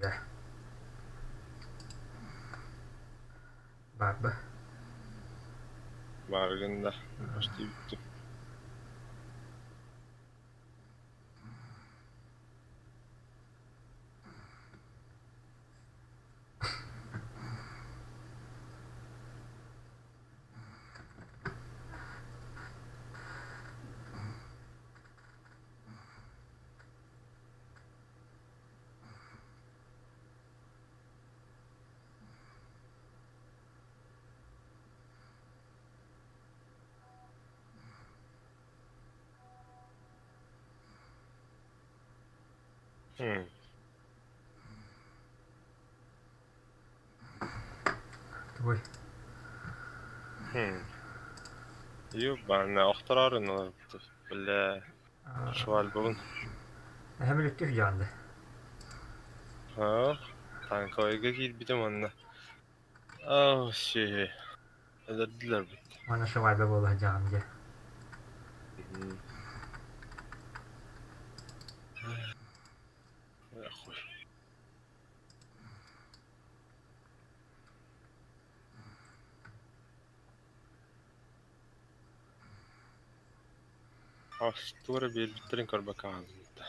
Дьэ. Баарба. Бааргын да, почти бүттүм. Тугуй? Ебаная, охтороорун олорбут. Бля, швальбабын. Эһэм үлүттүх дьаанды. Аа, танковайга киирбитим онно. Аа, сүһү. Өлөрдүлэр бит. Уонна швальба буола сылдьаҕын дьэ. Хуй. Тугу эрэ биэрбиттэрин көрбөккө хааллым да.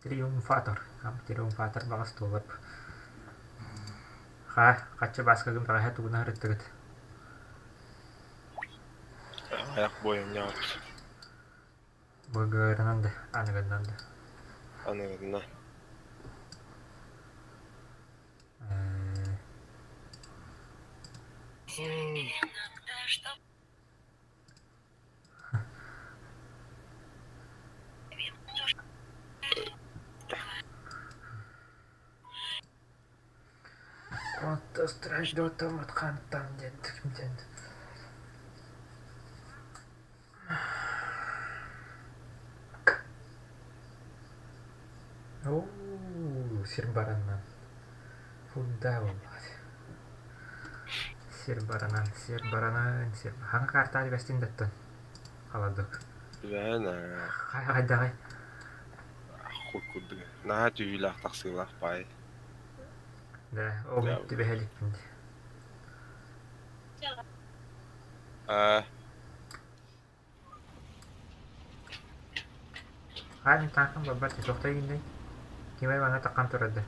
Триумфатор. Триумфатор баҕас туолар. Ха, хаччы бааскагын бэҕэһээ тугунан ырыттыгыт? Айах буойунньаабыт. Быгыарынан да, аныгынан да. Аныгына. Counter Strike Dota хантан диэн диэн Оо, сир баранан. Фунда буоллаҕа. Сир баранан, сир баранан, сир... Хаҥа картаҕа түбэстин да оттон. Халадык. Түбэһэн Хайдаҕай? Хуй курдук. Наһаа түһүүлээх тахсыылаах баай. Да, ол мин түбэһэ иликпин дии. Аа. Хаа мин таакым барбат тохтой гиннэй. Ким эрэ манна таххан турар да.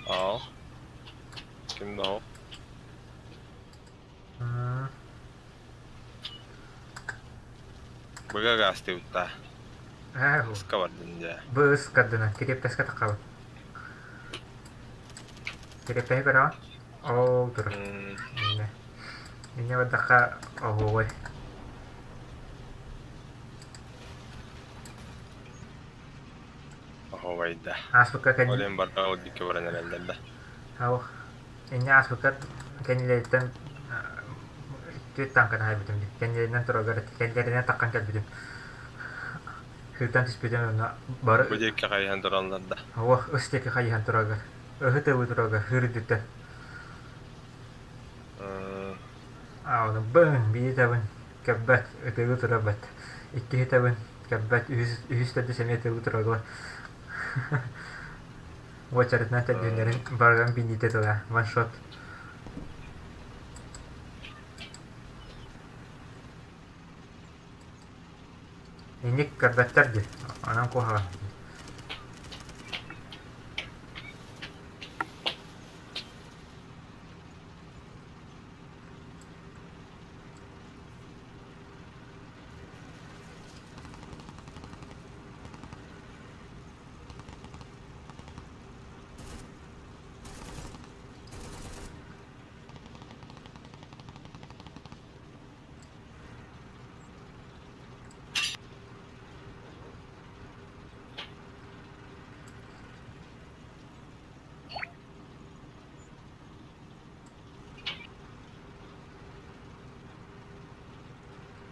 Аа. Ким да ол? Быга гаастыбыта. Аа, Ыска бардын дьэ. Бу ыс кардынан кириэппэскэ таххабын. Кириэппэһи көрөҕүн? Ол турар. Иннэ. Иннэ бардахха оһуобай. Оһуобай да. Ааспыкка Ол кэнни... иһин барда ол диэки баран эрэллэр да. Ау. Инньэ ааспыкка кэннилэриттэн түөрт тааҥканы аһайбытым дии. Кэннилэринэн тураргар кэннилэринэн таххан кэлбитим. Сыыртан түспүтүм онно бары Бу диэки хайыһан тураллар да. Уох, ыс диэки хайыһан тураргар. Ыһы-тыбы тураргар сыыр үрдүттэн. Аа, ону быҥ, биир табын кэппэт, ытыгы турарбат. Иккиһи табын кэппэт, үһүс, үһүс төрдүс эмиэ ытыгы тураргар. Уочаратынан төрдүннэрин барыларын биниитэ тыла, ваншот. Инник көрбөттөр дии, онон куһаҕан.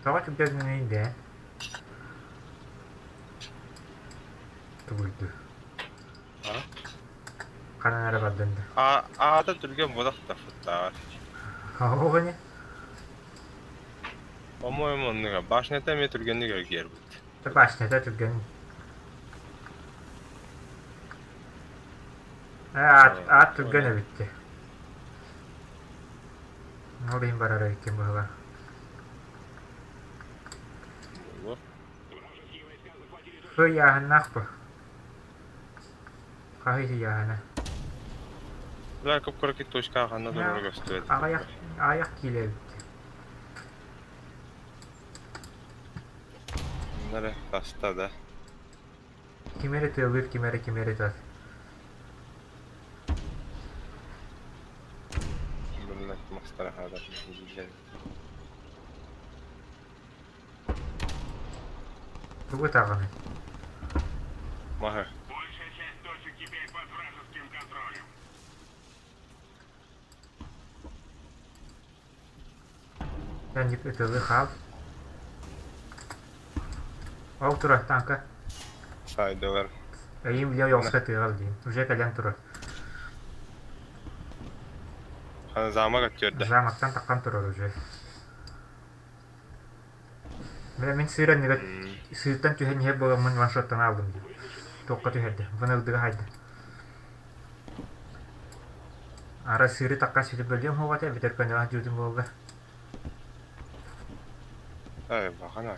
Тоҕо түргэнний дээ? Тугуйду? Ханан эрэ бардын да. Аата түргэн буолах да футтааҕар. Оҕо ини. По-моему, оннуга. Башнята эмиэ түргэнник эргийэрбит. Башнята түргэн. Аат, аат түргэн эбитти. Ол иһин барар эбиккин быһыла. Ыйааһыннаах бу. Хаһый ыйааһына? Бля, кып-кыракый точка ханна да көстүбэт. Аҕыйах, аҕыйах киилэ эбит. Эрэ таста да. Ким эрэ тыалыыр, ким эрэ ким эрэ тас. Блядь, мастара хаада. Тугу таҕыный? Маһы. Эн ытылыы хаал. Ол турар тааҥка. Сайдылар. Эйим бile ойоҕоско тыаҕа диин. Уже кэлэн турар. Замок өттүөрдэ. Замоктан таххан турар уже. Бля, мин сыыр анныгар сыыртан түһэн иһэр буоламмын ваншоттан ааллым дии. Туохха түһэрдэ? Вон ылдыга хайда. Ара сыыры таххан сүтүп бөлүөм хуоҕата эбэтэр көнөҕө дьуутун буолла. Ай, бахана.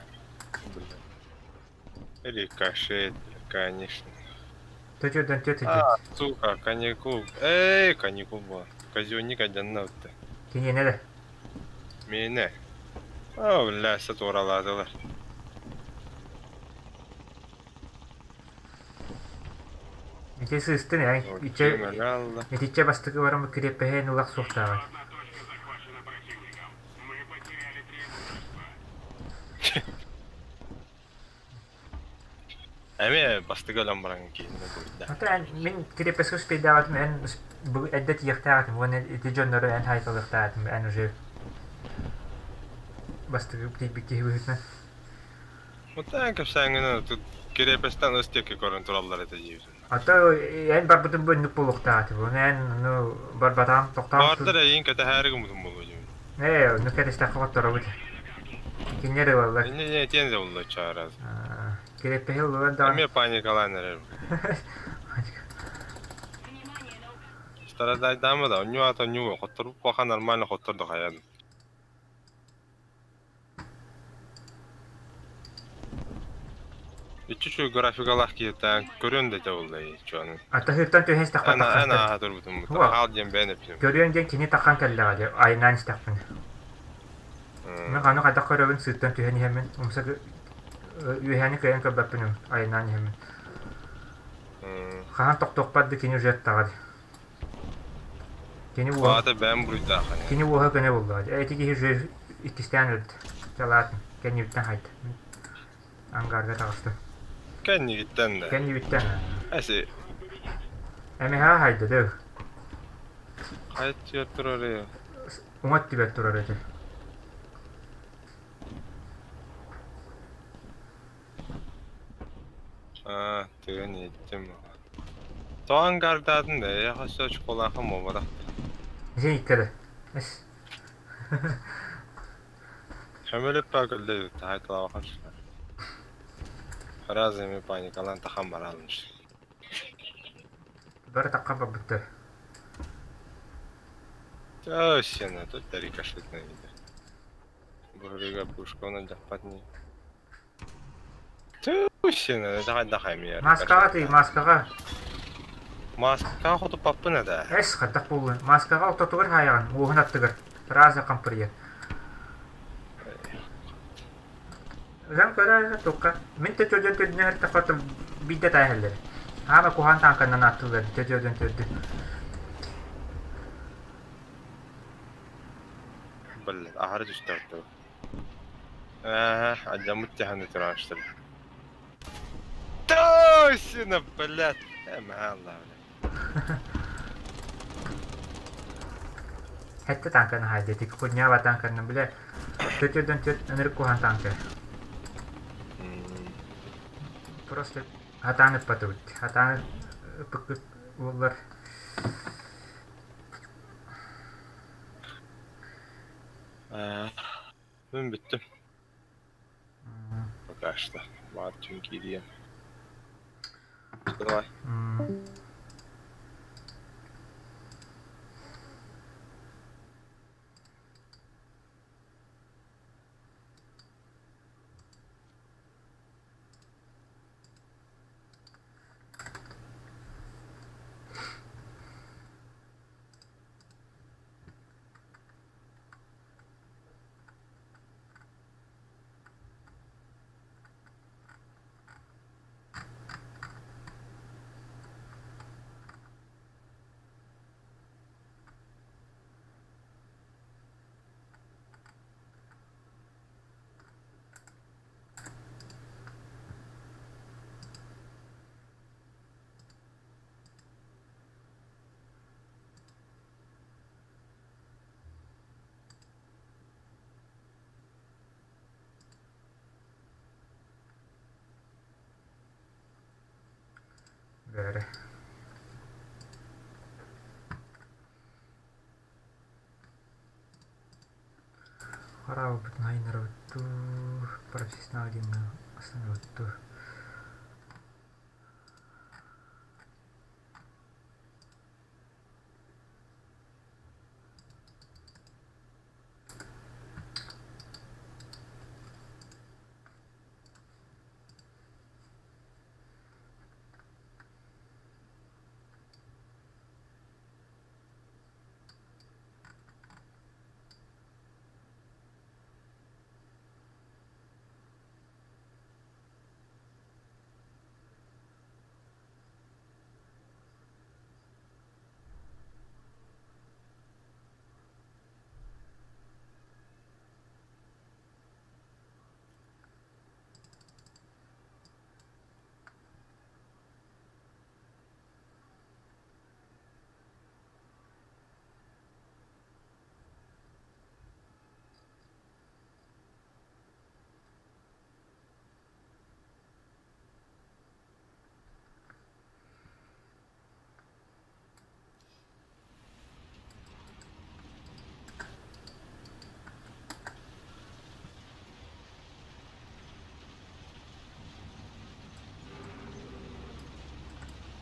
Рикошет, конечно. Төтөрдөн төт А, сука, каникул. Эй, каникул була. Казённик адьанна ытты. Киниэнэ да. Миэнэ. О, бля, сатуралаатылар. Ити сыыстын эн иччэ итиччэ бастакы бараммыт кириэппэһин улах суохтааҕын. Эмиэ бастакы өлөн баран киһини буйда. Ата эн мин кириэппэскэ успейдаабатым эн эрдэ тиийиэхтээх этим уонна ити дьоннору эн хаайталыахтаах этим эн уже бастакы тиийбит киһи быһыытынан. Мутаан кэпсээҥҥинэн тут кириэппэстэн ыс диэки көрөн тураллар этэ диибин. Ата эн барбытым бу инник буолуохтаах этим уонна эн ну барбатаҕым тохтоон Баҕардар эйиин кэтэһээри гыммытым буолуо диибин. Ээ, оннук кэтэстэххэ хотторобут. Кинилэр ылаллар. Инньэ диэн этиэн да булла чаараз. Кириэппэһи ыллылар даҕаны. Эмиэ паникалаан эрэр. Старадайдаама да, онньуу аата онньуу хотторбут куоха нормально хоттор да хайан. Иччи үчүгэй графикалаах киһиттэн көрүөн да этэ буолла чуонун. Атаһыыртан түһэн истэхпэ Эн эн тахсан ааһа турбутум хаал диэн бэйэн эппитим. Көрүөн диэн кини таххан кэллэҕэ дии, айнаан истэхпинэ. Мин ханна хайдах көрөбүн сыыттан түһэн иһэммин, умса үөһээни кыайан көрбөппүн айнаан иһэммин. Хаһан тохтуохпар да кини уже аттаҕа дии. Кини уоһа Аата бэйэм буруйдааххын. Кини уоһа көнө буллаҕа дии. Ити киһи уже иккистээн өлдө. Чалаатын, кэннибиттэн хайда. Ангарга таҕыстым. Кэннигиттэн да. Кэннибиттэн. Эси. Эмиһаа хайда дөө. Хайт түөр турар Уҥа өттүгэр турар этэ. Аа, тыгын иһиттим. Тоҕо ангардаатын да, эйиэхэ өссө очколаахым буолбатах. Дьэ иккэдэ. Эс. Көмөлөппө көллө таһайталаабахан Разными паникалаан тахан бараалымш. Бары таххан барбыттар. Сена, тут рикошетная вида. Быһырыга пушка дьахпат не. Сена, давай дахай меня. Маскаҕа тый, маскаҕа. Маскаҕа хотуппаппын это. Эс, хайдах буоллун. Маскаҕа ортотугар хаайаҕын, уоһун аттыгар. Раза хампырыйа. Ыган көрө тукка. Мин төтөлдөн төрдүнэ һыртахпар биирдэ тааһаллар. Аама куһаан тааҥканнан ааттыыллар төтөлдөн төрдү. Блин, аһары түстэ Аа, адьаммыт тяханы тураачтар. Точно, блядь! Э, блядь. Хэттэ тааҥканы хаайда ити кунньаaba тааҥканы бile төтөлдөн төт ынырык куһаан тааҥка. Просто хатаан ыппатыбыт. Хатаан ыппыккыт буоллар. Мин бүттүм. Пока что. Баар түүн киириэм. Давай. Бээрэ. Хараабыппытын айыннарабыт дуу, профессионал диэҥҥэ астанабыт дуу.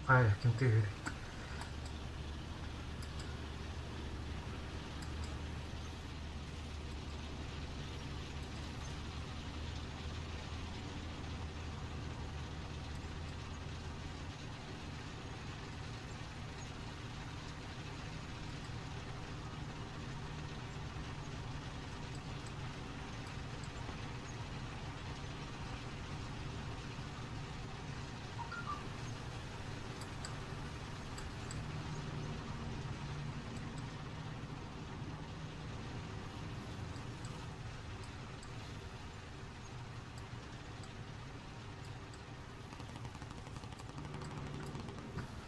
Ай, ким тыыһыр?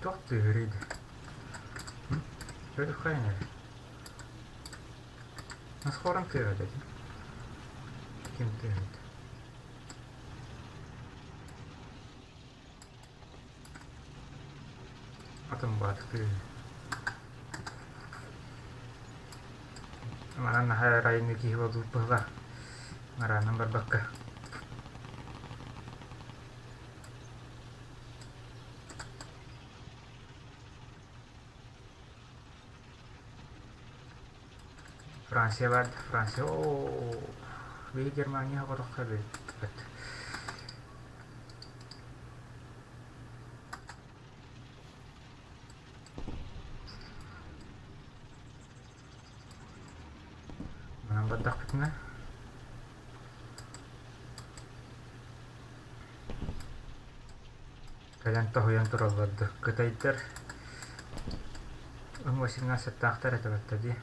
Туох тыаһырый да? Көрүөххэйин эрэ. Наскоран тыаһа дии. Ким тыаһыт? Атын баатыктыы. Манан наһаа ырайыны киһи буолбут быһыылаах. Араанан барбакка. Франция баар Франция оо биһи Германия оҕотоххо эбиппит. Манан бардахпытына кэлэн тоһуйан тураллар да кытайдар 18-таахтар этэ батта дии.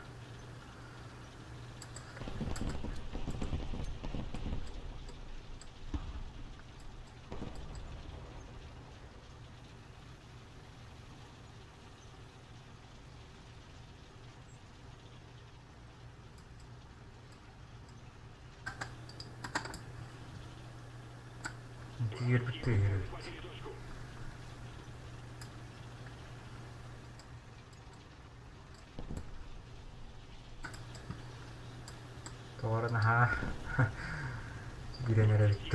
Тиийэрбит тыаһыр эбит. Тоҕо эрэ наһаа киирэн эрэбит.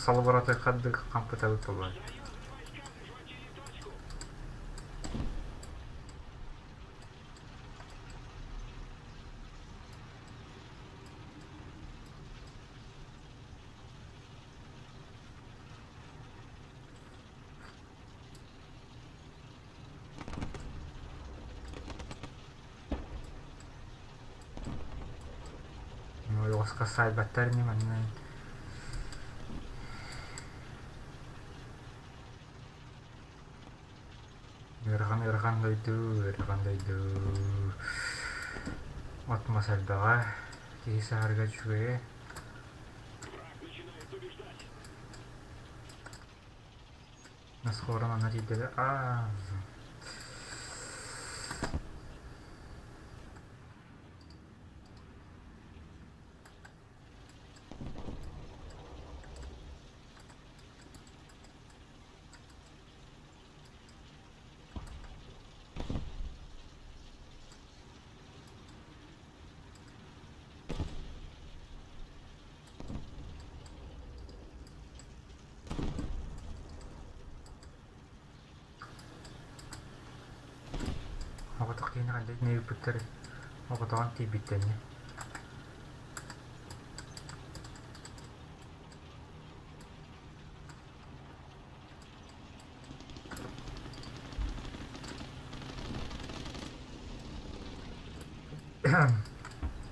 Салыбыратыаххардык хампытабыт буолуо. Ойоҕоско саайбаттар ини манна. Ыарахан ыарахан дойду, ыарахан дойду. От-мас элбэҕэ, киһи саһарга үчүгэйэ. Наскоро манна тиийдэ аа Оҕотох киһини хайдах ыыппыттар оҕотоҕун тиийбиттэринэ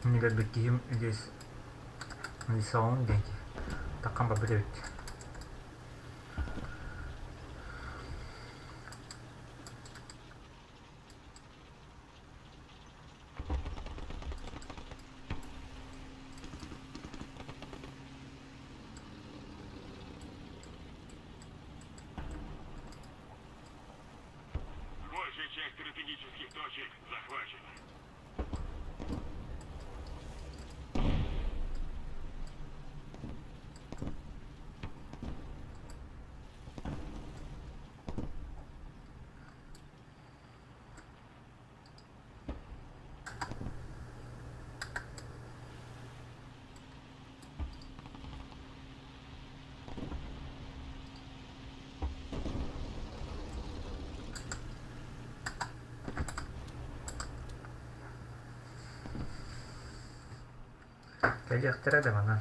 Иннигэр киһим здесь Лисаон диэн киһи таххан барбыт эбит. Большая часть стратегических точек захвачена. Кэлиэхтэрэ да манан.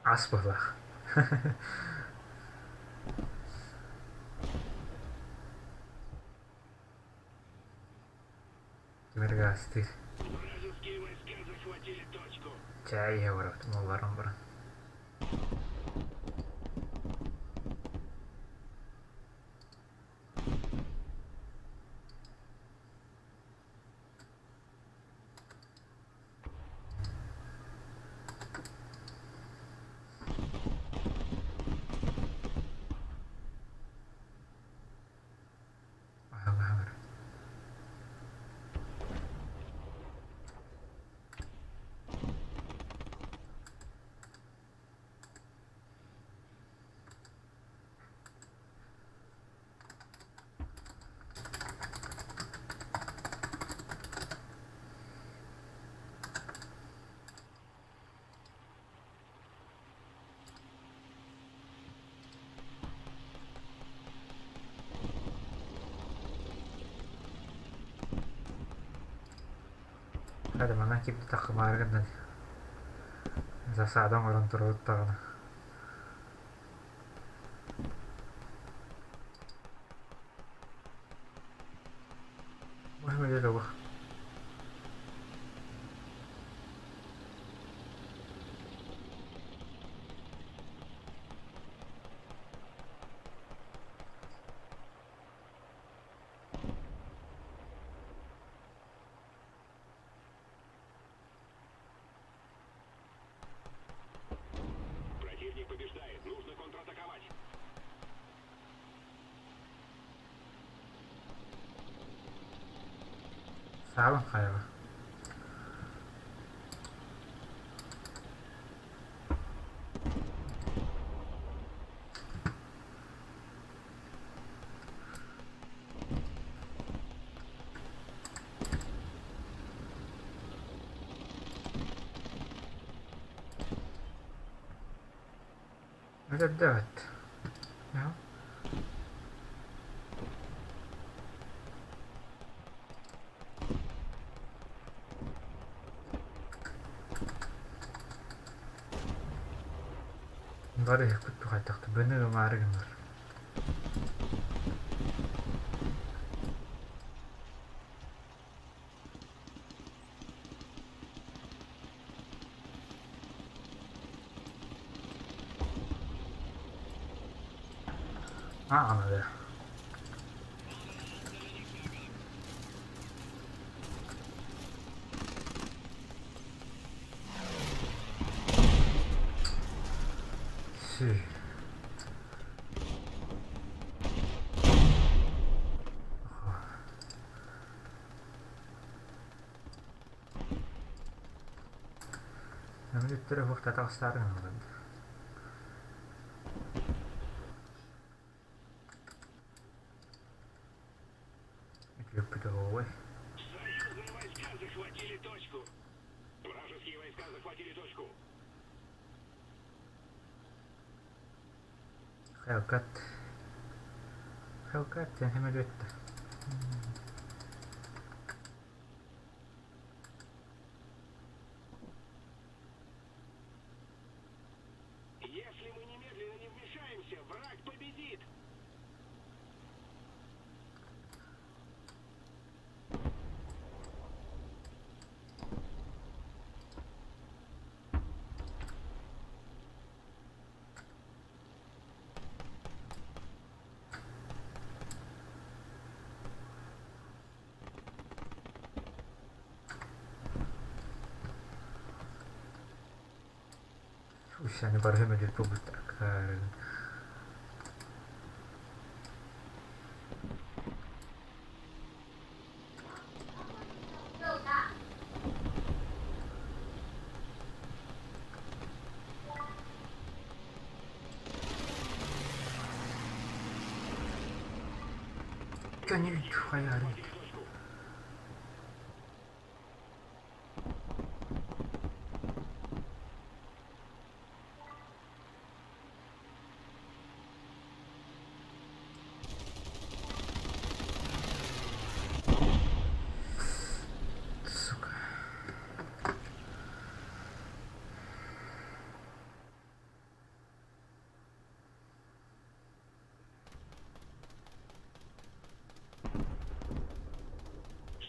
Ас быһыылаах. Тимир гаастыыр. Чай иһэ барабыт малларым баран. Аһаҥаһаҥар. Hadi манан киирдэ таххымаары гыннан засада оҥорон турабыт даҕаны. Противник побеждает. Нужно контратаковать. Саабын хайаҕа. Эрдэ эбит. Бары иһиппит хайдахта быны ымаары гыннар. Аҕалары. Сүй. Өҥүттэрэ уһуктата охсоору гыналлар. Үтүөппүт оһуобай. Союзные войска захватили точку. Вражеские войска захватили точку. Hellcat. Hellcat диэн сөмөлүөттэ. Если мы немедленно не вмешаемся, враг победит. Уссаны бары сөмөлүөт буолбуттар. Көнүл хайарын. Сука.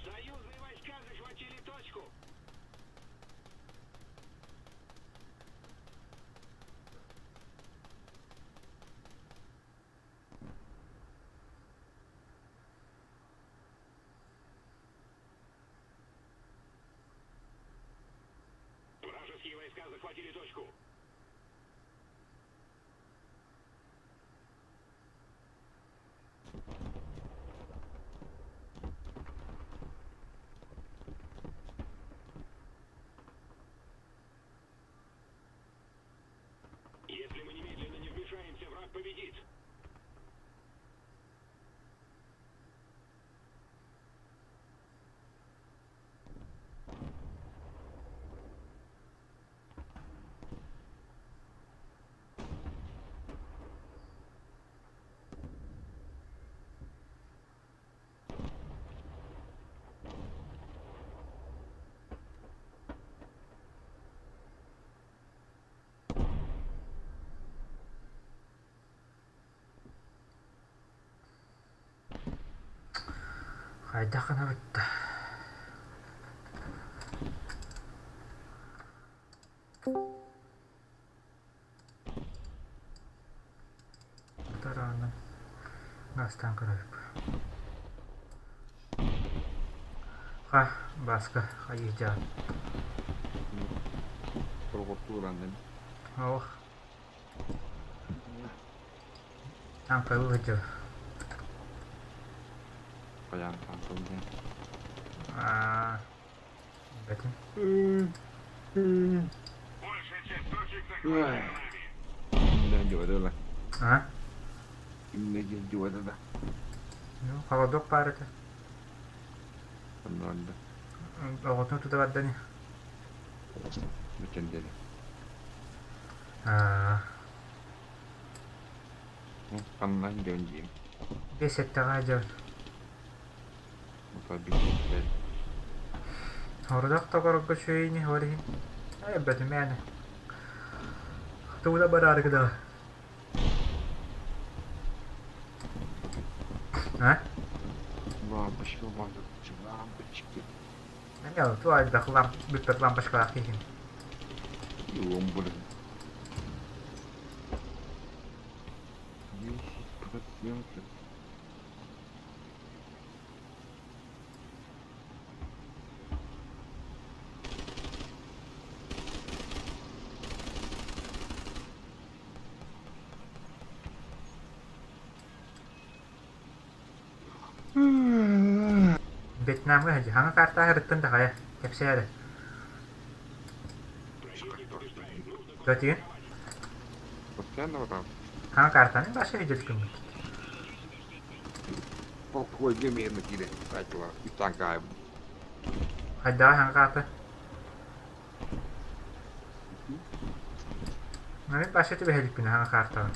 Союзные войска захватили точку. Вражеские войска захватили точку. Если мы немедленно не вмешаемся, враг победит. Хайдах гынабыт Тараанан гаастаан көрөбүт. Ха, Бааска, хайыһдьаан. Прокуратуранын. Ох. Таҥхалыы сылдьар. Хайаан таҥхалыы. Аа, бэтин. Большая часть точек захвачена нами. Дьуода А? Дьуода да. Ну, холодок баар этэ. Онно Оҕотун тута бардани. Бүтэн диэри. Аа. Ханна дьон диим. Биэс сэттэҕэ дьон. Ото билбэттэр. Ордох тоҕорго үчүгэйини ол иһин эбэтим ээни. Туула бараары гынаҕа. А? Лампочка, лампочка, лампочка. Эмиэ ту элбэх ламп бүппэт лампочкалаах киһин. Иом, блин. 10%. Вьетнамҥа сылдьа хаҥа картаҕа ырыттын да хайа, кэпсээ эрэ. Тотиин Постоянно вот так. хаҥа картаны баша виделкүммүт. Плохой для меня киирэн сайтылар үтаҥкаайбын. Хайдаҕа хаҥа карта? Мин баша түбэһэликпин хаҥа картаҕа.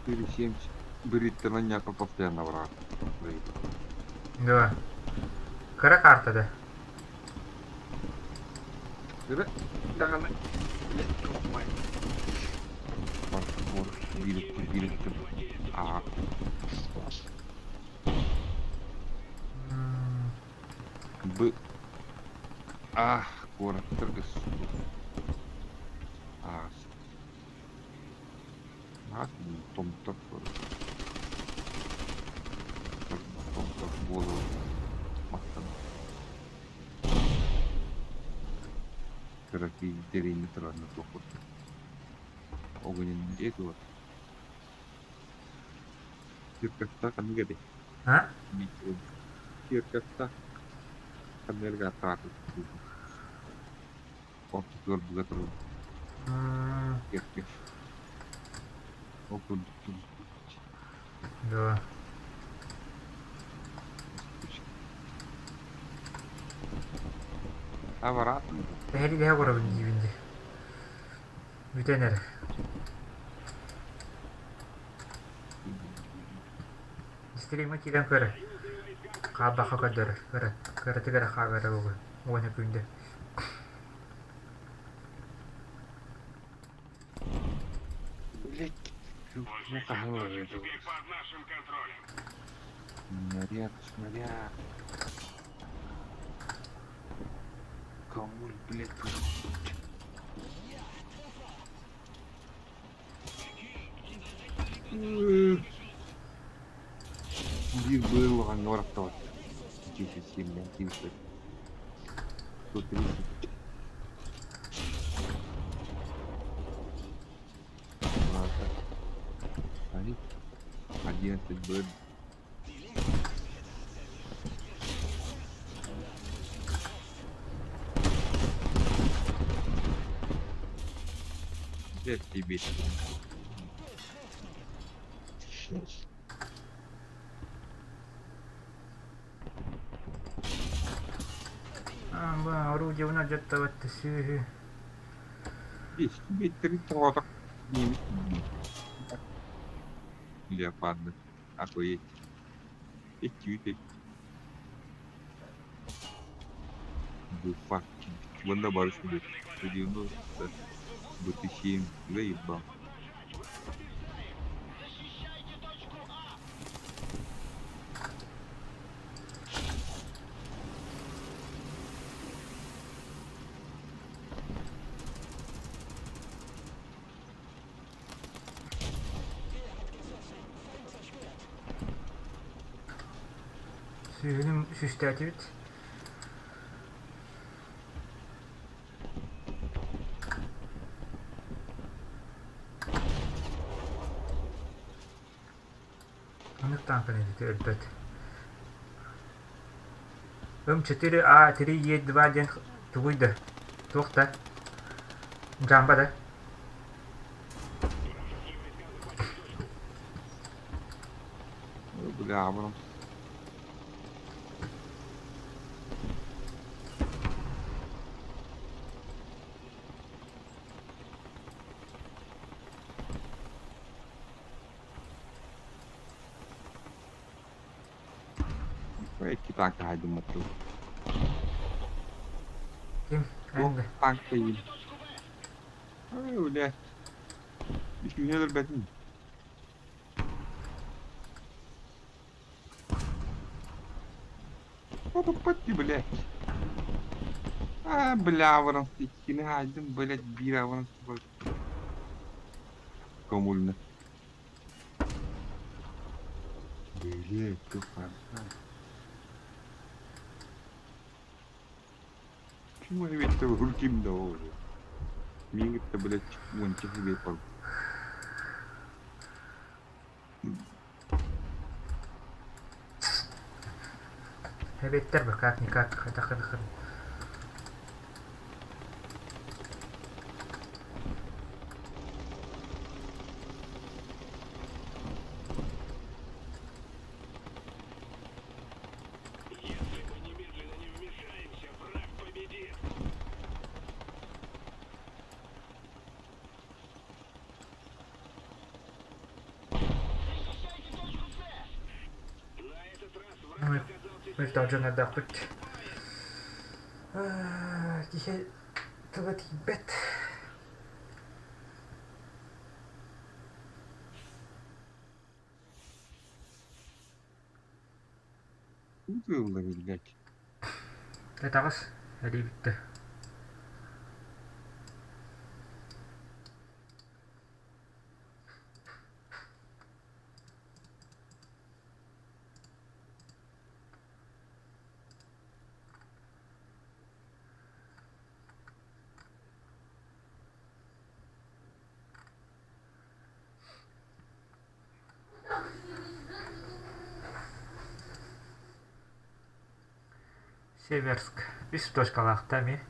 4,7 бырыттан анньаакка постоянно барар. Да. Кыра карта да. Даҕаны Паркур бииртэн бииртэн А Б А куораттарга А Томтор Томтор буолуо махтанар Кыракый дэриэбинэ туранна туох курдук Огненный Эдуард Киркаттаах ханнык этэй? А? Киркаттаах ханнык ааттаах Ортотугар быга турар Киркэ Ол курдук Да. Абараат Эһэри көрөбүн диибин дии. Бүтэн эрэ. Стримҥэ киирэн көр хаабахха көрдөрөр кыра кыратык эрэ хаалара буолуо уонна күндү Блять, Теперь под нашим контролем. Снаряд, снаряд. Кому, блядь, Биир быыллаҕаҥҥа барахтабат. 10 7 тиийбит. 130. 11 Б. Где тебе? Орудие дьаттабат сүөһү 10 тоҕотох Леопарды. Охуеть. Икки Буфа. Уонна барыс 90 БТ-7 заебал. Сүөһүнүм сүстээтибит. Ханнык тааҥканы ити өлбөт. М4А 3Е2 диэн тугуй да? Туох да? Дьаамба да? Бля, Абрамс. Икки танка хаайдыммат Ким? Туох Эн да. танка иин? Ай, бля. Үчүгүнэ өлөрбөтүн. Поппат блядь. А, бля, ворон, иккини хаайдым, блядь, биир ворон. Комульно. Блядь, туфа. Чему ведь руким да уже. Мигит-то, блядь, вон тебе пор. Эбиттэр бы как-никак, хата-хата-хата. Если мы немедленно не вмешаемся, враг победит. На этот раз враг оказался Мы дьон ардахпыт. Киһи тыла тиийбэт. Было, блядь. Этаҕыс эрий бүттэ. Северск. Үс точкалаахта эмиэ.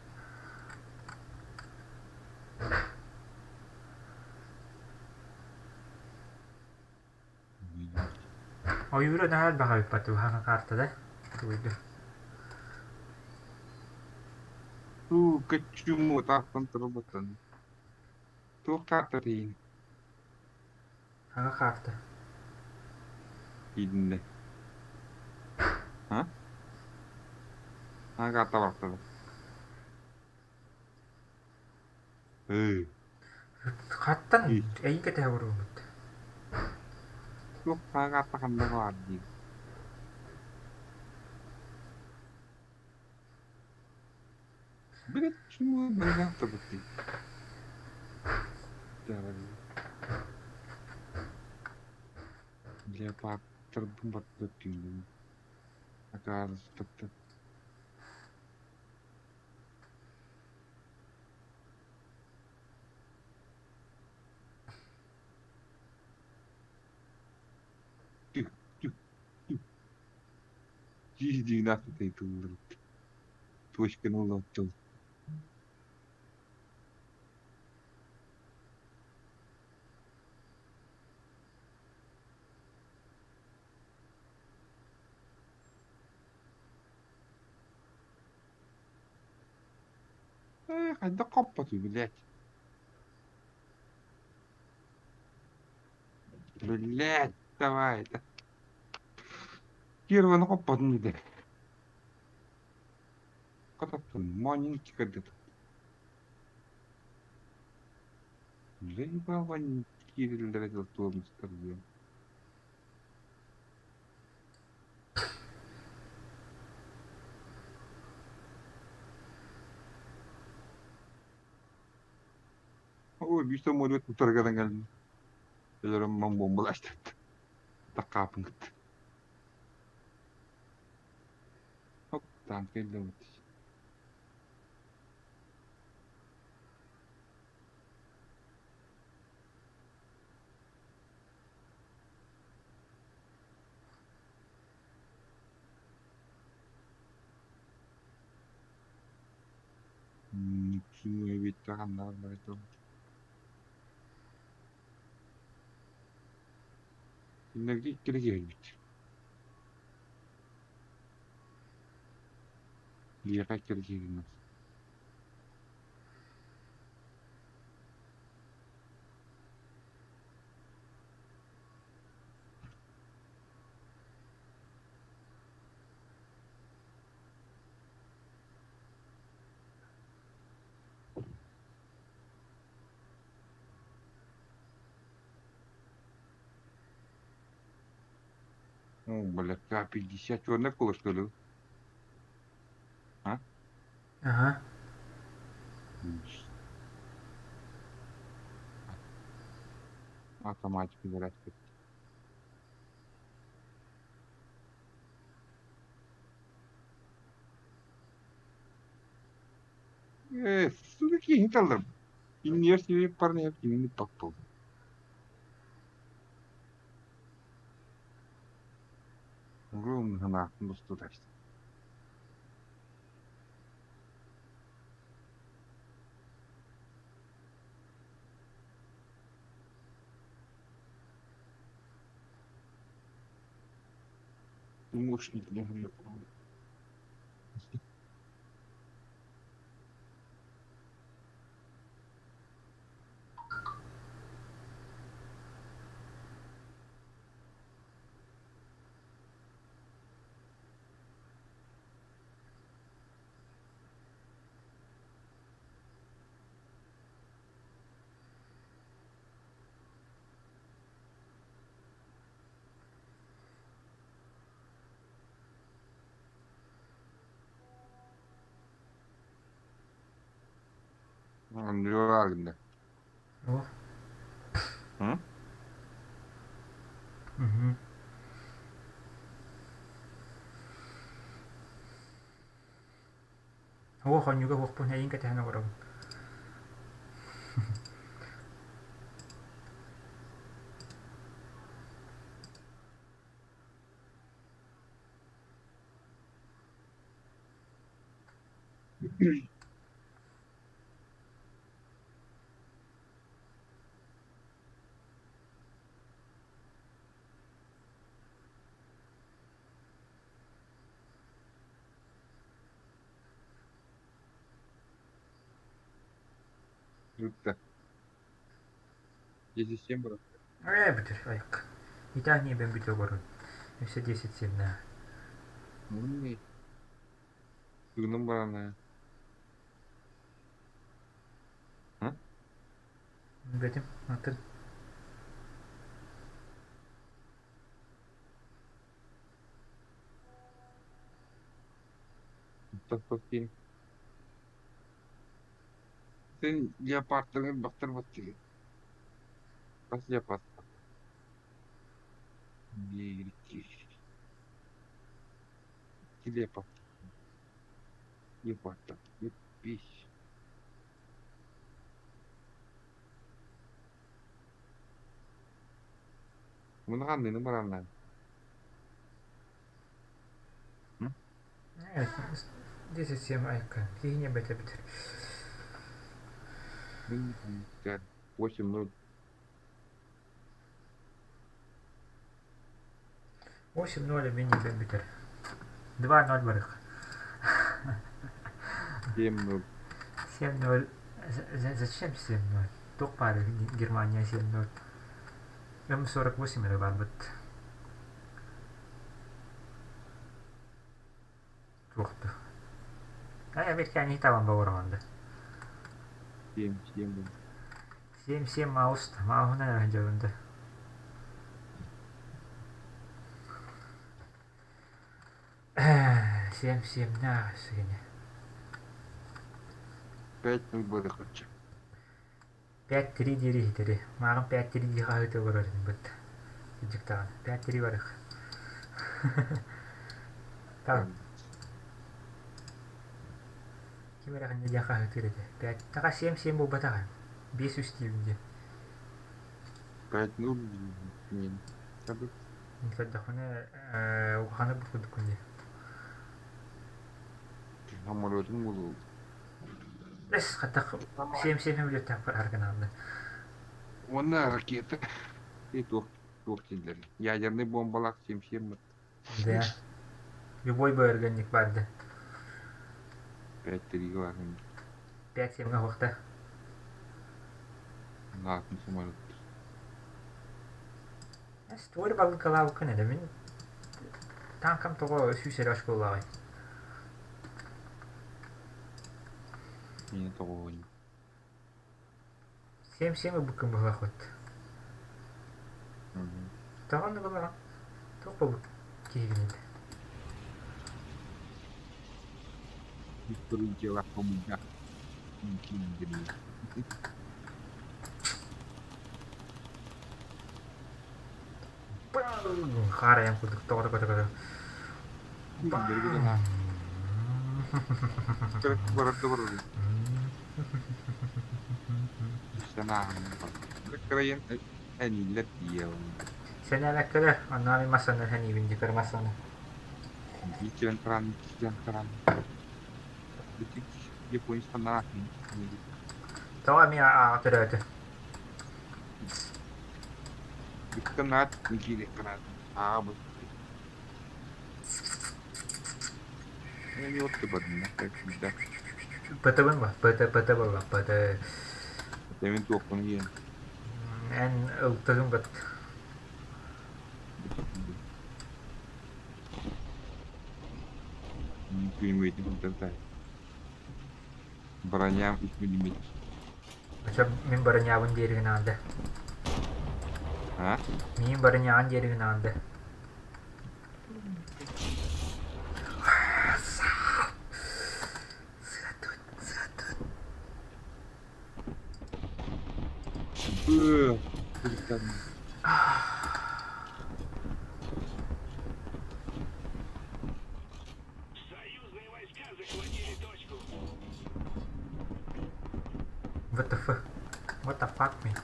Ойуура наһаа элбэх эбиппат хаҥа картада. Тугуйду. Сука, чуму, тахтан турбутун. Туох карта тиийин Хаҥа карта. киирдиннэ? А? Хаҥа карта бартада. Эй, Хаттан эйин кэтэһэ урууммут. Туох хаҥа карта ханна баар дии? Блядь, чуму, блядь, турбутун. Бля, паптарбын барда түүнүн. Акаарыстыкты. Түх, түх, түх. Дьиҥ тыллар. Точканы ылаттыл. Э, хайдах хоппотуй, блядь. Блядь, давай. Кирваны хоппотун диде. Котоптун, монин кикырдыт. Заебал вони кириллер туомустар диэн. Ой, биир самолет утаргадан кэллим. Өлөрөм бомбалаштырды. Таккаапын кытта. Хоп, танк келди. Кинилэргэ иккилэ киһи Лиэхэ иккилэ киһи Бля, К-50 черный кулак, что ли? А? Ага. Автоматика зарядка. Э, сука, киһи таллым. Иннигэр сири парня кинини топтул. Рум ханаатын тустутар. Мощник не Андрюагна. О. М? Угу. Оо, хонньуга уохпун эйин кэтэһэн олоробун. Жутко. 10-7 брат. Ээ, бүтэр, айык. Итаа небен бүтэ олорун. Өссө 10 семнää. Ну, Тыыным барана. А? Бэтим, атын. Тохтотtiin. Sen леопардтарын бахтар баттыгы. Бас леопард. Биир, икки. Икки леопард. Леопард. Бис. Муну ханныны бараннан. 10-7 айка. Киһине бэтэ бүтэр. 8-0. 8-0 мин небен бүтэр. 2-0 барык. 7-0. 7-0. Зачем 7-0? Туох баары Германия 7-0. М48 эрэ барбыт. Туохту. Ай, Американи табан бауырманды. 7-7. 7-7 маус. Мауһунан эрэ 7-7 на сыгыне. 5-0 барыхаччы. 5-3 диэри иһитэри. Мааҕын 5-3 дии хаһыыта олорор быт. Дьиктаҕын. 5-3 барых. Так. Ким эрэ ханна диэн хаһыытыыр этэ. 5 таха 7-7 буолбатаҕа. 5-3 диибин диэн. 5-0 мин. Табы. Көрдөхпүнэ улахана бу курдуккун дии. Самолетун булуу. Эс хаттах 7-7 билеттаах аргынаалла. Уонна ракета. И туох туох дииллэр. Ядерный бомбалаах 7-7 Да. Любой бөргөнник барды. 5-3 баран. 5-7 га Наатын самолет. Эс туор балыкалаабыккын этэ мин танкам тоҕо сүүс эрэ оскуолаҕай. Мин тоҕо 7-7 ылбыккын быһылаах быт. Тоҕо оннук ылаҕын? Туох буолбут? Киһигин Викторинчилах хомуйда. Кииндири. Хаар айан курдук тоҕо көтө-көтө. Кииндири Барарда барар. Санааһын. Кырайын эниллэр тиийэ. Сэнээбэккэлэр, онно мин массаны сэниибин дикер массаны. Иккиэн таран, иккиэн таран. Японец танаахын. Тоҕо эмиэ ааҕа төрөөтү. Викторнат, Никита Аабы. Не вот ты бадна, как всегда. ПТ-бын ба? ПТ, ПТ буолла, ПТ. Мен туохпун диэн. Эн ылтыгын бат. Броням 3 миллиметр. Оча мин бронябын диэригин аанды. А? Мин бронягын диэригин аанды. Б. Союзные войска захватили точку. What the fuck? What the fuck, man?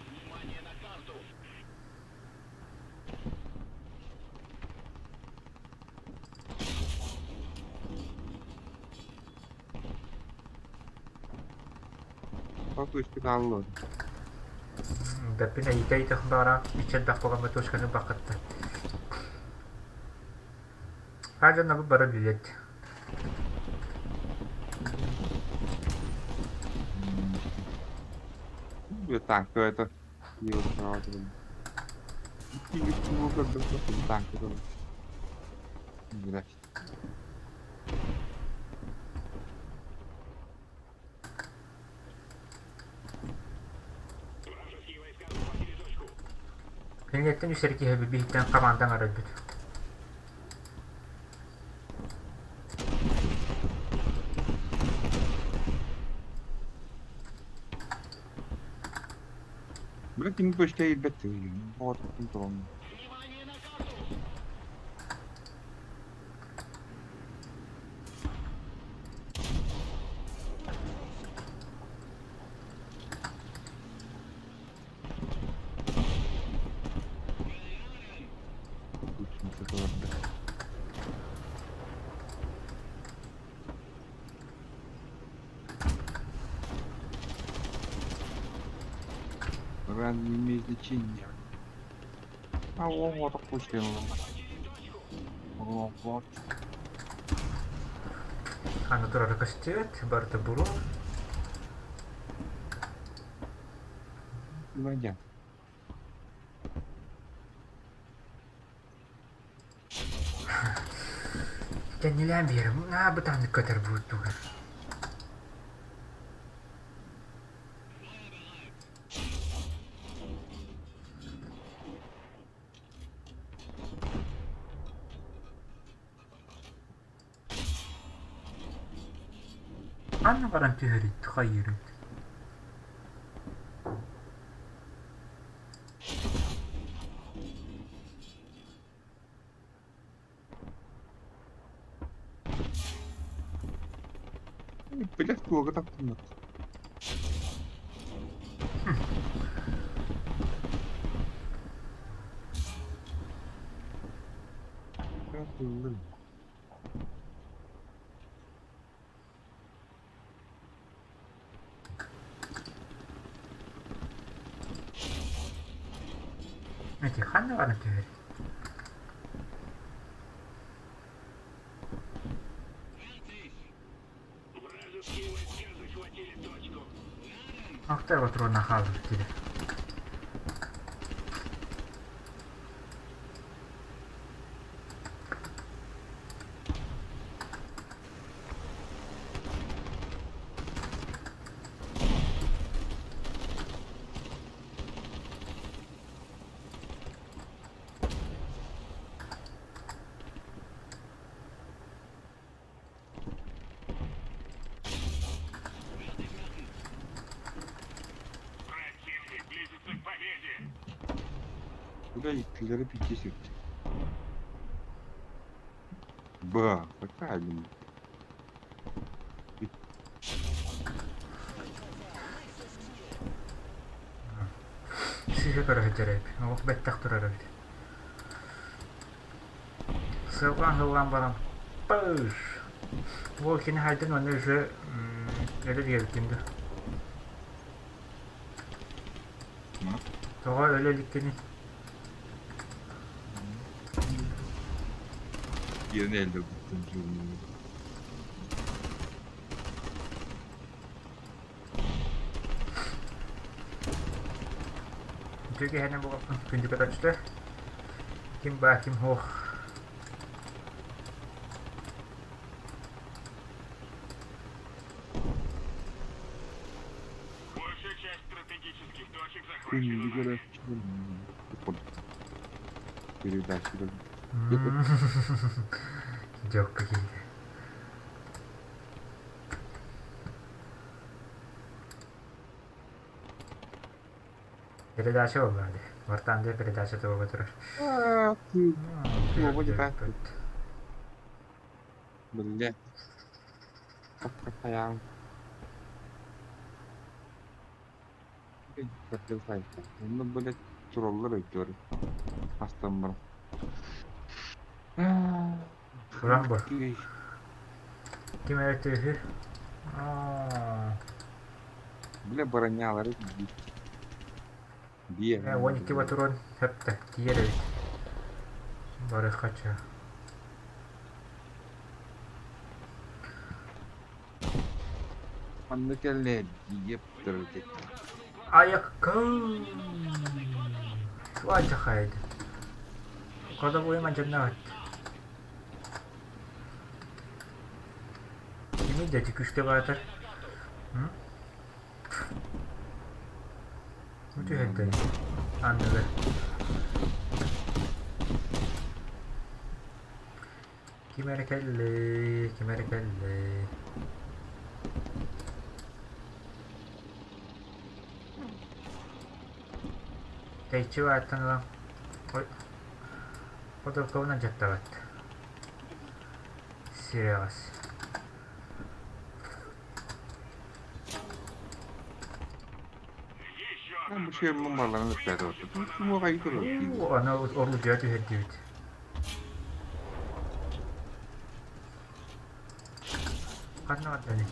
Внимание на карту. Точка алло. Бэппин эйитэ баара иччэт бахпаҕа точканы бакытта. Хажа бу бара билет. Танк это. Танк это. Вражеские войска захватили точку. Кинилэртэн үс эрэ киһи биһиттэн командаҥ арайбыт. Бля, ким точка elbette. Вот, ким. Внимание на карту. Ран не имеет значения. А он вот опустил. Вот. Аны турары көстүөт, барыта буру. Надя. Кэннилээн биэрим, наа бытааннык көтөр буут тугар. Анна баран түһэрит, хайырыт. Блядь, туга так нет. Эти ханна баран түһэрит. Вражеские войска захватили точку. Ахтар патрона хаалбыт дире. Бля, иккилэри пиздец эбит. Ба, такая блин. Сыыһа көрө сылдьар эбит. Олох бэттэх турар эбит. Сыллаан-сыллаан баран пыш! Уол кини хайдын уонна уже өлө диэбиккин дуу? Тоҕо өлө иликкиний? Yerini elde tuttum çocuğunu. Үтүө киһини буолуохтун күндү көрөөччүлэр. Ким баа, ким суох. Большая часть стратегических точек Күндү захвачена нами. көрөөччүлэр. Передача. Дьок какие-то. Передача буолла дии. Вартан диэ передача туһуга турар. А, ты, вроде так. Бля. Хайаан. Онно, блядь, тураллар өйдөөр. Астан баран. Туран бу. Ким эрэ түһү. Бля, бронялары Биэ. 12 патрон хөптө тиийэр эбит. Барыхха ча. Манна кэллэ диеп төрүтэ. Айаккын! Туа хайды. Кодобуй мадьаннаат. Кими дяди күште баатар? Бу түһэрдэ анныгар. Ким эрэ кэллэ, ким эрэ кэллэ. Тэйчи бааттан ылан Ходорковунан дьаттабат. Сирэҕэс. Бу шерман балларын ыттаата. Аны орудия түһэрдибит. Ханна барданы?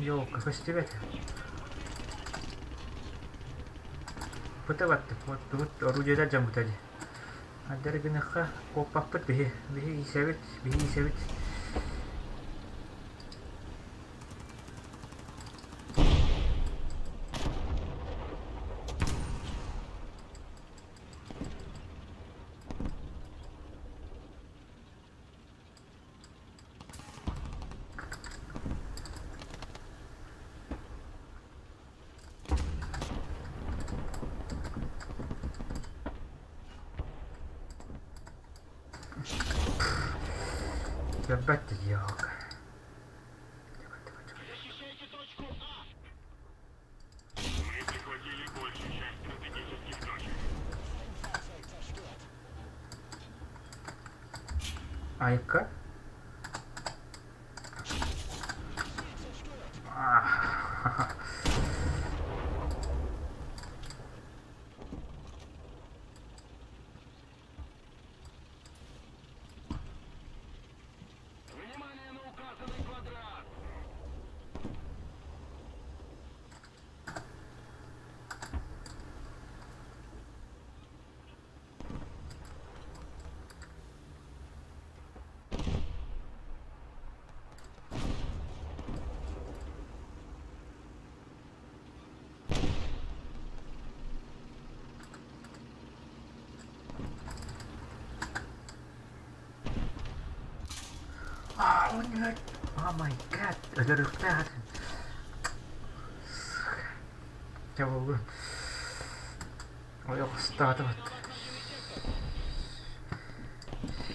Ёлка, көстүбэт. Пыта баттык, вот тут орудиеда дьаммыта дии. Ардары гыныхха куоппаппыт биһи, биһи иисэбит, биһи иисэбит. Көрбөт ёлка. Мы захватили большую часть стратегических точек. Айка? Внимание на указанный квадрат! Oh, no. Oh my god. Өлөрүөхтээх. Чэ буоллун. Ойох ыстаатыбыт.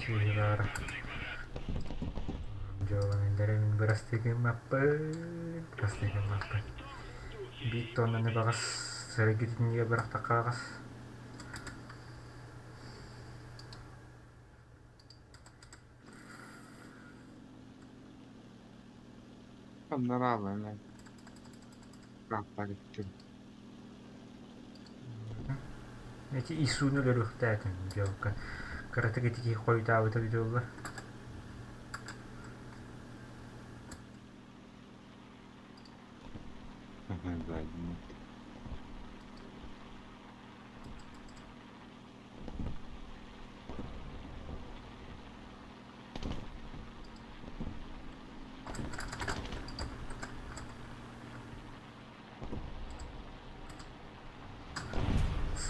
Сүүрээр. Дьуоланы мин бырастыы гыммаппын, бырастыы гыммаппын. Биир тоннаны баҕас сарайгытиннигэ бырахтахха аҕас. Оннор ааллар Раптар иттим. Эти Исуну өлөрүөхтээтим дьолка. Кыратык ити киһи хойутаабыта эбитэ буоллар.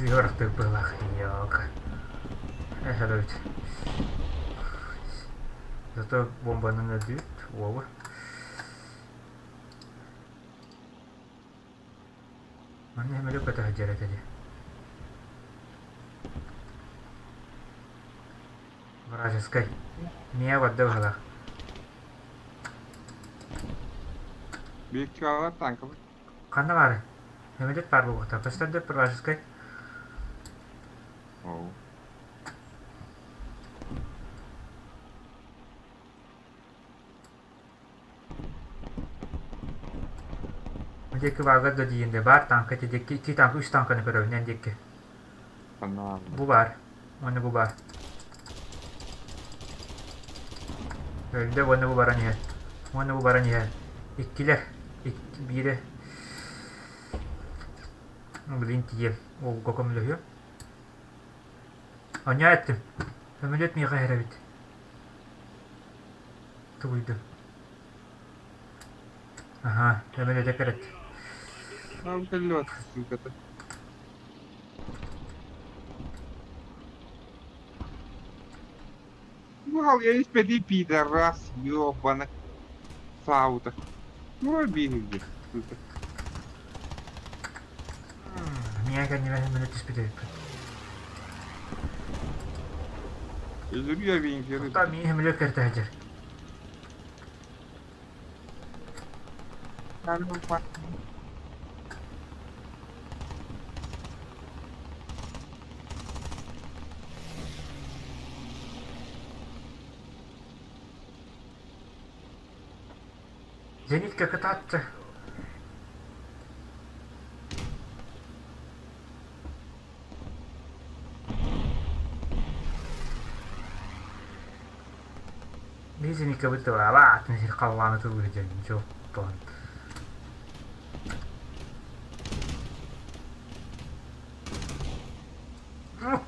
Сыһыарахтык быһылаах ёлка. Эх, эбит. Зато бомбанан өлдүбүт уолу. Манна эмэлэ көтө сылдьар этэ дии. Вражескай. Миэ барда быһылаах. Биир алар танкабыт. Ханна баарый? Эмэлит баар буолуохтаах. Көстөр да вражескай. Оо. Бу диэки баарга да диэн баар танка ити диэки икки танка үс танканы көрөбүн эн диэки. Ханна бааллар? Бу баар. Уонна бу баар. Өлдө уонна бу баран иһэр. Уонна бу баран иһэр. Иккилэр. Икки, биирэ. Блин тиийэм. Уолга көмөлөһүөм. Оня эттим. Көмөлөт миэхэ иһэр эбит. Тулуйдум. Аха, көмөлөтө кэрэт. Нам кэллэ ссылката. Ну, я испеди пидорас, ёбана. Саута. Ну, обидно, сука. Миэхэ кэннибэр көмөлөт түспүт эбиппин. Üzülüyor bir Оттон миэхэ көмөлөт кэртэ сылдьар. Зенитка кытаатта. Биир зенитка быттылаабаат, сир халлааны тыллыы дьон дьоппон.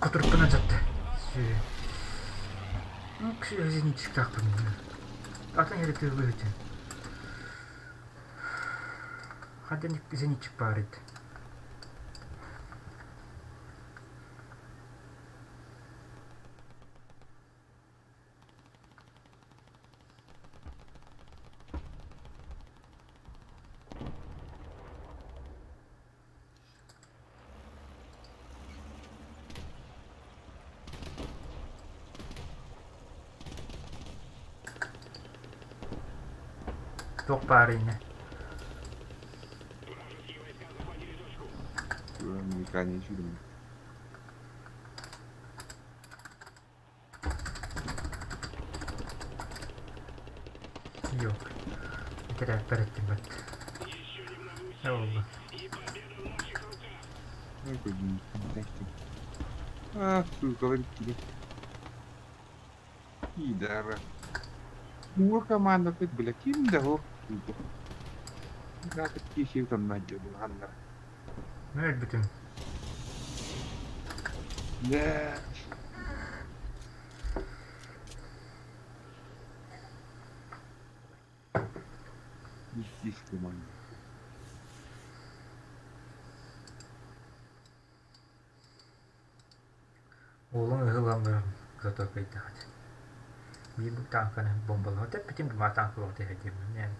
Кутурпун алдьатта. Зенитчиктаахпын. Атын иһэрэ тыыллыы сылдьан. Хантан зенитчик баар эбит. Туох баар иннэ? Механический. Yok. Этэрээппэр эттим бат. Ол А, сука, Пидора. Мур команда ты, бля, ким да го, сука. Да, такие сил там найдет, ладно. Мен өлбүтүм. Да. Здесь команда. Уолуҥ ыһыллан баран зато кыйдаҕыт. Биир тааҥканы бомбалаһа тэппитим дума тааҥкалаах тэһэ диэммин.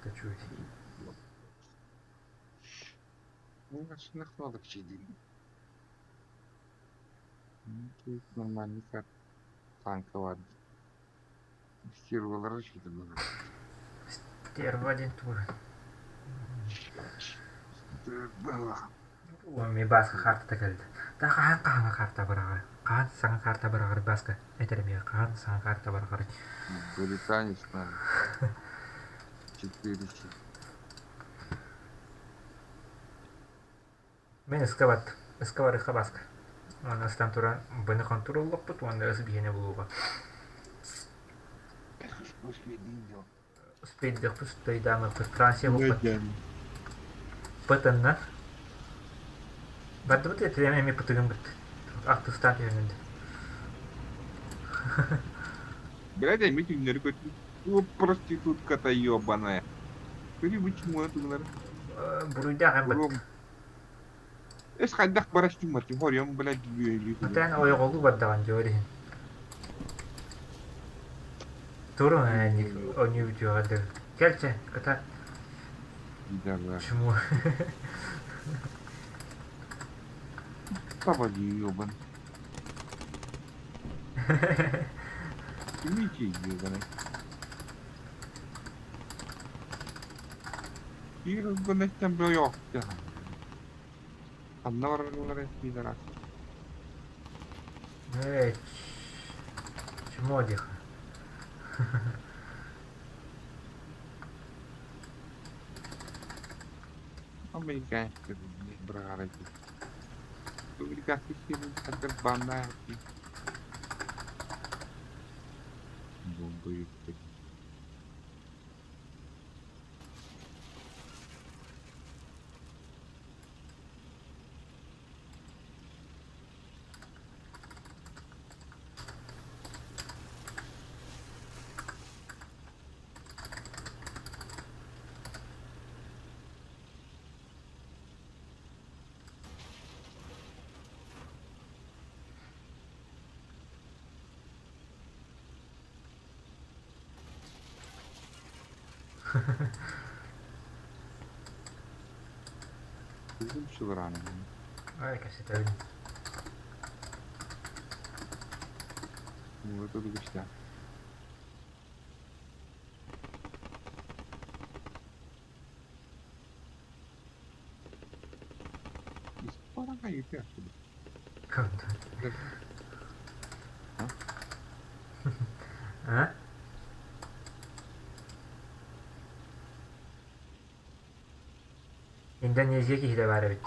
Это үчүгэй. Нормальный танковар. Стервалар үчүгэй Стерва диэн тугуй? Уон Бааска хаартата кэллэ. Да хаһан хаһаҥа карта быраҕар? Хаһан саҥа карта быраҕар Бааска этэр эмиэ хаһан саҥа карта быраҕар? Британец надо. Четыре. Мин ыска баттым. Ыска барыахха Бааска. Уонна ыстан туран быны хонтуруоллаппыт уонна ыс биһиэнэ булууга. Успейдиэхпит тойдаамыппыт Франция булбут. Пытынна. Бардыбыт этилэм эми пытыгым быт. Артыстаан түһэҥин Блядь, эми түннэри көтү. Проститутка-то ебаная. Көрүү бу чумуна тугунар. Буруйдаах эн бат. Эс хайдах барастыммат, хорьом, блядь, бүөлүү. Отен ойоҕолуу бардаҕын дьуор иһин. Турун ник онньуу бүтүөҕэ дыл. Кэлчэ, кытаат. Чему? Таба ебан. Кимичи ебаный. Биир гынаттан бөйөөхтө. Ханна бараллар пидорас. Эй, чмо диэхэ. Американский быраҕар Американский фильм хатыр банна Бомба Ай, кэпсэтэбин. А? Индонезия киһитэ баар эбит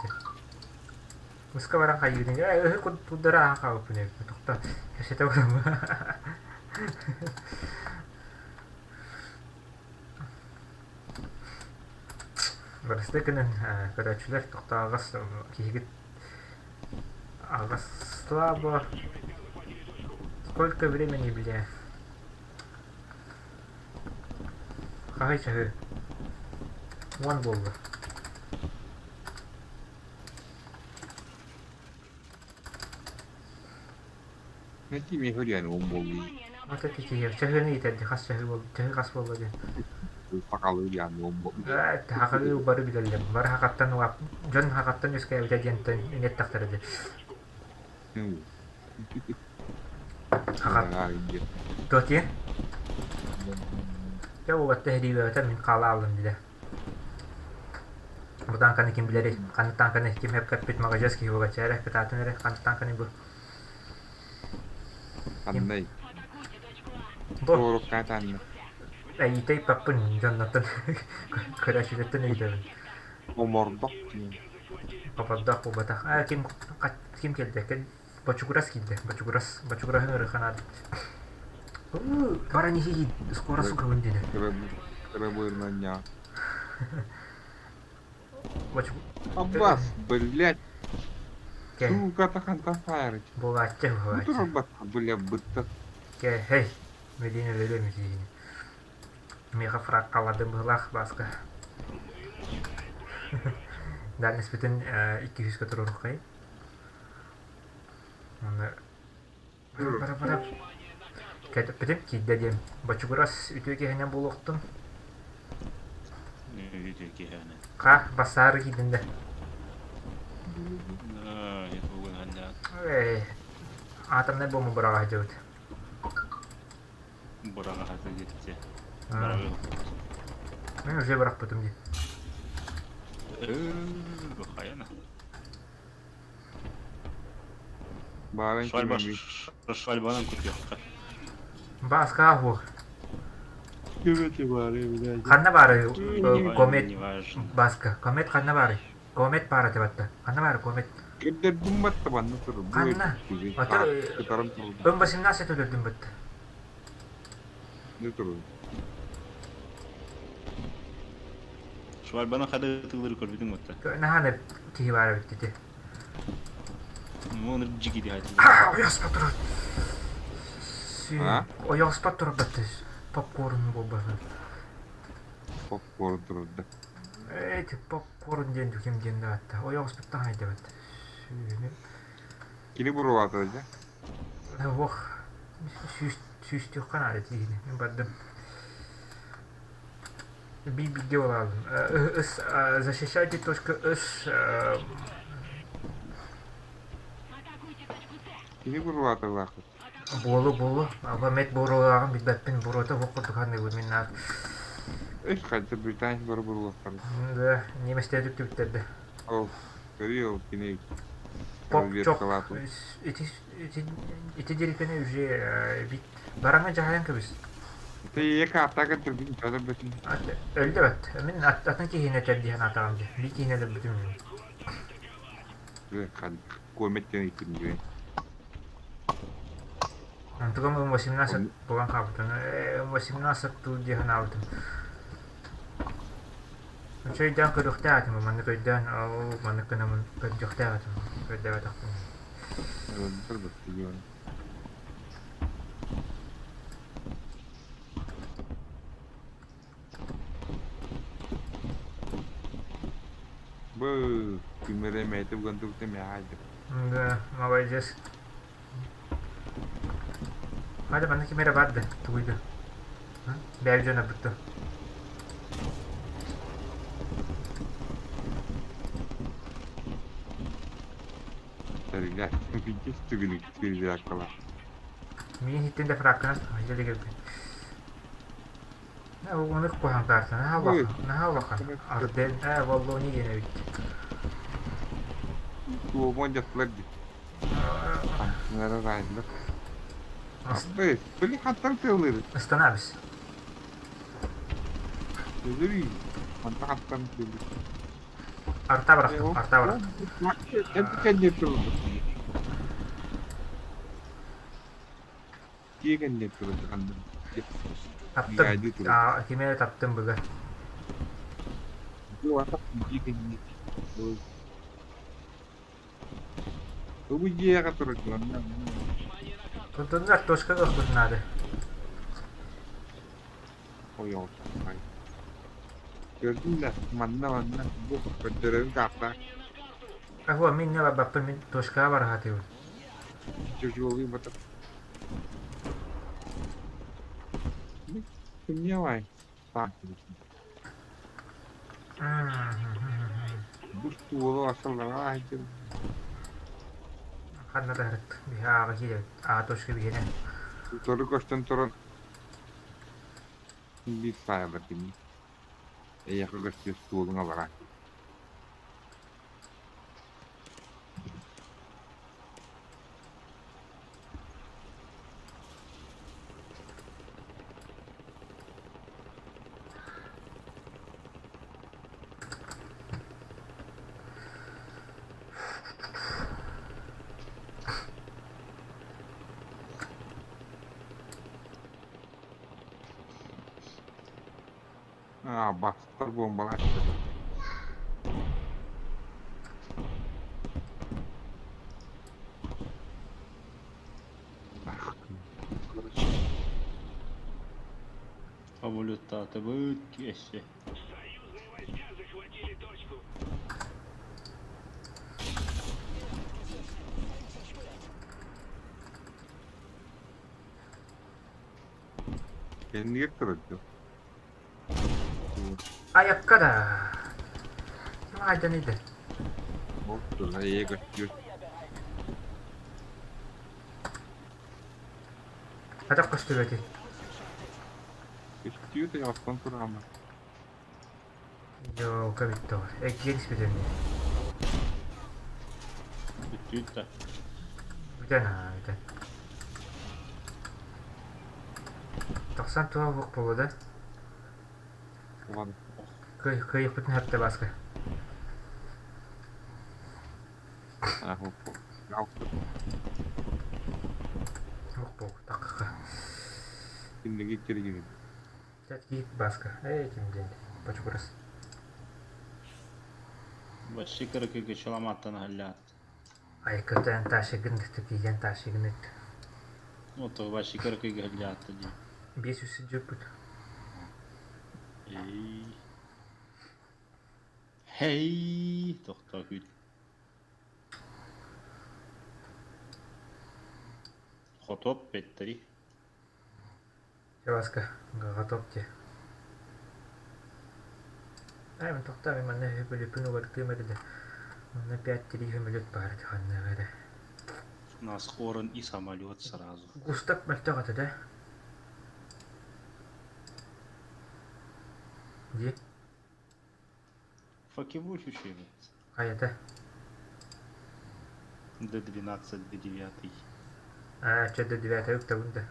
Муска баран хайыытын ыһы курдара ааһан хаалбыппын эбит тохто кэпсэтэ олорума Барыста гынан көрөөччүлэр тохто аҕас киһигит аҕас слабо сколько времени бля Хаһый чаһы уон буолла Ата кичиһиэх чаһыны иитэрди хас чаһы буол чаһы хас буолла диэн Хахалыы бары билэллэр бары хахаттан дьон хахаттан үөскээбитэ диэнтэн иҥэттэхтэрэ дии Хахат Туох диэн Дьэ уолатта эһэриибэбэтэ мин хаала ааллым дилэ Бу тааҥканы ким билэрий? Ханнык тааҥканы ким эппит маҕадьыас киһи буолаччы эрэ кытаатын эрэ ханнык тааҥканы бу? Ким? Ханнай? Бу Туорукка эйитэй паппын дьоннортон көрөөччүлэртэн ыйытабын. Омордох диэн. Папардах буолбатах. Аа ким ким кэлдэ? Кэл Бочугурас киирдэ. Бочугурас. Бочугураһын ырыханаат. Баран иһии скоро сугабын диэнэ. Кырабырнанньа. Аббас, блядь. Сука, тахантан фаерить. Буолааччы, буолааччы. Бля, бытта. Кэ, хей, Медина өлө митиини. Миэхэ фраг хааллардым быһылаах Бааска. Дальностьпытын 200-ка туруоруххай. Уонна бара-бара кэтэппитим киирдэ диэн. Бочугурас үтүө киһинэн буолуохтун. Киһини. Ха, бассаары киирдин да. Бүгүн Э, атомнай буому быраҕа сылдьыбыт. быраҕаһата диэти. Быраҕы. Мен уже бырахпытым дии. Хайана. Баарын Швальба кимэми. швальбанан кутуохха. Бааска хуох. Кимэти баары билээдьи. Ханна баары комет Не важно. Бааска. Комет ханна баары? Комет баара тебатта. Ханна баары комет? Кирдэрдим батта банна туру. Бу Ханна? Ото кытарым туру. М18 өлөрдүм бытта. Не туру. Швальбанан хада тыллары көрбүтүң батта. Наһааны киһи баара бүттү. Оны жиги хати. Ойоспот турар. А? Ойоспот турар батты. Попкорн буолбатын. Попкорн турда. Эти попкорн диэн дүкем диэн да атта. Ойоҕоспуттан хайдабат. Сүүнү. Кини буруолаата дьэ. Ох. Сүүс сүүстүөххэ наада тииһини. Мин бардым. Би бигэ буолаалым. С защищайте точка С. Кини буруолаата лаахыт. Буолу буолу. Аба мет буруолааҕын билбэппин. Буруота суох курдук саныыбын мин наар. Эш хайда Британия бары буруолаттар. Да, немецтэр түптүбүттэрдэ. Ол көрүү ол кини Поп чок разведкалаатын. ити ити ити дирикene уже бит бараңа жаһайан кэбис. Ты екі атака түргін жаза бөтін. Өлдө бат. Мин атын киһине тердиһен атаҕым дии. Би киһине өлбүтүм. Кометтен иттим дии. Онтугам 18 буган хаабытын. 18 туу диэһэн аабытым. Үчүгэйдээн көрүөхтээх этим, маннык өйдөөн, ол маннык гынаммын көрдүөхтээх этим, көрдөөбөтөхпүн. Бу күмере мэйти буган тугта мэхайда. Да, молодец. Hadi bana kimere vardı, tuguydu. Бэйб дьоно бүттü. Тэрилэр. Бигис түгүнүк түгүнүк аккала. Миин хиттин де фракканас жали келбин. Оны кухан карта, наха Ой. улахан, наха улахан. Арден, Валлони диэн эбит. Туомон жаттылар ди. Нара райлар. Абы, били хаттар тылыр. Останабис. Тылыр. Манта хаттар тылыр. Арта бырахтым, арта бырахтым. Эп кенне турду. Киэгенне турду хандан. Таптым. Гайды турду. Кимere таптым быга. Бу ата киэгенне. Бу жега турду. Тутуннар точка көхбүт надо. Ой, ой. Көрдүм да, манна манна бу көрдөрөр карта. Ахуа мин не баппын мин точкаға барахатыбын. Тяжелый батыр. Сомневай. Так. Бу стулу асаллара айтыр. Ханна да харыт. Биһа киирэ. А точка биһине. Тору көстөн туран. Bir sayılır kimi. Эйяхы көстө стулуңа бара. А, бастар бомбалар. Абулюттаатыбыт киэссе. Союзные войска захватили точку. Кеннигер турду. Айакка да. Айдан иде. Ол эйэ көстүө. Атах көстүбэти. Көстүө да оттон турама. Йоо, бүттэ ол. Эккиэн испитин. Бүттүүт да. Бүтэн аа, бүтэн. Тохсан туа бук буолла да. Уlan Кыайыппытын хөптө Бааска. Киниги киригин. Киит Бааска. Эй, ким диэн. Бочугурас. Вообще кыракыга чаламаттан халлаат. Ай, көтөн ташыгын тикийен ташыгын ыт. Вот вообще кыракыга халлаат дии. Биэс үс дьүппүт. Эй. Хей, тохтоо күүт. Хотоп петтери. Чабаска, готов те. Ай, мен тохтоо мен манна хөбөлөпүн угартыым эрдэ. Манна 5-3 хөмөлөт баар ханна эрэ. У нас хорон и самолет сразу. Густав мөлтөх этэ да? Дии. Фокевульф учебец. Хайата. Д12, Д9. Аа, чэ Д9 үктабын да.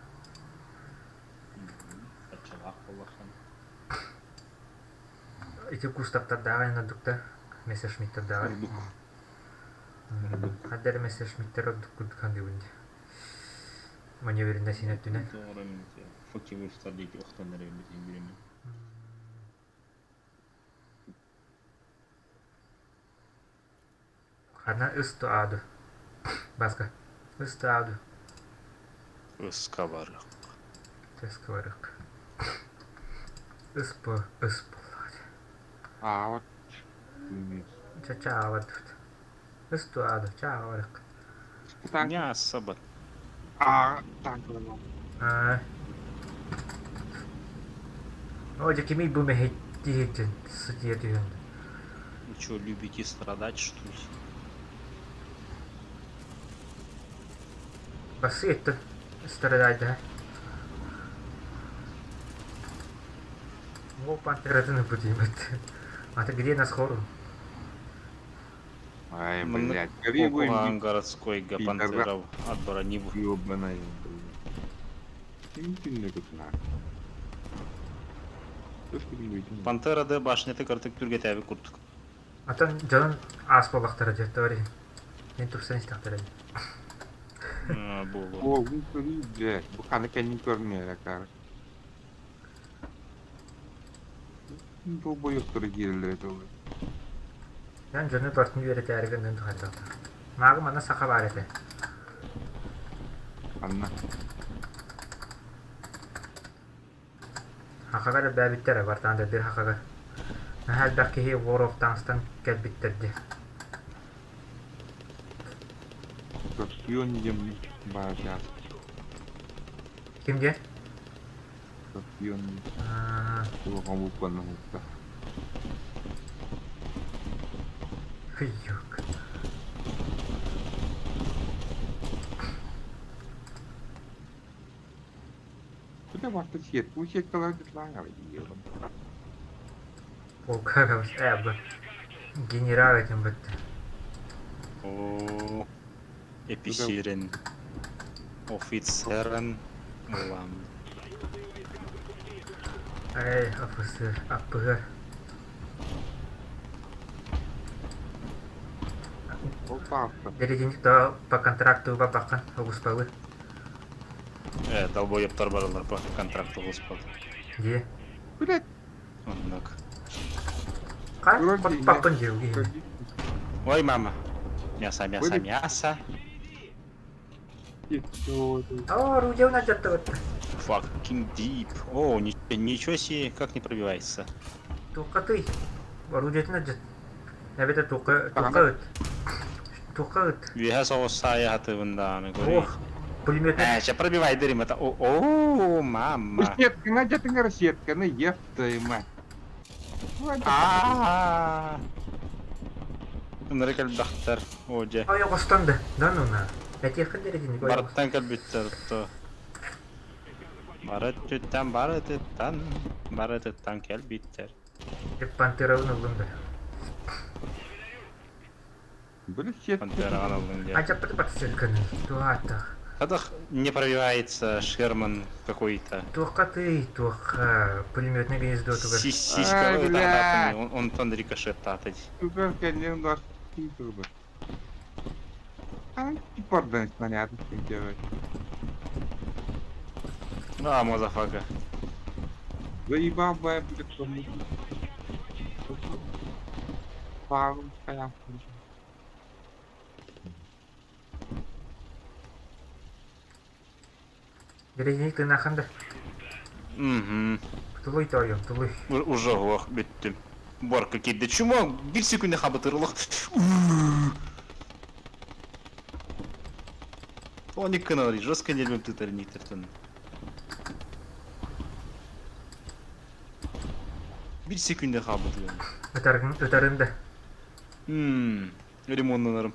Ачалаах буоллахан. Ити Густавтардааҕы ордук да Мессершмиттардааҕы. Ордук. Хадда эрэ Мессершмиттэр ордук курдук саныыбын дии. Маневренна син өттүнэн. Фокевульфтар диэки охтон эрэ билигин билэммин. Ханна ыс ааду. Баска. Ыс ааду. Ыска барык. Ыска барык. Ыс по ыс буоллаҕа. Аават. Ча чаават. Ыс ааду чааварык. Мясо бат. Аа, танк. Аа. О, дьэ кимий бу мэһэйдии сытыйа түһэн. Вы что, любите страдать, что ли? Басыт страдать, да? О, пантератын будем. А ты где нас хору? Ай, блядь, гори Куган городской пантеров от брониву. Ёбаная, блядь. Пантера да башняты картык түргетәбі курдук. Атын дьонун аас буоллахтара дьэ, товарищ. Мен тупсан истэхтэрэ. Буолуо. О, блядь, бу ханы кэннин көрмүөрэ кар. Долбоёбтары киирэллэр этэ ол. Эн дьону бартын үөрэтээри гыннын тухайдахтар. Мааҕы манна саха баар этэ. Анна. Хахагар элбээбиттэр бартаан да бир хахагар. Наһаа элбэх киһи War of Tanks-тан кэлбиттэр дии. Скорпион диэн баар чаас. Ким диэн? Скорпион. Улахан букванан уһукта. Фыйюк. Куда барта сиэт? Бу сиэккалар дытлааҥар иэҕим. Полка э, генерал этим бытты. О, эписирен. Офицерен. Улам. Эй, офицер, аппыгар. Ол тааста. Дэриэтинник да по контракту бабаккан огуспалы. Э, долбоебтар баралар по контракту господа. Дии. Блядь, Оннук. Хай, паппын диэ Ой, мама. Мясо, мясо, мясо. О, орудие надо Fucking deep. О, ничего себе, как не пробивается. Туоххатый. Орудиетин алдьат. Эбэтэр туохха туохха ыт. Туохха ыт. Үөһэ соҕус саайа хатыбын даҕаны көрүй. Ох, пулеметный. Э, сейчас пробивай дырым это. О, о, мама. Сетканы дьатыҥар сетканы еп твою мать. Аа. Ынырык элбэхтэр. Оо дьэ. Ойоҕостон да, да ну на. Этиэххин да итинник ойоҕос. Барыттан кэлбиттэр то. Бары өттүттэн, бары өттүттэн, бары өттүттэн кэлбиттэр. Пантерабын ыллым да. Пантераҕын ыллыҥ диэн. Ачаппыты батсырканы. Туох ааттаах. Хадах не пробивается Шерман какой-то. Туохха тый, туохха пулеметное гнездо тугар. Сиська Ай, бля. онтон рикошеттаатый. Сука, кэннин 24 турбут. А, типа, понятно, что делать. А, motherfucker. Заебал бы я, блядь, что мы. Пару стоял. Березник тынахан да. Угу. Тулуй тойом, тулуй. Уже ох, бүттүм. Борка киирдэ. Чума биир секунда хабытырлых. Тоник канал жестко не любим тытар никтертен. Биир секунда хабытыгын. Ытаргын, ытарын да. Ммм. Ремоннанарым.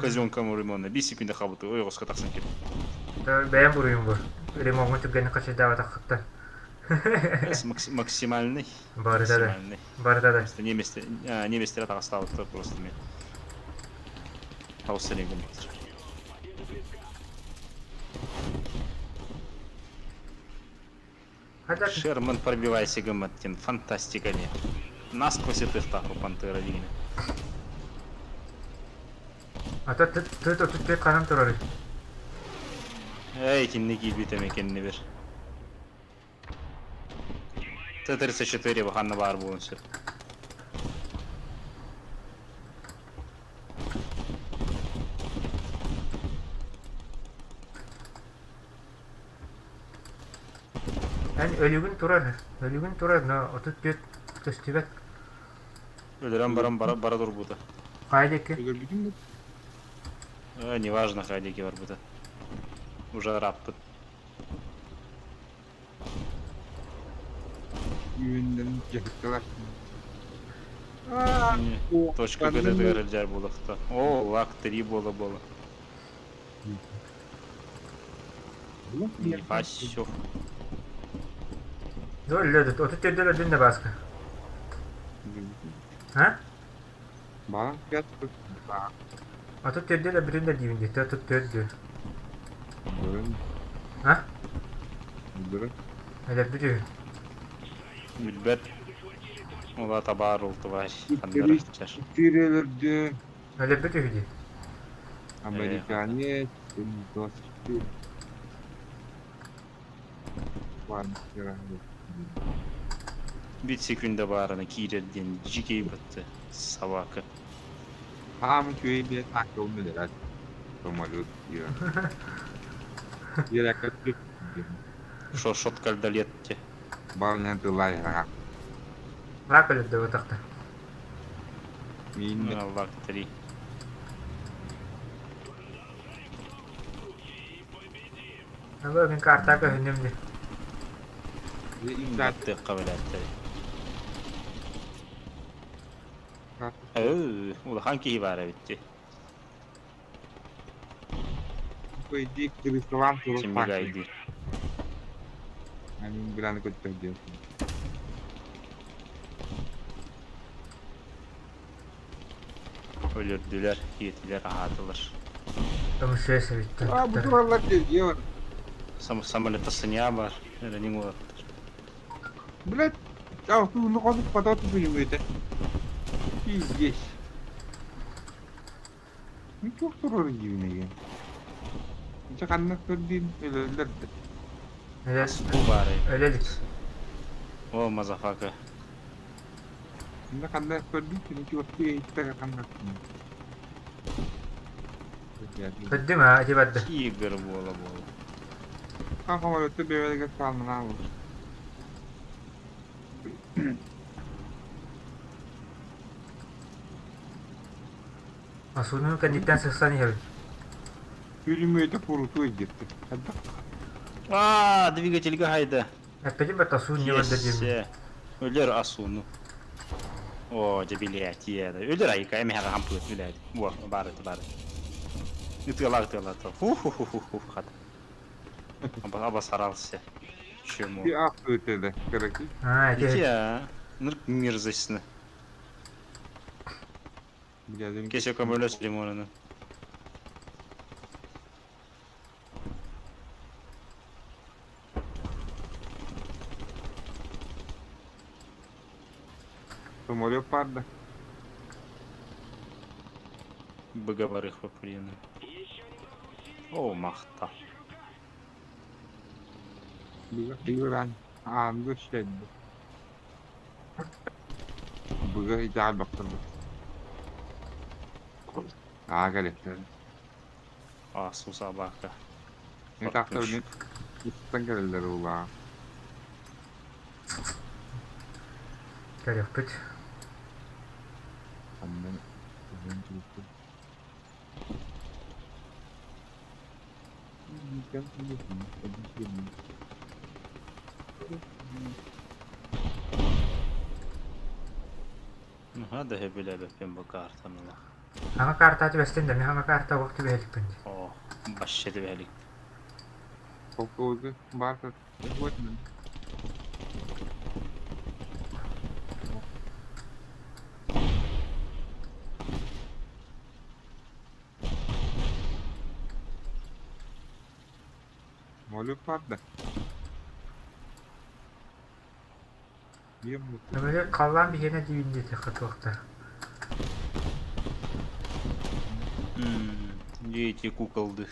Казенкам ремонна. Биир секунда хабыты. Ой, оска тахсан кел. Бэйэм буруйум бу. Ремоҥҥа түргэнник хачайдаабатаххыттан. Максимальный. Барыта да. Максимальный. Барыта да. Просто немецтер, немецтер атаҕастаабыттар просто мен. Таус гыммыттар. Хадак Шерман пробивайся гымматтин. Фантастика не. Насквозь ытыхтаах пантера диигинэ. А то ты ханан турар. Эй, итинник киирбит эмэ кэннибэр. Т-34 баханна баар буолуон сөп. Эн өлүгүн турар, өлүгүн турар, но 34 көстүбэт. Өлөрөн баран бара, бара турбута. Хайа диэки? Өлөрбүтүм Э, неважно, хайа диэки барбыта. Уже ырааппыт. Үүннэн дьаһыкталар. Точка кытытыгар илдьэр буолуохта. О, лак 3 буола-буола. Нифасю. Өллөдүт, 34 өлөрдүн да бааска. А? Балан пять. 34 өлөрбүтүн да диибин дии, 34 дүү. А? Өлөрбүт үһү. Билбэт. Ола табаар ол товарищ. Ханнара чаш. Четыре өлөрдү. Өлөрбүт үһү дии. Американец. 24. Ладно, Биир секунда баарына киирэр диэн дьикэй батты. Собака. Хаамы үчүгэй бэйэ таакка умнулара. Самолет киирэн. Киирэ Шо шоткальдалетте. Барынан тыллайра. Лак өлөрдө бутахта. Мин Лак 3. Aba мин картака көһүннүм дии. Баттыахха бэлээттэр. Ээ, улахан киһи баар эбит дии. Пойди к ресторан Чиммигайдыыр. Они граны көттөр диэн. Өлөрдүлэр, сиэтилэр, аһаатылар. Көмүсүө сэбиттэн. А, бу тураллар диэн. Самолета сыня бар. Эрэниҥ уолаттар. Блядь, а тууну хонук потом пулемете. Пиздец. Ну туох турар диибин Дьэ ханна көрдүүн өлөллөр да. Бу баар. Өлөлүк. О, motherfucker. Ханна ханна көрдүүн кини чугастыы иһиттэр ханна. Көрдүм аа, ити барда. Тигр буола буола. Ха самолетты бэйэлэригэр саалланаабыт. Асуунун кэнниттэн сырсан иһэбин. Пулеметы курутуй диэттэ. А, двигательга хайда. Эппитим барта асуун не барда диэбин. Есе. Өлөр асууну. Оо, дьэ билээтиэ. Өлөр айыка эмиэхэ хампыат билээт. Во, баар это баар. Ытыалаа ытыалаа ытыала. Ху-ху-ху-ху хата. Обосрался. Чему? Ти ахуйте кыраки. А, Ити ити а, нырк мерзостно. Билядым. Кесе көмөлөс лимонunu. Самолет парда. Быгабарых поприна. О, махта. Быга аанды шедdi. Быга идеал бактырды. Аа келеттер. А, сусабака. Ne tahta ne Ыстан келелер ула. Көрүөхпүт. Аннан uzun Наһаа да сөбүлээбэппин бу картаны ла. Хаҥа картаа түбэстин да, мин хаҥа карта уох түбэһэликпин дии. Оо, вообще түбэһэлик. Полковник Бархат. Вот. Молю парда. Бием Өмөлө халлаан биһиэнэ диибин диэтэххэ туохта. Дети куколды.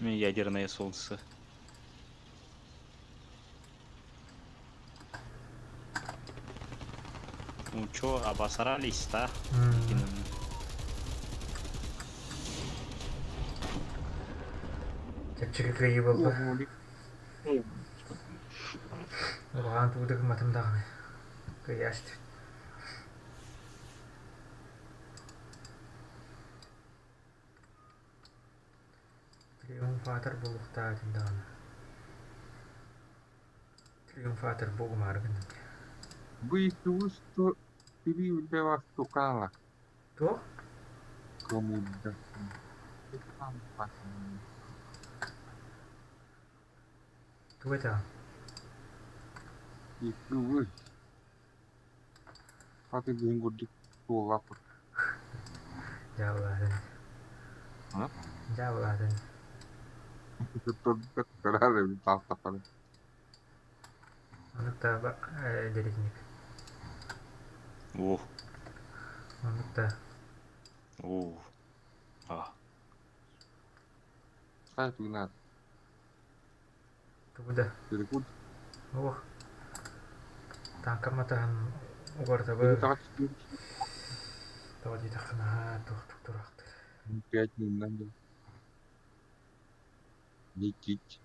Ядерное солнце. Ну чё, обосрались, да? Чэпчэки кыайыы буолла. Улахан тугу да гымматым даҕаны. Кыайаастыбыт. Триумфатор буолуохтаах этим даҕаны. Триумфатор буолумаары гынным. Быйсыбыс тириилбэ тукала Туох? коммунда. Тугу этэҕин? Иккибы. Хаты гын курдук туолаппыт. Дьаабылаатын. А? Дьаабылаатын. Турар таастаппар. Оннук да дэриэтинник. О, Оннук да о, а. Хай тугнат. тугу да. Перекур. Ох. Тааҥкам матаһын угартабы тоҕо диэтэххэ наһаа туохтук тураахтыыр. Пять минут. Никить.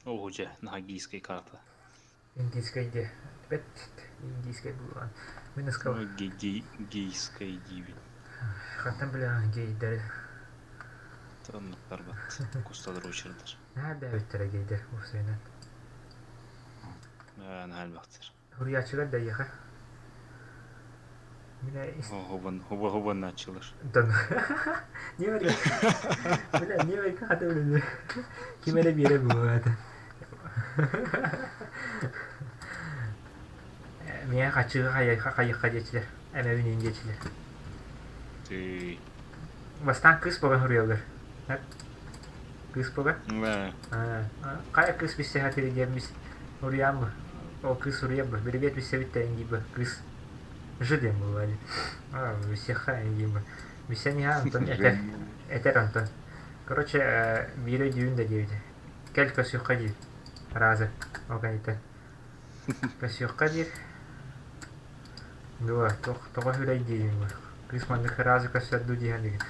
О, дьэ, наһаа гейская карта. Индийскэй диэ. Бэт индийскэй булан. Мин ыскал Ну, гейская диибин. хантан билэҕин гейдэри. Оннуктар бат. Кусталар очердар. Наһаа элбээбиттэрэ гейдэр уопсайынан. Наһаа элбэхтэр. Суруйааччылар да эйиэхэ. Мин Хубаннааччылар. Дон. Ньиэмэргэ Бля, ньиэмэргэ хата билиннэ. Ким эрэ биэрэ буолуо Миэхэ хачыга хайыха хайыха диэчилэр. Эмэбин диэчилэр. Ты. Бастаан кыыс буолан суруйаллар. Кыыс буолан? Хайа кыыс билсэ сатыыр диэн мис суруйааммы. Ол кыыс суруйар бу. Бирибиэт билсэбит диибэ кыыс. Ж диэн буолуо дии. Всеха диибэ. Билсэн иһэ Антон этэр. Этэр Антон. Короче, биир өйдүүбүн да диэбитэ. Кэл көрсүөххэ диир. Разы. Ол кэнниттэн. Көрсүөххэ диир. Дуо, тоҕо үһүлэй диибин бу. Кыыс маннык разы көрсөр дуу диэһэн дигин.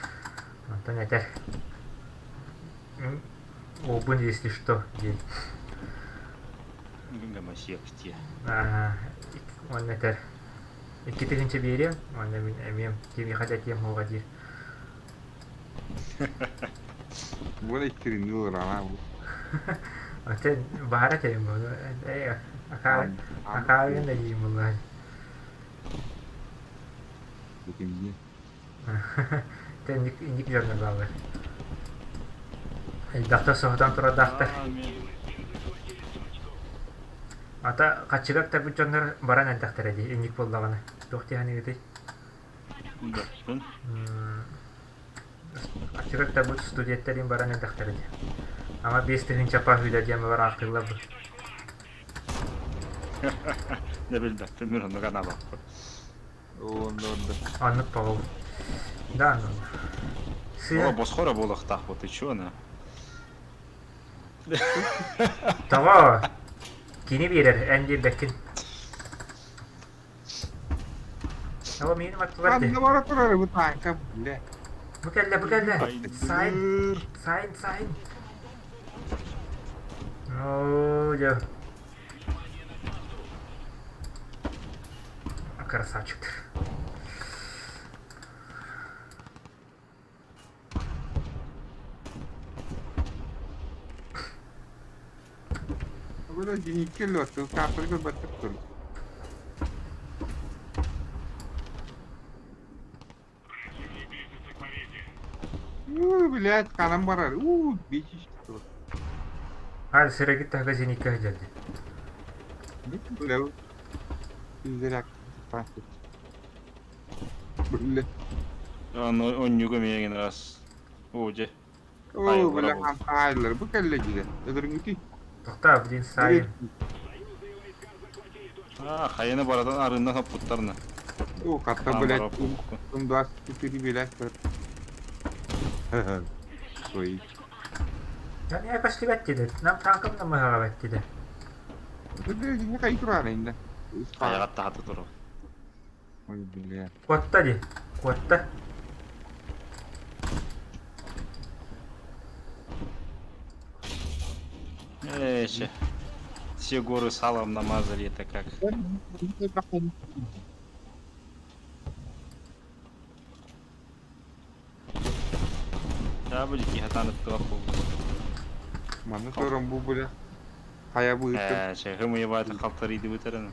Онтон этэр. Уолбун если что диэн. Гомосек те. Уонна этэр 2000 биэриэм уонна мин эмиэм кимиэхэ да этиэм суоҕа диир. Буола иккиринни ылыраҕа бу. Оттон баара этэрим буолу акаарыгын да диим буоллаҕа. Битимни. Инник инник дьоннор бааллар. Элбэхтэ соһутан турардаахтар. Ата хаччыга ыктарбыт дьоннор баран эрдэхтэрэ дии инник буоллаҕына. Туох дии саныыгытый? Бөхпүн. Хаччыга ыктарбыт студенттэрин баран эрдэхтэрэ дии. Ама 5000 па хүлэ диэн бараахтыыллар бу. Да билбэппин мин оннук анаабаппын. Оннук тоҕо Да, ну. О, босхо эрэ буолуохтаахпыт, ты чё, на? Тоҕо? Кини биэрэр, эн биэрбэккин. Оо, миигин аттылар дии. Ханна бара турар бу тааҥка, бля. Бу кэллэ, бу кэллэ. Сайн, сайн, сайн. Оо, дьэ. Красавчиктар. Бу да дьиҥиккэ лётту, кааппырга баттах тур. Уу, блядь, ханан барар. Уу, бичиш. Hadi sıra git daha зенитка geldi. Бля, пиздеряк. Бля. Онньуга миэгин раз. Оо, дьэ. Оо, бля, хаайлар. Бу кэллэ дьиэ. Өлөрүҥүтүй. Тоқта, блин, сайын. Аа, хайаны барытын арыынан хоппуттарна. Оо, хатта, блядь, М24 блядь. Свои. Я не көстүбэт диде. Нам танкым да мыһаҕабат диде. Не кай турар инде. Хайаҕат таһата турар. Ой, бля. Куотта ди. Куотта. Э, Все горы салом намазали, это как? Да, будет кихатан ыттылах буолбут. Манна туран бу бля. Хайа быыттым. Э, чэ, халтарыйды бытарын.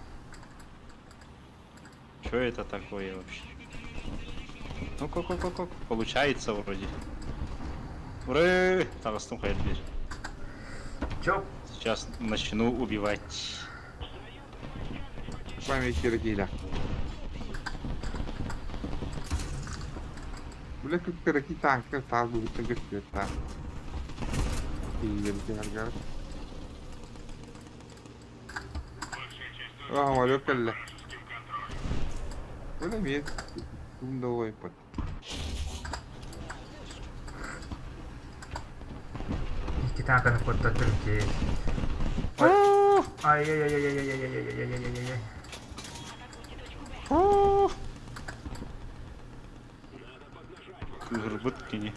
Что это такое вообще? Ну ко ко ко ко получается вроде. Ура! Таҕыстым хайа бир. Чоп. Сейчас начну убивать. Память киракиля. Бля, как кираки танка тал быыттан көстүөт та. Тиийэр Самолет кэллэ. Бу эмиэ тумдалайпыт. Икки танканы куоттардым ки. Ай-яй-яй-яй-яй-яй-яй-яй-яй-яй-яй. Кыһырбыт кини.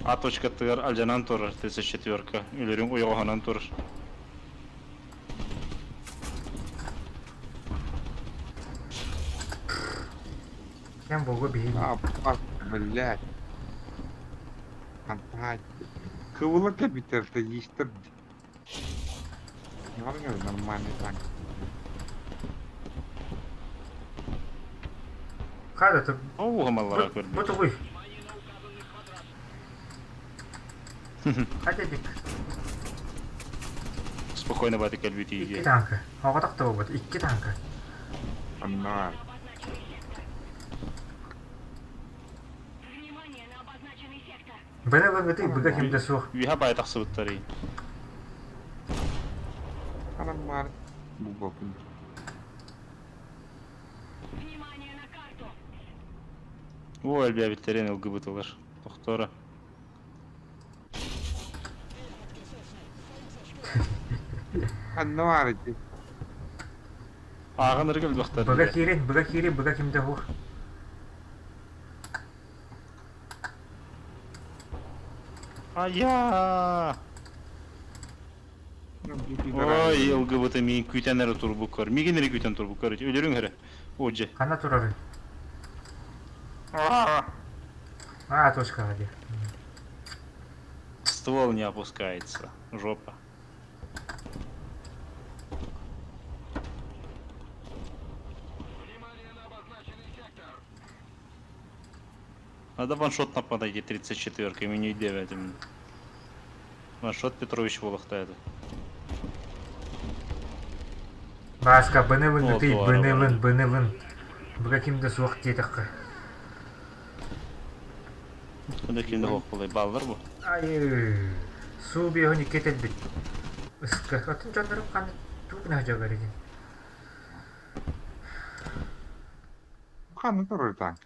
А точка тыгар алдьанан турар, 34-ка. Өлөрүҥ уйаҕаһынан турар. Кэм буолуо биһиги. А, блядь. Фантастика. Кыбыла кэбитэр тагистар. Нормальный танк. Хада тут. Оу, Бу тугуй. Хатя дик. Спокойно баты кэлбити Икки танка. Оҕотох буолбут. Икки танка. Анна. Быны быгыты быга кимде суох. Үһэ бай тахсыбыттары. Анаммар. Бу О, элбээбиттерин ылгыбытылар. Тохтора. Ханна бар ити. Ааҕан ырыгыл бахтар. Быга киирин, быга киирин, быга кимде суох. Ая! Ой, ЛГБТ миин күүтэн эрэ турбуккар. Миигин эрэ күүтэн турбуккар. Өлөрүҥ эрэ. О, дьэ. Ханна турарый? А, точкаҕа дии. Ствол не опускается. Жопа. Внимание на обозначенный сектор! Надо ваншот нападайте 34-кой, мне 9 именно. Ваншот Петрович Волохтает. Бааска, быныбын О, ытый, туора быныбын, быныбын. Бу ким да суох диэтэххэ. Куда ким да хуох баллар бу. Айыы, суу биэһин икки этэлбит. Ыска, атын дьоннорум ханна туох наһа дьон Ханна турар танк?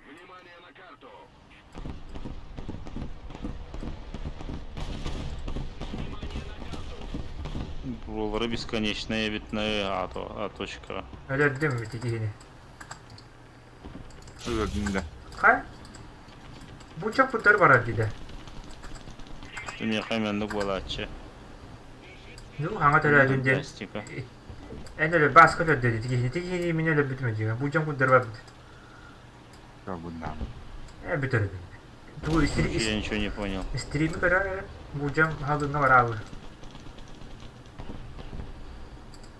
Внимание на карту! Буолара бесконечная битная А, то, А точка. Өлөрдүм ити киһини. Өлөрдүм да. Хай? Бу чоппуттар барар диде. Миэхэ маннык буолааччы. Ну, хаҥа төрөөтүн диэн. Фантастика. Эн өлө бааска өлөрдө ити киһини. Ити киһини мин өлөрбүтүм дьиҥэ. Бу дьон курдар барбыт. Кабыннаам. Э бүтэр. Тугу Я ничего не понял. стрими көрөр бу дьон халыҥҥа бараабы.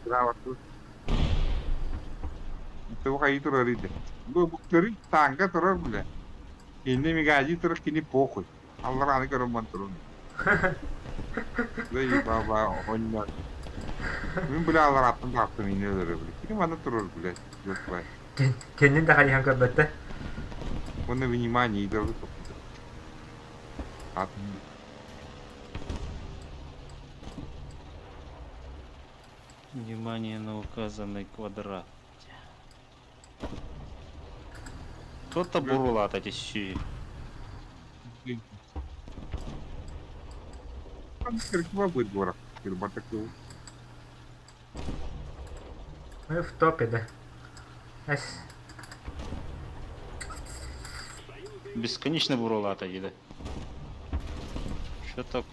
Браво. Туох айыы турар иде. Бу бу танка турар бile. Инне мигаji турар кини похуй. Аллар аны көрөн бан турун. Дэй баба оннар. Мин бile аллар аттын таптым инне өлөрө бile. Кини мана турар бile. Yok бай. Кэннин да хайыһан көрбөттө. Оны внимание идерди топту. Атын Внимание на указанный квадрат. Кто-то бурулат эти сюи. Кирква будет город. Кирбатакыл. Мы в топе, да. Эс. Бесконечно бурулат эти, да. Что так?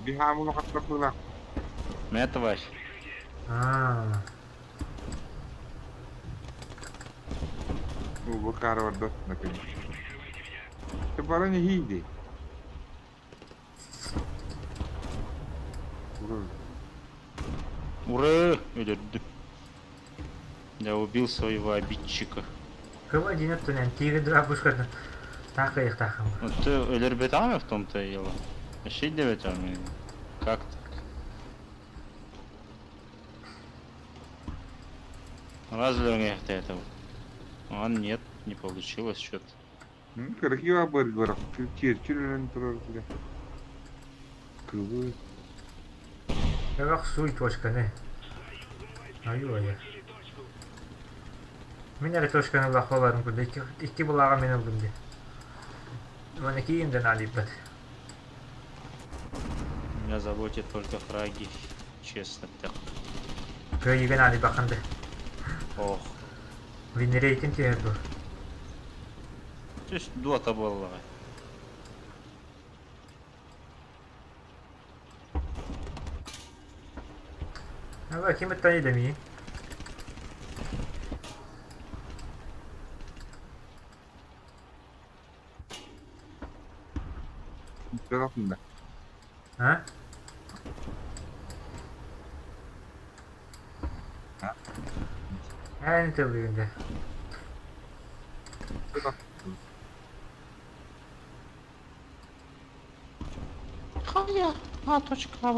Бихамы хаттапыла. Мэтвась. Аа. Бу карварда наконец. Ты пора не хиди. Ура! Өлөрдүм. Я убил своего обидчика. Кыва динер тунен тиги дура бушкардан. Таакы таакым. Вот ты өлөрбөтөм в том-то и дело. Вообще девятами. Как так? Разве это вот? А нет, не получилось что-то. Красиво был город. Чир-чир турар бile. Кылы. Эх, суй точканы. Аю ая. Мин эрэ точканы лахоларым курда икки икки булааҕа мин ыллым дии. Уонна киин да наадыйбат. Меня заботит только фраги, честно так. Кыайыыга наадыйбаккын да. Ох. Винрейтин түһэр бу. То есть дота была. Ала ким ыттан идэмии? Tarafında. А? А? Эн тылыгында. Хая, А точка,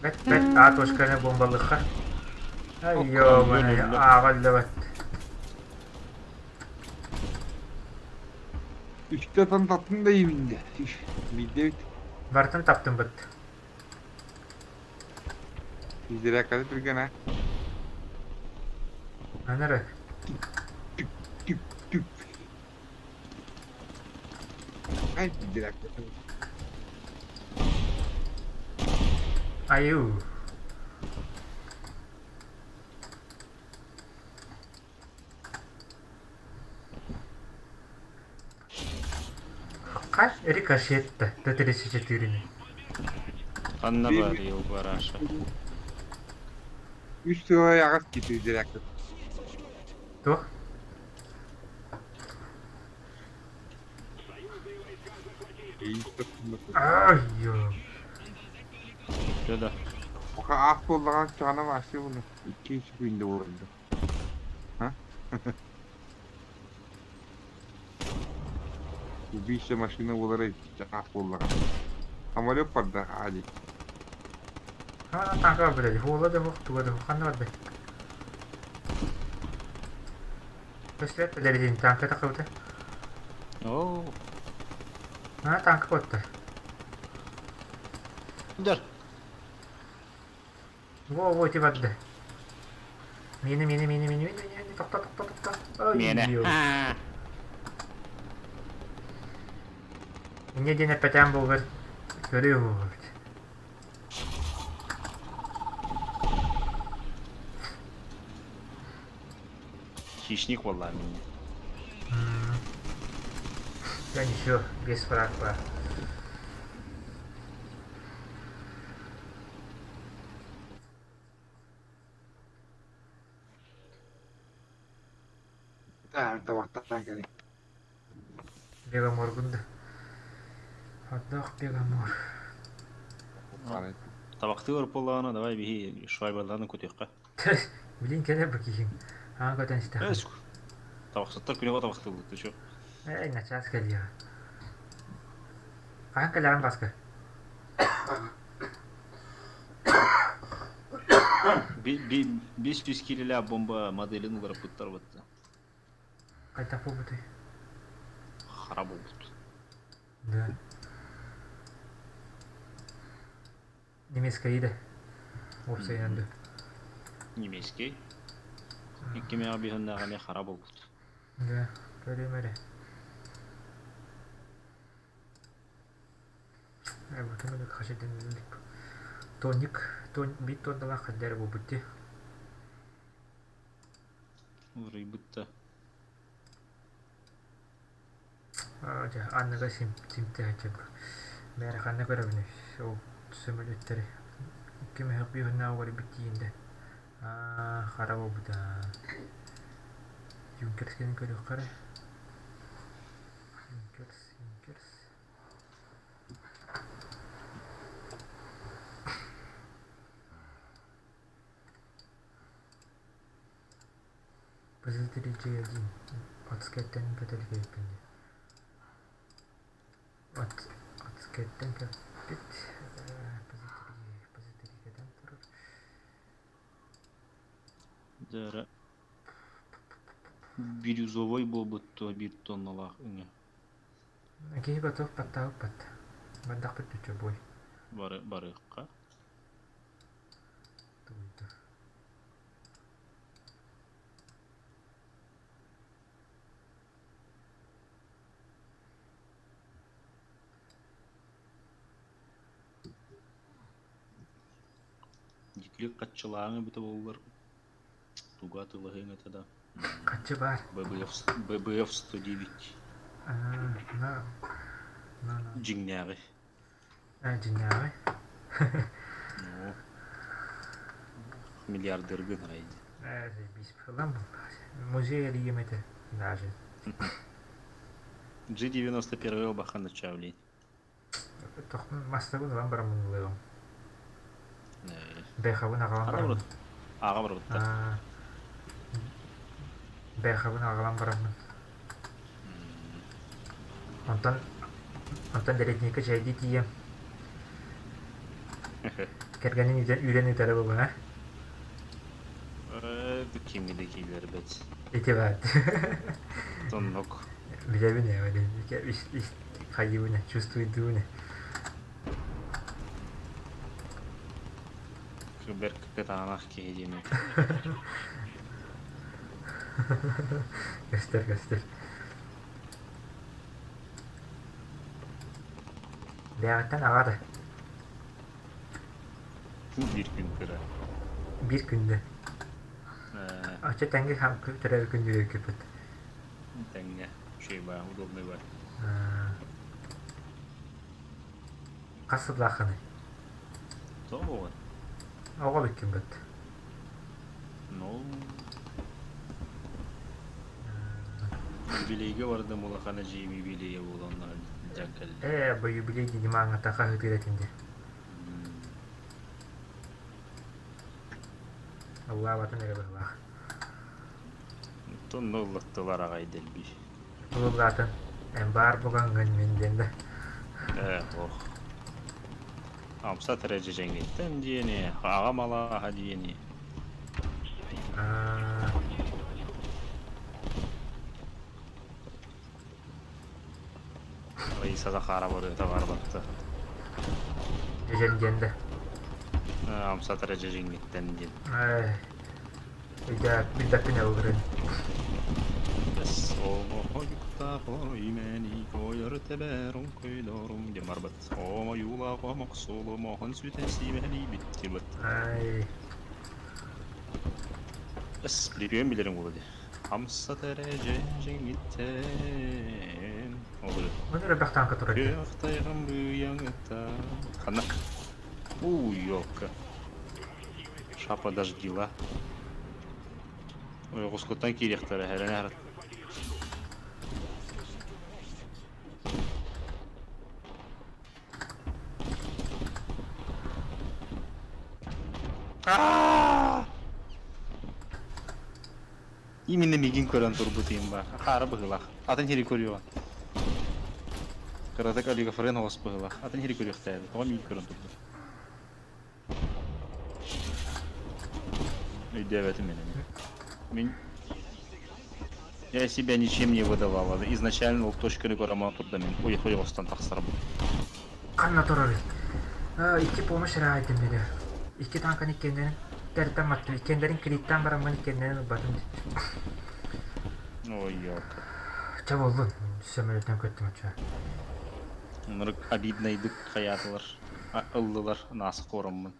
Бэт бэт А точканы бомбалыхха. Ай ё-моё, ааҕаллыбат. Үстэ тан таттын да иминде. Бидде Бартын таптым быт. Изрек кады түрген а. Анары. Түк түк. Ай изрек. Аю. Рикошетта Т-34-ни. Ханна Биир баар Елбараша? Үс сылай аҕыс киһи директор. Туох? Ай, Что да? Пока ах буоллаҕа чаҕана вообще буну икки секунда буолла. А? Убийца машина буолара ах буоллаҕа. Самолет барда ади. Хана танка блядь, хуола да хуох, туга да хуох, ханна бардай? Көстүбэт билэритин танка тахсыбыта. Оо. А танка куотта. Дар. Во, во, ити барда. Миэнэ, миэнэ, миэнэ, миэнэ, миэнэ, миэнэ, тохто, тохто, тохто. Ой, Миэнэ. Инньэ диэн эппэтээн буолбар көрүө буолбут. Хищник буолла мине. Да ничего, без фраг бар. Табахтан кэлин. Бегоморгун да. Отдох Бегомор. Табахтыыр буоллаҕына давай биһи швайбаларын көтүөххэ. Блин, кэлэ бу киһиҥ. Аан көтөн истэххин. Табахсыттар күнүгэ табахтыыллар ты чё? Эй, начаас кэлиэҕэ. Хаһан кэлэҕин Баска? Бес жүз киилэлээх бомба моделин уларыппыттар батта. Хайдах буолбутай? Хара буолбут. Да. Немецкая да. Уопсайынан да. Немецкий. Икки мега биһыннааҕа эмиэ хара буолбут. Да, көрүөм эрэ. Тоник, биир туонналаах ханна эрэ буолбут дии. Уларыйбыт да. Дьэ, анныга симтэ сылдьабын. Бээрэ ханна көрөбүнүй ол сөмөлүөттэри икки мөһөх быыһыннаах уларыйбыт тиийиндэ. Аа, хара буолбута. Юнкерс кэлин көрүөххэ эрэ. Юнкерс, Юнкерс. ПЗ-3J1 Отскеттэн кэтэликэйиппин дии. От Отскеттэн кэппит ПЗ-3 кэтэн турар. Дьэ бирюзовой буолбут дуо биир тонналаах өҥө. Киһи готов баттаабыппат. Бардахпыт чуччобуой. Бары барыахха. Тугуйду. Дьиклик хаччылааҥ эбитэ буоллар тугу атыылаһыаҥ этэ да. Хаччы баар. ББФ ББФ 109. На на на. Дьиҥнээҕи. Ээ, дьиҥнээҕи. Ну, миллиардергын арай. Ээ, заебись. Ылан музей эрийиэм этэ даже. G91 бахан начавлей. Мастабын ылан бараммын ылыаҕым. Бэхабын аҕалан Хана бараммын. барыт? Аҕа барбыттар. Бэхабын аҕалан бараммын. Онтон онтон дэриэтинньиккэ чэйдии тиийэм. Кэргэнин үүрэн ыытара буолуо, Э, кимҥэ да киилэрбэт. Ити баар. Тоннук. Билэбин ээ, хайыыбын ээ, чувствуйдуубун ээ. Бэрт кытаанах киһи диэн Көстөр, көстөр. Бэйэҕиттэн аҕа да. Биир күн кыра. Биир күндэ. Оччо тэҥҥэ төрөөбүт күндү киппит. Тэҥҥэ. Үчүгэй баа, удобный баа. Хас сыллааххыный? Тоҕо? Оҕо эбиккин быт. Ну, юбилейга бардым улахан эдьиийим юбилейа буолан дьаҥ кэллэ. Ээ, бу юбилей дидимааҥҥыттан хаһыытыыр этим дии. Ыллаабатын эрэ быһыылаах. Онно ыллаттылар аҕай дэлби. Ыллаатын эн баар бугаҥҥын мин диэн да. Ээ, ох. Амсат эрэ дьэдьэҥҥиттэн диэни, аҕам алааһа диэни. Аа, Раиса Захарова ырыата барбатта. дьэдьэн диэн да. Амсат эрэ дьэдьэҥҥиттэн диэн. Ээ, өйдөө билбэппин ылгырын. Эс оҕоһуктаах имэни койор тэбэр оҥкойдорум диэн барбыт. Оҥойуулаах омок суолу моһон сүтэн сиимэһэлии биттибит. Ай, Эс припевин билэрин буолуо дии. Хамсат эрэ дьэдьэҥҥиттэн Ол Оны элбэх таанка турар дии. Күөх тайҕам быйаҥыттан Ханна? Уу, ёлка. Шапа дождила. Ойоҕоскуттан киириэхтэрэ, эрэнэ ар. Аа! Именно мигин көрөн турбутуйум ба. Хаара быһыылаах. Атын сири көрүөҕүн. Кыратык олигофрен оҕус быһыылаах. Атын сири көрүөхтээбит. Тоҕо миигин көрөн турбут? Өйдөөбөтүм мин эми. Мин Я себя ничем не выдавала. Изначально ол точканы көрөмөн турда мин ойоҕостон тахсарбын. Ханна турарый? Икки помощь ыраайдым били. Икки танканы иккиэннэрин тэртэн маттым. Иккиэннэрин кирииттэн бараммын иккиэннэрин ылбатым. Ой, ёлка. Чэ буоллун. Сөмөлүөтүнэн көттүм оччо. Ынырык обиднайдык хайаатылар, ыллылар наасы хороммун.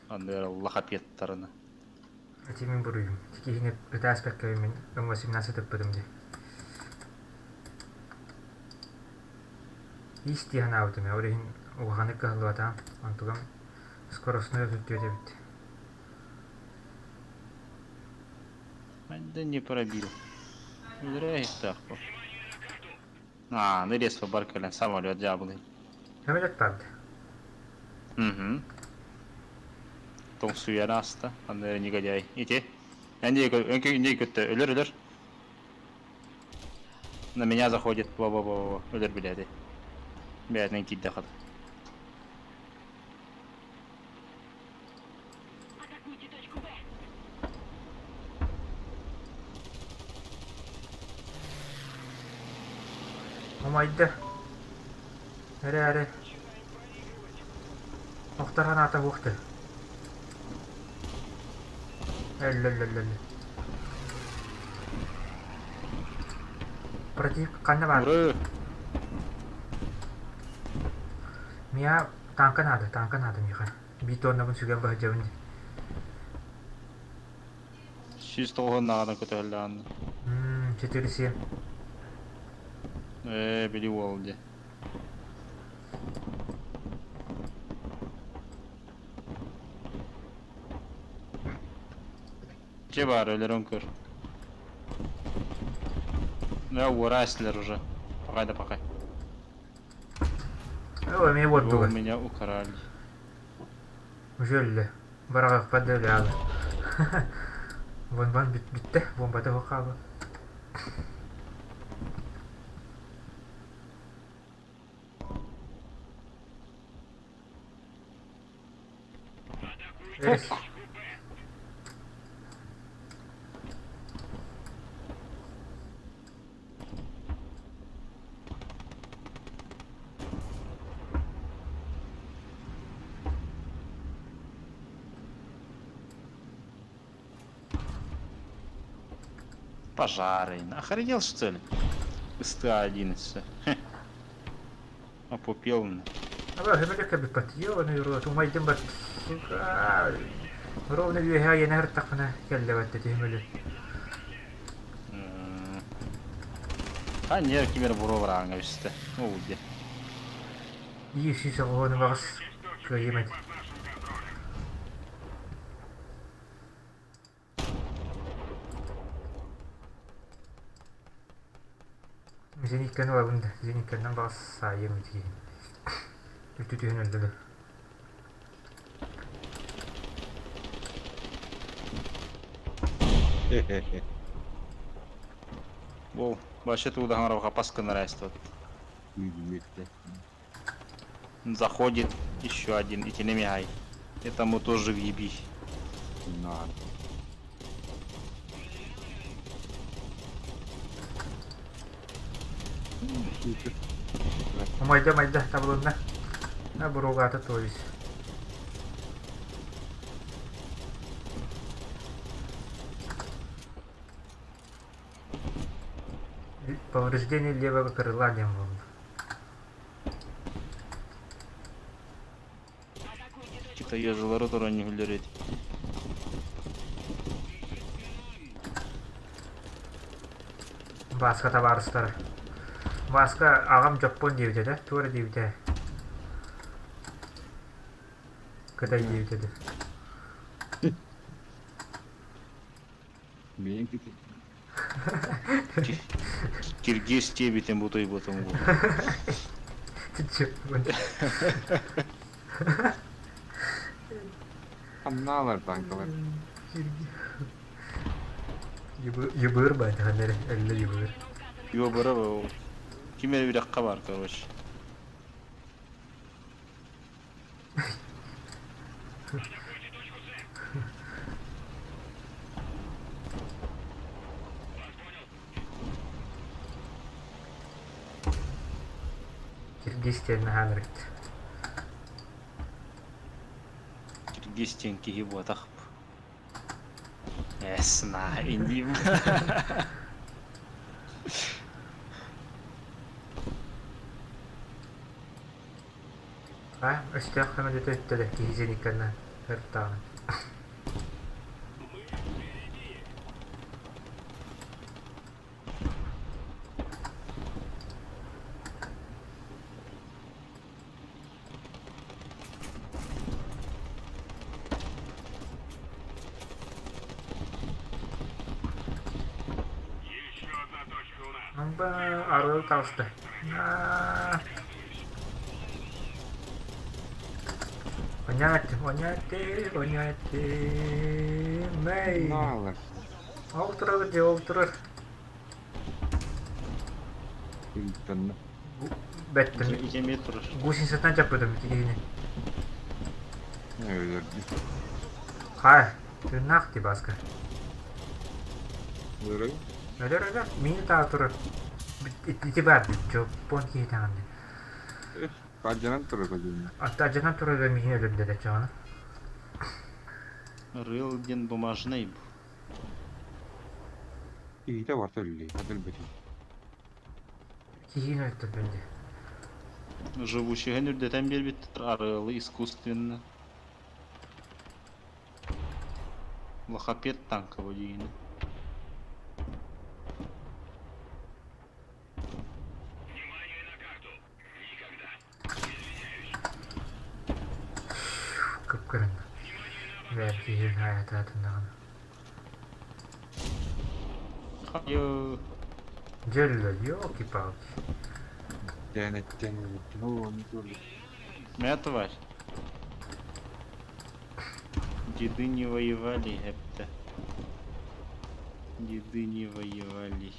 Андыар лахапеттарына. Ити мин буруйум. Киһини ытааспакка мин 18 ытыппытым дии. Ис дии санаабытым ээ, ол иһин улаханнык кыһаллыбатаҕым, онтугам скоростной өтүрдүөт эбит. Да не пробил. Өлөрө А, ну резко бар кэлэн самолет дьаабылый. Самолет барды. Угу. Тоҥсуйан ааста, аны эрэ негодяй. Ити. Эн не көттө, өлөр өлөр. На меня заходит, во-во-во, өлөр билээти. Бэйэтинэн киирдэ хата. Умайда. Эрээри охтор санаата суох Өллө-өллө-өллө. Против ханна баар? Уры! Миа танка наада, танка наада миэхэ. Биир туоннабын сүгэн баһыдьабын дии. 109 нааҕынан көтөһөллөҕүн. 407. Ээ, били уол дии. Че баар, өлөрөн көр. Да, уорайсылар уже. Пакай да пакай. Оо, эмиэ Его у уордугар. меня украли. Уже өллө. Быраҕыахпар да өлө хаалла. Вон-вон бүттэ, буомбата суох хаалла. Эрис. Пожары. Охренел, что ли? СТ-11. Опупел. Аба хөмөлөккө бүппэт. Ёбаный рот, умайдым бат. Сука. Ровно үөһэ айана ыртахпына кэллэ батта түһүмөлү. А не кимер буро барааҥҥа түстэ. Оо, дьэ. Биир сүүс оҕуһуну баҕас кыайыам этэ. Зенитканы ылабын да, зенитканнан баҕас саайыам ити киһини. Үлтү түһэн өллө да. Ол, вообще туда хаҥарабаха пас гынар Заходит еще один, итини михай. Этому тоже въеби. Надо. Умайда, умайда, табылынна. На буругаата то есть. Повреждение левого крыла диэн буолла. Китаежылары туран үһүлэр эти. Бааска табаарыстара. Бааска аҕам дьоппуон диэбитэ да, туора диэбитэ. Кытай диэбитэ да. Мен кити. Киргиз диэбитин бутуйбутум буолуо. Аннаалар танкалар. Юбыр байтахан эрэ, эллэ юбыр. Юбыра ким эрэ үрэххэ бар, короче. Киргиз диэн наһаа ынырыкт. Киргиз диэн киһи буотах. Эс, на, индиим. А, өстөөх көмөлөтө өттө да киһи зеникканна ыртаҕын. Арыы таҕыста. Онятим, онятим, онятим, эй. Наалар. Ол турар дии, ол турар. Тыыттанна. Бэттим. Итэмиэ турар. Гусеницатынан чаппытым ити киһини. Өлөрдү. Хай, тыыннаах дии Бааска. Өлөрөй. Өлөр өлөр, миин таа турар. Ити баар дии, дьоппуон киһи таҥан дии. Алдьанан турар көдьүүнэ. Атта алдьанан турарга миин өлөрдө да чаҕана. Рыл диэн бумажный бу. Киһитэ барта өллүй, өлбөтүй. Киһини өлтөрбүн дии. Живущиһын үрдэтэн биэрбиттэр арыалы искусственно. Лохопед танковый диигин. Кып-кырын. Бэйэм киһим аятаатын даҕаны. Хайы. Дьөллө, ёлки-палки. Тэнэттэн Мя тварь. Деды не воевали, эпте. Деды не воевали.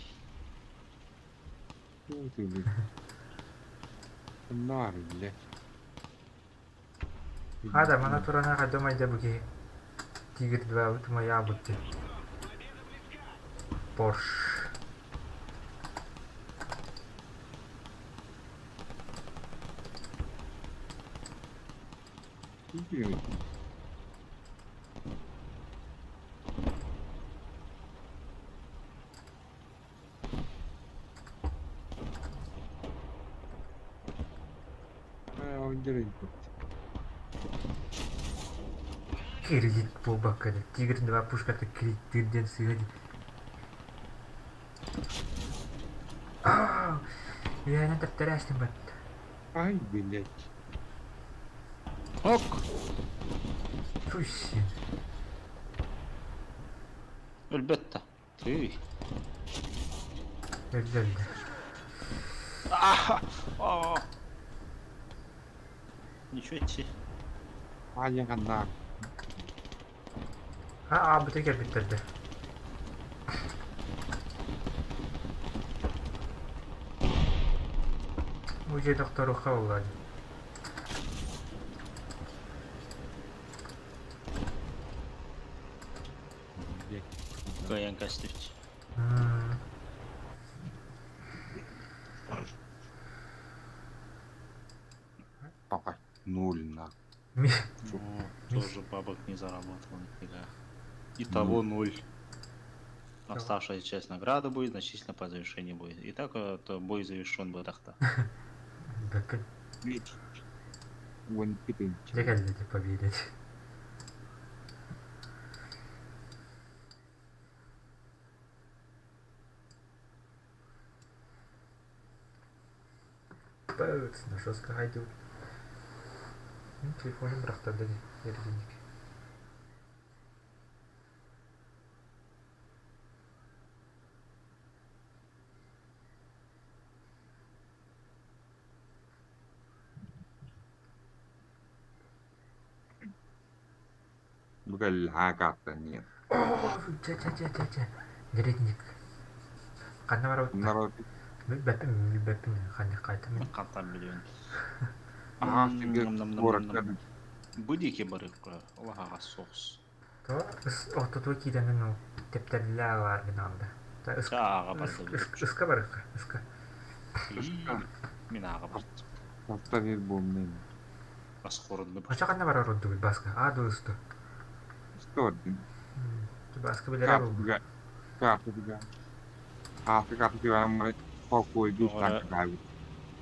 Наар блядь. Хада, мана турана хадамайда бу киһи. Тигр 2 тумайаабыт дии. Порш. Кредит буолбакка да Тигр 2 пушката кредиттиир диэн сыыһа дии. Аа, үөһэнэн тэптэрээстим бат. Ай, блядь. Ок! Фуй. Өлбөт да. Тыый. Өлдө өлдө. А! Ничего себе. Аайан ханнаах. А аабыта кэлбиттэр да. Бу дьиэ докторуха буолла дии. Кыайан көстүбүт. Пока нуль на. Тоже бабок не заработал нифига. Итого ноль. Оставшаяся часть награды будет значительно по завершении боя. Итак, это бой завершен был так-то. Бөккүн. Уон питин. Дьэ кэллэ дии победить. Быт, на жестко хайдыбыт. Телефонун бырахтарда дии, эргинник. Бу кэллэҕэ каартан Оо, чэ чэ чэ чэ чэ. Дэриэтинньик. Ханна барабыт? Народ Билбэппин, билбэппин ханна хайтамын. Хантан билиэн. аһаа сиргэ куоракка Бу диэки барыахха олаһаҕа соҕус. То ортотугар киирэн ну тэптэриллээ баар гынаалда. Чэ ааҕа бардыбыт. Ыска барыахха, ыска. Мин ааҕа бардым. Таптар ир буомнен. Басхорунну. Очо ханна барар ордугуй Баска? Аа ду ысту. Стордин. Баска билэрэ буолбут. Картыга. Картыга. Ааты картыга мары покой бир танк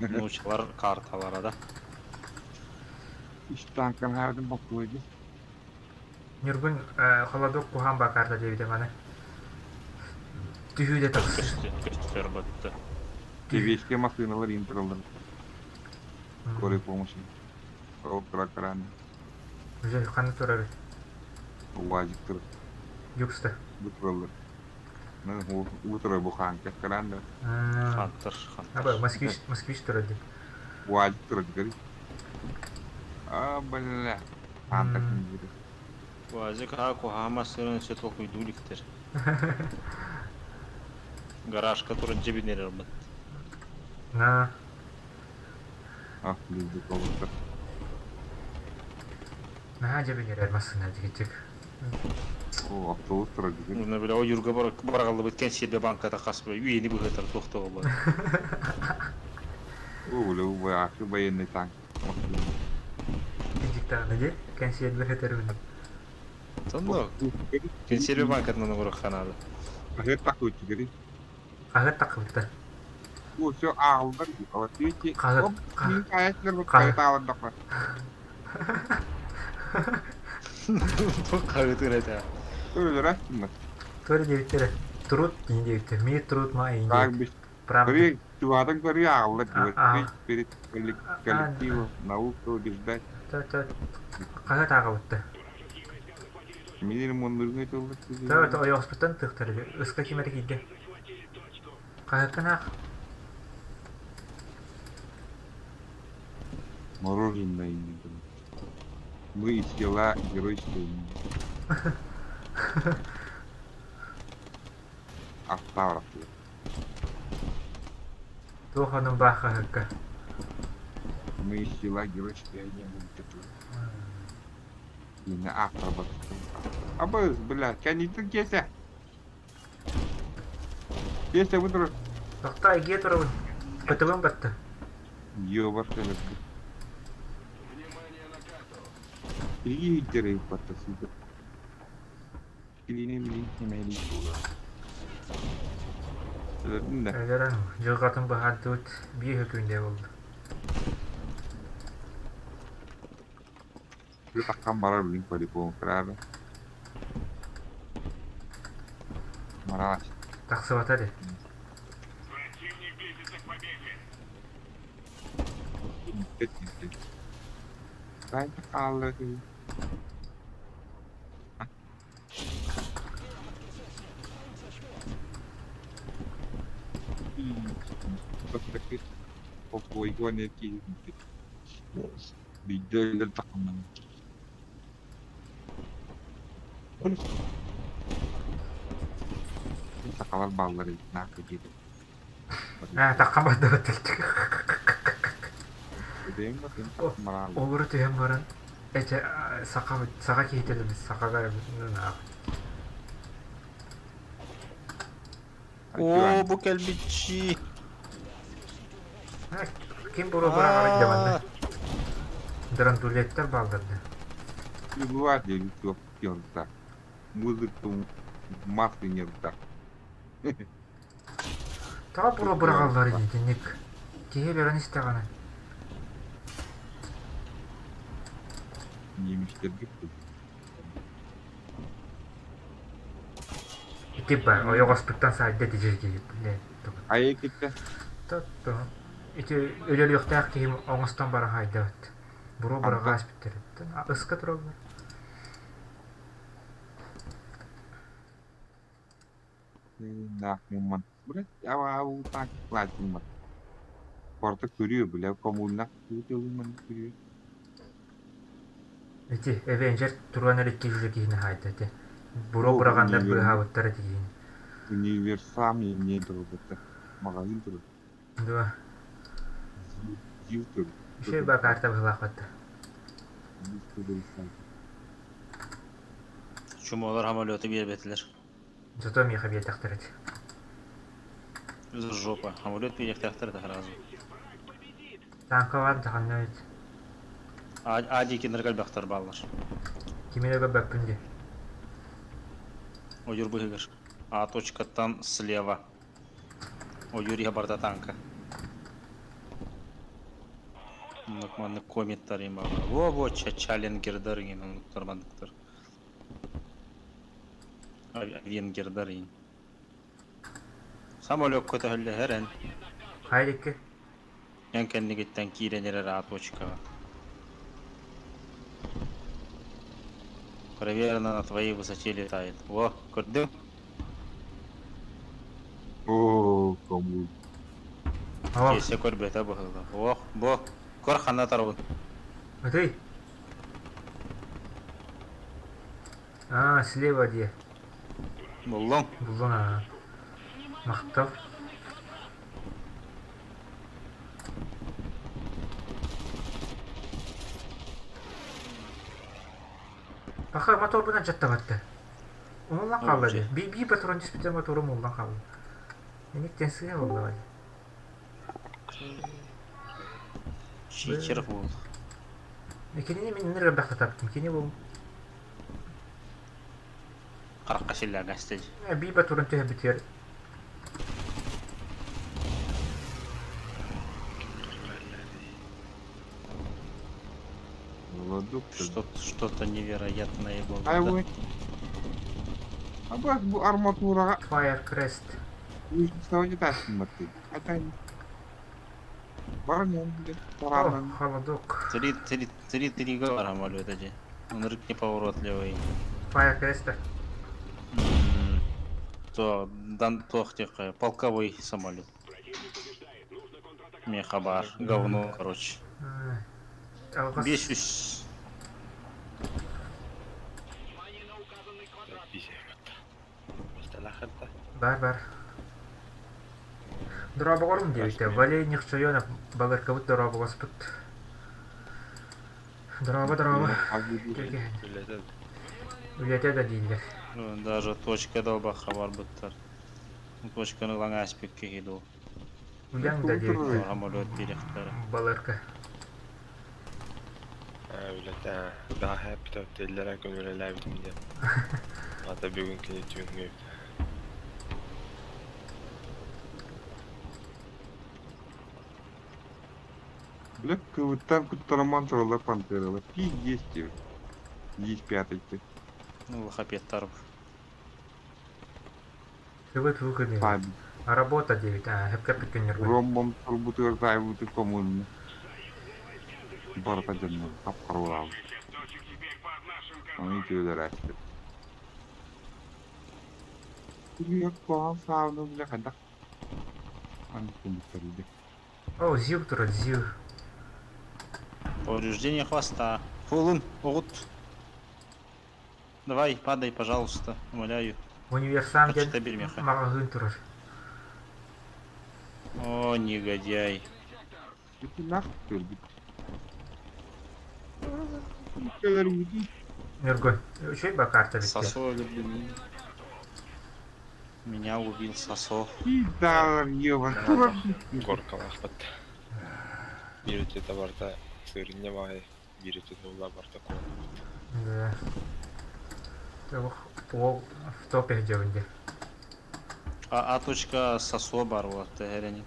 Нуучалар карталара да. Үс танкан хаадым покой бир. Ньургун холодок куһаан бакаарда диэбитэ маны. Түһүү да тахсыы. Көстөр батты. Тевеске массыыналар интралар. Скорой помощи. Ол тракторан. Уже ханна турар? УАЗик турар. Юкста. Бу тураллар. Бу турар бу хаанка караан да. Хантер, хантер. Аба, москвич, москвич турар дии. УАЗик турар дии. А, бля. Хантер киндир. УАЗик аа куһаама сырын өссө толкуйдуу иликтэр. Гаражка туран дьэбинэр ылбыт. На. Ах, блин, колоттар. Наһаа дьэбинэрэр массыына дигичик. О, автобус турар дии. Уна бля ойуурга барагаллыбыт кэнсиэрбэ банката хас үйэни быһытар туох да буолбат. О, бля, убай, военный танк. Кидиктаҕына дии, кэнсиэрбэ хэтэрбин. Сонно кэнсиэрбэ банкатынан оҥоруохха наада. Хаһыат такой тигри. Хаһыат таххыбыта. О, все, аалдар. Вот видите, Хаһыат оп, мин хаятlar Хаһыат. хаһыат аалардахпа. Хаһыытыр этэ. Өлөр астыммат. Туора диэбиттэрэ. Труд дии диэбиттэр. Мир труд ма иин Так диэбит. бис. Правда. Көрү, чугатан көрү ааллар. А, Перед коллективом, наука убеждать. Та та хаһыат ааҕабытта. Мин мундургу этилбит. Та та ойоҕоспуттан тыктар ыска ким эрэ киирдэ. Хаһыаккын аах. Мороженое не Мы из села геройского. Автограф. Туох онун баар хаһыакка. Мы из села геройского не будет. Имя автора. Абыз, бля, кәнитин кесе. Кесе бұдыр. Тохтоо эгиэ турабын. Көтөбөн батта. Ёбар кэлэбит. Лидеры батта супер. Илини мили химели. Да. Өлөрөн дьылҕатын быһаардыбыт биир күндэ буолла. Таккан барар билин полигон кырары. Мараш. Тахсыбата дии. Противник близится к победе. Хайдах хаалла үһү? Биирдэ өлөр таххыннарым. Сахалар бааллар эбит наахха диэтим. Ээ, таххан бардыбыт Олору түһэн баран, эчэ саха саха киһитэ сахаҕа Оо, бу кэлбитчии. Ким буруо быраҕарый да манна? Драндулеттар бааллар да. Бывает я Музыка маски не так. Тоҕо буруо быраҕаллар итинник? Киһи өлөрөн истэҕинэ. Немецтерге Ити бар, ойоҕоспуттан саайда дьиргийбит. Айа китте. Тотто. Ити өлөрүөхтээх киһим оҥостон баран хаайдабыт. Буруо быраҕа ааспыттар. Ыска тураллар. Наахмумман. Порта күрүө бile коммуна күрүө күрүө. Ити Avenger туруон эрикки уже киһини хаайда ити. Буруо быраҕаннар быыһаабыттар ити киһини. Универсам не турбута. Магазин тур. Дуо. Зил тур. Үчүгэй ба карта быһылаахпатта. Чумолар самолеты биэрбэтилэр. Зато миэхэ биэрдэхтэр ити. Жопа. Самолет биэриэхтээхтэр это сразу. Танкалаан таханна эбит. А диэкиннэр элбэхтэр бааллар. Кими да көрбөппүн дии. Ойуур быһыгар. А точкаттан слева. Ойуур иһэ барыта танка. Маннык маннык кометтар им бааллар. Во-во чалленгердар иҥин оннуктар манныктар. Венгердар иҥин. Самолекка төһөллөһөр эн. Хайа икки? Эн кэннигиттэн киирэн эрэр А точкаҕа. Проверено на твоей высоте летает. Во, көрдүҥ? Оо, кому? Киэсэ көрбөтө быһыылаах. Ох, бу, көр ханна тарабын. Ытый. А, слева дии. Буллуҥ? Буллуҥ аа. Махтал. Паха моторбунан дьаттабатта. Умуллан хаалла дии. Би патрон түспүтэ моторум умуллан хаалла. Эниктен сыа буоллаҕа дии. Чичер буол. Кинини мин ынырык таптым. Кини бу Харахха силлээгэстэ Би патрон түһэрбитигэр Что-то невероятное было. Ай, Да? А бу арматураҕа Firecrest. О, холодок. Три, три, три, три говора самолета же. Он рык неповоротливый. Firecrest. То, дан тохтих, полковой самолет. Мехабар. Говно, короче. Алҕас. Бес үс. Бар бар. Дорообоҕорум диэбитэ. Валерий Нехчойонов балыркабыт дорообоҕоспут. Дорообо, дорообо. Үлэтэ да дииллэр. Даже точка долбахха барбыттар. Точканы ылан ааспыкка киһи дуу. Үлэҥ да диэбиттэр. Самолет биэриэхтэрэ. Балырка. Үлэтэ бэҕэһээ бүтэллэрэ күн үлэлээбитим диэн. Аата бүгүн кини түүҥҥү эбит. Бля, кыбыттан куттанаман тураллар пантералар. Пиздец тебе. Есть пятый ты. Ну, лохопеттар. Кыбыт выкыды. Саби. Работа диэбит. Аа, хөпкө бүткүннэр. Ромбом турбутугар таайбыты коммуна. Барыта дьоннор хап-хара Большая часть точек теперь под нашим Ону контролем. үтүөлэрээччилэр. Куһаҕан саабыны бile хайдах аны О, Зил турар, Зил. Повреждение хвоста. Фулун, оҕут. Давай, падай, пожалуйста, умоляю. Универсам диэн Почта биэримиэхэ. маҕаһыын турар. О, негодяй. Итиннээх көрбүт. Кэлэр Нюргун, үчүгэй ба карта бүттэ. Сосо өлөрдүм. Меня убил Сосо. Даалар ебан турар. Горкалаахпыт. Биир өттүтэ барыта сырынньа баҕайы, биир өттүтэ буолла барыта куолаабыт. Да. Уол в топе дьэбин дии. А, А точка Сосо бар вот, эрени.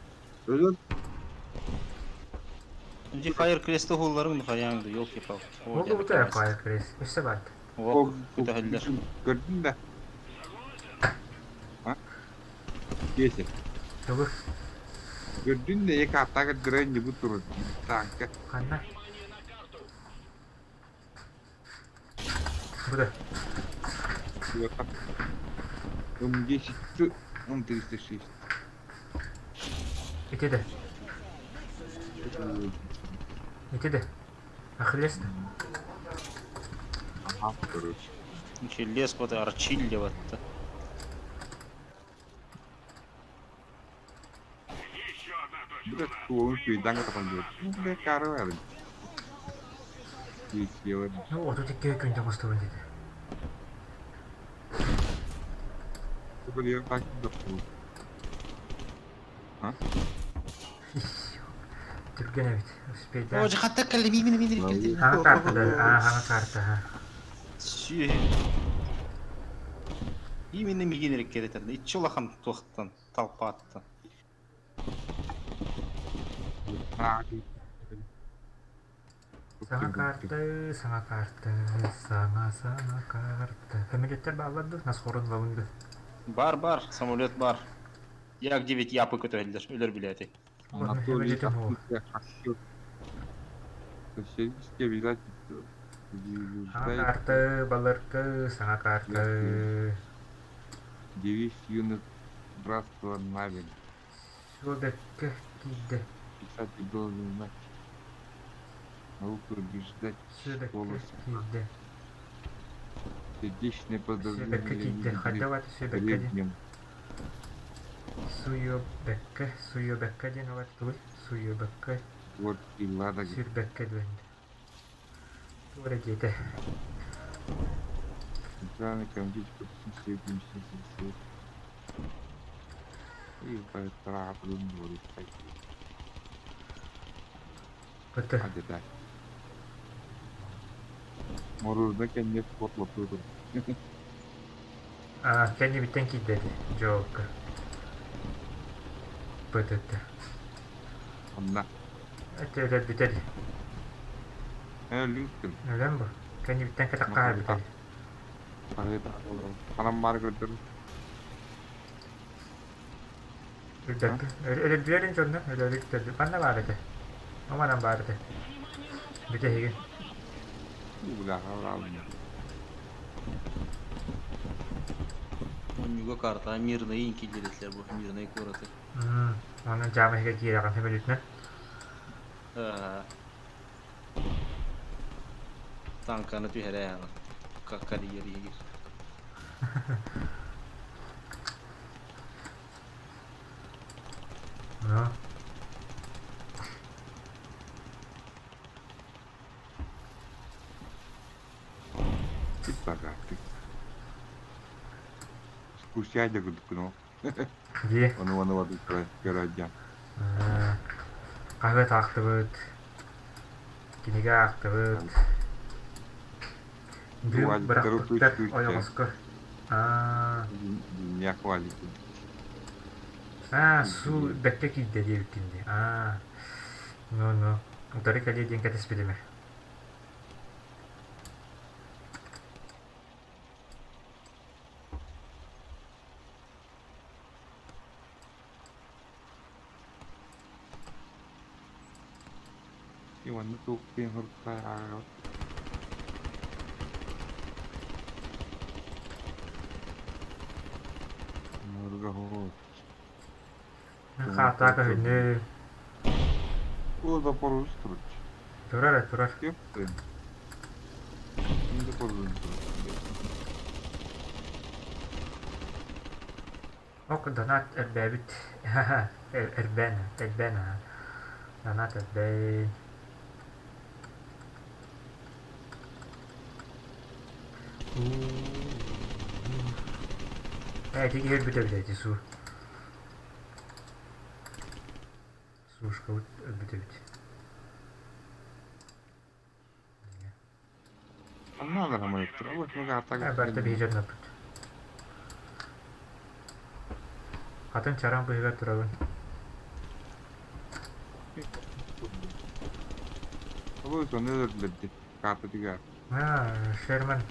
Өлөр Ди Fire Crest уһулларың хайаң да, елки-палки. О, Ол дьэ, бу тая наконец-то. Fire Crest. Өссө баар. О, күтәһэллэр. Көрдүн да. А? Кесе. Тугу? Көрдүн да екі аттаға дырайын деп турар. Танка. Ханна? Бу да. М10, М306. Ити да. Ити да. Ахиллес да. Ага, короче. Лес вот арчилли вот. Еще одна точка Бля, у нас. туолун күйдән катан диyor. Бля, кары бар. Күйдән. Ну, 32 күн тоҕустубун диэтэ. Бля, так да. А? Түргэн эбит. Успейдаан. О, хатта кэллэ мин мин Хаҥа карта да. Аа, хаҥа карта. ха. Именно мигин эреккеретер. Иччи улахан туохтан, толпаттан. Саҥа карта, саҥа карта, саҥа саҥа карта. Самолеттар бааллар дуу, насхорун лабын дуу. Бар бар, самолет бар. Як 9 япы көтөллөр, өлөр билети. Анатолий Самолетим ол. Социалистический обязательства. Саҥа карта, баларка, саҥа карта. Девиз юных братства Навин. Суобэккэ киирдэ. Писатель должен знать. Науку убеждать Суобэккэ голос. киирдэ. Сердечное Суобэккэ поздравление киирдэ. Леониду Хайдах суобэккэ диэн. Брежневу. Суйобэккэ, суйобэккэ диэн олор тугуй? Суйобэккэ, Творческий Ладога. сүрбэккэ диэн. Туора диэтэ. Центральный комитет подписывает Министерство И поэтому Быты. А, да. Морозда кэннэ спорт лаппыт. Аа, кэннибиттэн киирдэ дии, дьоокко. Бытыта. Онно. Эт өлөрбүтэ дии. Өлүккүн. Өлөн бу. Кэннибиттэн кэтэх хаалбыта дии. Ханан баар көрдөр. Өлбөккө. Өлөрдүлэрин дьонно, өлөрүк Манна баар этэ. Оманан баар этэ. Бүтэһигин. Бля, Онньуга карта мирный киллэрэллэр бу, мирный куораты. Онон дьаама иһигэр киирэҕин сөмөлүөтүнэн. Танканы түһэрэ как карьер егер. Ну. Богатый. Скучать курдук Дии. Ону ону ону көрө Хаһыат аахтыбыт. Кинигэ аахтыбыт. Дым бырахпыттар ойоҕоско. Аа. Не хвалит. Аа, суу бэккэ киирдэ диэбиккин дии. Аа. Ну, ну. Утары кэлиэ диэн кэтэспитим ээ. Иванна туох диэн суруктаах Хаатаа көһүннү. Ол да порус турар. Турар э турар. Ок донат элбээбит эрбээн элбээн донат элбээн Ээ ити киһи өлбүтэ эбит ити суу Сушкабыт өлбүт эбит. Барыта биһи дьоннорбут. Хатын чараҥ быыһыгар турабын. Аа, Шерман.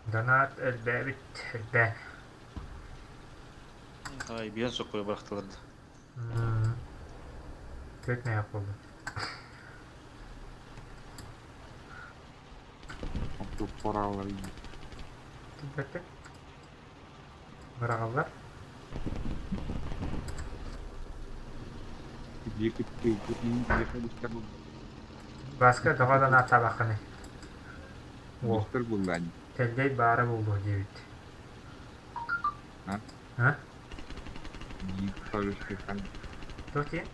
Донат элбээбит, элбээн. Ай, биэн соккуйа бырахтылар да. Түөрт мэйэх буолла. Тилбэттэ. Быраҕаллар. Бааска тоҕо донаттаабаккыный? Уол. Тэллэй баара буолуо диэбит. А? Туох диэн?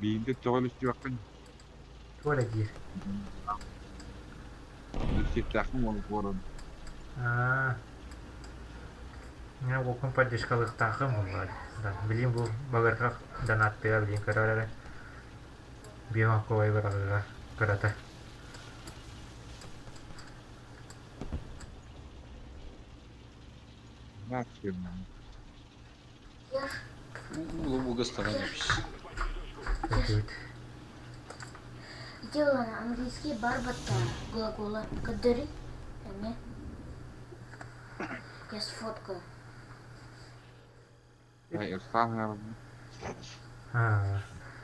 Биирдэ тоҕо илистибэххин? Туох эрэ диир. Илистиэхтээххин уол буорун. Аа. Мин уолбун поддержкалыахтаахым буоллаа. Билигин бу баларга донаттыа билигин көрөр эрэ. Биомаковай быраҕыыга кырата. Улуу становись. Сделано английский барбата глагола. Кадыры. Не. Я сфоткаю.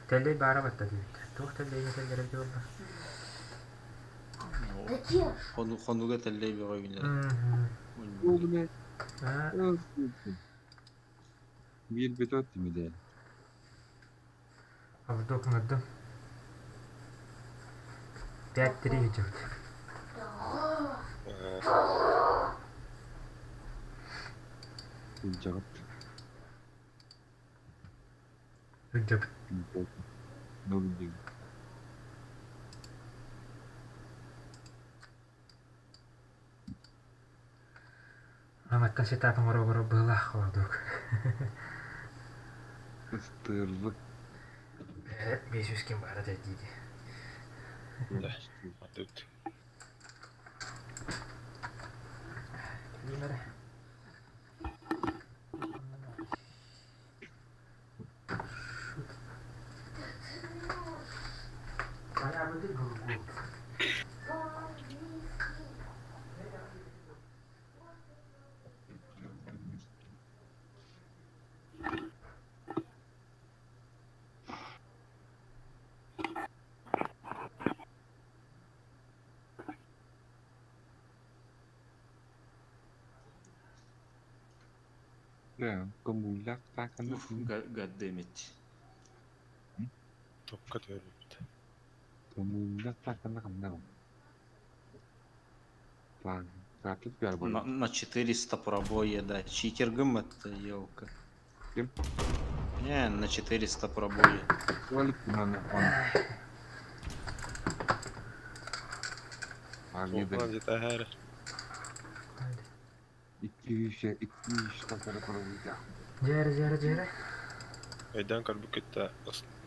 Тэллэй баара батта диэбит. Туох тэллэйин этэллэрэ эбитэ буолла? Хонуга тэллэй бөҕө үүнэр. Биирбит от тимидэ. Обдук ыҥырдым. 5-3 идет. Сылдьаҕыт. Сылдьабыт. Аматтан сетап оҥоро-оҥоро быһыылаах холодок. Ыстыырбыт. 500 ким баара дии. Да, тут. Кэлиим эрэ. Коммуляк God damn it. Топка төрүппүт. На 400 пробоя, да. Читергом это елка. Кем? Не, на 400 пробоя. Где-то Дьээрэ, дьээрэ, дьээрэ. Өйдөөн көрбүккүт да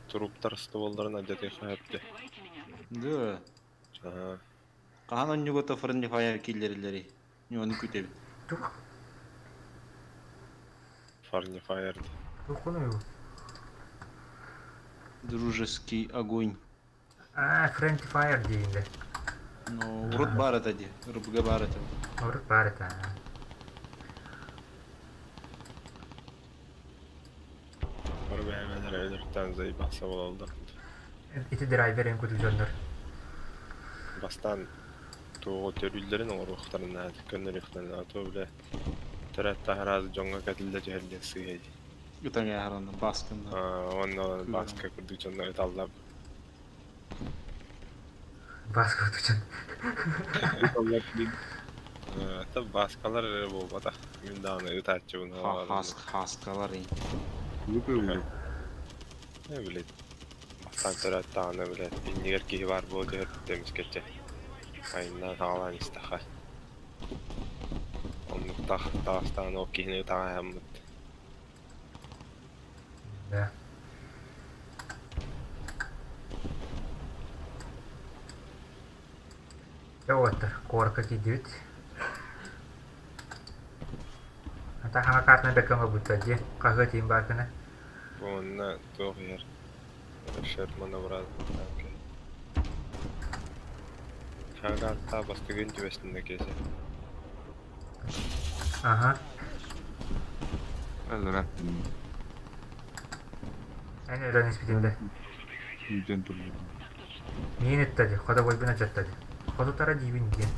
туруптар стволларын алдьатыахха сөптө. Да. Аа. Хаһан онньугута friendly fire киллэриллэрий? Ону күүтэбит. Туох? Friendly fire. Туоххунуй ол? Дружеский огонь. Аа, friendly fire дииллэр. Ну, урут баар этэ дии. РПГ баар этэ. Урут баар этэ. Өлөртөн заебался буолаллар. Ити драйвер эн курдук дьоннор. Бастаан туоҕу төрүүллэрин оҥоруохтарын наада, көннөрүөхтэрин наада, то бile төрөөт таһараас дьоҥҥо кэтиллэ түһэр диэн сыыһа дии. Ытан ааһар баскынна. Уонна Бааска курдук дьонно ыталлар. Бааска курдук дьон. Та Бааскалар эрэ буолбатах. Мин даҕаны ытааччыбын. Хаскалар. Не блядь. Бастаан төрөөт даҕаны, блядь, иннигэр киһи баар буола түһэр эмискэччи. Айаннаан саҕалаан истэххэ. Оннуктаах таҕыстаҕына ол киһини ытаҕаһаммыт. Да. Дьэ уоттар, куоракка киирдибит. Ата хаҥа картаны бэккэ оҥорбуттар дии, хаһыат иһин баар гына. Уонна туох иһэр Шермана бырааттаах Хаҥа бастыгын түбэстин да киэсэ. Аха. Allora, Эн өлөн испитим да. күүтэн турбутум. Миин ыттады, ходобойбун алдьаттады. Хотутара диибин диэн.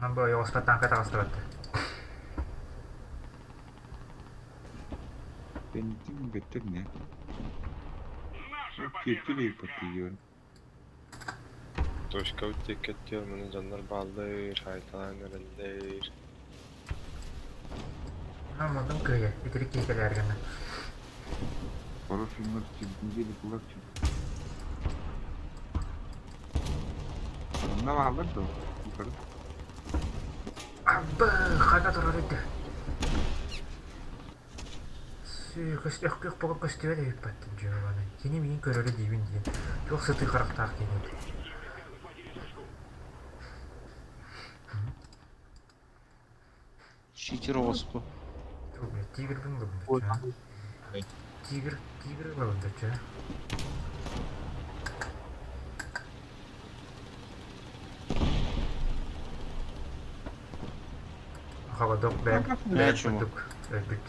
Онон бу ойоҕоско тааҥка таҕыстыбатта. Тэнитин бэттэр не. Наша Киртили победа! паттыйор. Точка диэки маны дьоннор бааллар, хаайталаан эрэллэр. Онон мурдум кыайа, итирик киһи кэлээр гына. Хороший может через неделю кулакчик. Онно бааллар дуо? Утары. Абы, хана турар этэ. Өккөх буга көстүбэт эбиппаттын дьүөманы. Кини миин көрөрө диибин диэн. Туох сытыы харахтаах киһи. Читер оспу. Тигрбин ылабын Тигр, тигр ылабын дача. Холодок бэм, бэм курдук өлбүт.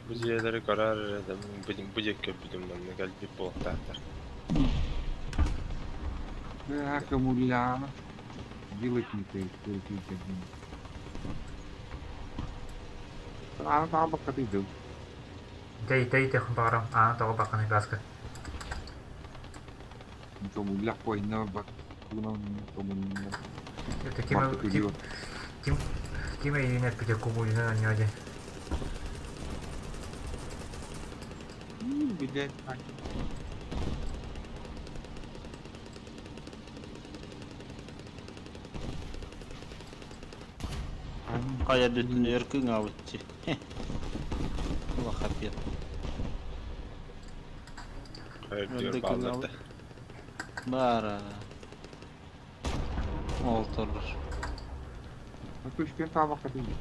Бу дьиэлэри көрөр эрэ бу диэки көрбүтүм манна кэлбит буолуохтаахтар. Да, коммуляна. Делать не то, Аана таҕа баккатыйдым. Дэй, дэй, дэх баҕарам, аана тоҕо бакканы гаска. Коммулях пойна бак. Это ким ким ким ким эйиин эппитэ кумулунан анньаа диэн. Блядь, Хайа бүтүн өр кыҥаабытчы. Улахаппет. Хайыр диyor бааллар да. Бара. Ол турар. Көшкен табаққа дейді.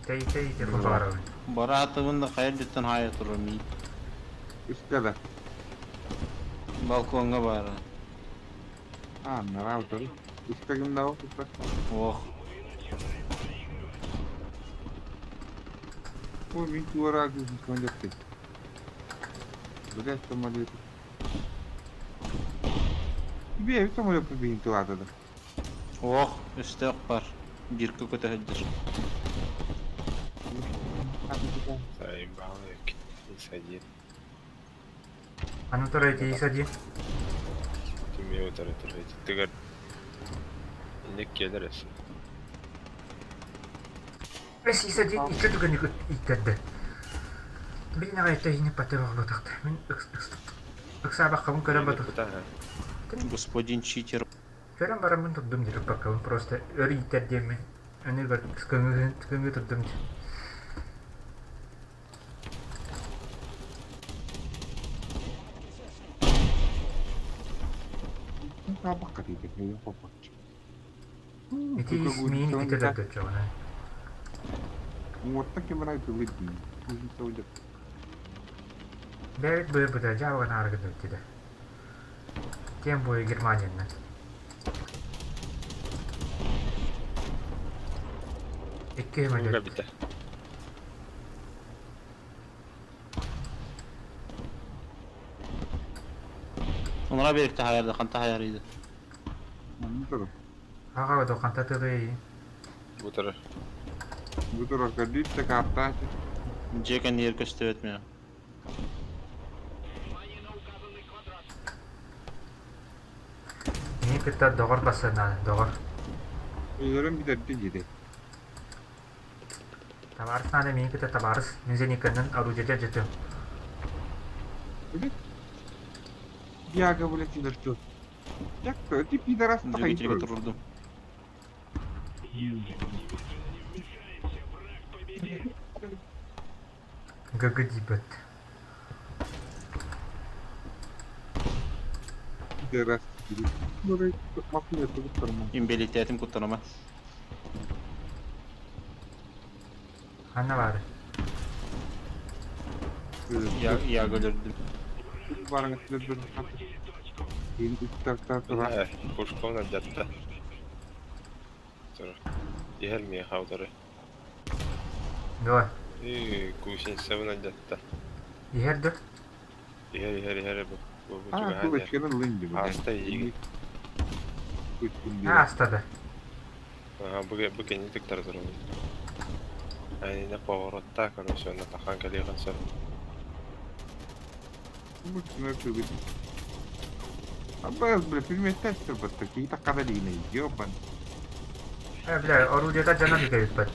Тэй тэй тэй баҕарабын. Бараатыбын да хайа бүтүн хайа турар мин. Үсте да. Балконга бара. А, нравится. Үсте кім да ол? Ох. Ой, мен туара көзін көндепті. Блядь, самолет. Тебе самолет победил да. Ох, өстөөх бар. Бир көтөһөддөр. Заебал садит. А ну турай тиий сади. Кими утары турай. Тыгар инник келер эс. Эс сади икки түгэнник иттэрдэ. Бин аҕай тэйини патырах батахта. Мин ыксаабаккабын көрөн батах. Господин читер. Көрөн бараммын турдум диир ыкпаккабын просто өр ииттэр диэммин. Аны көҥү турдум дии. Табаққа дейді. Қопатчы. Ити миин иккитэ өлөрдөччөҕүнэ. Уоттан ким рай тылы дейді. Бэйэбит быйыл быта дьаабыгын аарыгын өттүдэ. Тем более Германияны. Икки Туга сөмөлүөт. бүтэ. Онора берик таһаарда, ханта таһаарыйды. Манна турар. Аҕа до ханта тылый. Бу турар. Бу турар көрдүүр да картаачы. Дьиэ кэннигэр көстүбэт миэ. Миин кытта доҕор бассанаан, доҕор. Өлөрөн бүтэрдэ диэтэ. Табаарыс наада миин кытта табаарыс. Мин зениканнан орудиета дьытым. Блядь. Яга, блядь, өлөртү. Як ты пидорас Двигательгэ турурдум. ГГ диэбит. Пидорас. Имбелитетим куттаныма. Ханна баар? Я яга өлөрдүм. Э, Пушкон алдьатта. Турар. Иһэр миэхэ утары. Дуо? Ии, гусеницабын алдьатта. Иһэр дуо? Иһэр, иһэр, иһэр бу. Бу, бу А, чугаһаан иһэр. кулачканы ылын дии, блядь. Ааста иһиги. Ааста да. Аха, бу, бу кэнни тыктара турабын. Айна поворотта, короче, онно тахан кэлиэхин сөп. Аббас, бля, предметтер сырбатта, киһи таккада дигинэ, ёбан. Э, бля, орудиета дьонон үкэбиппэт.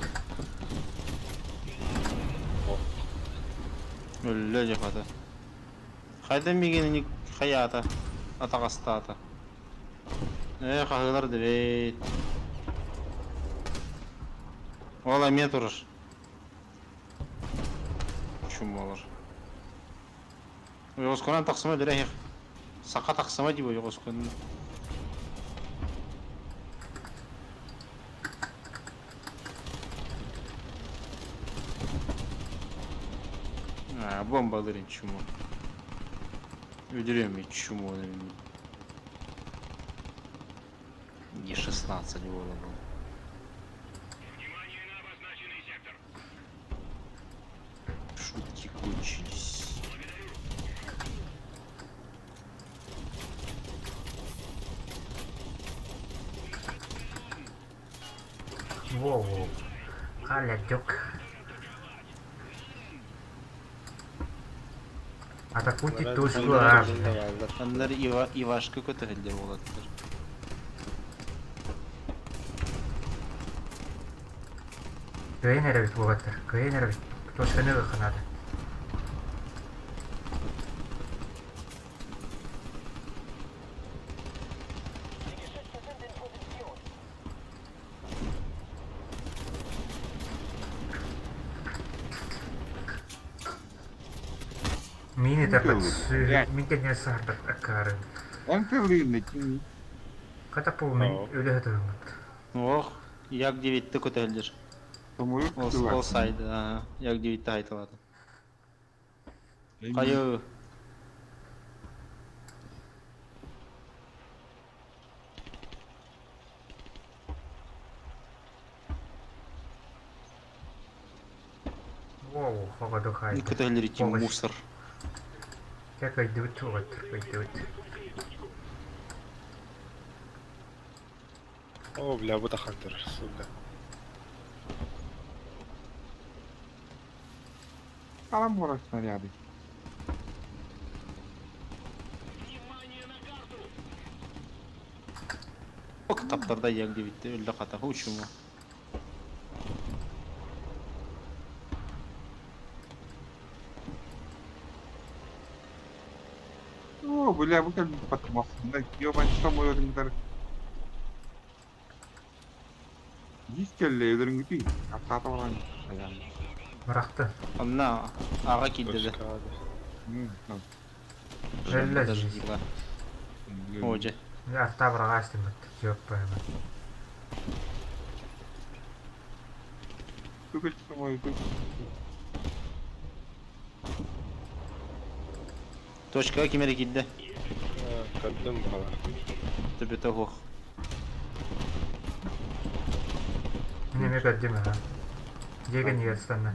Өллө дьэ хата. Хайда миигин хайаата, атаҕастаата. Ээ, хаһыылар да бэйт. Ол эмиэ турар. Чумолар. Ойоҕоскунан тахсыма өлөрө иһэх. Саха тахсыма дии ойоҕоскунан. А, бомбалырын чумо. Өлөрүөм чумо. Не 16 было было. Шутки кончились. Воу. Халя дюк. Атакуйте точку А. Аннар Ива, Ивашка көтөһөллөр уолаттар. Кыайан эрэбит уолаттар, кыайан эрэбит. Точканы ылыахха наада. Мин этэрбэт Блядь. мин кэннигэр саһарбат акаарын. Он тылынна кини. Хата мин үлэһэ туруммут. Ох, як девятте көтөһөллөр. Томурук Ол, тыла. ол сайды, ага. Як девятте айтылады. Хайы. Воу, хоҕодук хайда. Көтөһөллөр ити Помощь. мусор. Чэ кыйдыбыт уолаттар, кыйдыбыт. О, бля, бу тахан турар, сука. Алам буолар снаряды. Ок, таптарда як девятте өллө хата. Учумо. О, бля, бу кэлбит потмахсында, ёбан, томуруҥдар. Дис кэллэ өлөрүҥүтүй, аттаата баран айаан. Бырахты. Анна аға килдеди. Точка А, да. Өллө Даже дии. дела. О, дьэ. Артаа быраҕа истиммит. Дьиэп Тугу томурук. Точкаға ким эрэ киирдэ. А, Көрдүм баҕалаах. Төбөтө суох. Мин эмиэ көрдүм аха. Дьиэ кэннигэр ыстанна.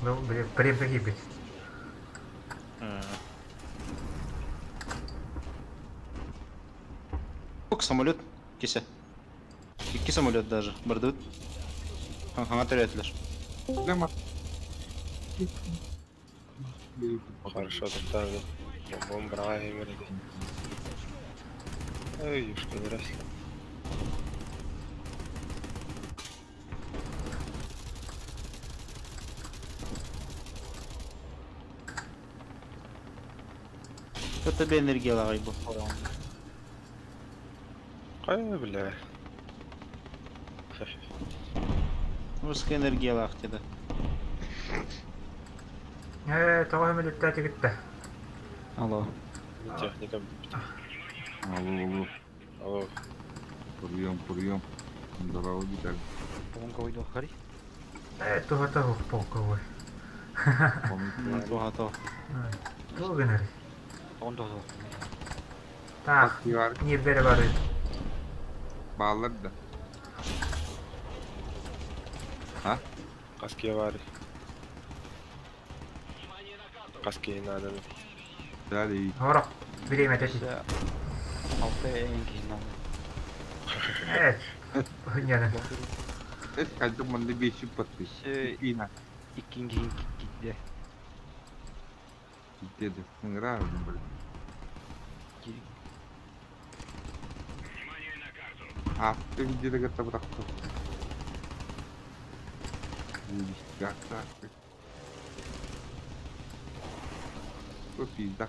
Ну, били, прем киирбит. Ок, самолет кесе. Икки самолет даже. Бардыбыт. Хаҥа төрөөтүлэр. Хорошо, тогда бомба брави. Эй, юшка, не раз. Это тебе энергиялаҕай бу. Кай, бля. Русская энергиялаах диэтэ. Ээ, тоҕо сөмөлүөттээтигит да? Алло. Техника. Алло, алло. Алло. Прием, прием. Здорово, Виталий. Ээ, туһата суох полковой. Туһата. Туох гынарый? Таах, Бар, ньиэрбэ эрэ барыы. Бааллар да. Каски бар. Каски надо. Далее. Хорох, бириэмэтэ ти. Ээ, ньаны. Это хайдах манна биэсчик подпись. Ина. Деді, нравится, блин. А, ты где-то готов так. Что пизда,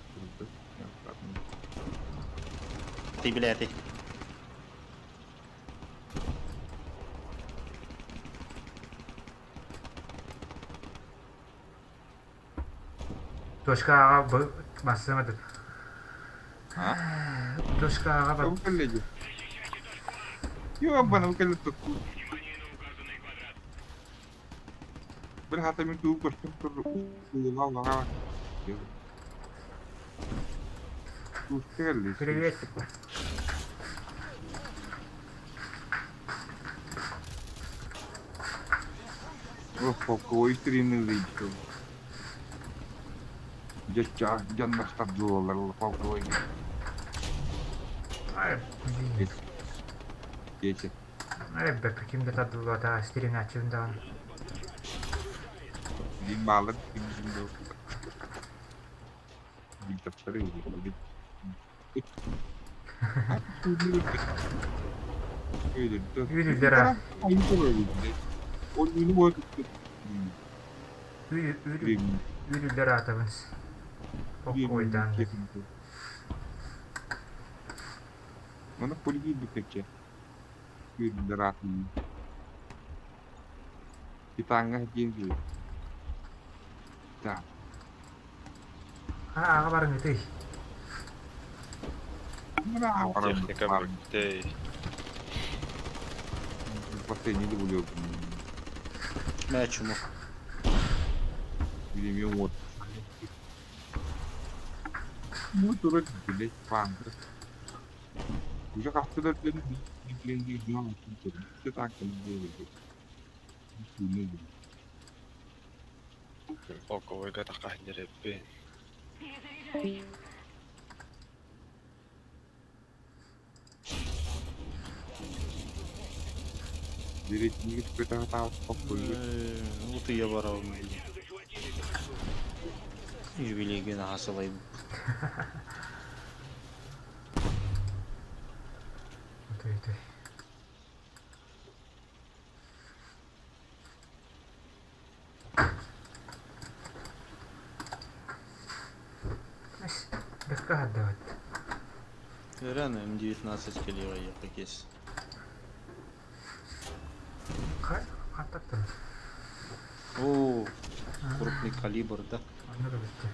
Ты, бля, ты. Точкаҕа массыына А? Точкаҕа бар. Кому коллеги? Ёбана, вы коллеги тут. Бля, хата мен туып көштім тұр. Улыға Привет. Ох, полковой стримный личков. Дьон доллар полковой. Ай, блин. Дети. Ай, бэп, ким да тардыллата, стримначчыбын даҕаны. Дин баалар, дин дин Дин таптары. Үйдүллэр а. Үйдүллэр аатабын. Полковойдаан. Оны полигин битекке. Үйдүллэр атын. Титанга деньги. Да. А, аҕа барыҥ ытый. Техника бүттей. Последний люблю. Мә чуму. Билемем вот. Ну, дурак, блядь, панда. Уже haftalar beri bir Bir так делали. Полковойга тақаһын Вот и я барабын. Юбилейге нахасылай. Ытый, ытый. Эс, бэкка хаддабат. Реально М19 келиға ехакес. Хай, хаттаттым. О, крупный калибр, да? Онно да бүттэ.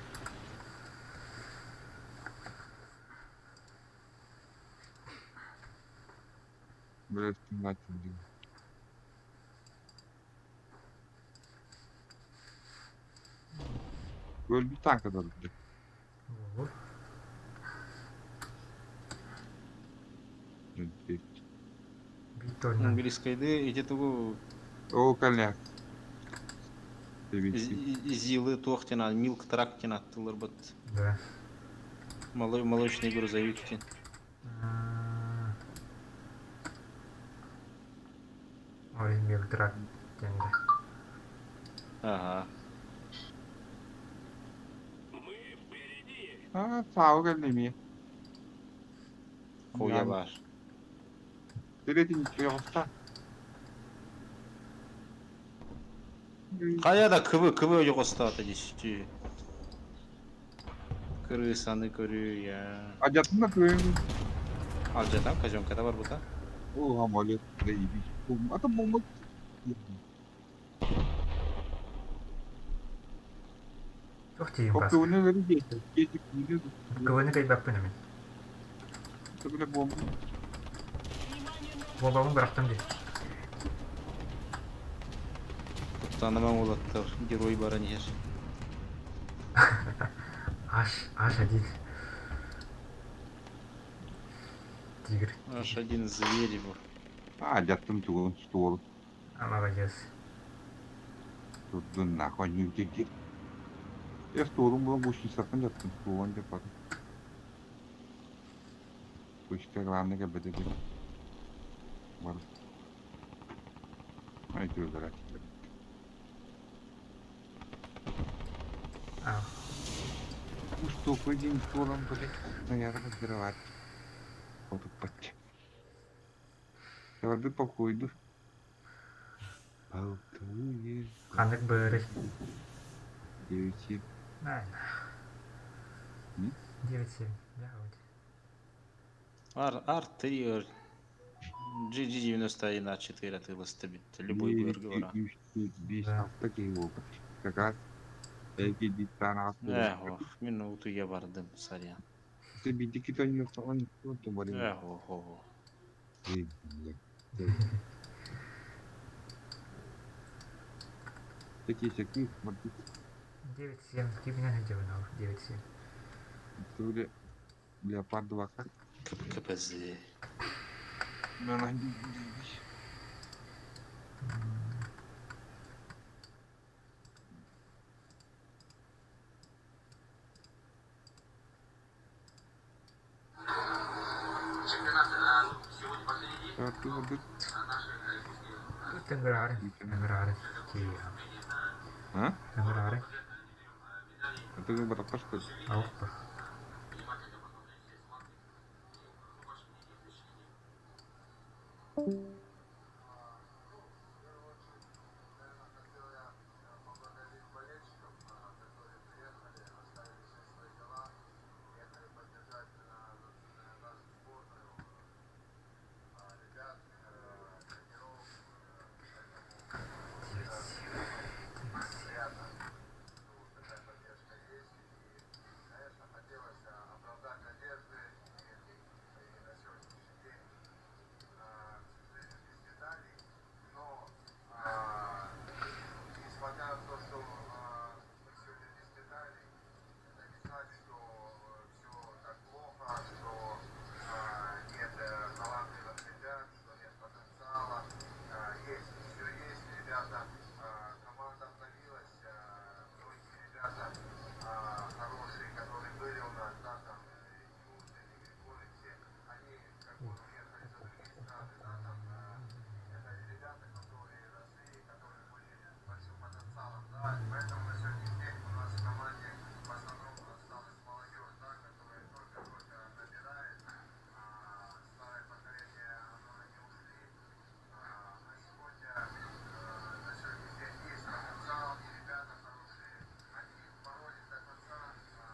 Блядь, начал. Өлбүт танка да. Буолуо. Биир тонна. Английскайды ити тугу О, коляк. Девять. Зилы туох диэн milk truck диэн ааттыыллар быт. Да. Молочный грузовик диэн. Ой, milk truck диэн да. Ага. Мы впереди. А, сау кэллими. Хуя бар. Третий ничего. Хайа да КВ, КВ ойоҕостоото дии. Крысаны көрүө. А дятна ты. Алдьатан казёнката барбыта. О, амолет, заебись. А то бомба. Туох тиийин бас. Поппуны говори, дети. Дети, не КВ-ны кайбаппын мин. Это, бля, бомба. Бомбабын бырахтым дии. Куттанымаҥ уолаттар, герой баран иһэр. Аш, H1. Тигр. Аж один зверь был. А, дяттым тугун стол. А, молодец. Тут нахуй не утеки. Я столом был, больше не сатан дяттым столом деп потом. Пусть главное, как бы это. Бар. Ай, ты ударать. А, Ну что, пойдем столом, блядь, наверное, разбирать. Вот тут. Воды похуйду. Полтуе. ханнык быырый. 9. Най. М? 9-7. Да, вот. Ар, Ар-3, GG91 А4 атыыласта бит. Любой быыргылара. Да. Такие вот. Как раз. Эти диктана. Эх, ох, минуту я бардым, сорян. Ты бидики то не он то более. Эх, ох, ох. Такие всякие, смотри, 9-7. Ты меня не делал, 9-7. туре леопард 2 как? КПЗ. Ну, она не заебись. А ты вот Тэнграры. Тэнграры. А? Тэнграры. А ты выбрал что ли? Опа.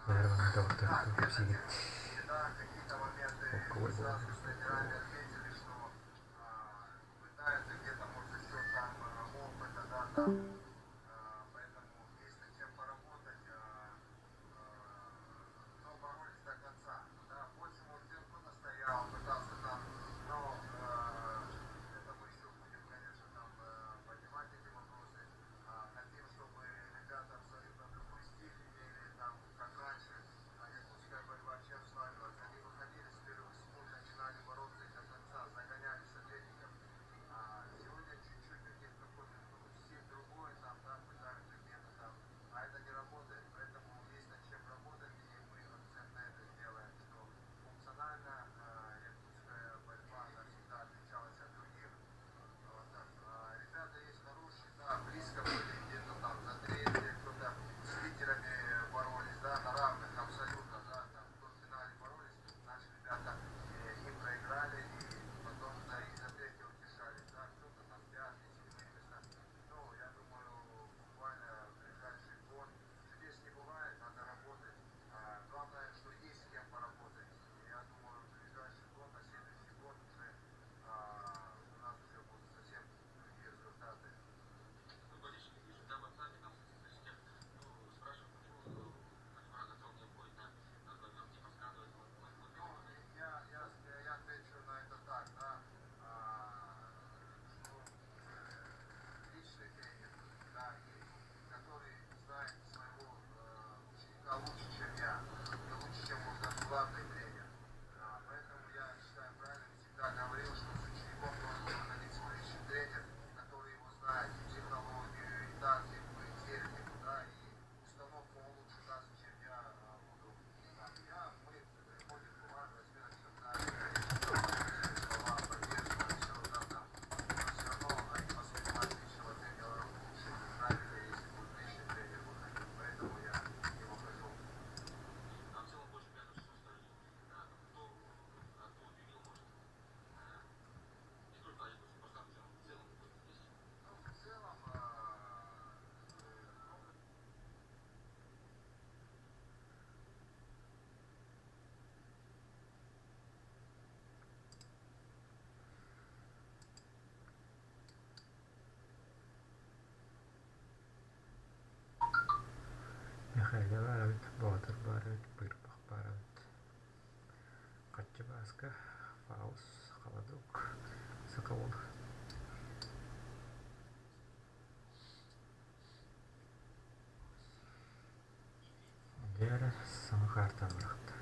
Наверное, доктор сидит. Мэхээлэ баар эбит, Боотур баар эбит, Быырпах баар эбит, Хаччы Бааска, Фаус, Холодок, Сокол. Дьэ эрэ саҥа хаартан бырахта.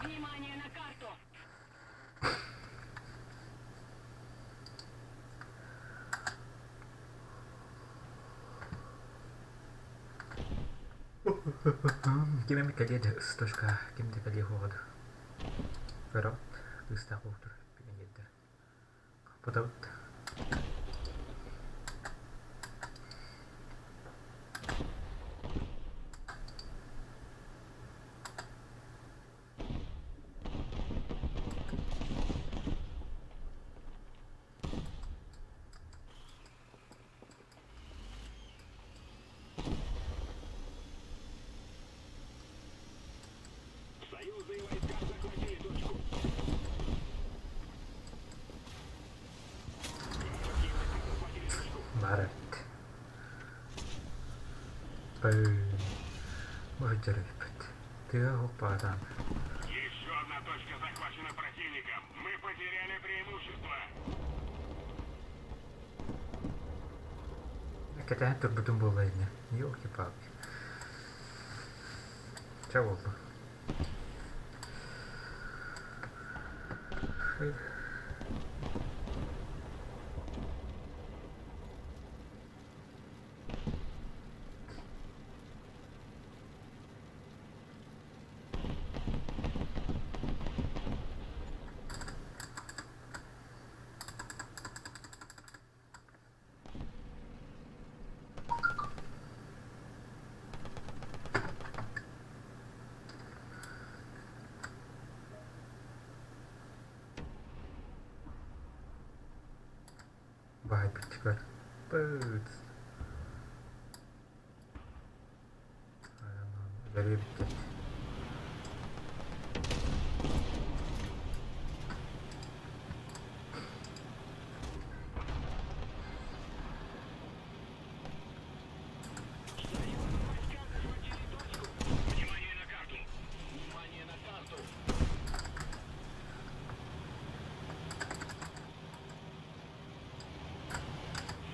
Внимание на карту! Ким эмит кэлиэ да ыстошка, ким да кэлиэ суоҕа дуу. Көрөҕүт, кыыстаах уутур билиҥҥиттэр. Хаппытабыт. Союзные войска захватили точку. Баар эбит. Бу сылдьар эбиппит. Тыа оһох баатаан. Еще одна точка захвачена противником. Мы потеряли преимущество. Кэтэһэн турбутум буолла ини. Елки-палки. Чэ буолла. Баайбыт көр. Быт. Бэрии бүттэ. Внимание на карту! Внимание на карту!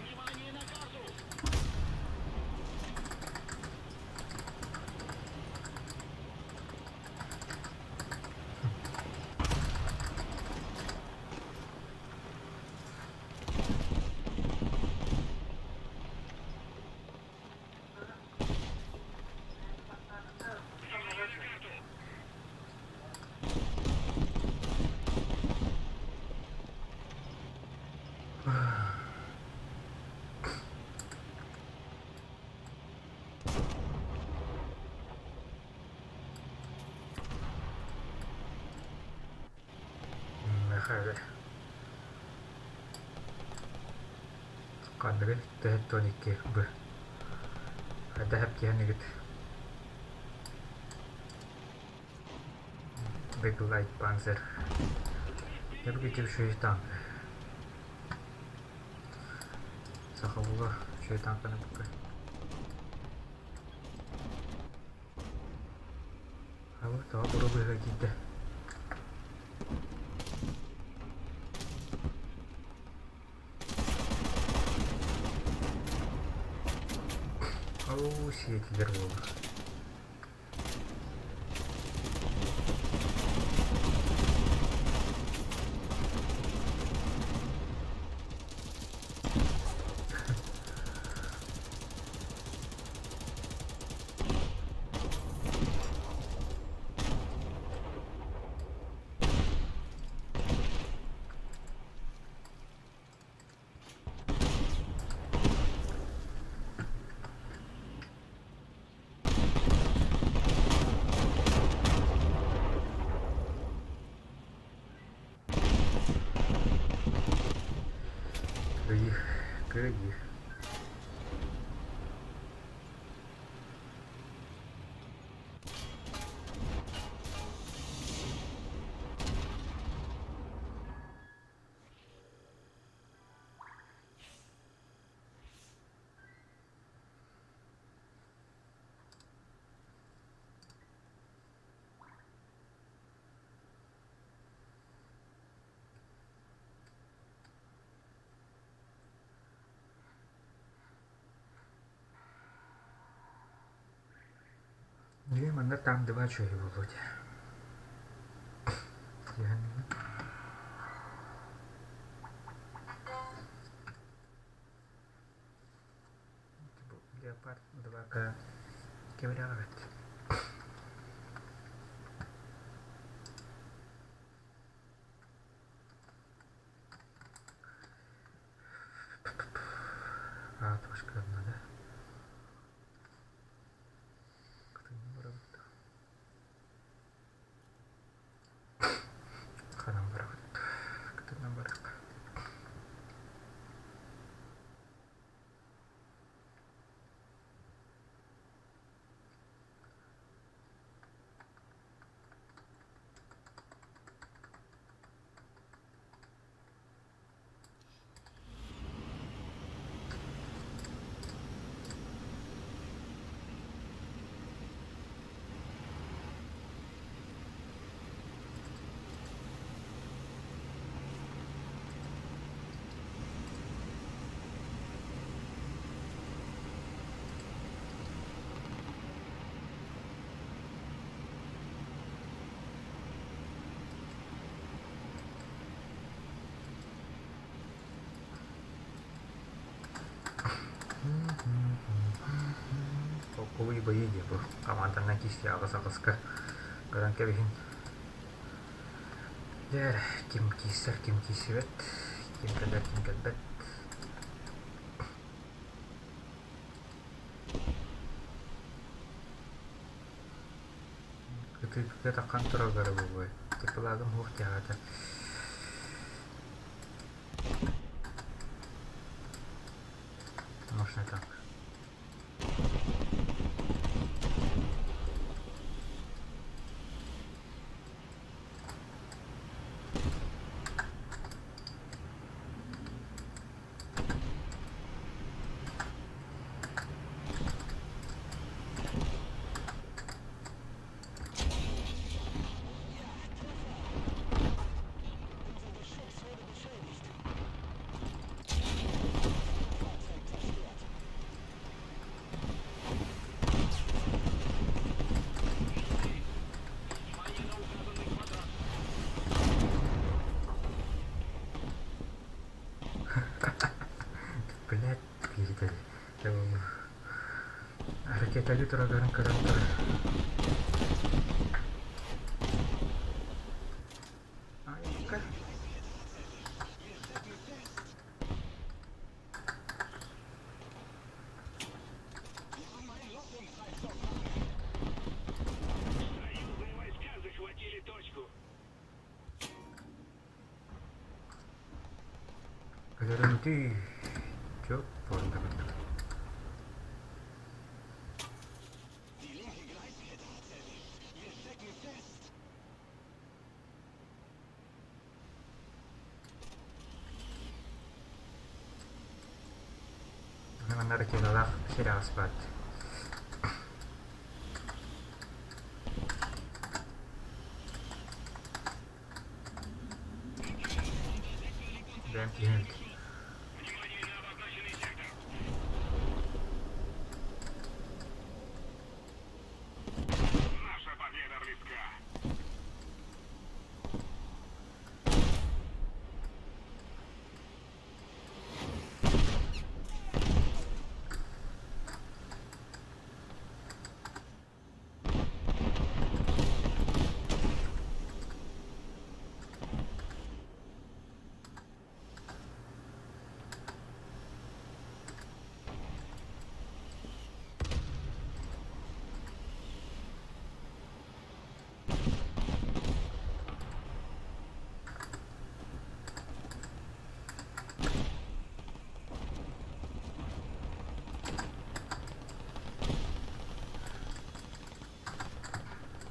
Внимание на карту! Миэхэ ханныгый 42 Б. Хайдах эптиһэн Big Light Panzer. Я выглядел еще и танк. Сахалыга үчүгэй танканы букка. Алы тоҕо буруо быыһыгар киирдэ. Оо, сиэтилэр буолла. Кыайыы, кыайыы. Дьэ, манна там два чөйү буолуо дии. Леопард 2К кэбирэҕэ эбит. А, трошка одна, да? Кытынны барабыт. Ханан барабыт. Кытыннан барык. Толкуй бои диye бу команданан кисли аҕыс аҕыска көрөн кэбиһин. Дьэ, ким киирсэр, ким киирсибэт, ким кэлэр, ким кэлбэт. Кытыытыга таххан тураллара буолуой. Типылагым суох диэҕэ Можно так. Блядь, киһитэ ракеталыы турарын көрөн турар. Айка. Союзные войска захватили точку. Өлөрүмтүй чоп буолла курдук. Манна ракеталаах сир ааспат. Бэйэм киһим эбит. Наша победа близка.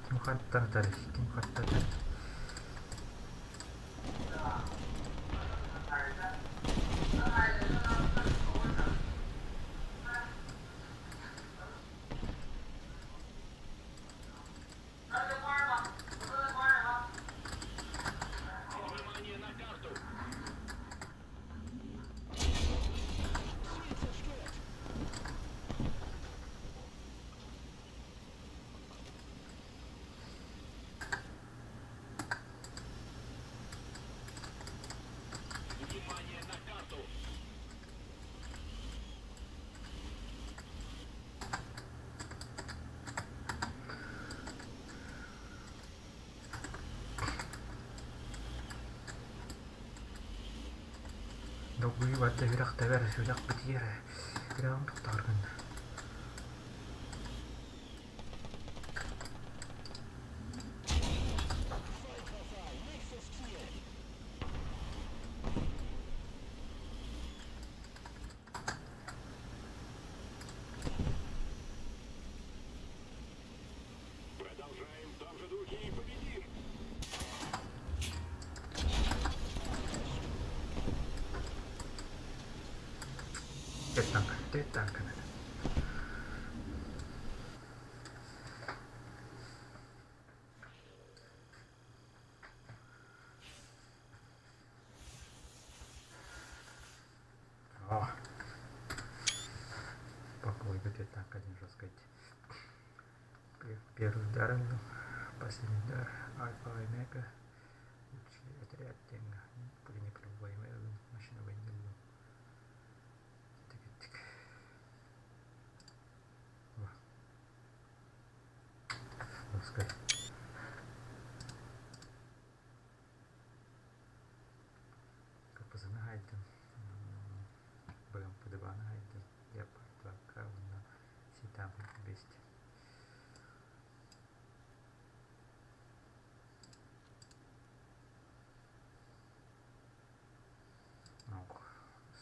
Ким хаттан ытарый? Ким хаттан ытарый? Долгуйуу барда үрэх тэбэр, сүрэх битийэр, үрэҕим тохтоор гынна. Продолжаем в том же духе и победим. Түөрт танка, түөрт танка. О! Пока идет так один жестко. Первый удар, последний удар, альфа омега, лучший отряд деньга, пуленепробиваемый машина войны. Тик-тик. Пускай. Капызаны хайдым, БМП-2 хайдым, Леопард 2К уонна Ситамы 200.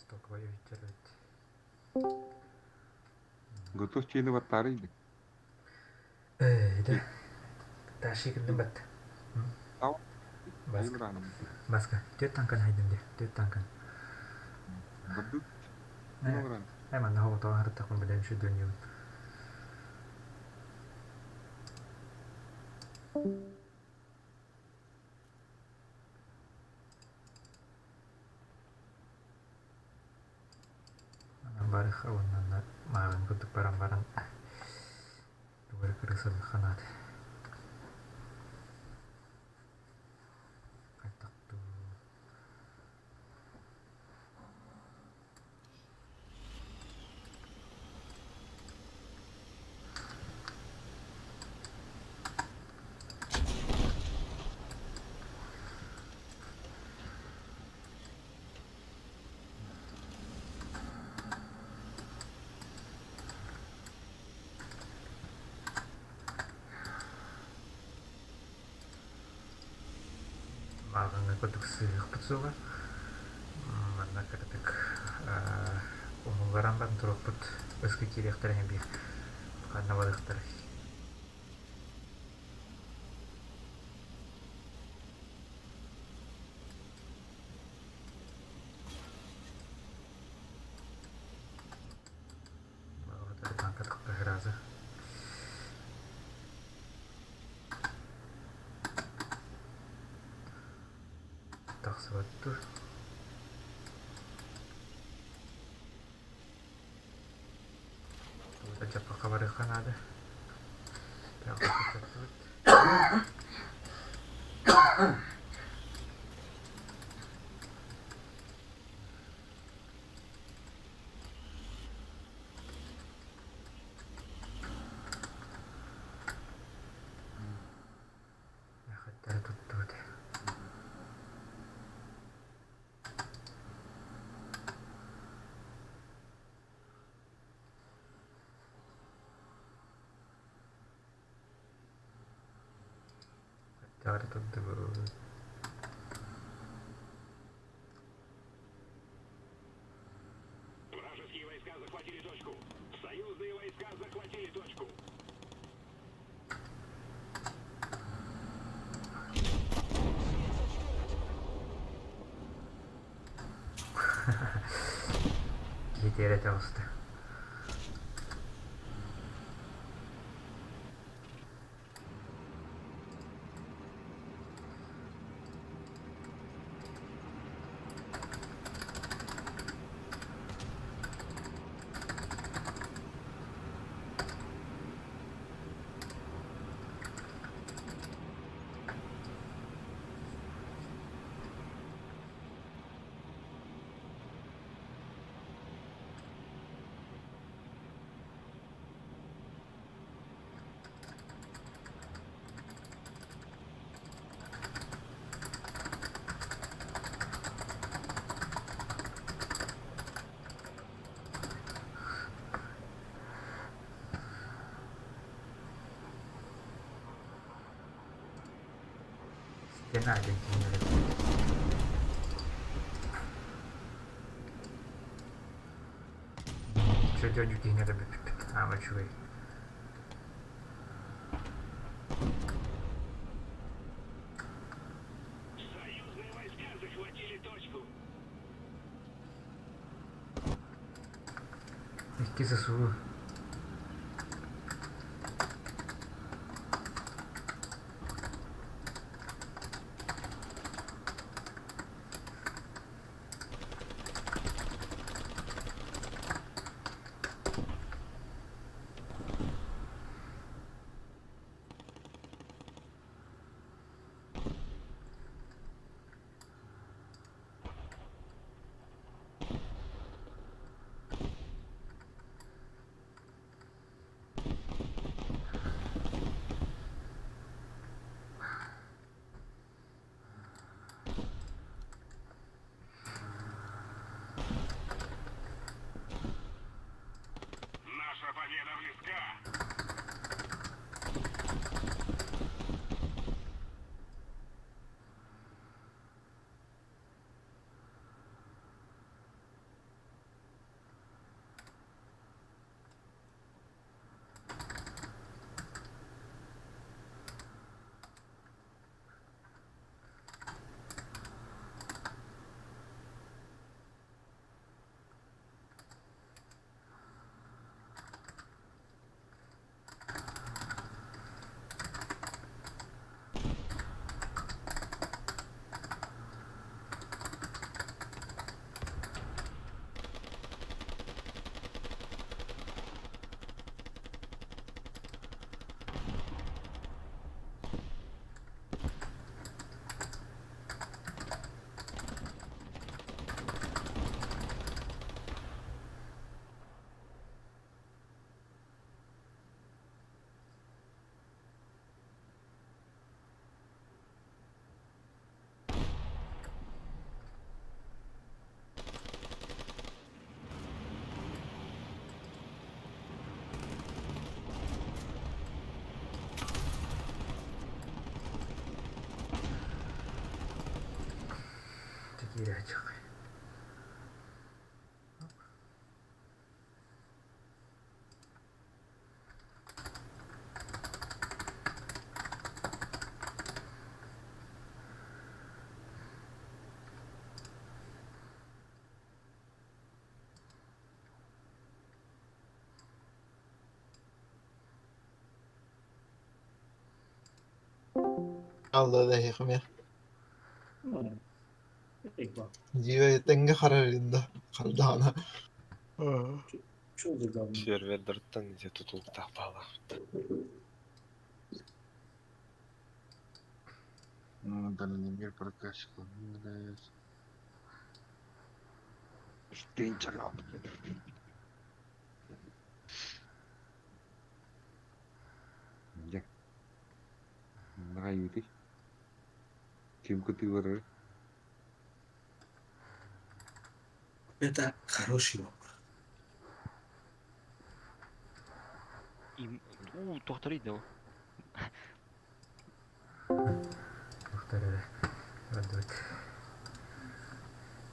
Стоковай үттербит. Готов чейни баттары иди. Э, да. Таши кырдым бат. Тау. Баска. Айылраным. Баска. Түөрт танкан хайдым де. Түөрт танкан. Бардык. Айылран. Э, манна хоҕотоҕон харыттахпын билэн сүдүнньүбүн. Барыха уонна мааҕын курдук баран баран тугу эрэ кырыысалыахха наада. Хайдах дуу Мааҕыҥҥа курдук сыһыахпыт суоҕа. Манна кыратык умулларан баран туруохпут ыскы киириэхтэрэ иһин биир ханна барыахтарай. Разы. Тахсыбат дуо? Дьаппакка барыахха наада. Эхэттэрэ туттубут. Эхэттэрэ туттубут. Вражеские войска захватили точку. Союзные войска захватили точку. Киһи тиэрэ таҕыста. Стена диэн кинилэр Чөдьө киһини бүппүт. Аама үчүгэй. Союзные войска захватили точку. Икки ССУ. Наша победа близка. Киирээччик. Хаалла да эһиэхэ эмиэ. Дьиибэ тэҥҥэ харарын да хардаҕына. Сервердартан ити тутулуктаах баалаах. Дальномер прокачка. Дьэ, наҕайыытый? Ким кытыыларый? Это хороший вопрос. Им... Уу, тохторой да. Туохтар эрэ бардыбыт.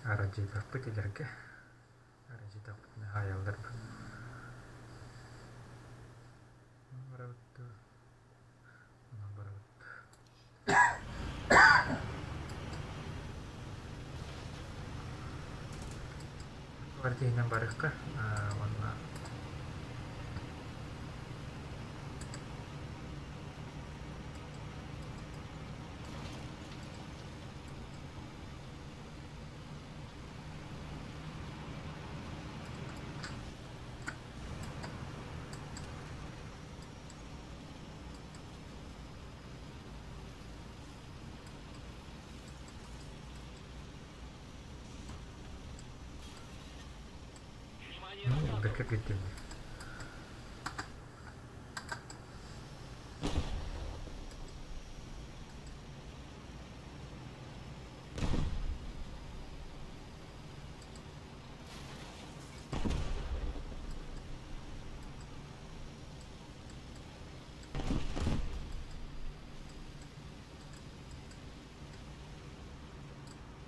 Арадьыйбаппыт илэргэ. Арадьыйдахпытына хаайаллар. Барабыт дуу? Онон барабыт. Барыта иһинэн барыахха уонна Бэккэ киирдим.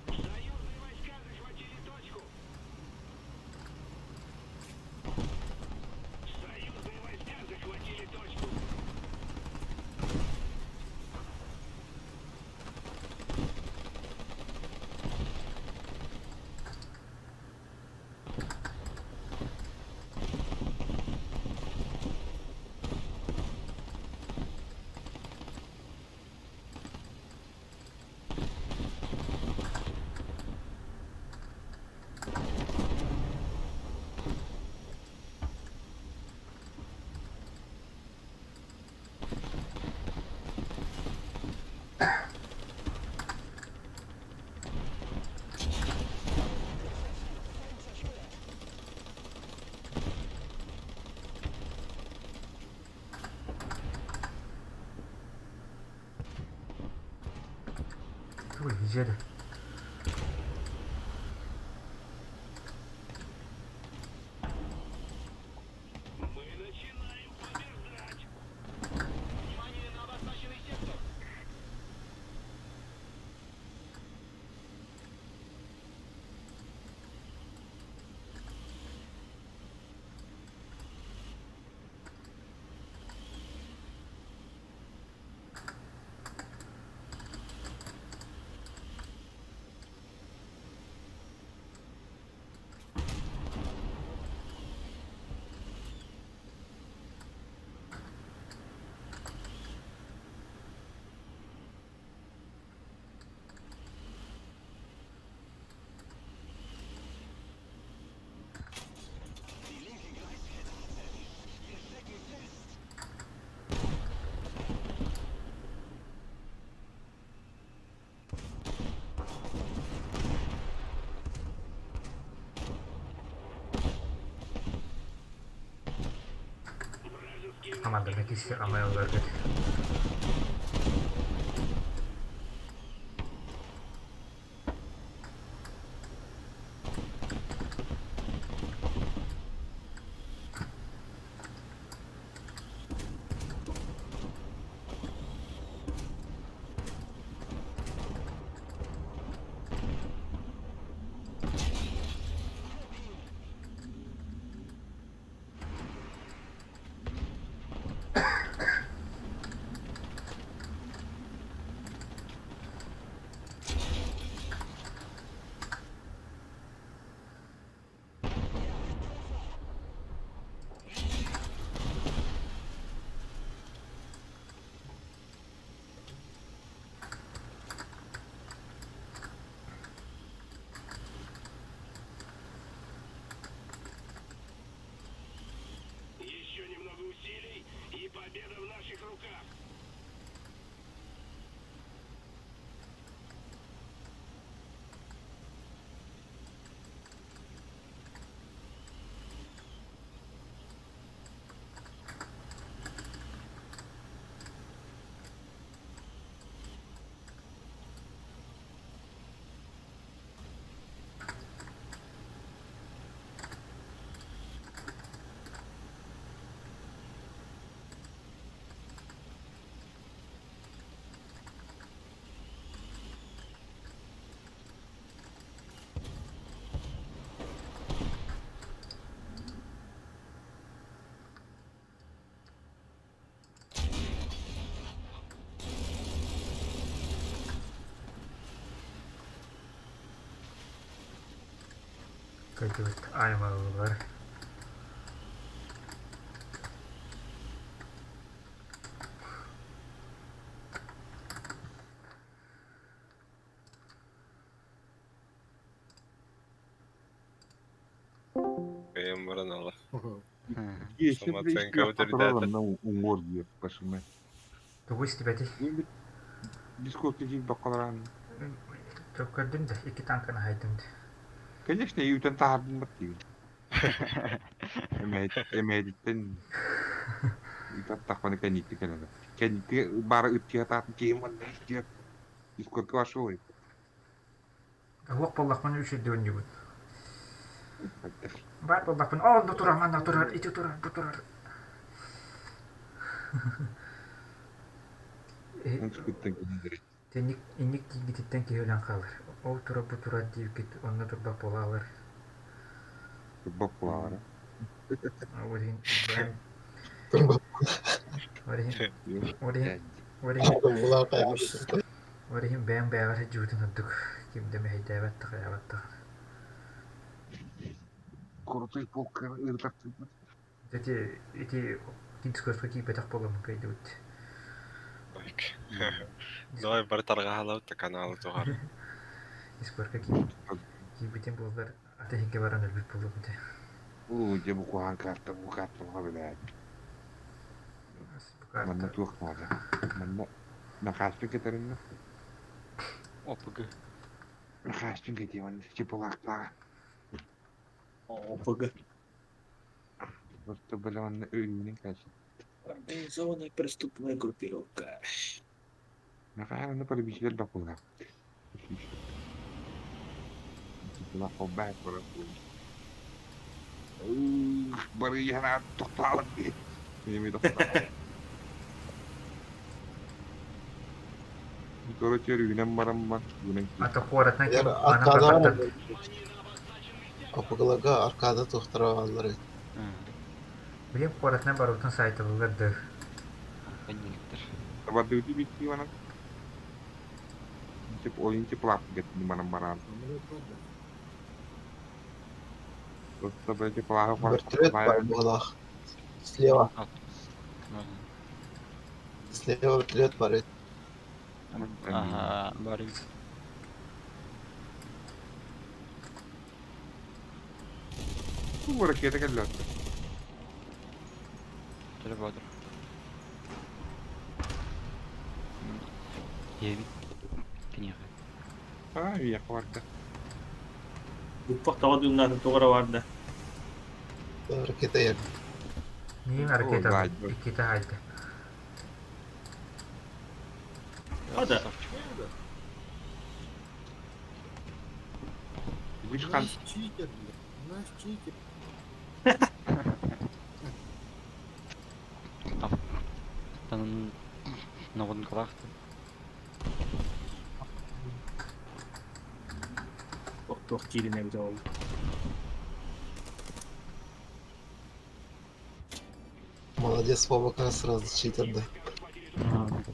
Союзные войска захватили точку. Союзные войска захватили точку. Тугуй, дьиэдэ. Мы начинаем побеждать. Внимание на обозначенный сектор. Команданы киси амайылларгыт. Кырдьыбыт аймаллар. Бэйэм баран ала. Еще Самооценка үрдээтэ. уҥуор диир пашымай. Тугу истибэтий? Дискордка киирбэккэ Көрдүм да, икки танканы хайдым да. Конечно, үүтэн таһаардым бат диибин. Эмээдиттэн ыытаттахпына кэнниtti кэлэр. Кэнниtti баара ыттыа таатын киһим манна истиэ. Дискордка вошел. Уох буоллахпына үчүгэй оонньуубун. Баар буоллахпына, оо, бу турар, манна турар, ити турар, бу турар. Инник инник тиийбититтэн киһи өлөн хаалар. Ол турар бу турар диэбиккит онно турбат буолаалар. Турбат буолаалар. Ол иһин бэйэм ол иһин ол иһин ол иһин ол иһин бэйэм бэйэҕэр сылдьыбытын ордук ким да мэһэйдээбэт да хайаабат даҕаны. Крутой полка ыытартыыбыт. Ити ити дискурска киирбэтэх буоламмын кыайдыбыт. Давай бары тарҕаһалабыт да каналы туһар. Дискорка киирбитим буоллар аты иһингэ баран өлбүт буолуом этэ. Уу, дьэ бу куһаҕан карта, бу карталаҕа билээт. Манна туох наада? Манна Нахааспын кэтэриннэ. ОПГ. Нахааспын кэтиэ манна чепулаахтааҕа. ОПГ. Просто бля манна өйүүнэн кээчи. Организованная преступная группировка. Нахаа манна полибичилер бакулаа. Чепулаах барар Барыйана тохтоолор дии. Мими тохтоолор. Короче, үүнэн баран бар, үүнэн Ата куоратынан ким манан Аркадаҕа барбаттар. Апыгыларга аркада туохтара бааллар эбит. Билим куоратынан барыбытын саайталыылар да. Панниктар. Табардыыты биттии манан. Тип ойун теплап геттини манан баран. Просто бэти плаха Вертолет баар быһыылаах. Слева. Слева вертолет баар эбит. Ага, бары. Бу ракета кэллэ. Төлө боотур. Диэбит. Киниэхэ. Аа, үйэхэ барда. Буппах тоҕо дыымнаатын тоҕо эрэ барда. Ракета иһэр. Миин ракета иккитэ хайда. Хада. Вышкан. Читер, бля. Наш читер. Там ноҕун кылаахты. Туох киирин эбитэ ол. Молодец, Вова, как сразу читер, да.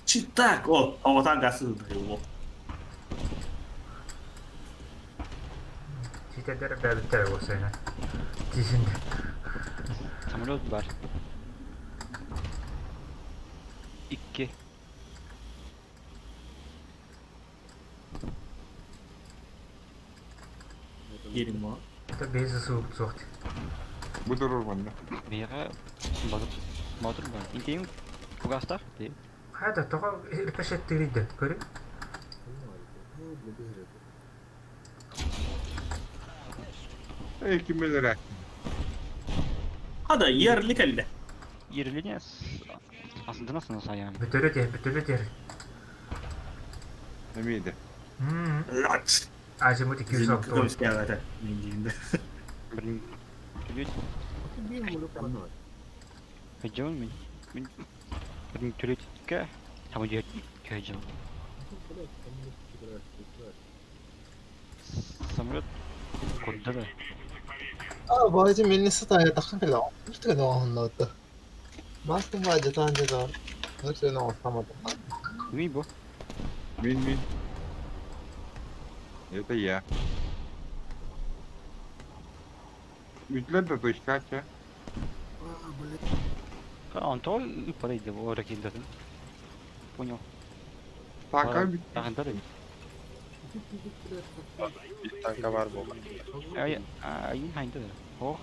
Читак! О, оҕотан гасы его. Читердер бэбиттэр уосайна. Тиисинде. Самолет бар. Икки. Киирин мо. Это без суох суох. Бу турur манна. Биһиэхэ ботур ботур бар. Интиң кугастах дии. Хайда тоҕо рикошеттиирийдэ көрү. Эй, ким билэрэ? Хада, yerli кэллэ. Ирлине асындына саян. Бүтөрү тиэр, бүтөрү тиэр. Эмиэдэ. Лач. Азимут 206. Көмүскээбэтэ. Мин диибин. Блин. Төлөт. Хэжон мин. Мин блин төлөткө там жер хэжон. Самолет курда да. А, баайдьа мэллиссэ таайатахха кэлэ ортуган оҥоһуннубут Маастан баайдьатаан дьэ ортуган оҥостоммотум. Ми бу. Мин мин. Это я. Бүтлэр да точкача. А, блин. Онто ыппарайды бу ракетатын. Понял. Танка бүт. Тахындар Bir tanka var bu. Ай ай хайда. Ох,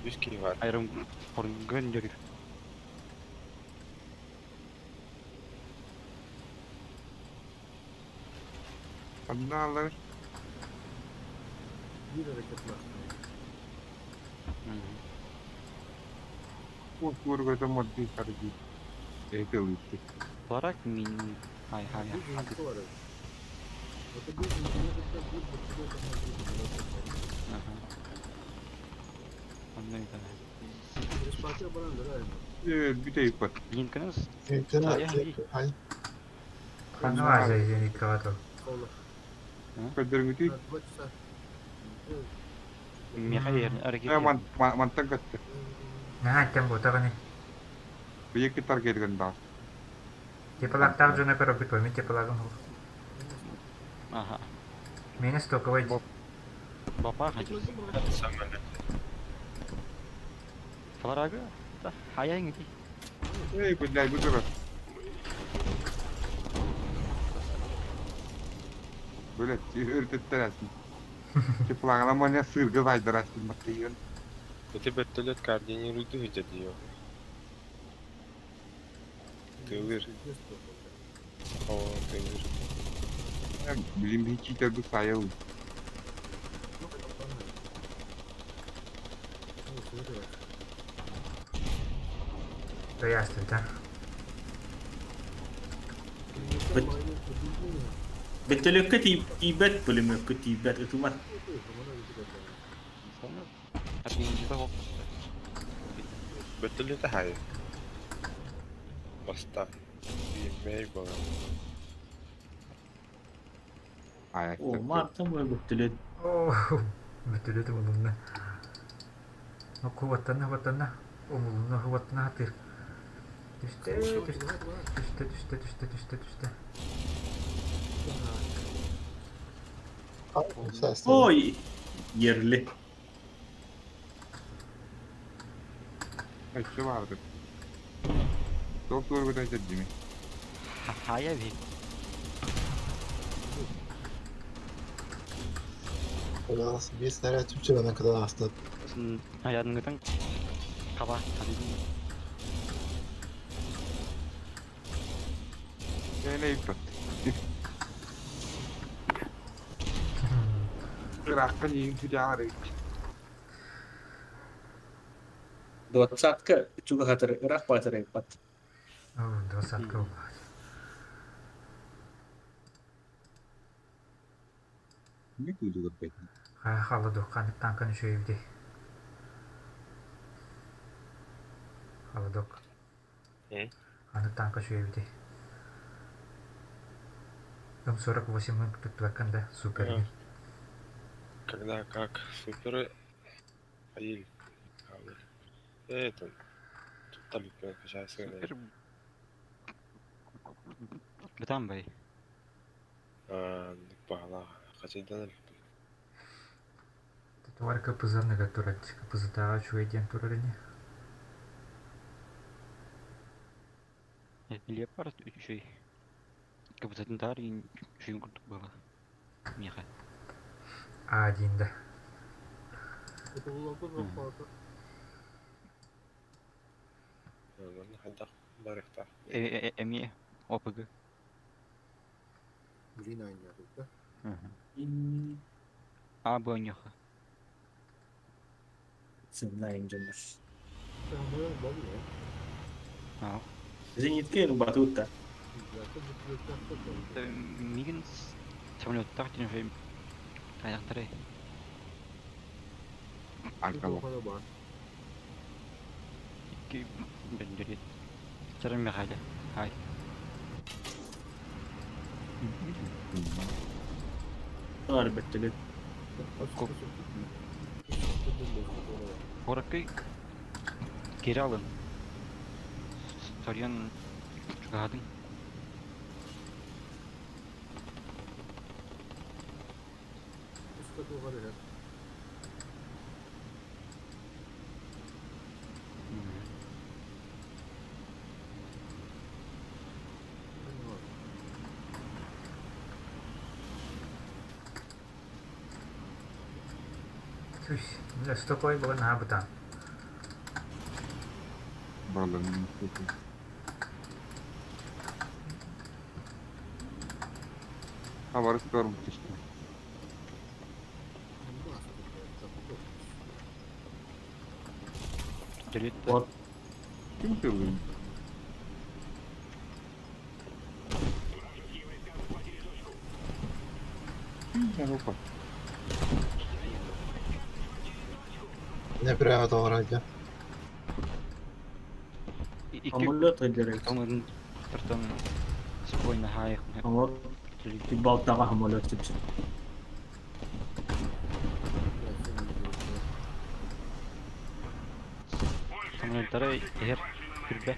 Үс киһи бар. айрым хоргын дөрү. Adını alır. Bir hareket var. Курга модди сарги. Это лучше. Барак мин хай хай. Bir jinsi var. Это bir jinsi, это bir jinsi, это bir jinsi. Аха. Онной да. Респатия баран да. Бүтей бар. Линконс Зенитканы Ай, ай. Ханна баар зениткаҕа то. Школа. Көдөрүңүтүй. Два часа. Михаил ракета. Мантан көттө. Наһаа иттэн буотаҕыный. Бийекки таргетген даа. Теплактаах дьоно көрөрбүт буо, мин теплаагым суох. Аха. Миэнэ стоковай дии. Бапа хадис. Самолет. Фларага? Да, хаяң иди. Эй, блядь, бу дура. Блядь, өртөттөрәсин. Теплаңа маня сыргы байдырасың маттыйын. Ити бөртөлөт координируйду хыдьа диё. Тыылыр. О, тыылыр. Билим би читер бу сайыл. Ыйаастыта. Бөтөлөккө тиийбэт, пулеметка тиийбэт, ытымат. Бөртөлөтө хай. Баста. Мэй болар. О, мартын бой бөтөлөт. Оо, бүтүлүт умулунна. Кубаттанна, кубаттанна. Умулунна, кубаттана хатыр. Түстэ, түстэ, түстэ, түстэ, түстэ, түстэ, түстэ. Ой, yerli. Өччө барды. Доктор көтө дими. Хая би. Bir снаряд Türkçeden kadar aslında. Аядыңгытың каба. Эне иппат. Ыракка нейин түдягар. Двадцатка чугахатыр, ырах батыр пат. Оо, двадцатка буолла. Не күдүгөр бет. Холодок, ханнык танканы үчүгэй Холодок. М? Ханнык танка үчүгэй эбитий. М48 мың туттубаккын да, супер. Э. Когда, как, суперы... Аил. Это... Тут там качайся. Супер. Бытан бай. Бағала. Қачайдан Татуар КПЗ-ныга турар, КПЗ-тааҕа үчүгэй диэн турар ини. Леопард еще как бы тар и еще было. Меха. А1 да. Это было бы Хайдах барыхта. Эми ОПГ. Блин, они да? А Б неха. Сымна инженер. А. Зенитке батутта. Мигин самолет так тен же. Аяқтары. Аркала. Икки бендерет. Чарым Михаил. Хай. Бар бөтөлөт. Хоракы Киралын. Сорьян чугадын. Түс, бля, стопой была наһаа бытаан. Барыларын Хабарыс көрбүт Вертолет. Ким тылын? Ким Не прямо тоҕоройдо. Икки Самолет ыдыры. Томын тартан спойна хайых. Самолет. Балтаға самолет типче. Самолеттары эр түрбе.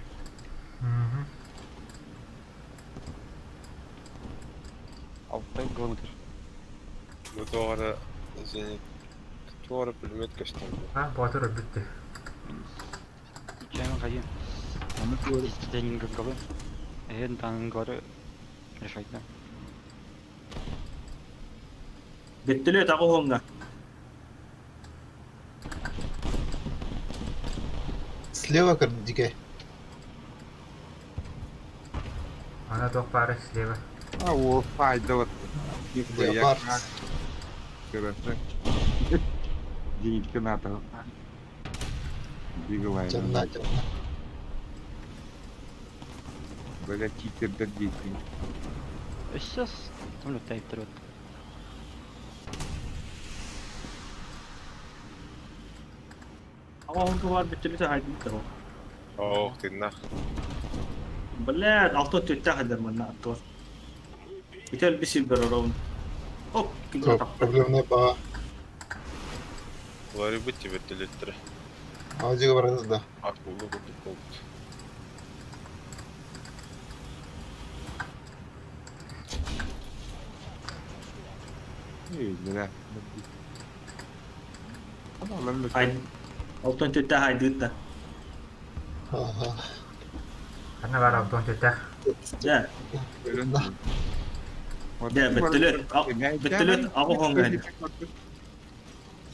Алтай километр. Бу туох эрэ зенит туох эрэ пулемет көстөр дуо? А, боотур өлбүттү. Чайын хайын. Аны көрө Стенинг головы. Эн тангары решать да. Вертолет аҕыс уоҥҥа. Слева кырдьык. Ана туох баара слева. А, о, файда вот. Леопард. Көрөсө. Зенитка НАТО. Биглайн. Дьонна, дьонна. Бля, читердер дети. Сейчас самолет тайп Аҕыс уоҥҥа баар вертолет хайдыттар. Оох, тыыннаах. Блядь, алта түттээх эдэр манна аттуар. Үтэл бисил бер ровно. Оп, кило тахта. Проблемная по Уларыйбыт дии вертолеттэрэ. аудио барабыз да. Акула курдук буолбут. Эй, бля. Хай. Алта түттээх хайдытта. Ага. Ханна баар алтан түтэх. Дьэ, дьэ, вертолет. Вертолет аҕыс уоҥҥа хайда.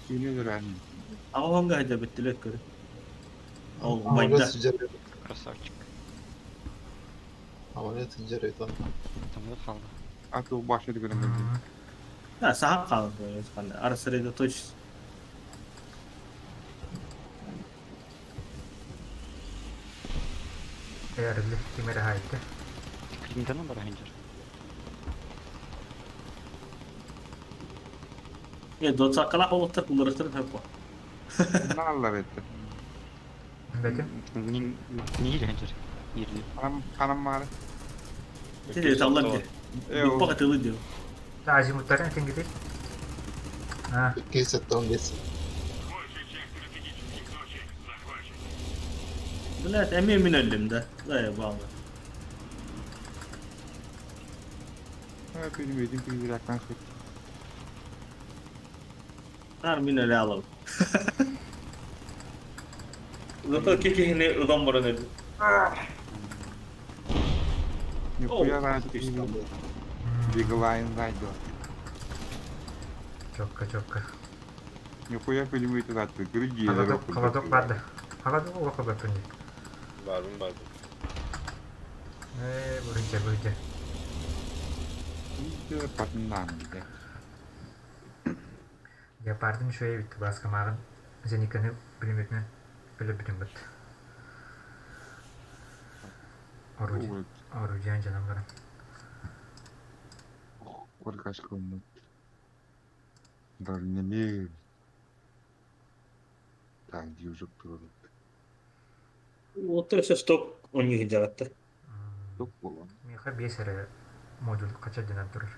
6 уонга хайда вертолет көрө. Ол Самолет байда. сылдьар. Красавчик. Самолет сылдьар это. Самолет қалды. А то башня көрөн. Да, саха қалды. Ара сосредоточься. Эрли ким эрэ хайты. Клинтон бар ханжар. Е, двадцаткалаах олохтор кулларыктарын хөп. Наллар это. Бэтим. Не не ханжар. Ерли. Анам анам мары. Ти таллар ди. Буппа тылы ди. Та азимуттарын тингити. А, 275. Большая часть стратегических точек захвачена. Блядь, эми мин өлдүм да. Заебало. Bilmedim bir dakika söz. Нар мин өлө алам. Зато кекehini ыдан баран өлдүм. Не О, хуя знает. отлично. Биглайн найдет. чокка чокка. Нихуя пулемет атты. Грыги. Холодок, холодок барды. Холодок улаха бапынди. Баарбын баарбын. Ээ, бурунча бурунча. Патнан. Леопардын шөйе бит баскамагын зениканы пулеметне өлө бүтүн бит. Орудие, орудие жанам баран. Коркашком. Дальнемир. Так, движок туру. Вот это стоп у них жаратты. Тук болон. Миха бесере модуль кача динан турар.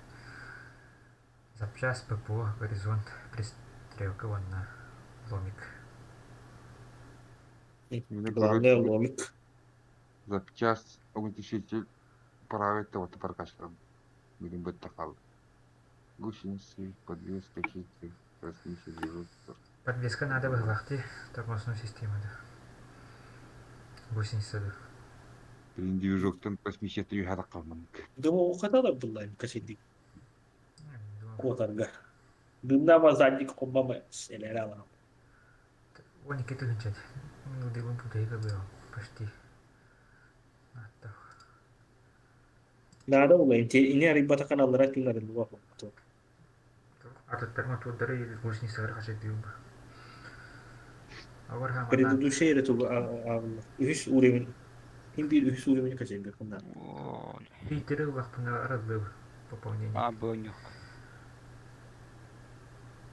Запчас ППО, горизонт, пристрелка ванна, ломик. Главное ломик. Запчас огнетушитель правит вот паркашком. Будем быть такал. Гусеницы, подвеска, хитрый, трансмиссия, движок. Подвеска надо выглахти, тормозную систему. Да. Гусеница. Да. Блин, движоктан трансмиссия три хада калман. Думал, ухата да была им косиди. Думаю, Квотарга. Дымнаба задник кумбамы элere алам. 12 тыһыынча Дыбын путайга было почти. Аттах. Наада була ини арыйбата каналлара тыын арыллыга холбото. Атыттар мотуордары гусеницалары хачайдыыбын. Предыдущий эрэ тугу ааҕыллар. Үһүс уровень. Ким биир үһүс уровень качайбыт куннар. Биирдэри ыллахпына арыллыыбы пополнение. А, боню.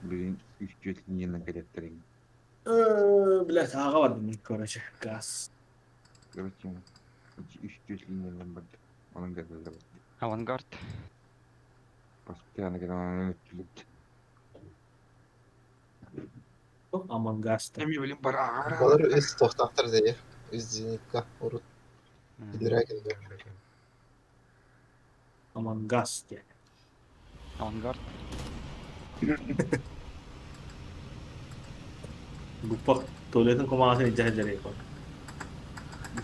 Билин үс түөрт линияны кэлэттэриҥ. Блядь, ааҕа бардым короче, газ. Короче, үс түөрт линиянан барды. Онон кэлэллэр. Авангард. Постоянно кэлэн өттүлүт. Амон Гаста. Эми билин бар ааҕа Балар үс тохтаахтар дии. Үс зенитка урут билирэ кэлбит. Амон Гас диэн. Авангард. Гуппах туалетын кумаҕатын илдьэ сылдьар эбит.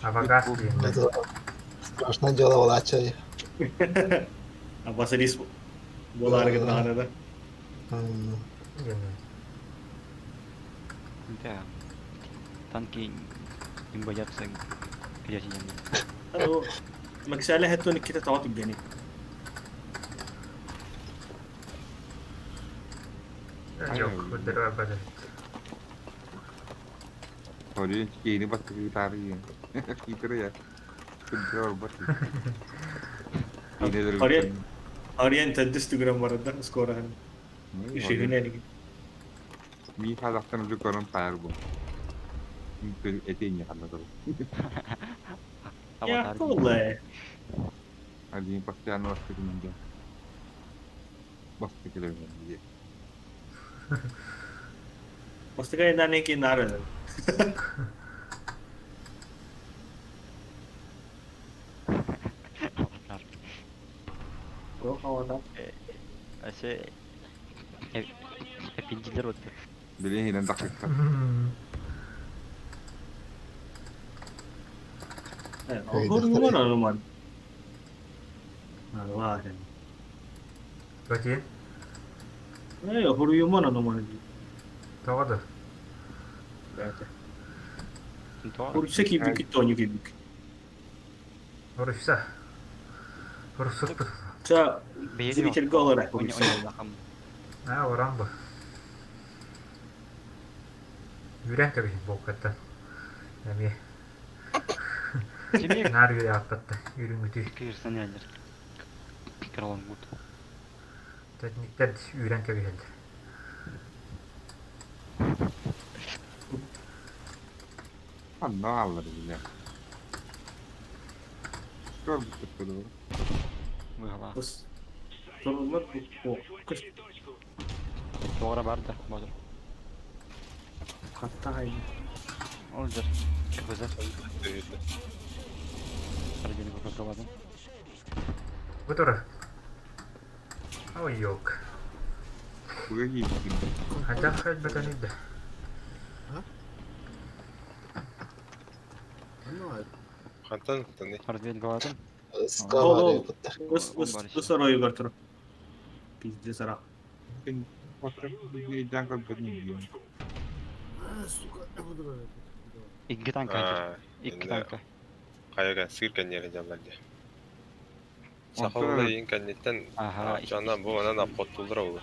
Авагас диэн. Это страшное дело волачай. Василис буолаары гыннаҕына да. Диэн. Да. Танки не боятся грязи. Максиале хеттон иккитэ тоҕо түргэний? Жоқ, өтөрү барбат эбит. Sorry, киһини бастакы таарыйын. Киитэрэ я. Кырдьа барбат. Арыйан арыйан төрдүс түгүрэн барда скороһын. Үсүһүнэн Мин хаалахтан уже көрөн таайар бу. Этиэн ханна туру. Я коле. Один постоянно бастакы минге. Бастакы левин. Бастакы айдан ки нары. Аватар. Жоқ аватар. Ase Эпиндилер вот. Билин хинен тахсыкта. Хор нормально. Нормально. Өтейін. Э, хоруйуман аноман. Тоҕо да. Хоруйса киирбиккит тоонньу киирбик. Оруйса. Орусуппут. Ча зрительгэ олорор хоруйса. Аа, орон бу. Үүрэн кэбиһин буолкаттан. Эмиэ. Наар үөрэ ааппатта. Үүрүҥҥүтүй. Кирсанялер. Кралангут. Тэтниктэр үүрэн кэбиһэллэр. Ханна аллар биле. Көрбүт көрбүт. Выгала. Торулар Тоғра бар да, базар. Хатта Олжер. КПЗ. Родили КПЗ Бу турар. Ой, ёк. Буга киирбит. Хайдах хайбатан да. Хантан таны. Родили галадым. Скавары кытта. Ус ус ус оройугар тур. Пиздец ара. Икки танка. Икки танка. Хайага сыр кэнниэрэ дьаллар дии. Сахалла иин кэнниттэн дьонно бу манан обходтууллар ол.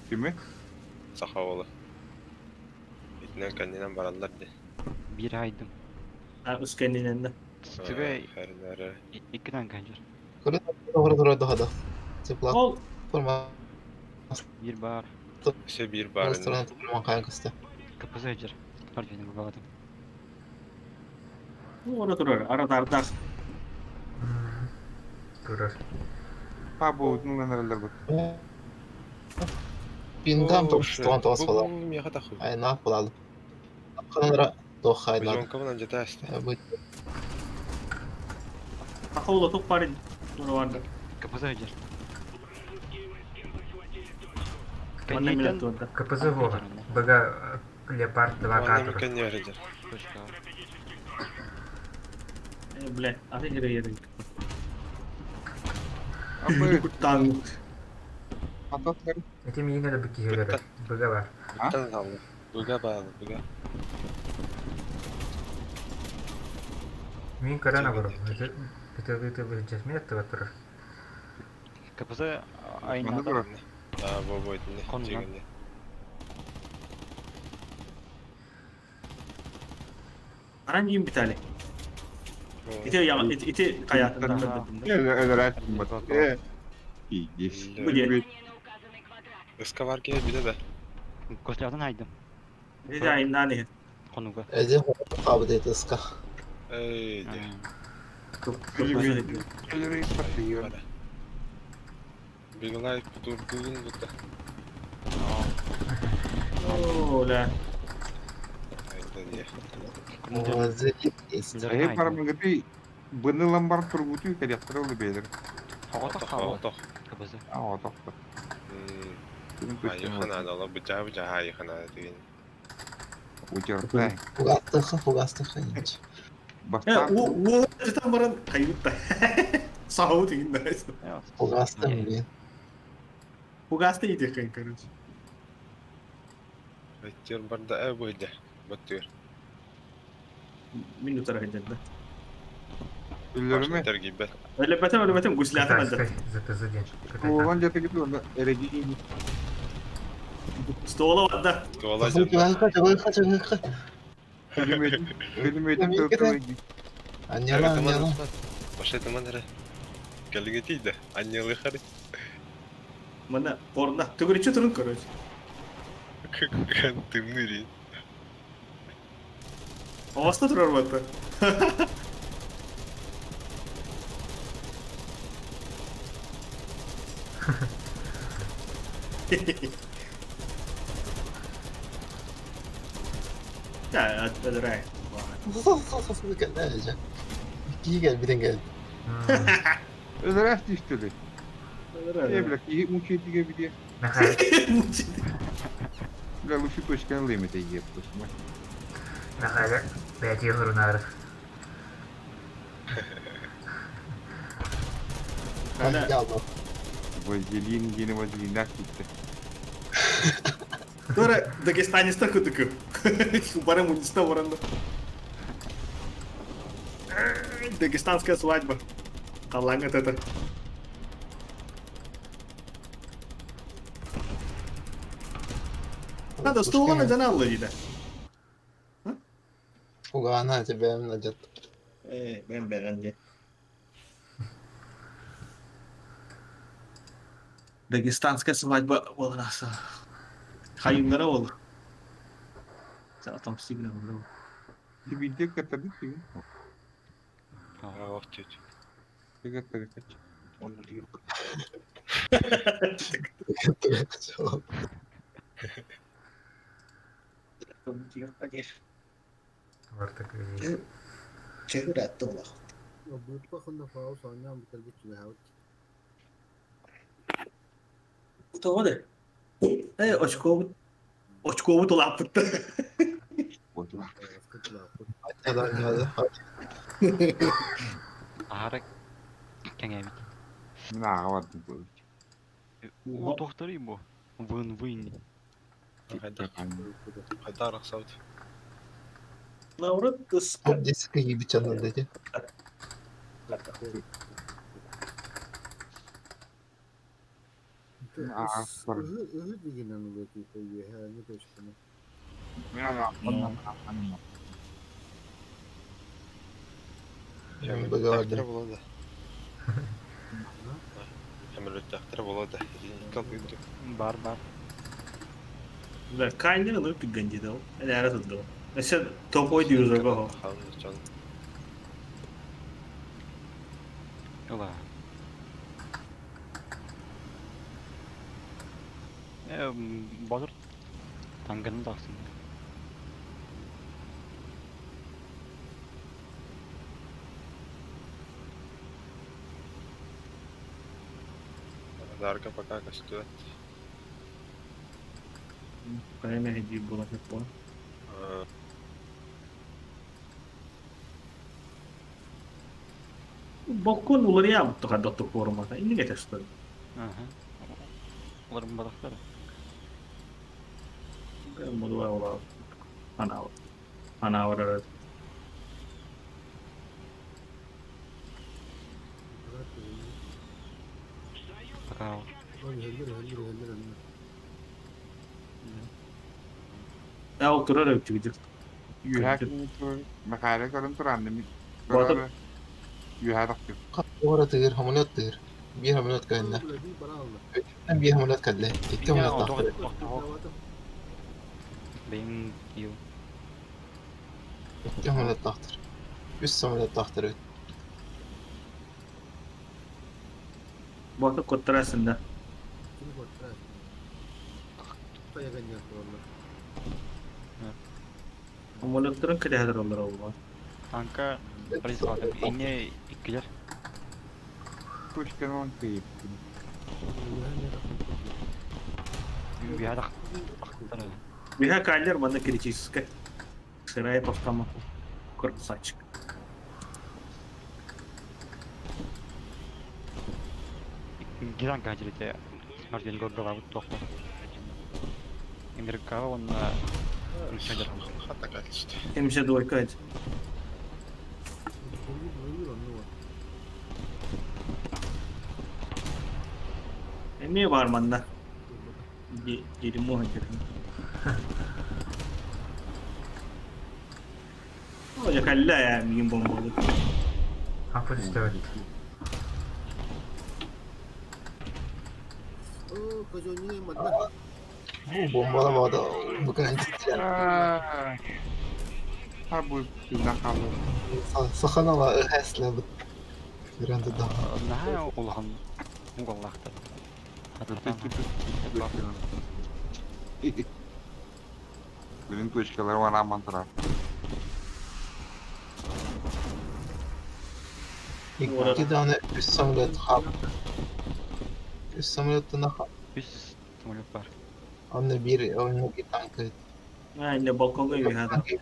Кими? Саха уола. Итинэн кэннинэн бараллар дии. Биир айдым. А ус кэннинэн да. Түгэ икки танка жер. Көрө көрө дохада. Тепла. Форма. Биир бар. Все биир бар. Ресторан кайын кысты. КПЗ жер. Партияны багадым. Ора турар, ара тардах. Турар. Пабу, ну нэрэлэр бут. Пингам тоқсан тоғыз бала. Айна болады. Қанара тохайна. Бежонкабынан жата Ахола тук парень. Нормально. КПЗ жер. КПЗ во. Бага Леопард 2 катер. Бля, а ты где едешь? Танк. Хантан Ити миигин өлөрбүт киһи өлөрөр. Быттан. Быга бар. А? Быттан хаалла. Быга баалы, быга. Мин көрөн олорум. Ити ытылыы-ытылыы сылдьар. Мин аттыбар турар. КПЗ Манна айнада турар. Аа, бу бу итинне. Хонна. Дьиҥинне. Аран дьиим Виталий. Ити ити ити хайаатын да Өлөрөөччүм бат. Э. Пиздец. Бу диэн. Ыскабар киһи билэ да. Кослятын хайдым. Ити айыннаан иһин. Хонуга. Эдин хаабыт ытыска. Эй, дьэ. Өлөрөөччүм. Беглай турдугун бутта. Оо, ля. Айда дьэ. Заебись. Эһи парамыгыты быны ламбар тургутуу кэлиэхтэрэ ол бэйэлэр. Тоҕотох хаалла. Тоҕотох. КПЗ. Аа, отохто. Айыханаадала быдьаа быдьаа айыханаада деген. Учартай. Фугастыха, фугастыха инч. Э, Бастаан уу уу там баран хайытта. Саһау тигин да. Фугастым блин. Фугаста идея короче. Баттыр барда э быйда. Баттыр. Мин утара хәдәдә. өлөрүмэ. Тергибет. Өлөбөтөм өлөбөтөм гуслятым әлдә. ЗТЗ диэн. Уолан дьэтигит уонна эрэги Стола барда. Туола дьон. Чугайха, чугайха, чугайха. өлүмөтүн тылтылы Аньяла, аньяла. Баша тыман эрэ. Кэлиҥэ тиийдэ. Анньылы хары. Мана орна төгөрүчү турун короче. Тымнырин. Оста турар батта. Я öldüreyim. Кии кэлбитин кэл. Өлөрөөс түстүлү. Э, бля, киһи мучайтигэ билиэ. Михаил, Бля, лучше точканы лемете еп. Михаил, бэйти хурунаары. Аньяла. Вазелин диэни вазелиннаах киттэ. Тура Дагестанистар кутуку. Бары муниста баранда. Дагестанская свадьба. Қалаңа это. Надо столына жана дейді. Фугана тебя надет. Э, мен бәрін Дагестанская свадьба болраса. Хайымдара ол. Там всегда был. Тибилде каттарды тигин. Ох, тетя. Каттарды кач. Бартак Тоғыды. Э, очкову очкову тулаппытты. Вот. Аньяла, аньяла. Ахара кеңебит. Мин ааҕа бардым буолбут. Уу тохторый бу. Вын вын. Хайдар. Хайдар ахсабыт. Наурыт Топ 10 киһи надо. Мин ааҕа бардым. Мин ааҕа бардым. Быга бардым. Болады. Әмірлеттақтыр болады. Бар бар. Да, кайнер ну пигандидал. Әлі тұтты. Әсі топой дейіз оғы. Ыла. Э, Батыр таңгын тақсын. Дарга пока көстүбэт. Кайнер хеди болады по. Балкон улар я бұттыға доттық формата. Инде кетесті. Ага. Уларымматахтар. Мудуа Анаа. Анаа. Пока. Ол турар өттүгүдүр. Үөһэ Михаил көрөн туран Боотур. Үөһэ тахсып. Уора тыыр, самолет тыыр. Биир самолет кэллэ. Биир самолет кэллэ. Икки самолет тахтыр. Бэйим ю. Икки самолет тахтыр. Үс самолет тахтыр. Боотур куттарасың да. Самолеттерин кэтэһэр олор оллар. Танка полиция Инне иккилер. Пушкин он тыйып. Үөһэ тахтар. Биһа кайлер манна критическая. Сырая по автомату. Красавчик. Икки танка жерете. Мартин Горгала тохто. Америкаға онна Русияда. Хата качество. 72 эти. Эмиэ баар манна. Дерьмо дерьмо. О, я калля миин бомболу. Аппут үстәбит. Бу бомбалабады. Бүгүн антиттилер. Ха бу тыынан хаалла. Саханала ыһэслэбит. Көрөн да. Наһаа улахан угаллаахтар. Билин точкалар вана мантра. Икки дааны үс самолет хап. Үс самолеттан хап. Үс самолет бар. Онно биир онно биир танка. А, не балконга үйһәдә.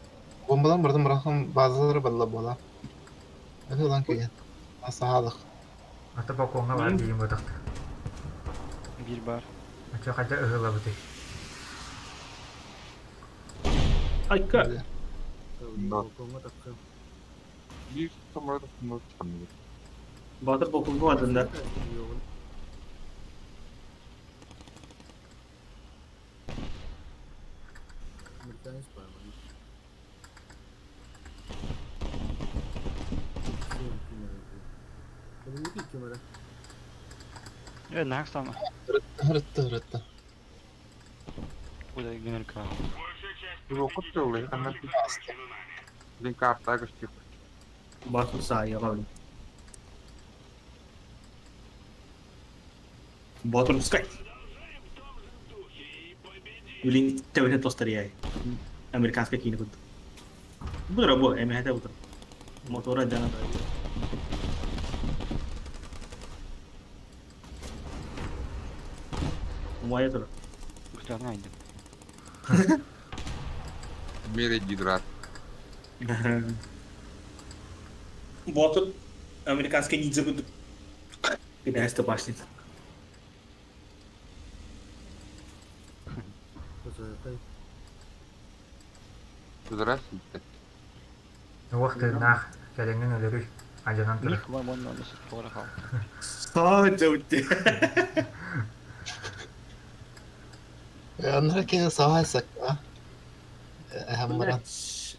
Бомбалан бардым бырахым базалары балла бола. Öyle lan күйен. Асаалык. Ата балконга бар дейін бодақты. Бир бар. Ача қайда ыһылабыты. Айка. Биир самолет самолет чамды. Батыр балконга бардым да. Э, нах сама. Hırıttı hırıttı. Куда Америкаға. Бу тылы ана Билин карта көстүк. Батыр сая кабыл. Батыр пускай. Блин, тебе тостер яй. Американская кино куд. Будра бу, эме хәтә будра. Мотора жана. Умая тур. Гүстәрін айдым. Мере гидрат. Батыр американская ниндзя куд. Кидайста башнит. Здравствуйте. Уақты нах кәлеңнен өлөрүй. Ажанан тұры. Ник вон вон он тоғра қал. Саа өтте. Оннора кини саһайсак. Әһәм баран.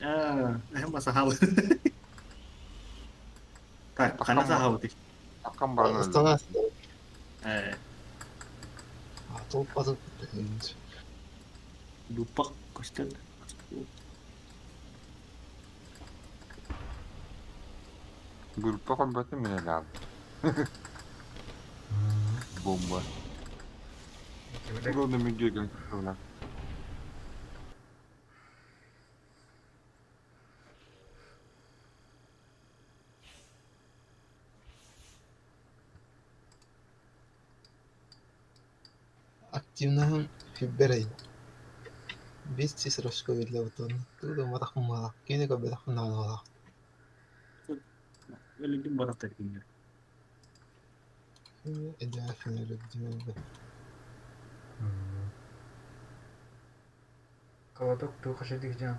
Аа, әһәм сахал. Так, кана сахал ди. Аккан баран. Ыстана. Э, Толуп басып. Дупак көстөн. Группа комбаты мене Бомба. Главное мен келген. Активнаһын фиберей. Бис тис роско видле бутон. Туда матахмала. Кини ко бетахмала. Өлүдүм барактар киндер. Эдә финер димәбе. Холодок туох эшедик дьон.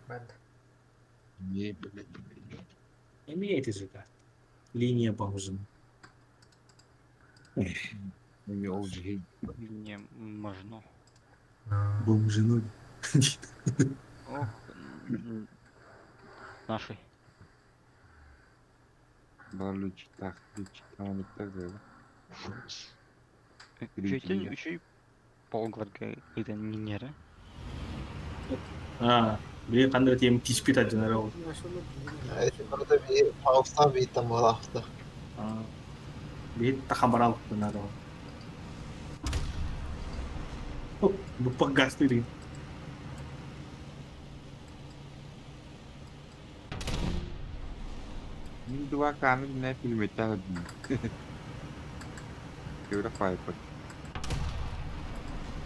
Бад. Не, блядь. Имеет языка. Линия бомжин. Не, ол дьиһин. Не можно. Бомжину. Ох, наши. Бар лүчтах, лүчтах, лүчтах, Еще еще и полгварга это не нера. А, били қандай тем тиспит адьынар ол. Барыта би паустан бииттэн буолаахта. Биһит тахамарал гынар ол. Буппак газ дии. Мин два каны не фильметтен Кевре файпер.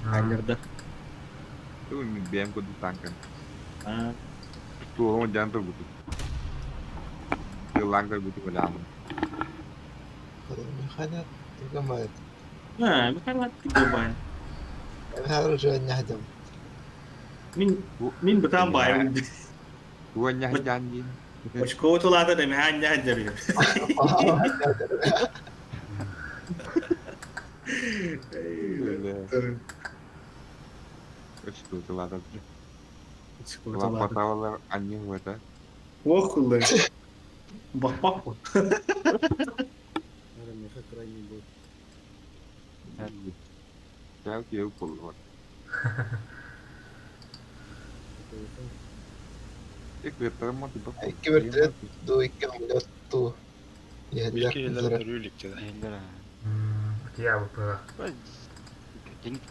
Айлерда. Ту ми бэм куду танкан. А, Туолон жан тургуту. Тыллаан көрбүтү балаамын. Михаил тугамайт. а, Михаил тигобай. Михаил уже не ходим. Мин мин бытаан баайым. Туан жан дин. Очко тулата да михаил ньяхадьар. Очко тулата. Очко тулата. Лапаталар они в это. Ох, улы. Бак-бак. Меха крайний бой. Чао киев полуор. Икки вертолет ду икки самолет ту. Үс киһилэр төрүүлүктэ да. Я выпила. Деньги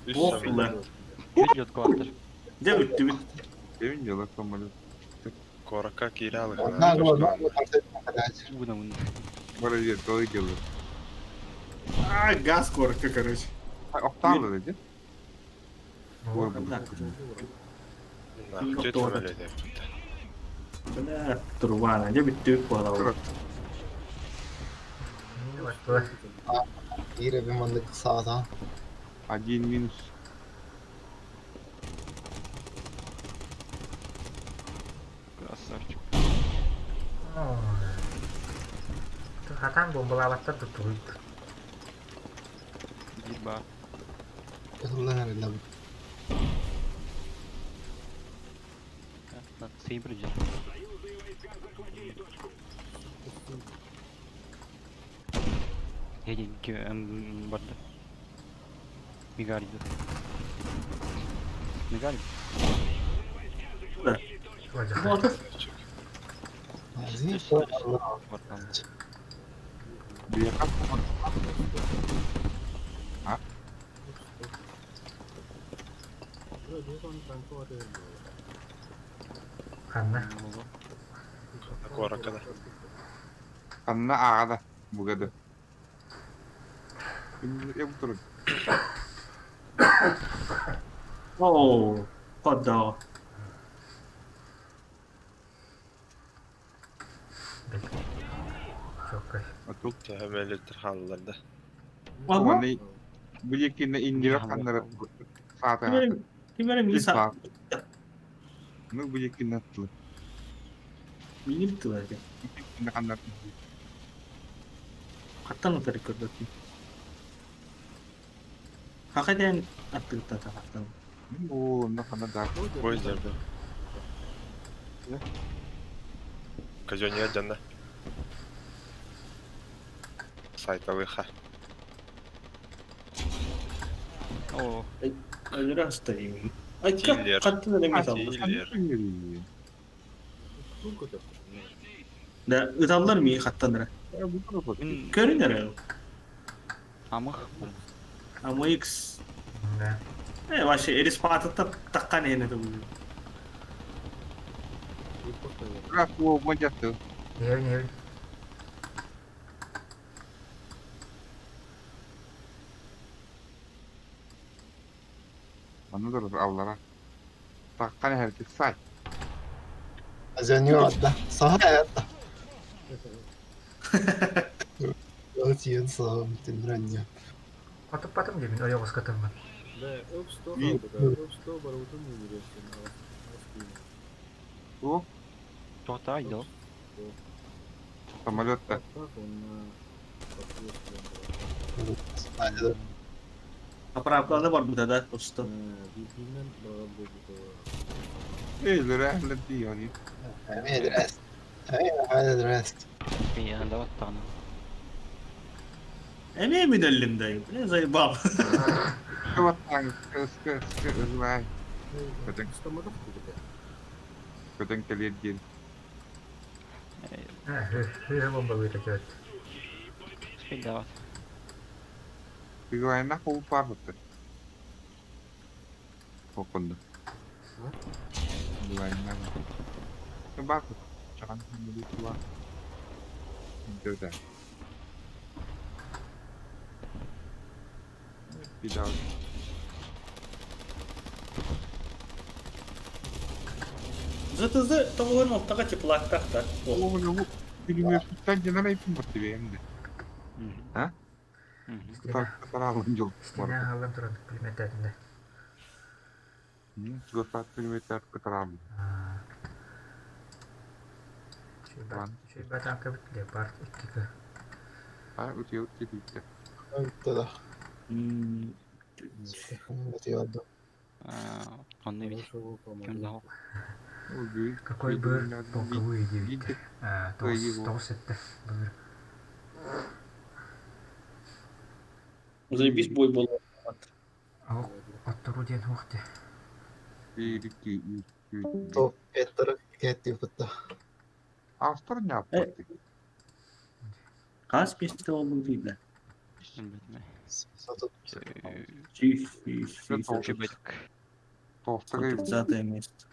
Үс Ох, самолет. Идет квартир. Дьэ бүттүбүт. Кевин дела самолет. Куоракка киирэ На, на, на, Уна, уна. Бара вертолет дела. А, газ коротко, короче. Октавлы деді. Да. Түт самолет эппит. Бля, турбана, дьэ бүттүбүт буолабыт. Ире би маннык саата. Один минус. Красавчик. Хатан бомбалаабаттар туттугуйт. Еба. Кытыллан эрэллэбит. На цифры держи. Я барда. Мигаль идет. Мигаль? Да. Вот. А? Ханна. Куоракка да. Ханна ағада бугады. Эм турун. Оо, поддал. Төһөмөлөттөр хааллар да. Оны бу екини индира ханнары саата. Кимер миса. Ну бу екини аттылы. Миним тылар. Ханнар. Хаттан утары көрдөк. Хакаден аттыгыта тахаттан. О, на ханна да. Поездерді. Казёния жанна. Сайталыха. О, Өлөрө стоим. Ай, Тиллер. каттан эме салды. Тиллер. Да, ыталлар ми хаттан Көрүнөр. Амых. АМХ. Да. Э, вообще, эрис патытта таккан эне төгүл. Раз о модяты. Не, не. Аны да аллара. Таккан herkes сай. Азаню атта. Саха атта. Тиийэн саҕа бүтүн ранньа. Хотуппатым диэбин ойоҕоско тыммын. Бля, F100 Мин хаалбыта. F100 барыбытын үүнүрүөхсүн аҕас аҕас киинэ. Туох? Тоҕо доо? F100. Самолет да. Таптаах уонна Патриот диэн бар. Заправканы барбыта да усту. Биирдиинэн баҕар буолбута. Эйлere дии Эмиэ дресс. Эмиэ дресс. Мин да баттаҕына. Эмиэ мин өллүм да, бля, заебал. Кыбаттаан ыске ыске ызлай. Көтөн Ыстамматах курдук. көтөн кэлиэр диэн. Хы бомбалыыта көт. Спидават. Ыглайна холупаар бытты. Окунду. Ыглайна. Бак. Чахан хамылы тула. Дөдө. Бидал. ЗТЗ тоҕуһун алтаҕа теплактах да. Оğlu Bilmiyorsun genel eğitim battı benim de. Ha? Кытар алын жол Истиэнэ аһаллан туран пулеметтээтиннэ. Госат пулеметтер кытар алын. Үчүгэй танка Леопард 2К. А, утуя утуя. Да. Бытыйда. Онно бит. Ким да Какой быр полковые девять. Тоғыз сетте быр. Заебись бой был. Оттору диэн хуохте. Топ Петр кетти бытта. Автор не аппарты. Хас песте ол был видно. Сатып. Чебетик. Толстагай 30 место.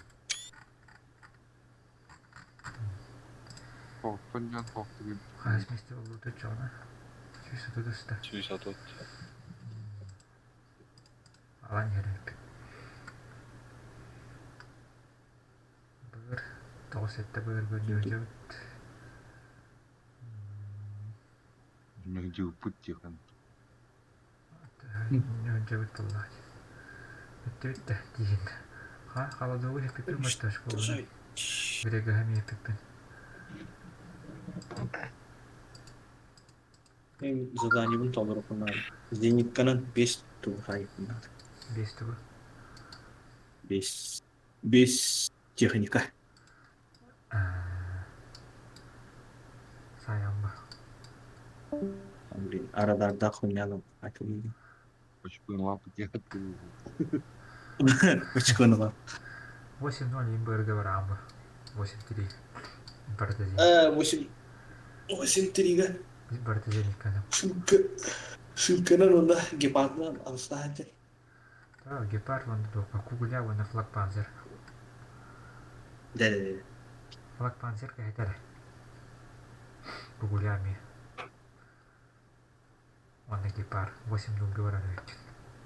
толстан толстагай. Хас месте болууту чоҕуна. Сүүс отут 130. Алан иһэрээт. Быр тоҕус сетте быр көрдөөдүбүт. Мэгдьи уппут тихан. Ньүнчэбит буоллаҕа. Бүттүбүт да диин. Ха халадугу хеппиппин батташ буолла. Бирэгэһэ миэппиппин. Задание толоруохха наада. Зенитканан 5 туһайын надо. Биэс тугу. 5. 5 техника. Сайамба. Блин, арадарда хуйнялым. Атылы. Очкун лапы тихан. Очконула. 8-0 им бырга барамба. 8-3. Бартазин. 8. 8-3-га. Бартазин иккана. Шилка. Шилканан онда гепардынан алыстаһанчы. Та гепард вон духа кугуля вон флаг панзер. Да, да, да. Флаг панзер кайтар. Кугулями. Он на гепард 8-0 говорят.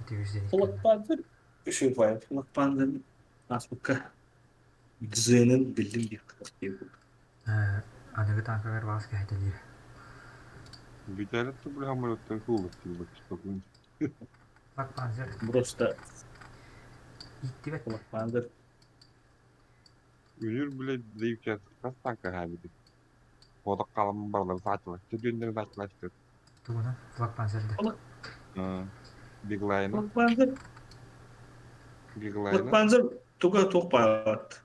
Ити везде Флаг панзер. Үшүй бай. Флаг панзер. Аспыкка. Дзенин билдим дип. Аныгы танкалар бас кайталир. Бүтәрі түбіл хамылыттан кулы тибет. Флаг панзер Просто иттибет. флаг панзер. Үнүр биле дейіп кас танка хабиди. Бодақ қаламын барлар сатылы. Түдүндер сатылы. Тугунан флаг панзерде. Биглайна, Флаг панзер. Флаг биглайна. панзер туга тук байат.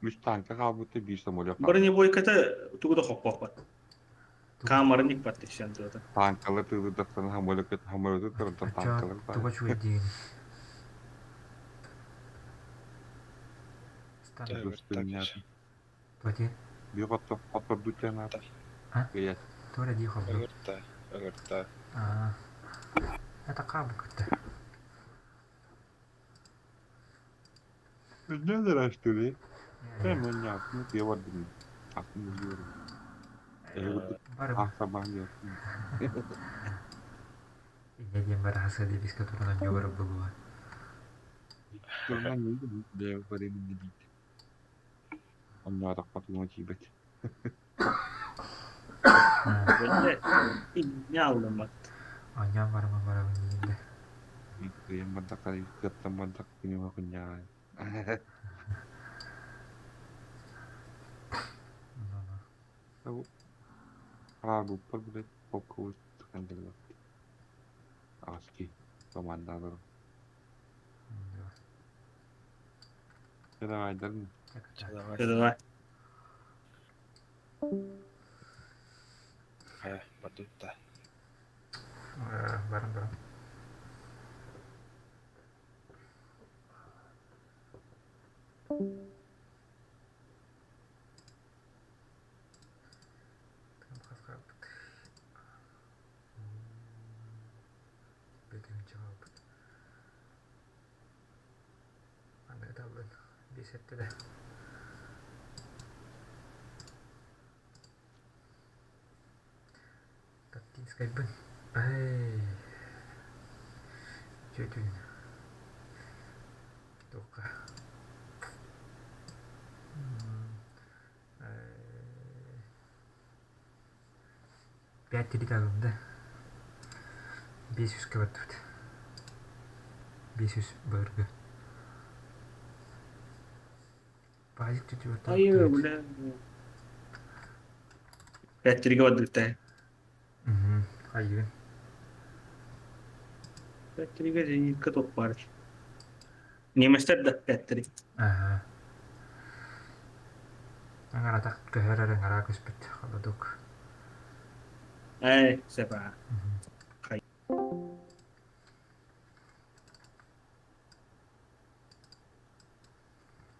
Үш танка қалбыты bir самолет. Бронебойката тугу да хоппоппат. Камерник паттишен тута. Танкалы тылы дақтан хамолет хамолеты тұрынтан танкалар. Туга чуйдин. Стан. Плати. Bir қотты қотты дутяна. А? Гыят. Тора ди хобду. Ыҥырта, ыҥырта. А. Это кабы кытта. Ne araştırdı? Ben ben yaptım diye vardım. Aklımı biliyorum. Бары Ah sabah yaptım. Не диэн бары хаса дебиска туран ньугара булуа. Турнан neydi? Diye varım dedi. Onlar da patlıma cibet. Блядь, инньэ Оонньоон бараммын барабын диигин да. Кыайан бардахха, кыаттан бардах кинигэ кунньаҕай. Хаалбыппар, блядь, полковой Аҕыс киһи командаларым. Давайдарын. Давай. Давай. Хайа, бардыбыт да. Баран баран. Аны ыталлын биэс эттэ Таттинскайбын. Ай. Үтүө Туохха. Пять три алым да. Биэс үскэ бардыбыт. Биэс үс былыргы. Пазик четвертый. Айыы, бля. Пять-три бардыбыт. Айыын. Пять-три зенитка топ бар. Немецтер да пять-три. Аха. Аҥаратах көһөр эрэ аҥараа көспүт холодук. Эй, сепа.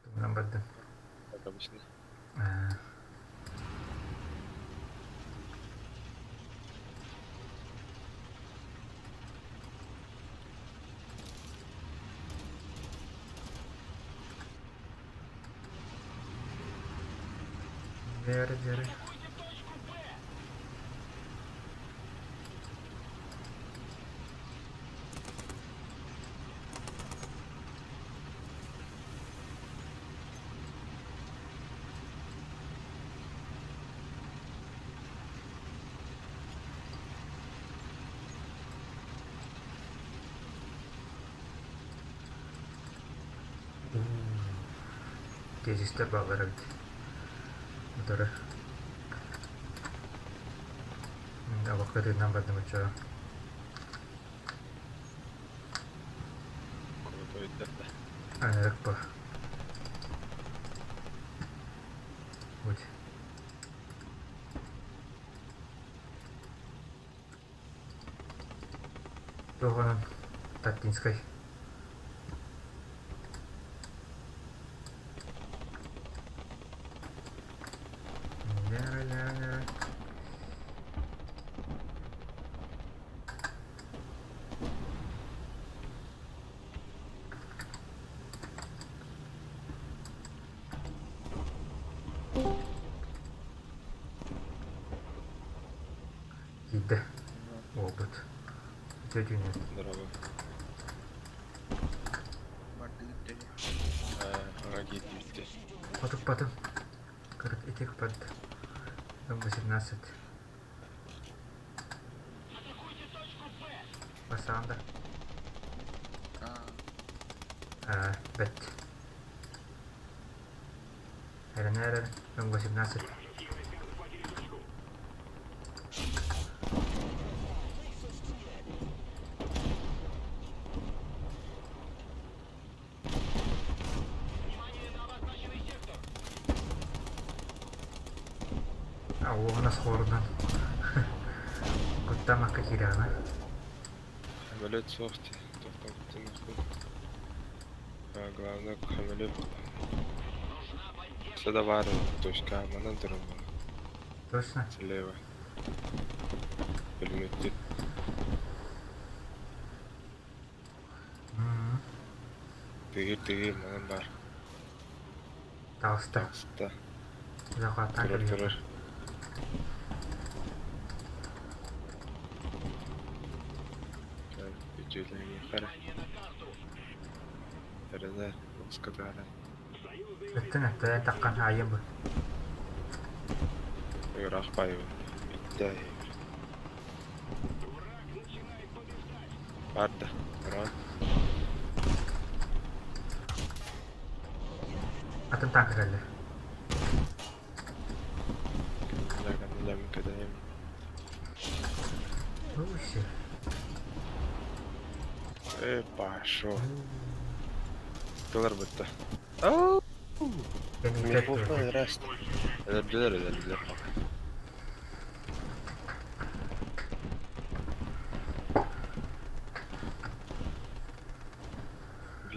Тугунан бардым. Как обычно. Дьэрэ дьэрэ. Тезистэр бааллар эбит. Утары. Абакка тыынан бардым оччоҕо. Крутой да. Анырык ба. Вот. Туох Таттинскай. Ля-ля-ля. Киирдэ. Уолбут. Үтүө түүнүн. Здорово. Ага, киирдибит. Хотуппатым. Кырыт ити купат. 18. Басаан да. Аа, бэт. РНР М18. А уоҕунас хоорунан куттамакка киирэҕинэ. Самолет суох дии. Туохтан куттаныахпын. А, главное, самолет. Сюда баар точка, манан турар Точно? Слева. Пулеметтик. Тыгыр тыгыр манан баар. Таҕыста. Таҕыста. Захваттаан Турар кэлиэххэ. турар. Үтүөлэниэхэ эрэ. Эрэнэ, лоскотаара. Өттөн өттөн таххан аайым бу. Ыраах баайыбын. Биирдэ Барда. Ран. Атын танка кэллэ. Кэннилэр кэтэһим. Усе. Э, пошел. Тылар бытта. Кэнниттэн Здрасте. Өлөрдүлэр, өлөрдүлэр.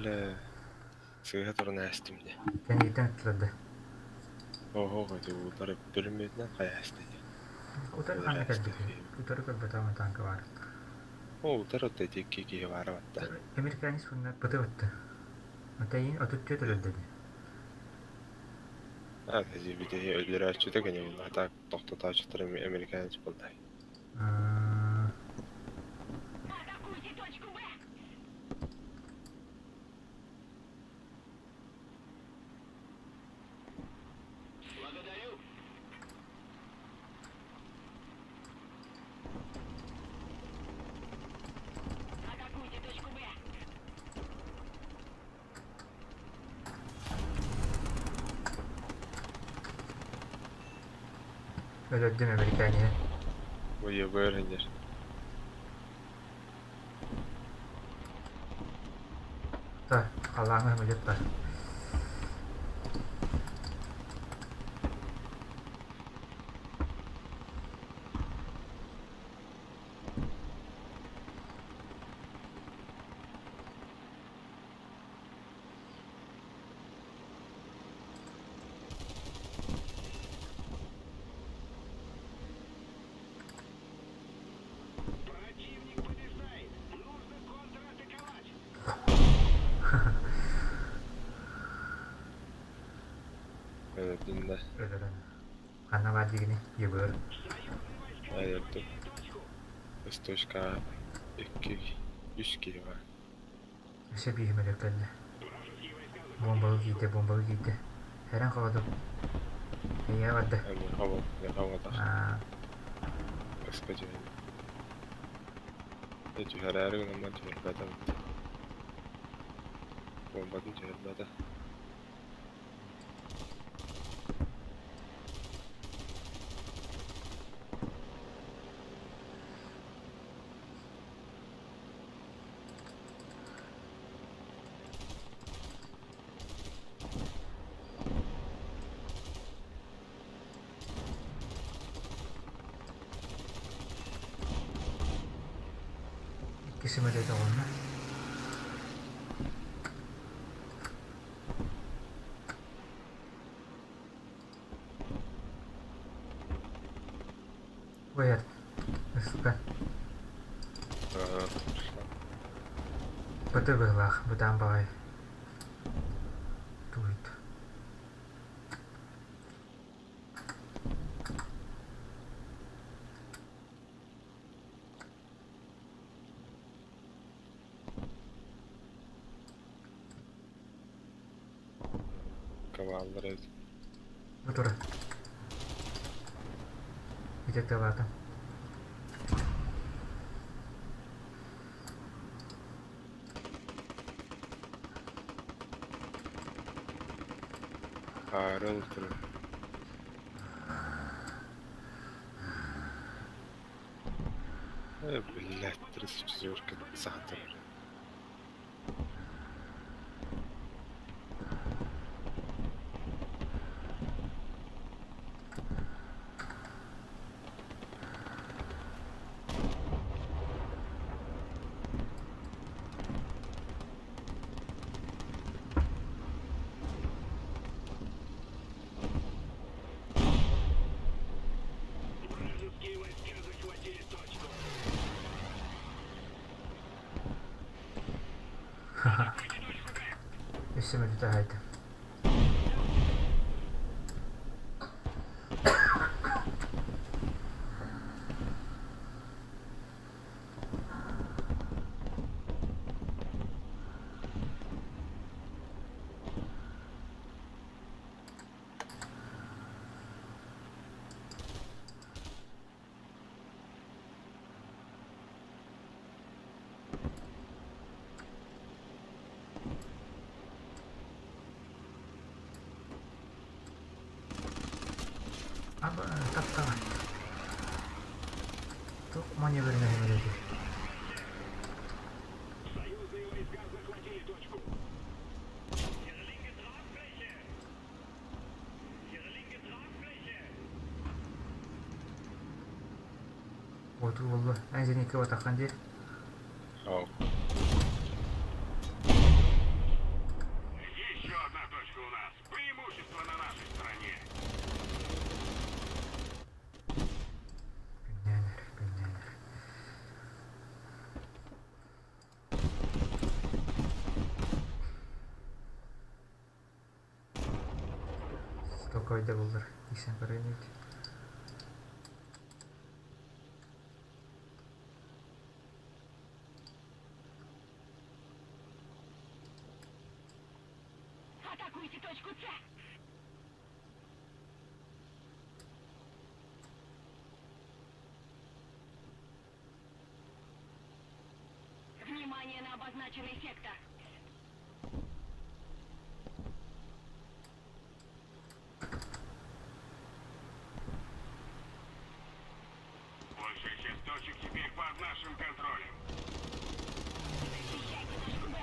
Бля, сыыһа туран ээстим дии. Кэнниттэн ыттылар да. Оһо, ити утары пулеметынан хайаасты дии. Утары ханна кэлбит? Утары көрбөтөҕүм танка баар. О, утары отто ити икки киһи баара батта. Американец уонна быты бытты. Матайын 34 өлөрдө дии. А, тези битеһи өлөрөөччүтэ кини буолла. Так, тохтотооччутар американец буолла. Өлөрдүм американеһы. Бойобой өрүннэр. Та, халааҥҥа самолет бар. Противник побеждает. Нужно контратаковать. Өлөрдүн да. Өлөрөн. Ханна баар дигини? Егор. Өлөрдүм. Үс точка икки, үс киһи баар. Өссө биир самолет кэллэ. Бомбалы киирдэ, бомбалы киирдэ. Эрэн холодук. Эйиэхэ барда. Миэхэ бол, миэхэ буолбатах. Аа, Өскө түһэн. Дьэ түһэрээри гынан түһэрбэтэ. Бомбатын түһэрбэтэ. Икки самолет оҕунна. Бу Ыска. Аа, Быты быһылаах, бытаан баҕайы. Туйт. Кабааллар эбит. Бу тура. Ити тылаатым. Аарыл турар. Э, блядь, 34 саатар. Вражеские войска захватили точку. Үс самолет аһайда. Таптаҕа. Туох маневренай эбитий? Союзные войска захватили точку. Вот буолла. Эн зенитка батаххан дии. Ау. Еще одна точка у нас. Преимущество на нашей стороне. Күннээн эрэ, күннээн эрэ. Стокойда буллар. Иксэн көрөйүн эбит. Атакуйте точку С. Внимание на обозначенный сектор. Большая часть точек теперь под нашим контролем. Защищайте точку Б.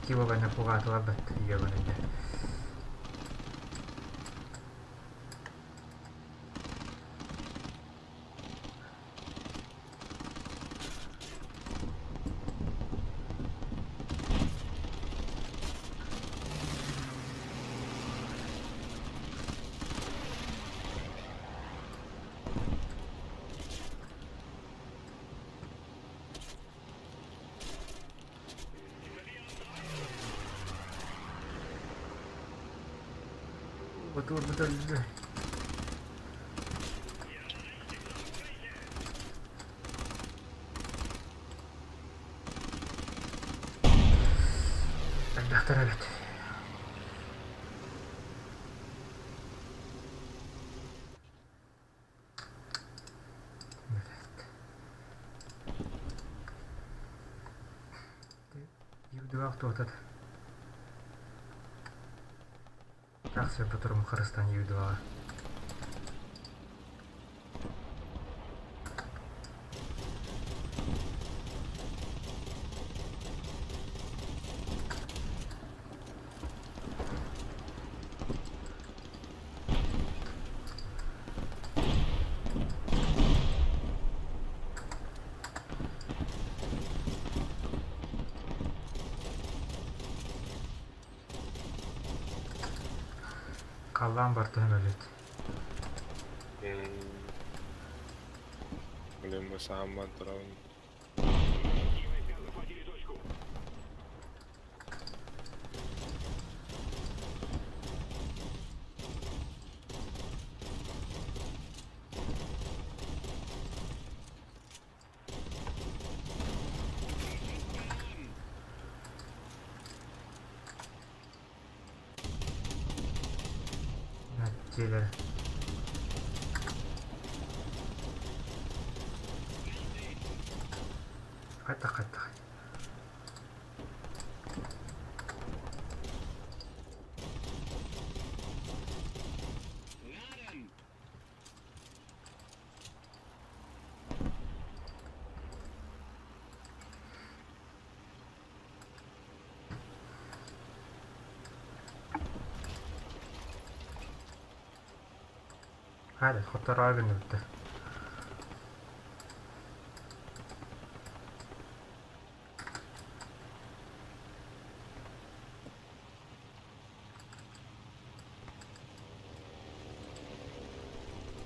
Килоганы пугаатылар бат иебанында. Отур бутар Элбэхтэр эбит. Юдуах туотат. Тахса потурум Харыстан юдуаҕа. Халлаан бартыһын өлүт. Блин, бу саамман турабын. Захватили точку. Дьиэлэр. Хайдах хайдах. Hadi хоттороо гынныбыттар.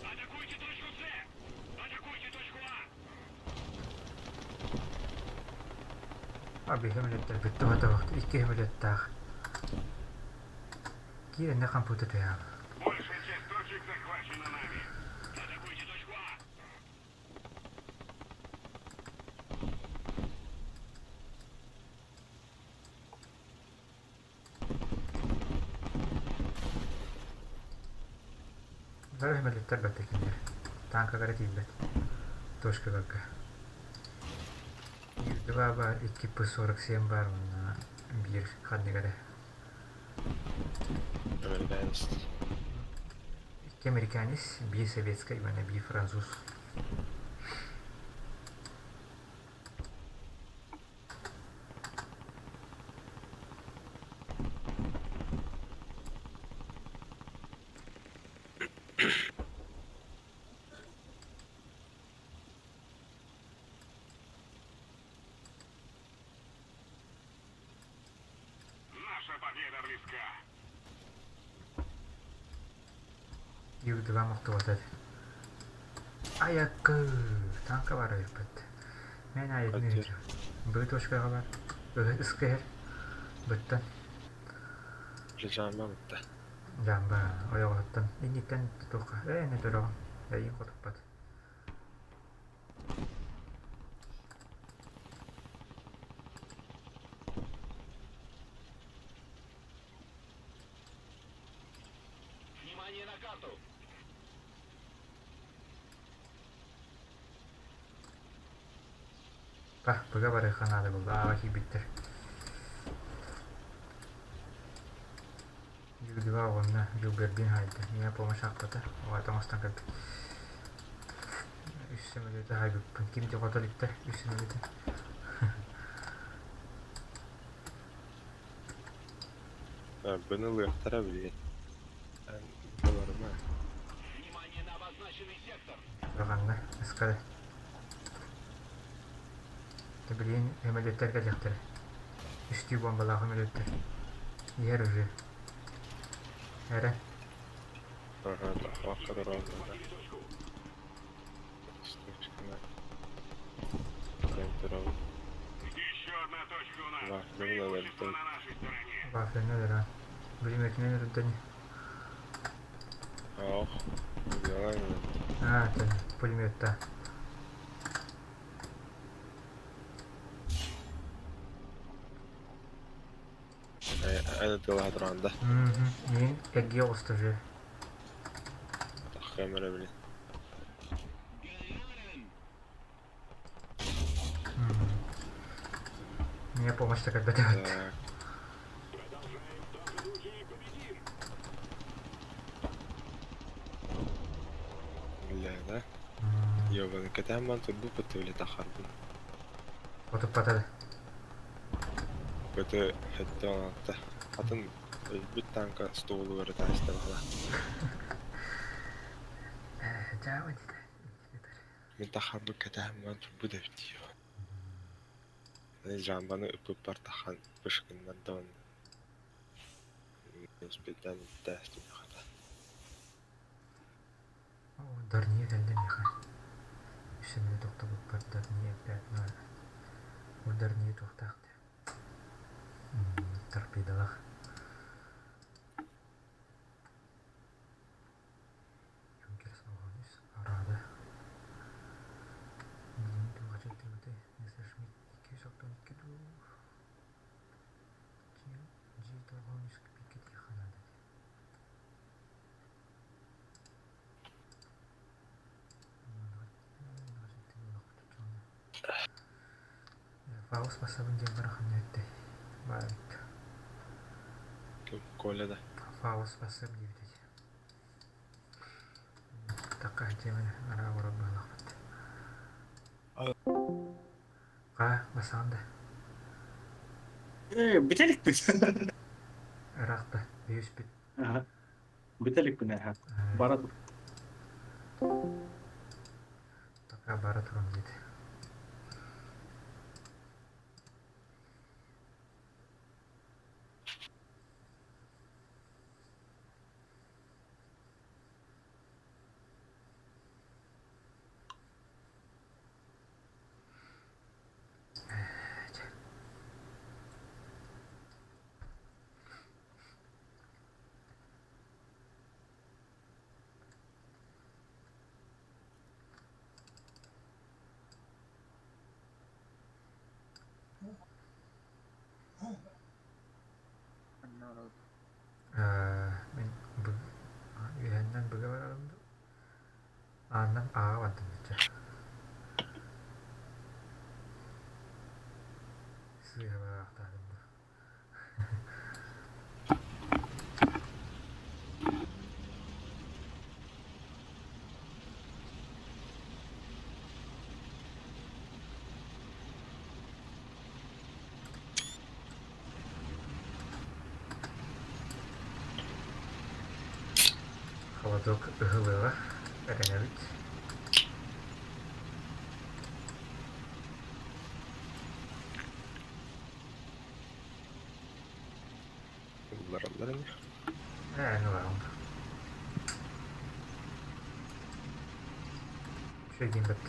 Атакуйте точку С! Атакуйте точку А! Аби хэмлэттэр бүттэ вакыт икки хэмлэттаах. Киирэнне компьютер туйаaba. Большая часть точек захвачена нами. Атакуйте точку А! Бары хэмлэттэр баттакиннэр. Танкагара тиийбэт. Точкаларга. Два бар, икки П-47 бар, уонна биир ханныгара. Американец. Икки американец, биир советскай уонна биир француз. Наша победа близка. Юрдыга мохтубатар. Айакы! Танка бар эбиппит. Мен айытын Хатыр. Б точкаға бар. Ыскыһыр. Быттан. Жамба бытта. Жамба ойоҕоттон. Инниттэн тутуохха. Ээ, не төрөҕүн. Эйин хотуппат. Внимание на карту! Па, быга барыахха наада буолла. Ааҕа киирбиттэр. Юрдуга оҕунна, Дьулбердин хаайда. Миэхэ помощь аахпата. Оҕото оҥостон кэлбит. Үс сөмөлүөтү хаайбыппын. Ким да хото иликтэр. Үс сөмөлүөтү. Быны ылыахтара билигин. Эн буларыма. Внимание на обозначенный сектор! Тураҕанна, ыскары. Билигин сөмөлүөттэр кэлиэхтэрэ. Үстүү буомбалаах сөмөлүөттэр. Иһэр уже. Эрэ. Ага, тахвакка дорога. Штучкана. Центр. Еще одна точка у нас. Вафлин Преимущество ылырдым. на нашей стороне. Вафлины өлөрөн. Бүлүмүөтүнэн өлөрдөн. Ох. Делай. Аа, тэн пулеметта. Аны тыла туранда. Мин эргийэ оҕуста уже. Тахкамера билин. Мне помощь такая дает. Так. Продолжаем в том же духе и победим! Бля, да? Ёбаный кэтэмман турбу пытывли тахарбын. Отуппатады. Көтө хэттэ оҥотта. Атын өлбүт танка стуулугар ытаастар бала. Жаба дите. Мин тахарбын кэтээмман турбут эбит дии. Жамбаны ыппыппар тахан пышкыннар да онно. Успейдан итээстин хата. Дарния кэллэ миэхэ. Үс эмэ тохтобуппар Дарния 5-0. Ол Дарния туохтаах торпедалаах. Юнкерс Оҕонус Арада. Билигин туох дьайдыбытай? Мессершмитт 262 дуу? G тоҕон үс кэпиэйкэ наада Фаус басабын диэн барахан этте. Баар Коля да. Фаус басып диэбит этэ. Такка дьиэмэн араа олорор быһыылаахпыт. Ха, басаан да. Ээ, бүтэликпин. Ыраах да, өйүспүт. Аха. Бүтэликпин аха. Бара тур. Пока бара турам диэти. Мин үһэннэн быга барарым дуу? Ааннан ааҕа бардым дьэ. Сыыһа бараахтаатым дуу. Каток ыһылыаҕа эрэнэбит. Ыллараллар ини. Ээ, ылаҕын. Үчүгэйдиин бэрт.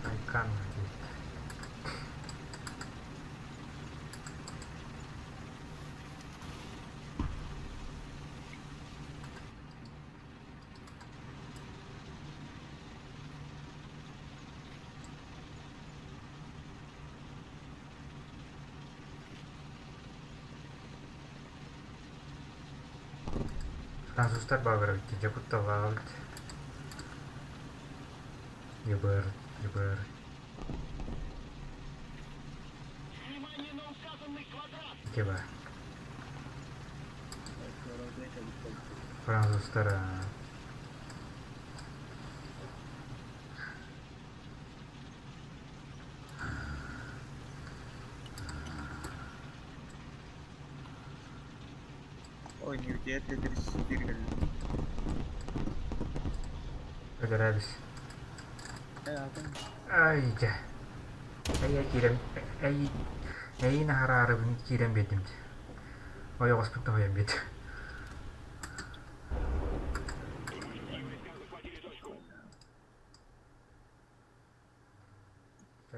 Айкан диэт. Французтар баҕарабыт дьэ кутталлаабыт. Ебыр, ебыр. Типа. Французтар Ой, не у тебя Т-34 Өлөрөбүс. Ай дьэ. Эйэ киирэн эй эйин аһараарыбын киирэн биэрдим дии. Ойоҕоспун тоһуйан биэрдим.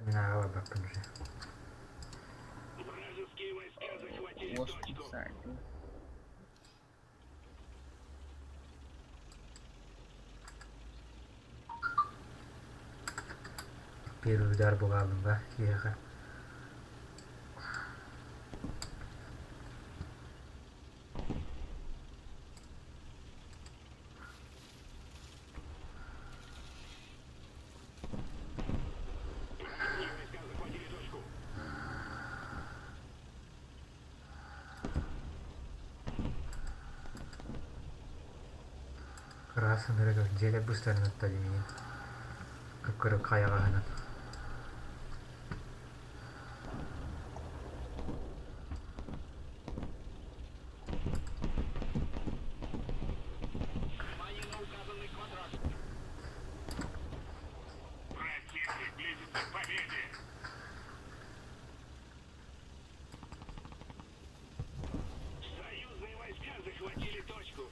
Мин ааҕа барбаппын уже. Вражеские войска захватили Уос точку. сайты. Первый удар буолаалым ба киһиэхэ. Войска захватили точку. Кыраас ынырыгар дьиэлэр быстарынан миигин кыккырык хайаҕаһынан. Внимание на указанный квадрат. Противник близится к победе. Союзные войска захватили точку.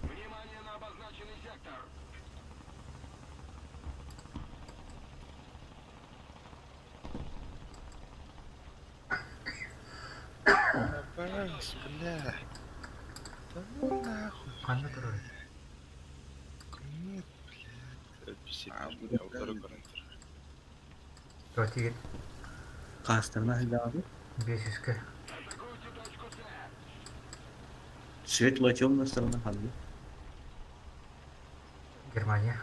Внимание на обозначенный сектор. Абас, бля. Да ну нахуй. Ханна турар? Нет, блядь. Өлбүсүт, А, бля, утары көрөн турар. Туох тиийэн Хаастарына сылдьаҕын. биэс үскэ. Атакуйте точку С. Светлая темная сторона ханна. Германия.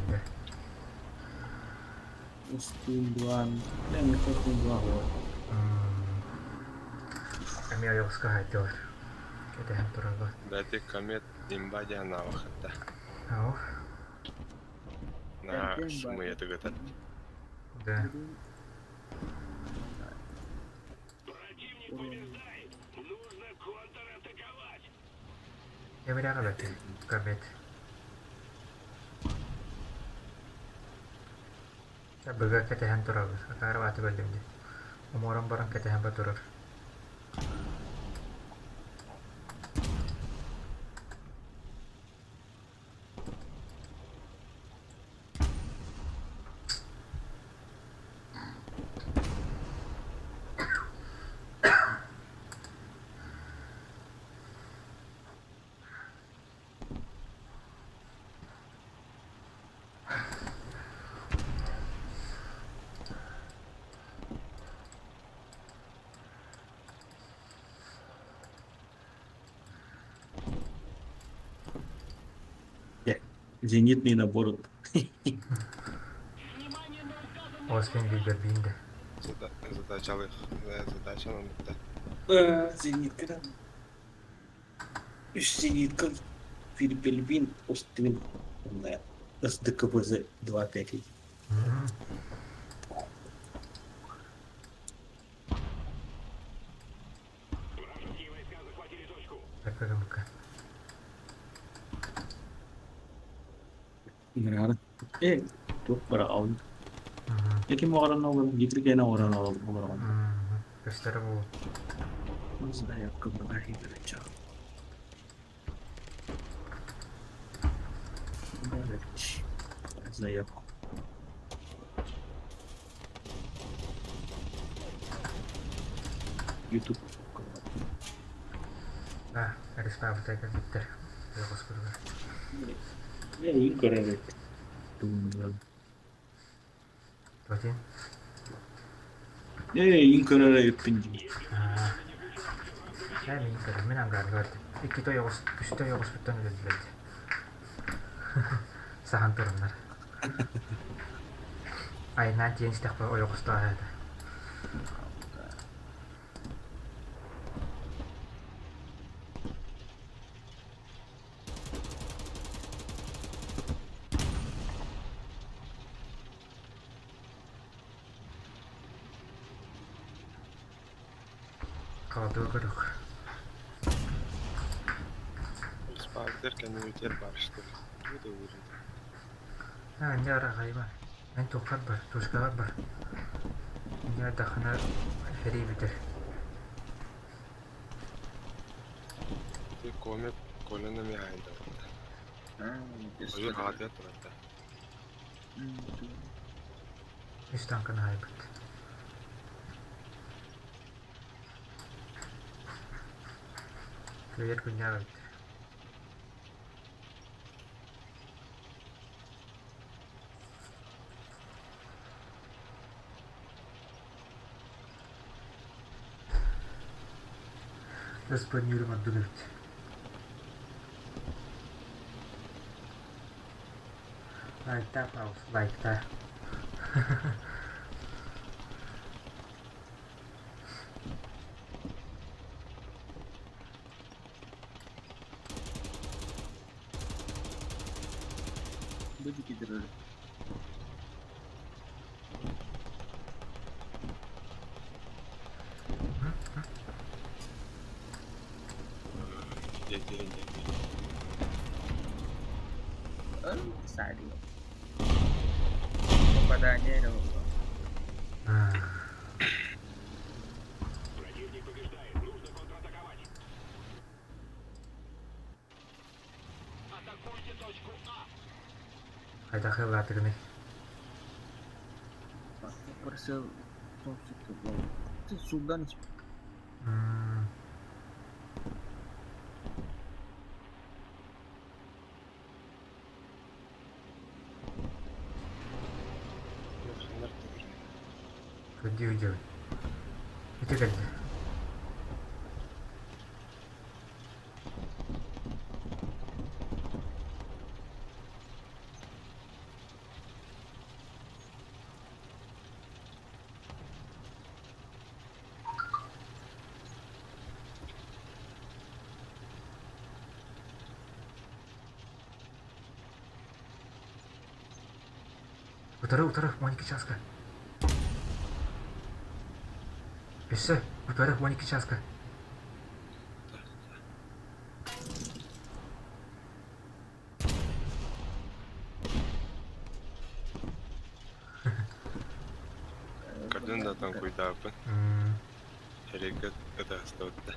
Биирдэ. Устин 2. Бля, не Устин 2 год. Эмиэ ойоҕоско хаайдылар. Кэтэһэн тураллар. Да, ты комет имба диэн аабахатта. Ау. Наһаа Эрдээн баар. сымыйатык ытар. Да. Противник Уровень. побеждает. Нужно контратаковать. Эбирээҕэ бэрт. Кабет. Быга кэтэһэн турабыт. Акаары бааты бөллүм дии. Умуоран баран кэтэһэн ба турар. Зенитный набор. Оспин билбэрбиин да. Задачалых, задачанан да. Зенитка. Үс зенитка. Филиппельвин, Оствин. СДКВЗ 2.5. Вражеские войска захватили точку. Такая Э, туох бара аун. Эки моҕорон олорон, гитрикэйэн оҥорон олорон. Көстөрө бу. Знаю, как бы Заявку. YouTube. Да, респабыта кэлбиттэр. Ойоҕоспутугар. Эйин көрөр Туотин. Эйин көрөр эбиппин дии. Ээ мин көрөр, мин ангарга бардым. Иккитэ ойоҕос, үстэ ойоҕоспуттан өлөллөр Саһан тураннар. Айнаан тиийэн истэхпэ ойоҕостоох этэ. Халадыы көрүк. Спарктер кэннибитигэр баар что ли? Тугу да уурун. Аа, инньэ араҕайма. Эн туоххар бар, тушкаҕар бар. Инньэ дахына сэрии бүтэр. Ти комет Коляны эмиэ хаайдабыт. Ойуур хаҕатыгар турарда. Үс таҥканы хаайбыт. Кыайар күннээх эбит. Ыспаньыырым ордук эбит. Лайктаа, пауза, лайктаа. Будете Попадание Противник побеждает. Нужно контратаковать. Атакуйте точку А. Хайдах ыллаатыгыный? Судан Көрдүү дьэ. Ити кэллэ. Утары, утары, 12 чааска. Өссө, утары, 12 чааска. Көрдүн да таҥкуйдаабыппын. Эрэйгэ ытаастабыт да.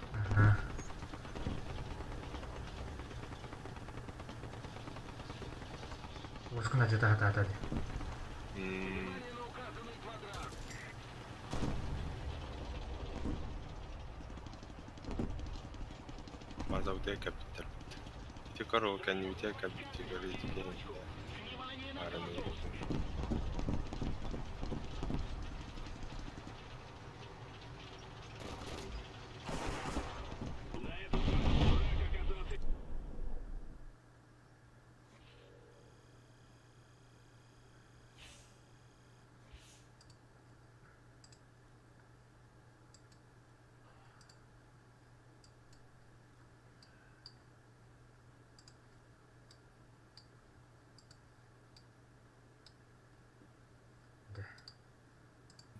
Уоскун адьата сатаата дии. Базабытыгар кэлбиттэр. Ити корову кэннибитигэр кэлбиттигэр ити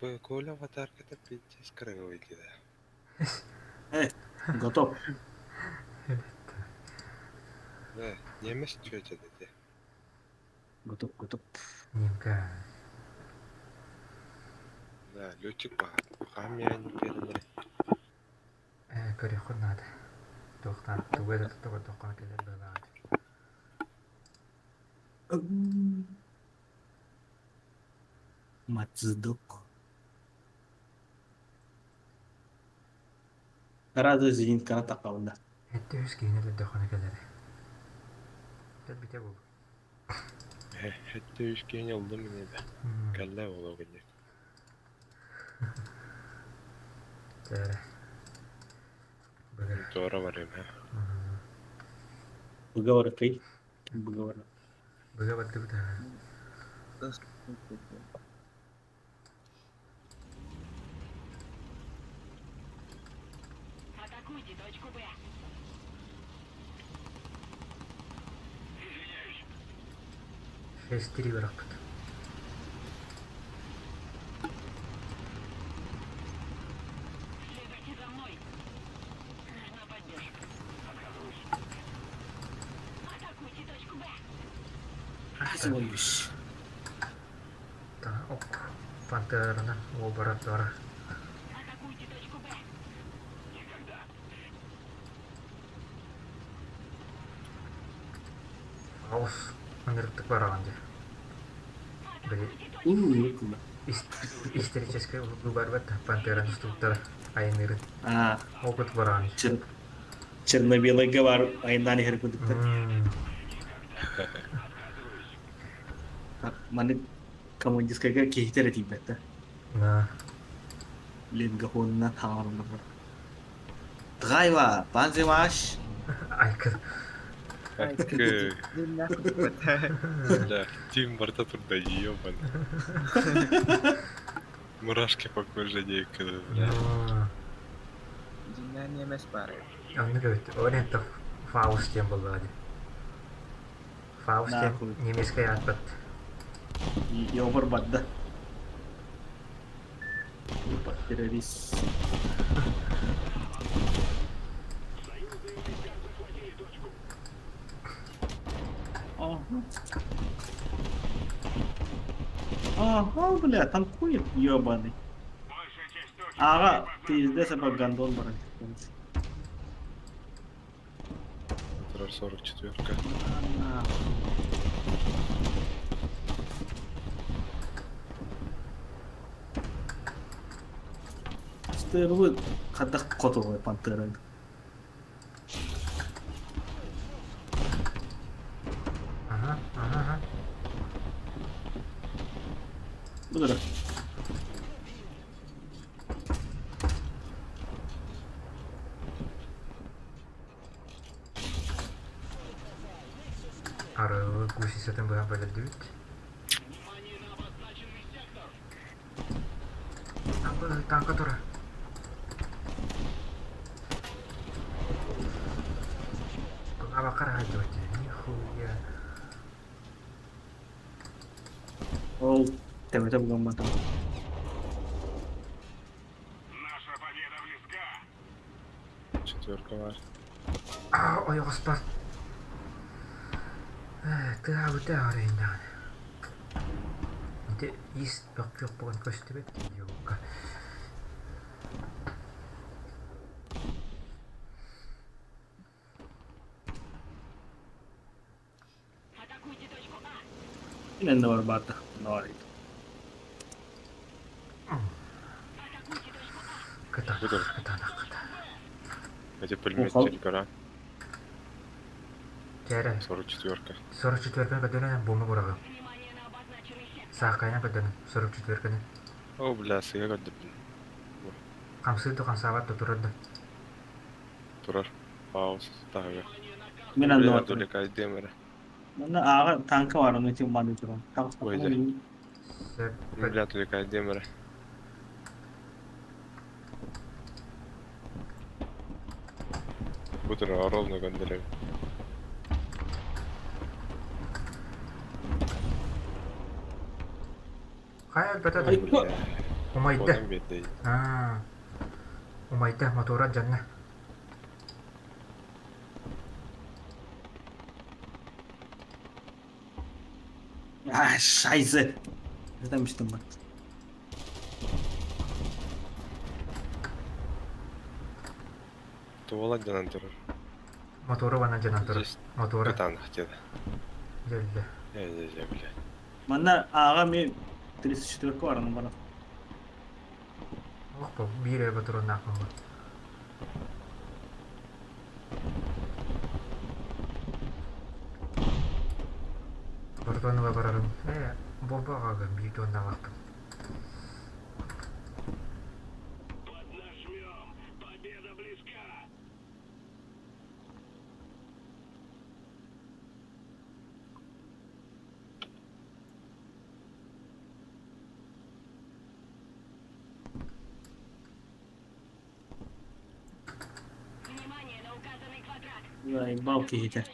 Бу Коля аватарката пиздец красивый дии. Э, готов. Да, немец тетя дии. Готов, готов. Немка. Да, летчик баар. Хаамыйан биэрэллэр. Ээ, көрүөххүн наада. Туохтаан тугу эрэ тута көрдөххүнэ кэлэр быһыылаах этэ. Мацдок. Радуй зенитканы таққабында. Эттэ үс киһини өлөрдөххүнэ кэлэрэ. Кэлбитэ буолуо. Эттэ үс киһини ыллым ини да. Кэллэ буолуо гинник. Чээрэ. Быга. Туора барыам һэ. Быга барыкый. Быга бар. Быга бардыбыт аа. Атакуйте точку Б. Шесть-три бырахпыт. Следуйте за мной. Нужна поддержка. Атакуйте точку Б. Свою. Ок, пантеранан уобарат бара. Атакуйте точку Б. Никогда. Аус ынырыктык бараҕын дьэ. Били историческай быыбарбат пантераны устубуттара айанныырын. Аа. Опыт бараҕын. Черно-белыйга бар айаннаан иһэр курдуктар. Маннык командирскайга киһитэ эрэ тиийбэт да. Ленгафонунан хаҥарыллар. Драйва, панзимаш. Айкы. Айкы. Да, Тим барыта турда ебан. Мурашки по коже диэки. Дьиҥнээх ньиэмэс баар Оннук эбит. Ориентов Фауст диэн буоллаҕа дии. Фауст диэн немецкэй аатбат. Йобор барда. Террорист. Ага. Ага, бля, танкует, ебаный. Ага, пиздец, гондон баран. Турар 44-ка. Стервы хайдах хотугуй пантерын. Ага, ага, ага. Бу да. Арыы гусицатын быһан бэлэрдибит. Танка тура. Абакар идете, нихуя. Ол төбөтө булумматым. Наша победа близка. Четверка бар. Аа, ойоҕоспор. Ээ, тыаабыта арыйдаҕына. Ити ис бөхтүөх буолан көстүбэт дии Мин да барбаата. Бар Кытаанах, кытаанах, кытаанах. Эти пулеметчик гора. Чээрэ. 44. 44 көрдөрөн буома бураҕым. Саахкайынан көрдөрөн 44-ны. О, бля, сыга көрдүрдүм. Хамсыыр да хамсаабат да турар да. Турар. Пауз таһыгар. Мин анны Отвлекайдым эрэ. Манна ааҕа танка бар, ону этим баны туран. Ой, Бля, отвлекайдым эрэ. Бу турар ровно көндөрөбүн. Хайа өлбөтө да. Умайда. Онон биэрдэй. Аа. Умайда, мотуора дьанна. А, шайзе. Это мечтам бар. Туола дьанан турар. Мотуора уонна дьанан турар. Мотуора. Кытаанах диэн. Дьэллэ. Дьэ, бля. Манна ааҕа ми 34 баран баран. Ох, биир эрэ ботуруоннаахпын бу. Ботуруонуга барарым. Ээ, буолба аҕагым биир туоннаалаахпын. Поднажмем! Победа близка! Заебал киһитэ.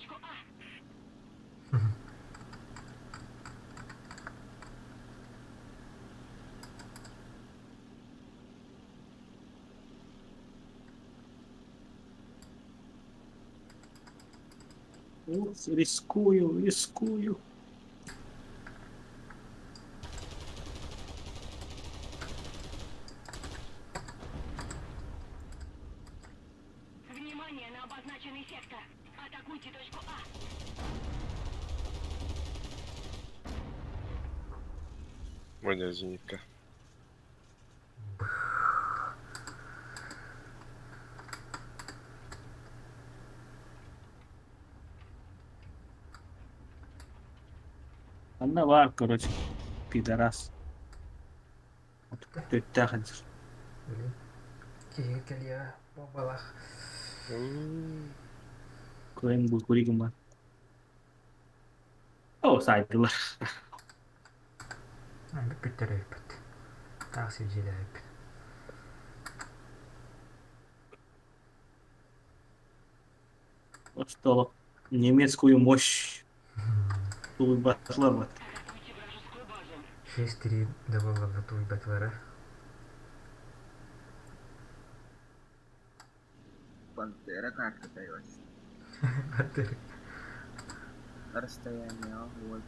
Ух, рискую, рискую. Внимание на обозначенный сектор. Атакуйте точку А. Моня зенитка. Анна бар, короче, пидорас. Төттәэх Киһи кэлиэ буолбалах. Кыайын булкуригым бар. О, сайтылар. Бүппүттэр эбиппит. Таах силдьиэлээбиппит. Вот что немецкую мощь тулуйбатылар бат. 6-3 да буолла тулуйбатылара. Пантера карта дается. Пантера. Расстояние, вот.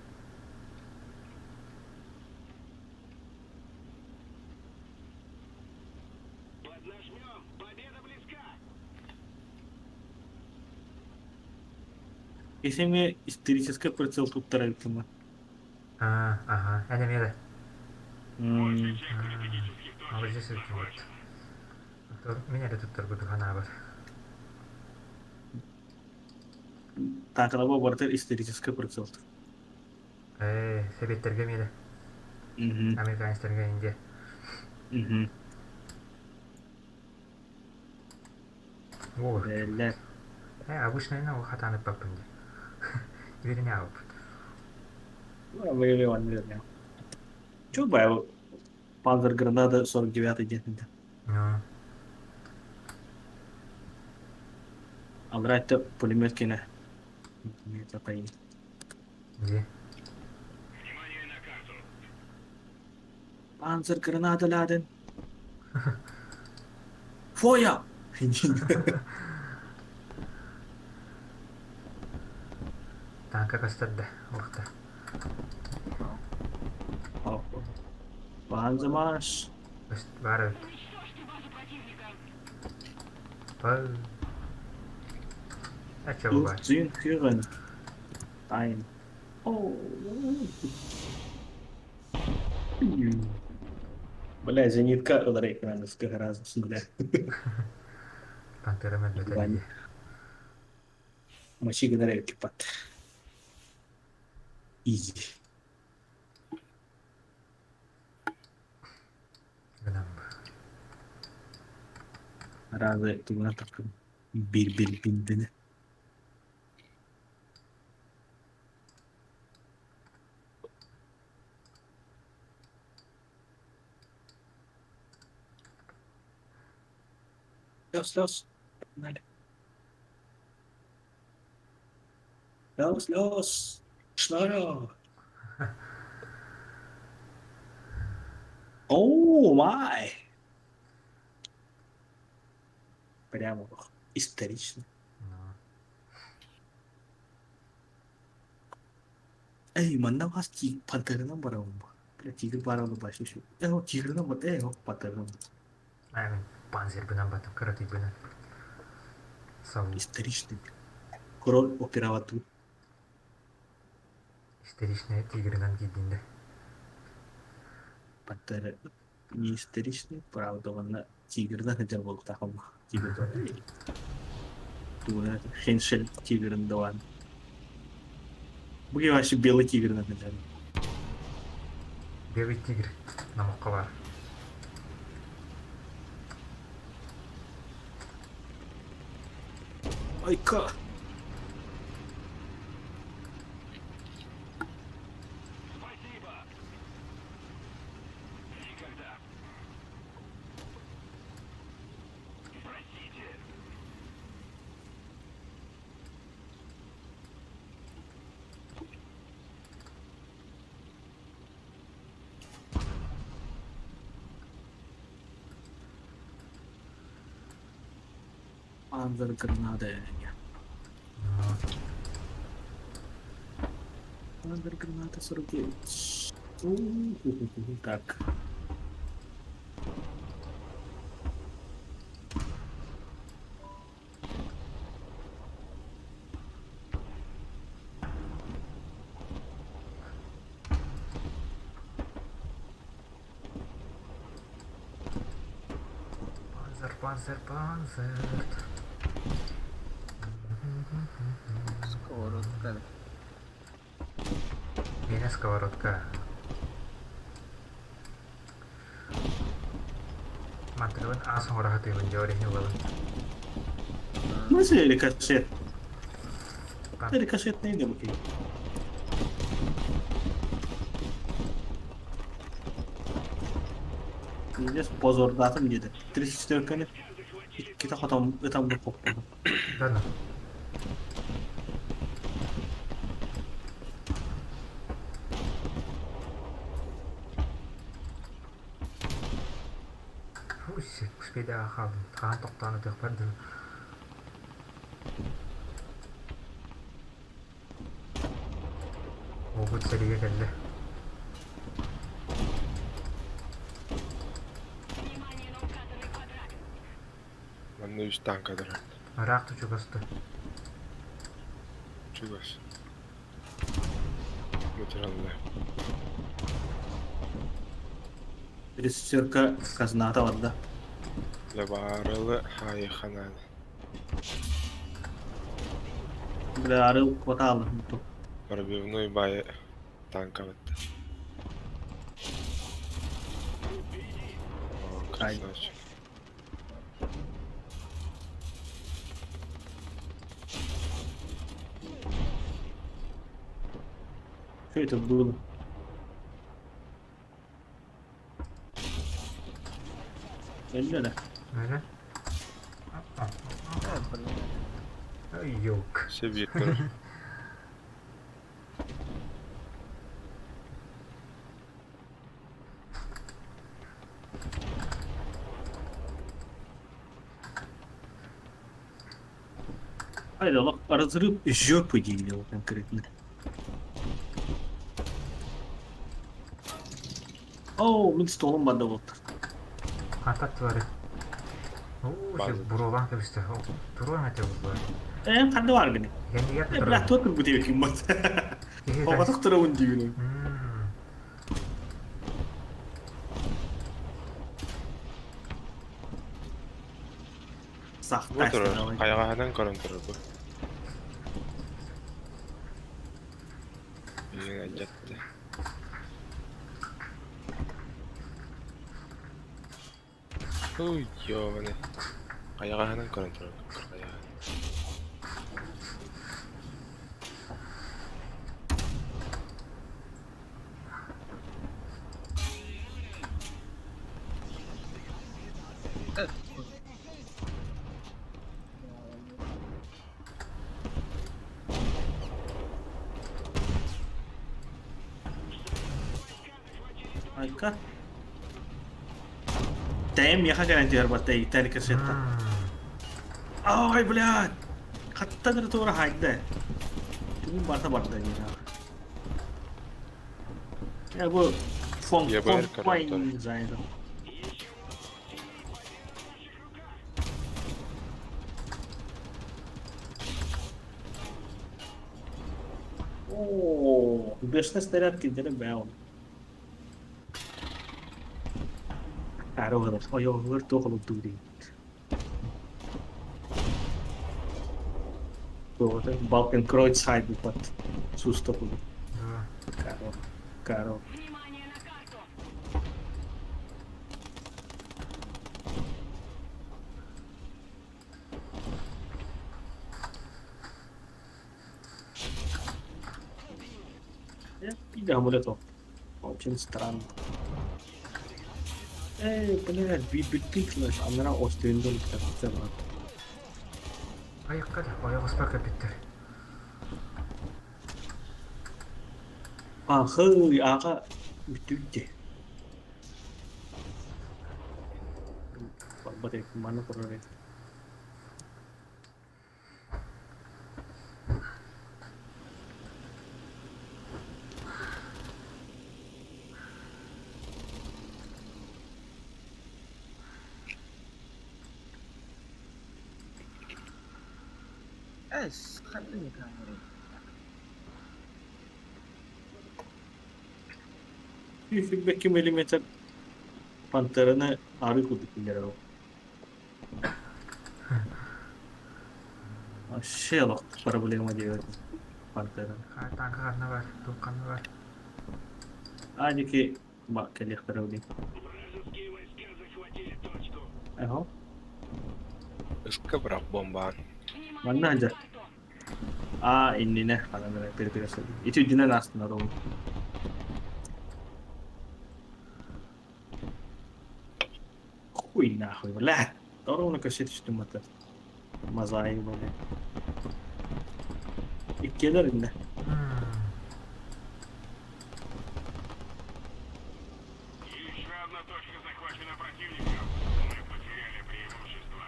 Поднажмем! Победа близка! Если мне исторический прицел тут тарелками. А, ага, эн эмиэ да. Молодец, вот. Мин эрэ туттарбыт ханаабар. Таакалаба барытар исторический прицел. Ээ, сэбиэттэргэ эмиэ да. Американецтэргэ Индия. О, э, обычно ол хатаан ыппаппын дии. Үөрэнэ аҕалбыт. Чё бай, Панзер граната 49-й день. Ну. Алрайта пулемет кине. Это Где? Внимание на карту. Panzergranate laden. Фоя! Танка көстөр да, уохта. Панзермаш. Баар эбит. Пал. Ача баар. Зин führen. Ein. Oh. Бля, зенитка ударить надо с раза с нуля. Пантера мөлбөтө дии. Мочи генерал кипат. Изи. Гынан Разы тугuna такым. Бир бир биндини. Los, los. Dale. Los, los. Schneller. Oh my. Прямо исторично. Эй, манна вас пантерынан барабын ба. Бля, тигр барабы башы шу. Э, о, тигрынан бар, э, о, пантерынан. Ай, панзер бынан батым, караты бынан. Сау. Историчный. Король операвату. Истеричный тигрынан кийдинде. Пантера не истеричный, правда, он тигрынан хотел был таком. Тигр. Туна, хеншель тигрын даван. Буги вообще белый тигр на Белый тигр намокко бар. Айка! Спасибо. Никогда. Простите. Панзергранада. Панзерграната 49. У-ху-ху-ху. Так. Панзер, панзер, панзер. Сковородка. Меня сковородка. Мантырыбын аас оҥоро сатыыбын дьэ ол иһин ылабын. В смысле рикошет? Это рикошетный не был. Здесь позор датым где-то. 34 каны. Иккитэ хотон ытан бу хоппуну. Да ну. Фу, успейдаҕа хааллым. Хаһан тохтоон ытыахпар дылы. Уолбут сэриигэ кэллэ. Внимание на указанный квадрат. Манна үс танка турар. Ыраах да чугас да. Чугас. Материаллар. 34 казната барда. Лабарылы хайыханан. Бля, арыл хватало. Пробивной бай танка бытта. О, красавчик. Что это было? Өллө да. Міне. Э, блин. Юк. Все биир Айда, разрыв жопы делал конкретно. Оо, мин столум банда болтар. Хантан твары. Оо, База. буруолаан кэбистэ. Туруон этэ буллар. Э, ханна бар гыны? Кэннигэр Э, бля, туох кырбыт эбикин бат. Киһи Оҕотох турабын диибин. Бу Сахта турар, хайаҕаһынан көрөн турар бу. Ийэҥ алдьатта. Ой, ёбаный. Хайаҕаһынан көрөн турар хайаҕаһынан. Айка. Тэйэм миэхэ кэлэн түһэр батта иттэн кэсетта. Ай, блядь! Хаттан эрэ туора хайда. Түгүн барта барда диэн. Э, бу фон Я фон баар көрөн турар. зайда. Оо, бешеный снаряд кидери бэон. Каро ойоҕугар туох олордуу Балкан Кройц хайбупат суустопуду. Каро. Каро. Внимание на карту! Биир амулет Очень странно. Эй, блядь, бибитиклаш, анара остундон кытта Айыкка да, ойоҕоспор кэлбиттэр. Ахы, аҕа бүтүдде. Барбат маны турар. Эс, ханнык камеры. Үфүбэкки миллиметр пантераны ары курдук билэр ол. Вообще олох проблема диэбит пантераны. Танка ханна бар, туох ханна бар. Адики ба кэлиэхтэрэ билин. Вражеские войска захватили точку. Эһо. Ыска бырах бомбаан. Внимание Манна на дьэ. карту! А иннинэ ханан эрэ перепире сылдьар. Ити үрдүнэн астынар ол. Хуй нахуй, блядь. Ровно көсө түстүм ата. Мозаик, блядь. Иккиэлэр иннэ. Еще одна точка захвачена противником. Мы потеряли преимущество.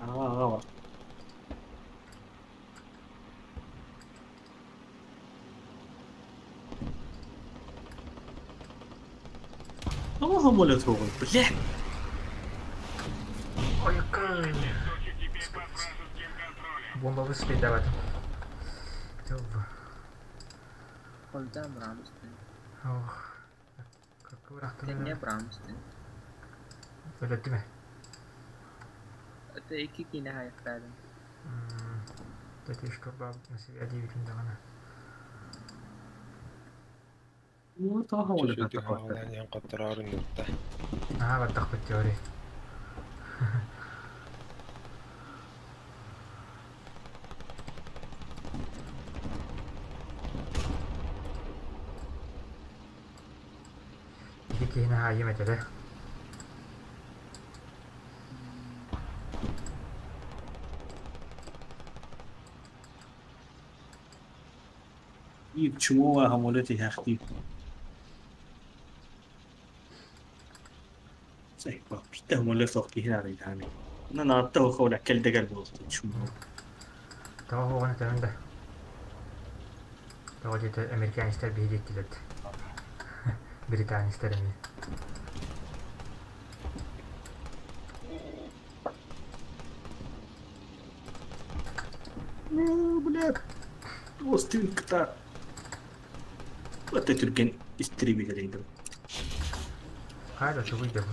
Аҕа аҕа бар. Тоҕо самолет суоҕуй, блядь. Ойукка. Точек теперь под вражеским контролем. Бомбабы спейдаватым. Тылба. Холдам Рамстен. Ох. Как бырахтым. Тэҥҥэ Брамстен. Өлөттүм. Это икки киинэ хайахтаадым. Тетишка баб на себя девятин даҕаны. Ну, тоҕо самолет Чүчү атакка. хаалаан иһэн хоттороорун ытта. Наһаа бардахпыт теория. Ити киһини хаайым этэрэ. И почему самолет иһээхтии? Сай, биирдэ самолет суох киһи арыйдаан. На наатта хола келдегер буолту чуму. Тоҕо уоҕун этэбин да. Тоҕо диэтэ американецтар биһиги диэттилэр. Британецтар эмиэ. Ну, блядь. Остинкта. Вот түрген истребитель Хайда тугуй да бу.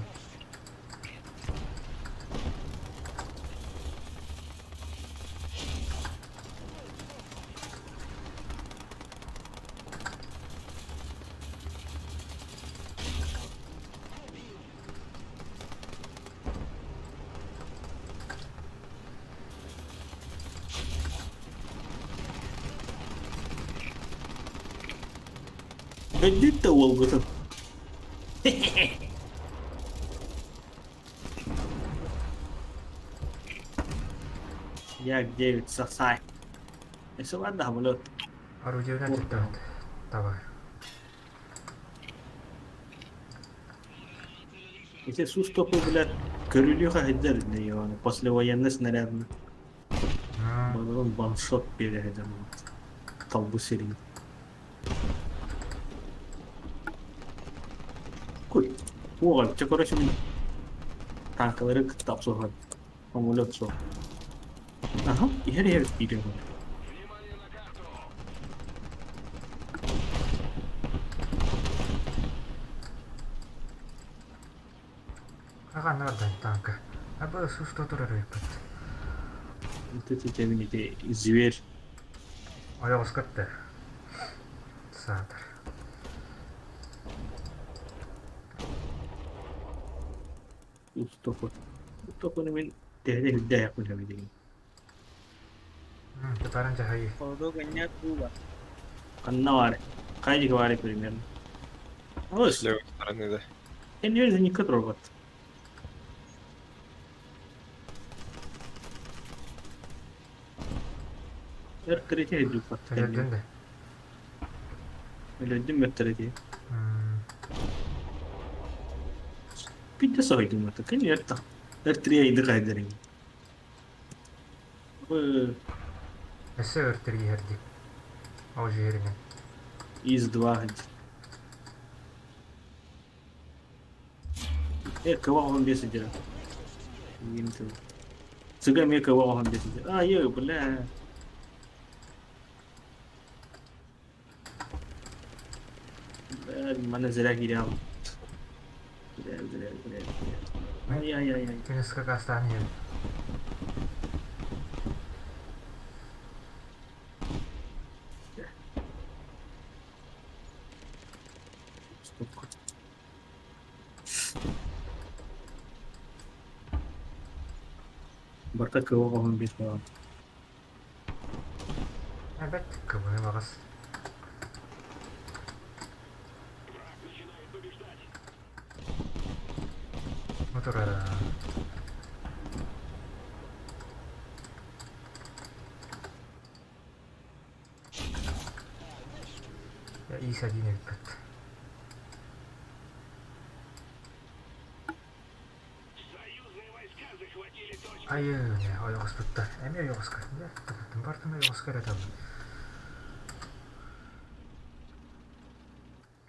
Өйдүүт да уолгутун. Як 9 сосай. Eso ладно, самолет. Орудиевна туттабыт. Таба. Эти сустопы, блядь, көрүлү хайдар не послевоенный снаряд. Балон ваншот переходил. Толбу серии. Куй. О, чэ, короче, мин танкалары кытта охсуһан. Самолет суох. Аха, иһэр иһэр киирэн. Внимание на карту! Аҕа бардан танка. Аба сусто турар ыйпыт. Вот эти тебе зверь. Ойоҕоскотта. Саатар. Устопу. Устопуну мин тэһэ үрдээхпин эбит. Тутаран дьаһайыы. Холодок анньаат бууба. Ханна баар? Хайдик баар примерно. Ос, С левой стороны, да. энергия не робот. Эр третий идут. Өлөрдүн да. Өлөрдүм бер третий. Питте сойдум это, конечно. Эр три иди кайдерин. Өссө өртөр иһэрди. Ол жиһэринэн. Из два. Кого он бесит Цыга мне кого он бесит. А, ё, бля. Бля, маны зря киирям. Зря, зря, зря, зря. Ай-яй-яй-яй. Күнүс какастаан иһэр. Стоп. Барта кого он бесит. Эбэт кыбыны баҕас. Враг начинает побеждать! Мотор Ис-1 эбиппит. Союзные войска захватили точку! Айыы, не, ойоҕоспуттар. Эмиэ ойоҕоско. Дьэ, тупуттум бартын ойоҕоско эрэ табын.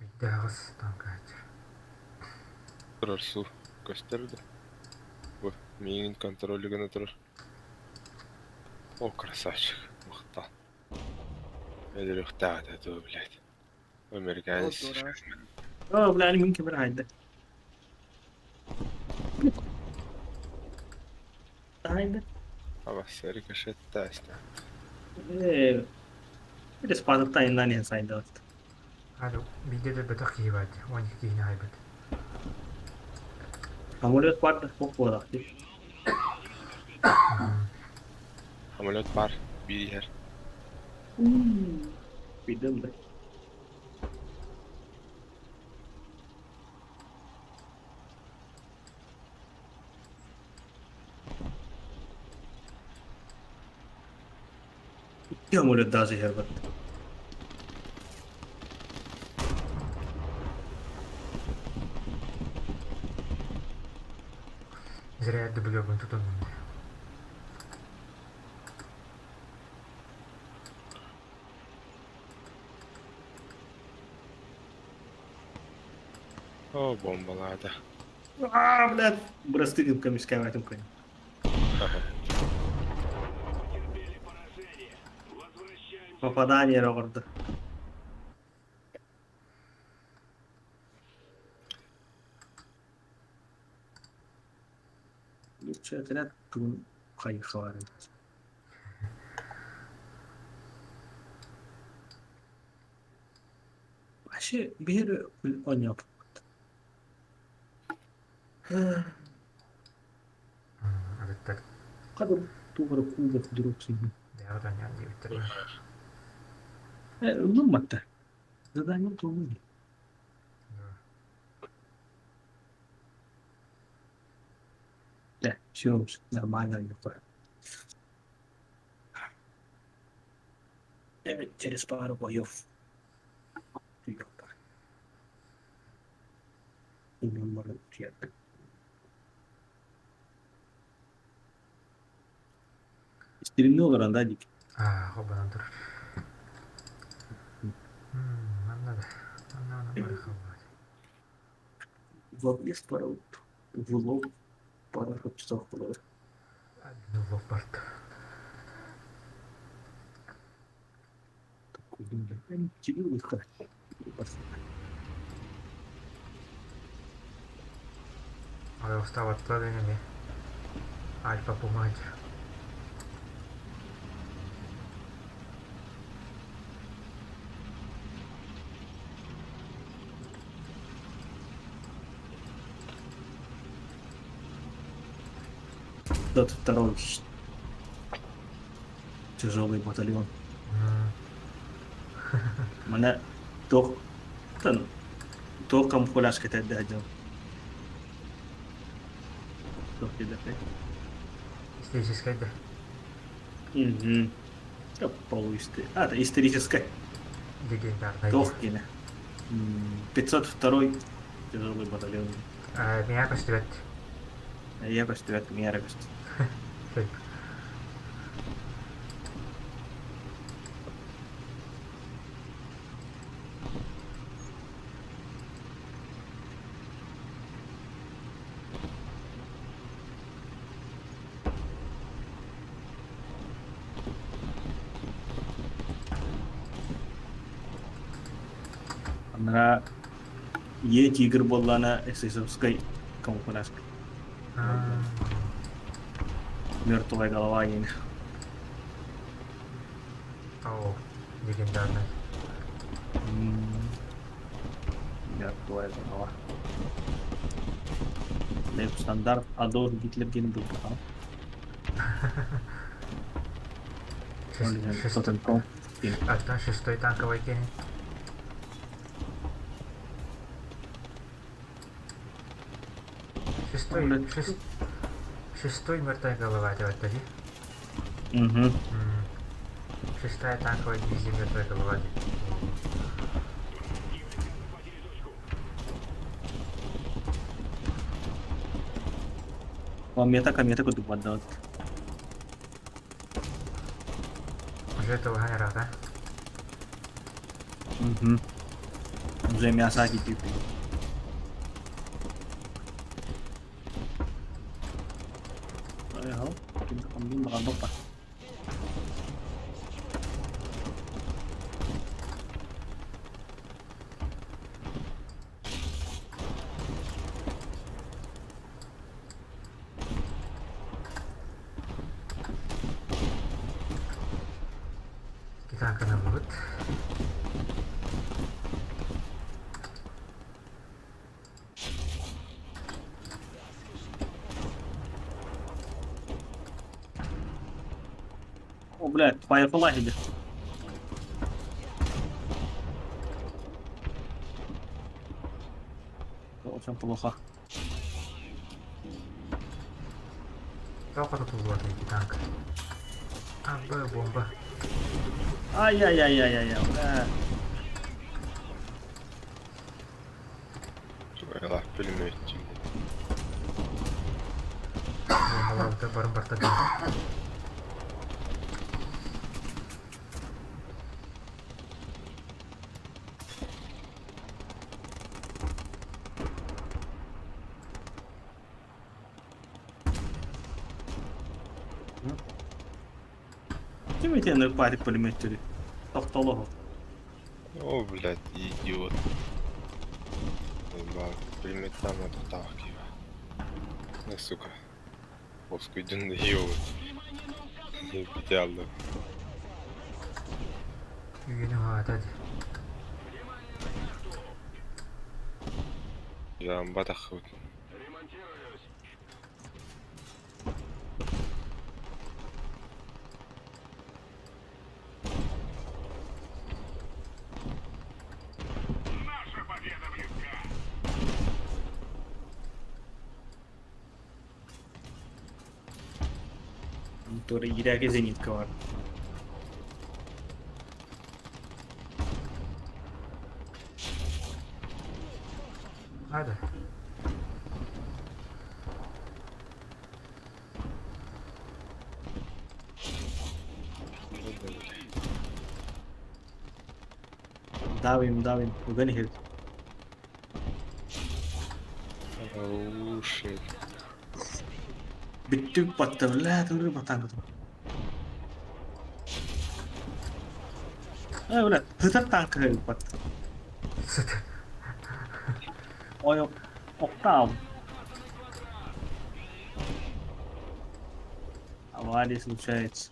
Үйдээҕис танкааччы. Турар су. Көстөр да. Бу, миигин контроль гына турар. О, красавчик. Махтал. Өлөрүөхтээх этэ дуо, блядь. Американец. О, бля, мин кемер хайда. Хайда. Абас, рикошеттаста. Э, спадатта иннани сайда. Хады биирдэ да бөтөх киһи баар дии. 12 киһини аһайбыт. Самолет бар, хок буолар. Самолет бар, биир иһэр. Билдим да. Икки самолет даже иһэр бат. Зря дублербун тутуннум дии. О, бомбалаата. Аа, блядь, бырастыы көмүскээбэтим күн. Потерпели поражение. Возвращаемся. Попадание эрэ оҕордо. Лучше отряд тугун хайыхалар эбит. Вообще биир оонньооппут. Атыттар Хадыр туох эрэ кубок друг сыйдым. бэйэҕит оонньоон диэбиттэр. Э, ылымматта. Заданием туолуй. Да, все нормально такое. Через пару боев. Стремно олорон дик. Аа, хобанан турар. Манна да. Манна манна барыхаллаат. В пару в лоб пару часов было. Один в лоб барда. Устава эми Альфа помогать. Тот второй тяжелый батальон. Mana туох туох камуфляж кэтэрдэ дьон. Туох диэтэхэй. Историческая да. Угу. Полуисты. А, это историческая. Легендарная. Туох диэнэ. 502 тяжелый батальон. Меня көстүбэт. Я көстүбэт, миэхэ эрэ көстүбэт. Сөп. Анараа Е тигр буоллаҕына эсэсовскай камуфляж. Мертвая голова диэн. О, легендарный. Мертвая голова. Леп стандарт Адольф Гитлер диэн булбатаҕым. Тоттенком. Оттон шестой танковый кини. Шестой, шест... шестой мертвая голова, это вот дии? Угу. Шестая танковая дивизия мертвая голова дии. Комета, комета курдук барда. Уже это да? Угу. Уже мясо кипит. Икки танканы булбут. О, блядь, Firefly идет. Очень плохо. Тоҕо тутуллубат икки танк. А, Б бомба. Ай-яй-яй-яй-яй, бля. Тугайла пулеметчик. Халаабыта барын барта дии. Ким итиэннэ патик пулеметтери? Тохтолоһу. О, блядь, идиот. Ба, пулемет там это так его. Ну, сука. Оскуйдун да ёбут. Идеально. Үйүнү хаата дии. Жамба таххыбыт. Наша победа близка. Тура иирээки зенитка бар. Hadi. Давим, давим, уган иһит. Oh, shit. Бүттүк батта, бля, туры батан куту. Э, бля, хытар танка батта. Сыт. Ой, октав. Авария случается.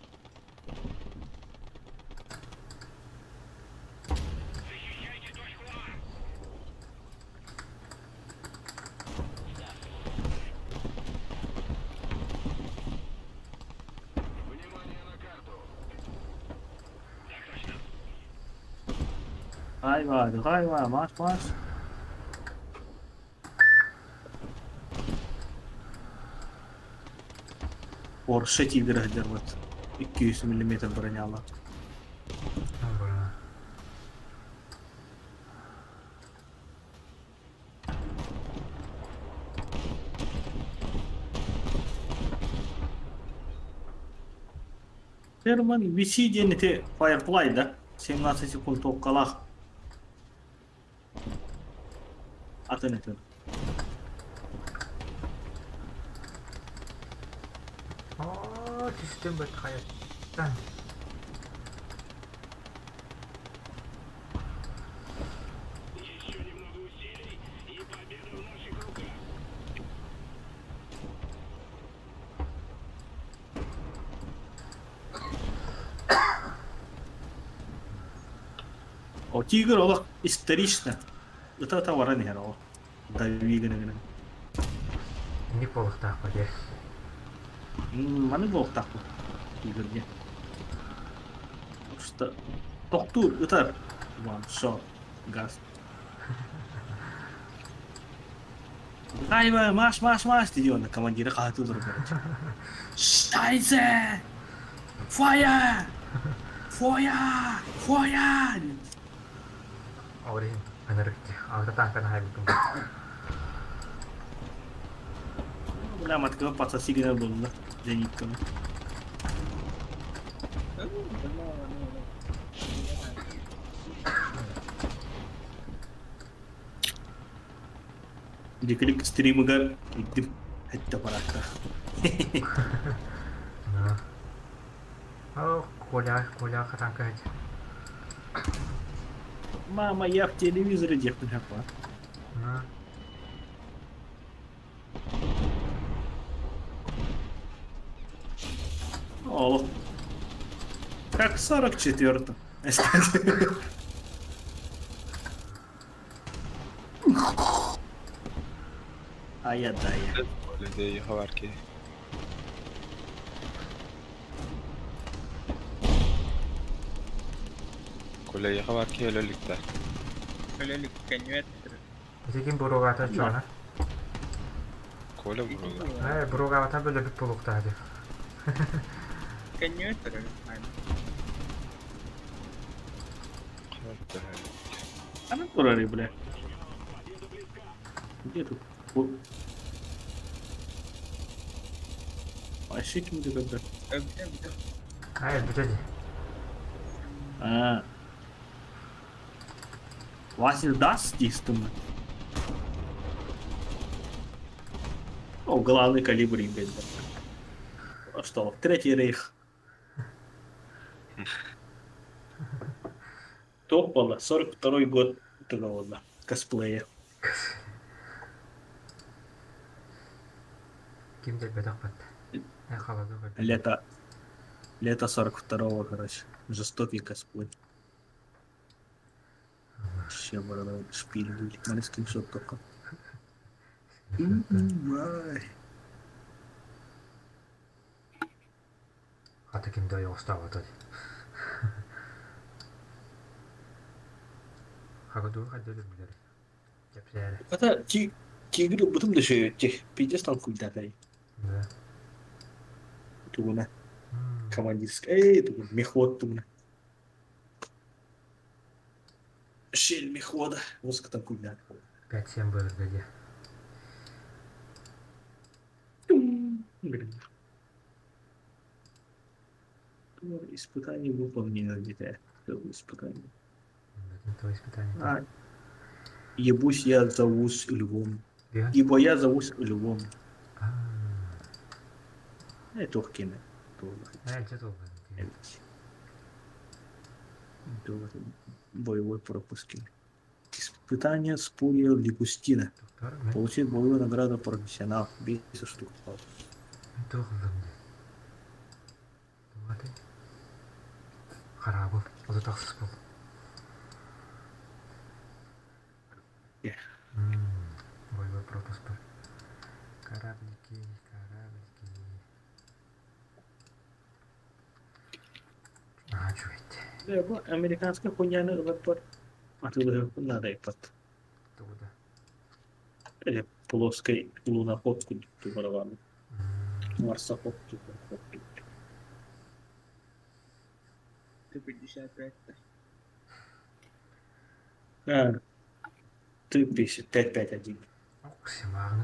Айва, айва, марш, марш. Порше Тигр вот. 200 миллиметр броняла. Терман VC диэн ити Firefly да? 17 секунд токкалаах. Атын этин. Оо, түстүм быт хайаттан. Еще немного усилий, и победа в наших руках. О, Тигр олох исторично. Ыта-ыта баран иһэр ол. Дави гына-гына. Инник буолуохтаах дии. Маны буолуохтаах бу. Тигр диэн. Просто тохтуур, ытар. One shot. Газ. Айва, маш, маш, маш, дии онно командира хаһытыы олорор короче. Шайзе! Фоя! Фоя! Фоя! Ол иһин ынырык дии. Алта тааҥканы аһайбыккын. Бля, маткыга подсоси гынар буолла зенитканы. Дикилик стримыгар киирдим. Этте баракка. О, Коля, Коля хатанка Мама, я в телевизоре диэхпин сөп О, как в 44-м. А я да я. Хаварки. Коля хаварки өлөлүктэр. Өлөлүк көнүөт. Ити ким буругаата чуона? Коля буруга. Э, буругаата бөлөбүт булуктаа дии. Көнүөт Ханан турарый, бля? Где тут? Вообще ким да көрбөт. Өлбүтэ өлбүтэ. А, өлбүтэ дии. А. Вася даст дистым. О, главный калибр им А что, Третий рейх. Топ было, 42 год этого косплея. Ким да өлбөтөх батта. Э, холодок өлбөтөх. Лето, лето 42-го, короче. Жестокий косплей. Вообще, борода, шпиль были. Смотри, скриншот только. Ай. Хата ким да ойоҕостообото дии. Хагадур хайда өлөрбүлэр. Кэпсээрэ. Это тигр бутум дешевьте. Пиздец там кульдатай. Да. Тугуна. Командирская. Эй, тугуна. Мехвод тугуна. Щель мехвода. Музыка там кульда. 5-7 было дии. Блин. Испытание выполнено где-то. Испытание. Это испытание. А, ебусь я зовусь львом. Беган? Ибо я зовусь львом. А, Тухкина. э, дьэ туолбут дии. Боевой пропуски. Испытание с пулей Лягустина. Доктор, мен Получить боевую награду профессионал. Бейся штук. туох ыллым дии. Туох Харабыл, ото тахсыс был. Боевой пропуск бар. Кораблики, кораблики. Аа, чует. Бу американская хуйняны ылар Атылыһы надо ипат. Тугуда. Или плоской луноход кудук Марсоход. Т-55. А, ты 5-5-1. Ок,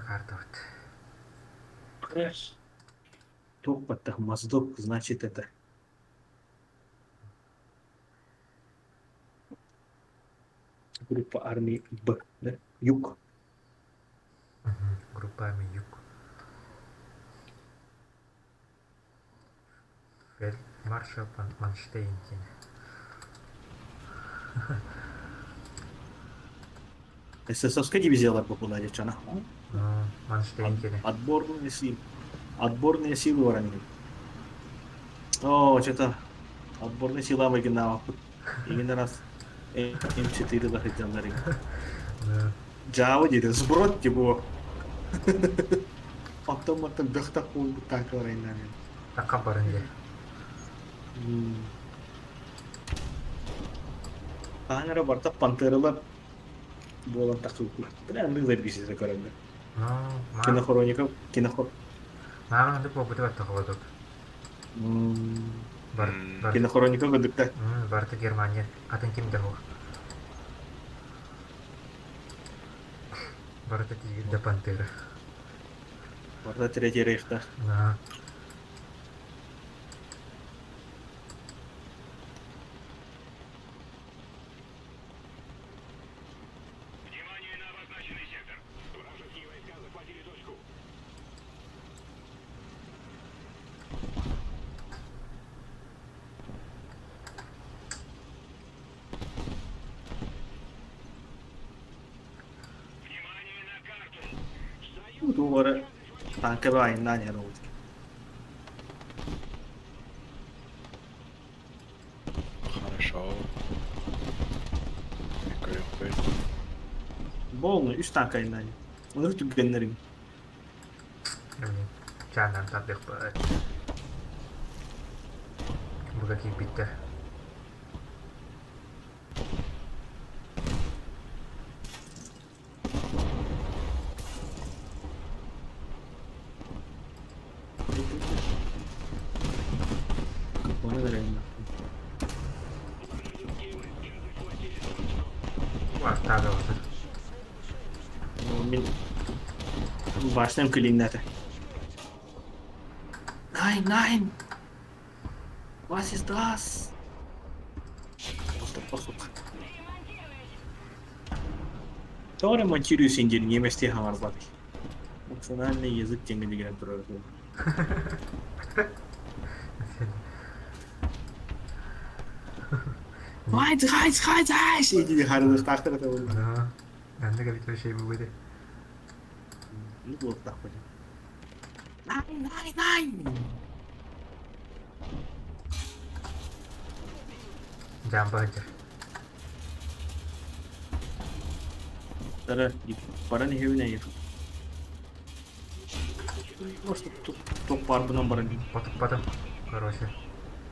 карта вот. Крэш. Топот Моздок, значит это. Группа армии Б, да? Юг. Угу. Группа армии Юг. Фельдмаршал Манштейн. СССРская дивизия попала, девчона. Манштейн Отборные силы. Отборные силы воронили. О, что-то отборные силы оригинала. Именно раз М4 захотел Джао диде, сброд типа. Потом это бөхтах так орайнами. Такка барынде. Аңара барта пантералар буолан тахсыбыт. Бля, андык записится көрөммө. Ну, Кинохроников, кинохор. Мааҕын андык буолбута баттах холодок. Бар, бар. Кинохроников көдүктэ. Барта Германия. Атын ким да суох. Барыта тигр да пантера. Барта Третий рейхта. Да. Внимание на обозначенный сектор. Вражеские войска захватили точку. Внимание на карту. Тугары танка айынан яр oldu. Хорошо. Көрүөхпүт. Болну үс танка айынан. Onu түгеннерин. Блин, чаанан тардыахпыт. Буга киирбиттэр. Onu vereyim. Вартага вот. Мин башным клиннәте. Nein, nein! Was ist das? Оҕустарбах сука. Тоҕо ремонтируюсь диэн немецтии хаҥарбатый? Национальный язык диэҥҥэ дигэрэн турар Хайц, хайц, хайц, хайц! Иди харылыахтаахтар этэ буолла. Маннык эбит вообще бугуды. Ну буолуохтаах буолла. Найн, найн, найн! Дьаамба сылдьар. Тара, баран иһэбин эйиэхэ. Просто туох баарбынан баран иһин. Потуппатым. Короче.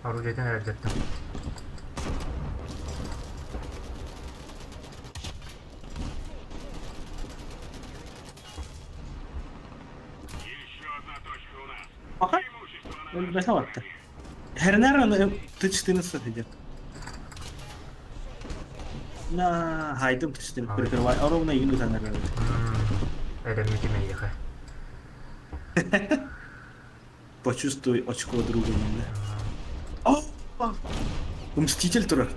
Орудиетын эрэлдьэттим. Еще одна точка у нас. Аха, Преимущество на өлбөтө барда. Хэрнэр аны Т-14 сидит. На хайдым Т-14 прикрывай. А ровно игну танар. Эрэммитим эйиэхэ. Почувствуй очко друга инде. О! Мститель турар.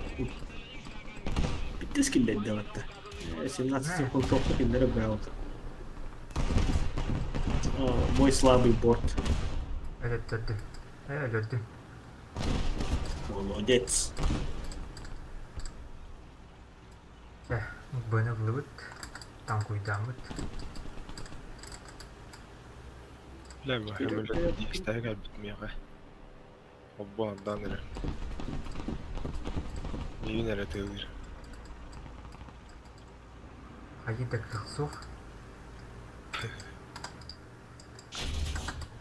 Биттес киллэрдэ батта. 17 секунд тохто киндер браут. Мой слабый борт. Өлөттөрдүм. Өлөрдүм. Молодец. Чэ, быны ыллыбыт, таҥкуйдааммыт. Бля, бу тиэстэһэ кэлбит миэхэ. Холбоон ардаан эрэр. Миигин эрэ тыалыыр. Хайыы да кыах суох.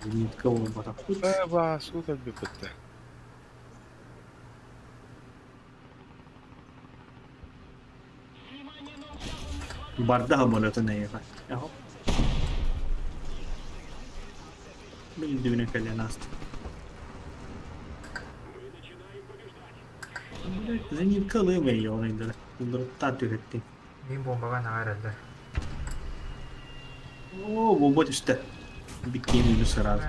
Зенитка буолбатахпыт. Ээ, баа, суу кэлбиппит да. Барда самолетун эйиэхэ. Эһо. Мин үрдүбүнэн кэлэн ааста. Зенитка ылыам эйиэҕин ойдара. Булларыттаан түһэттиҥ. Мин бомбаҕа наҕа эрэллэр. Оо, бомба түстэ. Биккиэн сразу.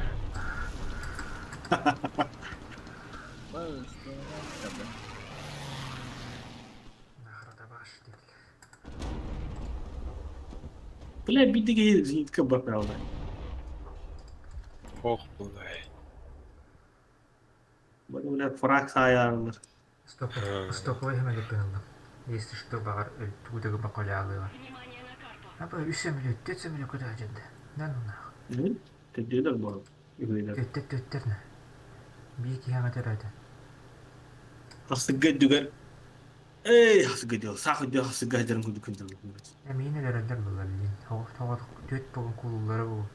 Нахрата баш диэтилэр. Бля, биирдэ киһи зенитка баппаалла. Ох, булай. Бля, фраг саайаарылар. Стоковай сөмөлүөппүн ыллым. Если что, баҕар тугу да гыммакка үлэ Внимание на карту. Апа үс сөмөлүөт, түөрт сөмөлүөккэ да дьэнде. Нан нах. Төрдүөлэр буолан. Үһүөлэр. Түөттэр түөттэр на. Биир киһи аҕа төрөөтө. Хасыгга дүгэр. Эй, хасыгга дьыл. Саах үрдү хасыгга дьарын курдук күндүл. Эмиин өлөрөллөр буолар билин. Тоҕо түөрт буолан куулуллара бу.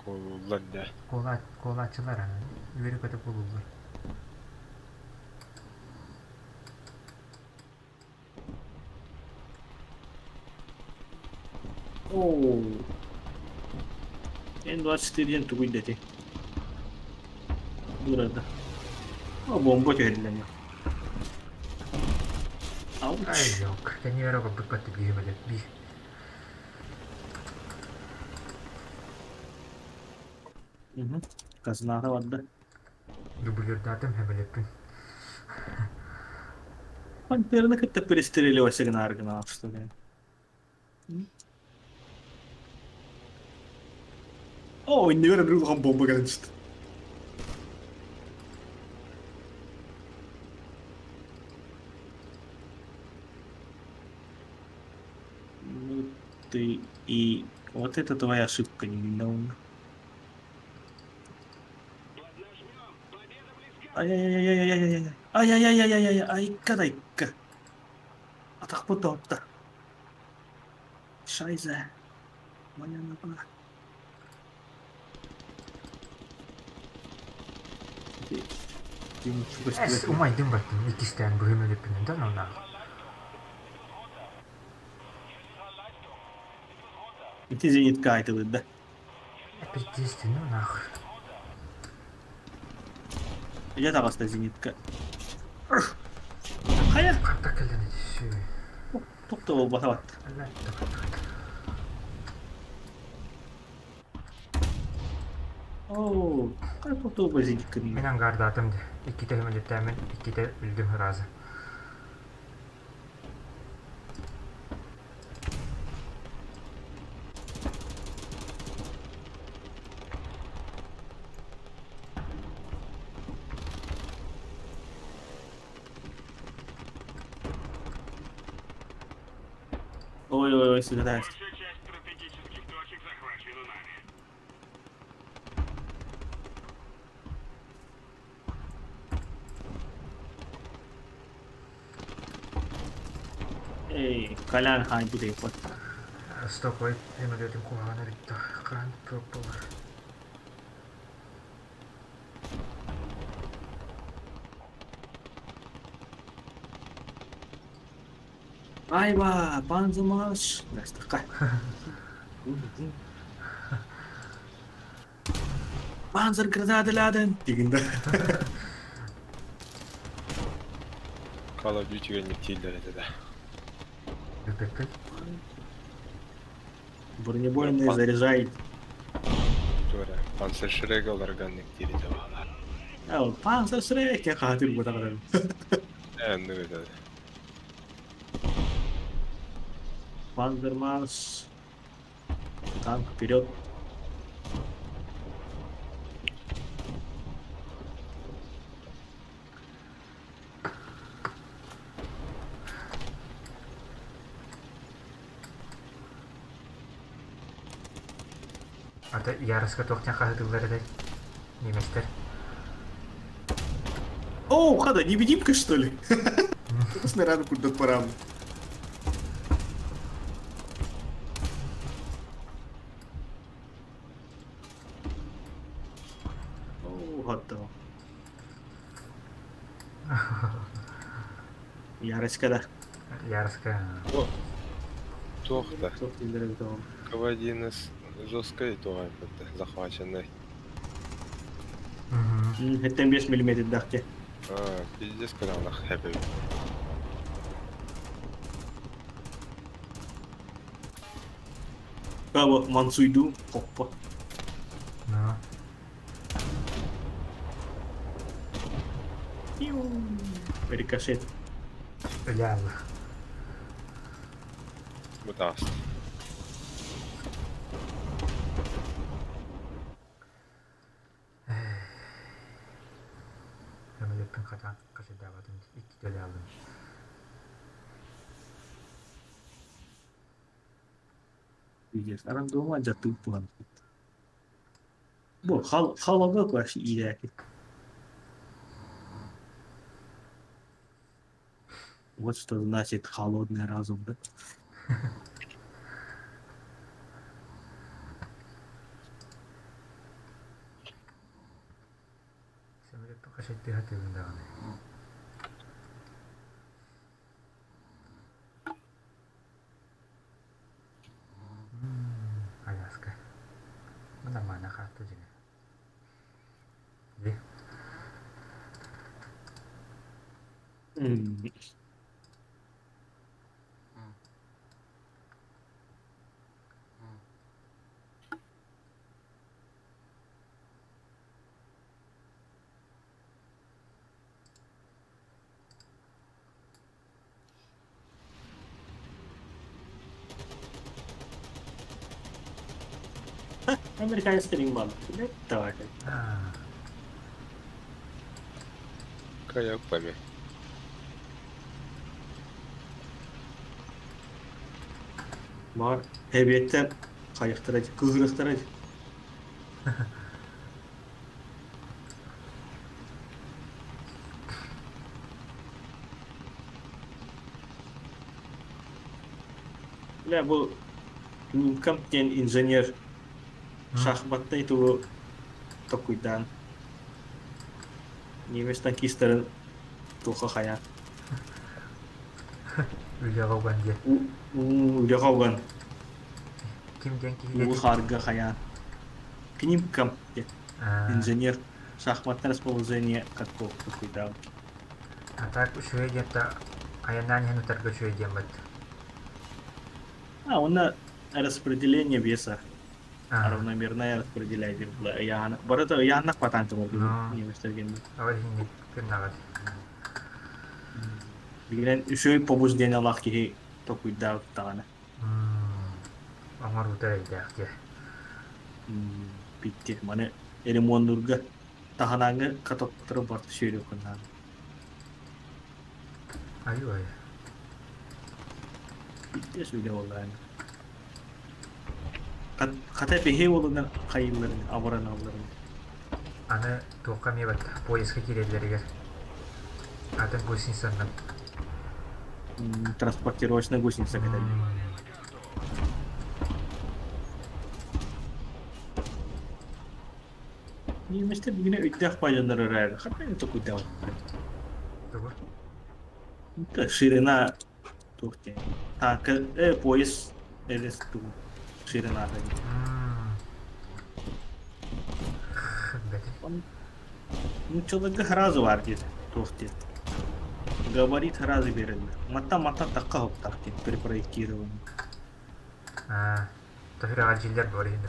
Куолуллар да. Куола куолааччылар аны. Үөрэ-көтө куулуллар. Оо. Н-24 диэн тугуй да ити? Burada. О, бомба түһэриллэн Ауч. Ай, yok. Кэнниэрэ курдук көттө биир бөлөт биир. Казната барда. Дублердаатым сөмөлүөппүн. Пантераны кытта перестреливайся гынаар гына что ли. О, иннигэр эмир улахан бомба кэлэн түстэ. Ну ты и... Вот это твоя ошибка, не Поднажмем. Победа близка. Ай-яй-яй-яй-яй-яй-яй. Ай-яй-яй-яй-яй-яй. Айка-дайка. Атахпыт тоһутта. Шайзе. Моя нога. Эс, умайдым баттым. Иккистээн бу сөмөлүөппүнэн да ноннаах. Ити зенитка айтылыды. Пиздец, ну нахуй. Дьэ таҕыста зенитка. Хайа? Ханта кэлэн ити Туох да буолбата батта. Оо, хай потоо базиликкын. Мин ангардаатым дии. Иккитэ үһүмэлиттээммин, иккитэ өлдүм ыраазы. Ой, ой, ой, сыграй. Большая часть стратегических точек захвачена нами. Эй, Колян хай будет вот. Стоковай самолетын куһаҕан эбит хаан туох буолар. Айва, панзамаш. Настака. Panzer гранаталаадын дигинде. Call of Duty гэнник этэ да. Бүппүппүт. Бронебойные заряжай. Туора Panzer оларганник диир этэ баалар. Ол Panzer Shrek хаатыр бутаҕар. Ээ оннук этэ. Panzer Танк вперед. Ата Яроска туохтан хаһытыллар этэй? Немецтэр. О, хада, невидимка что ли? Снаряды курдук парам. О, готово. Ярочка да. Яроска. Туох да. Туох дииллэр эбит КВ-1 жесткай туох захваченный. Хэттэн 5 миллиметрдаах А, пиздец, когда он хэппи. Кого мансуйду хоппа. Ну. Рикошет. Ляла. Бытаас. Самолеттан хатаан хасыдаабатын иккитэ өлө Пиздец. Аран дома жатып буолан. Бу хал халага вообще иирээки. Вот что значит холодный разум, да? Самолеттан хасыдыы хатыыбын даҕаны. Аляска. Бу нормально хаатта дьиҥэ. Дии. Американец бал. Давай. Каяк пами. Бар эбиэттэр хайахтара кыһырахтара Бля, бу Нимкам диэн инженер шахматтай тугу токуйдаан немец танкистарын туха хайа Үлэҕэ уган диэн. Үлэҕэ уган Ким диэн киһи уу хаарга хайаан Книмкам диэн инженер шахматное расположение катков токуйдаан А так үчүгэй диэн да айаннаан иһэн утарга үчүгэй диэн бат. А, онно распределение веса. Равномерно распределяйдир була ыйаана. Барыта ыйааннах батаанча бар немецтер генде. Ол иһин кыннаҕат. Билигин үчүгэй побус диэн алаах киһи токуйдаабыт даҕаны. Оҥоруута эрэйдээх дьэ. Битти. Маны ремоннуурга таһынааҥҥы катоктары барыта сүөрүөххүн наада. Айуу-ай. Битти сүлэ буоллаҕа. Хата биһи уолунан хайыылларын абыраналларын. Аны туохха эмиэ бат поездка киирэллэригэр атын гусеницаннан. Транспортировочная гусеница кэтэллэр. Немецтэр бүгүнэ өйдөөх байдьоннор эрээри ханна токуйдаабыттар. Тугу? Ширина туох диэн танка поезд элес тугу ширината Нууччаларга сразу бар диэтэ туох диэн габарит сразу берэллэр маттан-маттан тахха хоптах диэн перепроектирование Аа, төһүрэҕэ дьиэлэр буолар иһин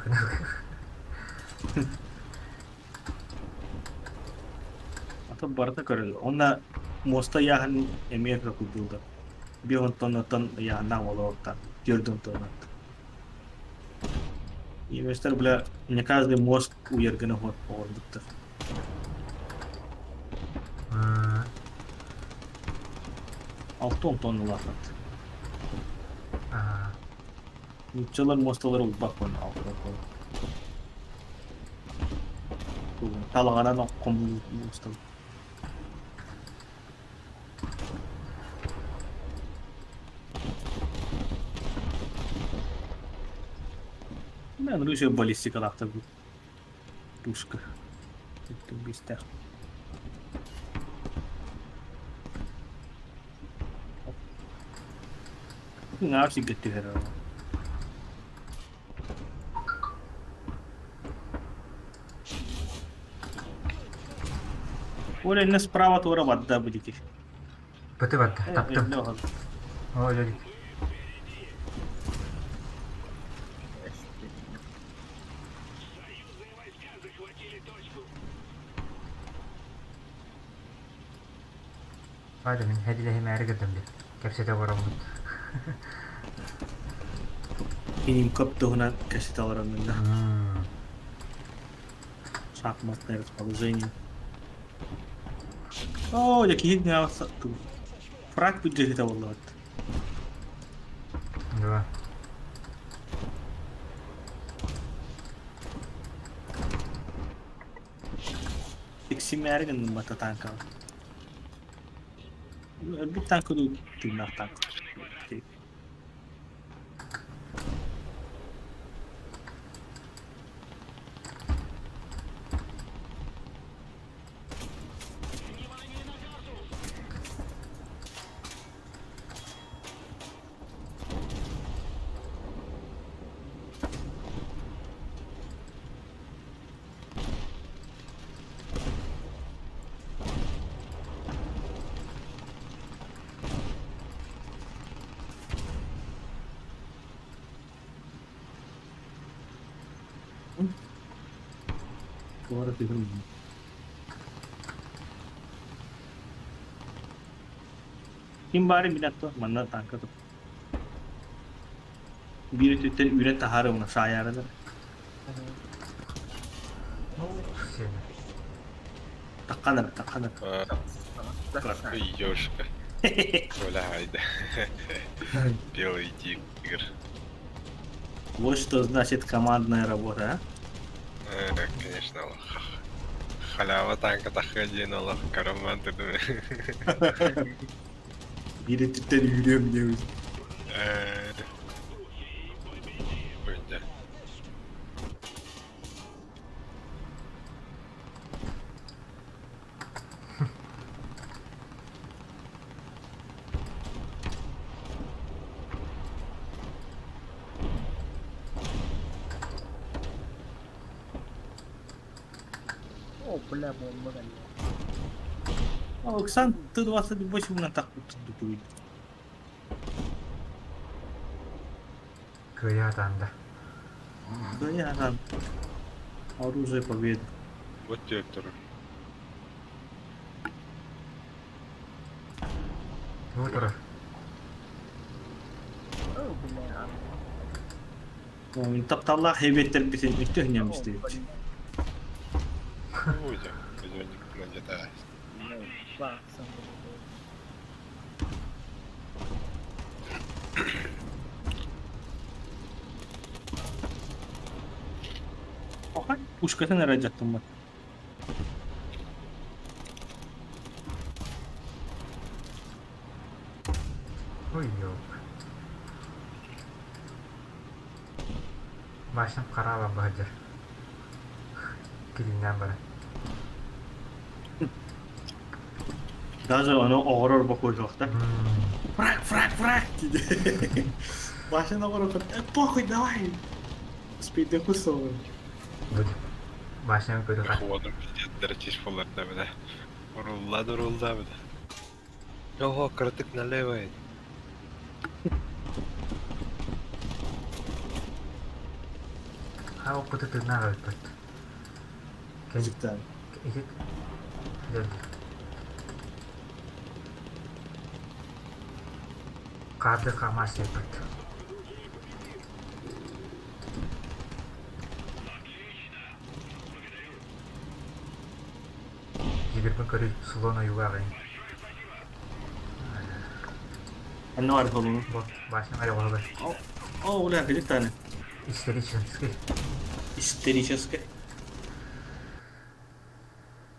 Ата барыта көрөллөр. Уонна муоста ыйааһын эмиэ курдууллар. Биир тоннаттан ыйааһыннаах буолуохтаах. Түөрт тоннаттан. Немецтэр, бля, не каждый мозг уйар гына оҕорбуттар. 6 тонналаахат. Нууччалар муосталары уйбаппын 6 тонна. Талаҕанан хомуу муосталар. Мен Руся баллистикалаахтар бу. Пушка. Биэстээх. Наар сиргэ түһэр Оля инне справа туора барда бу диэки. Быты барда, таптым. О, өлөлүк. Hadi мин хэдилэһимээри гынным дии. Кэпсэтэ олороммут. Инимкоп туһунан кэпсэтэ олороммун да. Шахматное расположение. Оо, дьэ киһи Фраг бюджета буоллаҕыт. Да. Тиксимээри гынным бата танкаҕа. Өлбүт танка дуу, тыыннаах танка. Туора түһүм. Ким баарын билэн туох манна танка тур. Биир өттүттэн үүрэн таһаарымына саайаарылар. Тахханар, тахханар. Ёшка. Оля хайда. Белый тигр. Вот что значит командная работа, а? Конечно, халява танка тахха диэн олох караман тыдым. Биир өттүттэн үүрүөм диэбит. Ойда. О, бля, бомба кэллэ. Оксан, ты 28 на так тупуй. Кыайа атаанда. Кыайан оружие победы. Вот директор. Бу турар. О, бля. Мин тапталлаах эбиэттэрбитин үтүө ньэмистибит. Ой, дьэ, казённик надета. Баксом. Пушкатын эрэ дьаттыммыт. Ой, ёк. Башым хараба баһдьар. Килиннээн баран. Даже ону оҕорор бокуойуохтар. Фраг, фраг, фраг! Башын оҕорор, похуй, давай! Успейте кусовы. Башням көрү Хоодум пиздец чиш болар да бля. Урулла да урулла бля. Ого, кырдык налево. Ха опыты тыыннаах эбиппит. Кэжиктэн. Ити Каады хамаас эбит. Дигирбин көрүй, слон ойуга ағайын. Анна бар болуну. Бу, башня ары оҕолор. О, бля, кэжиктэн. Исторический. Истерический.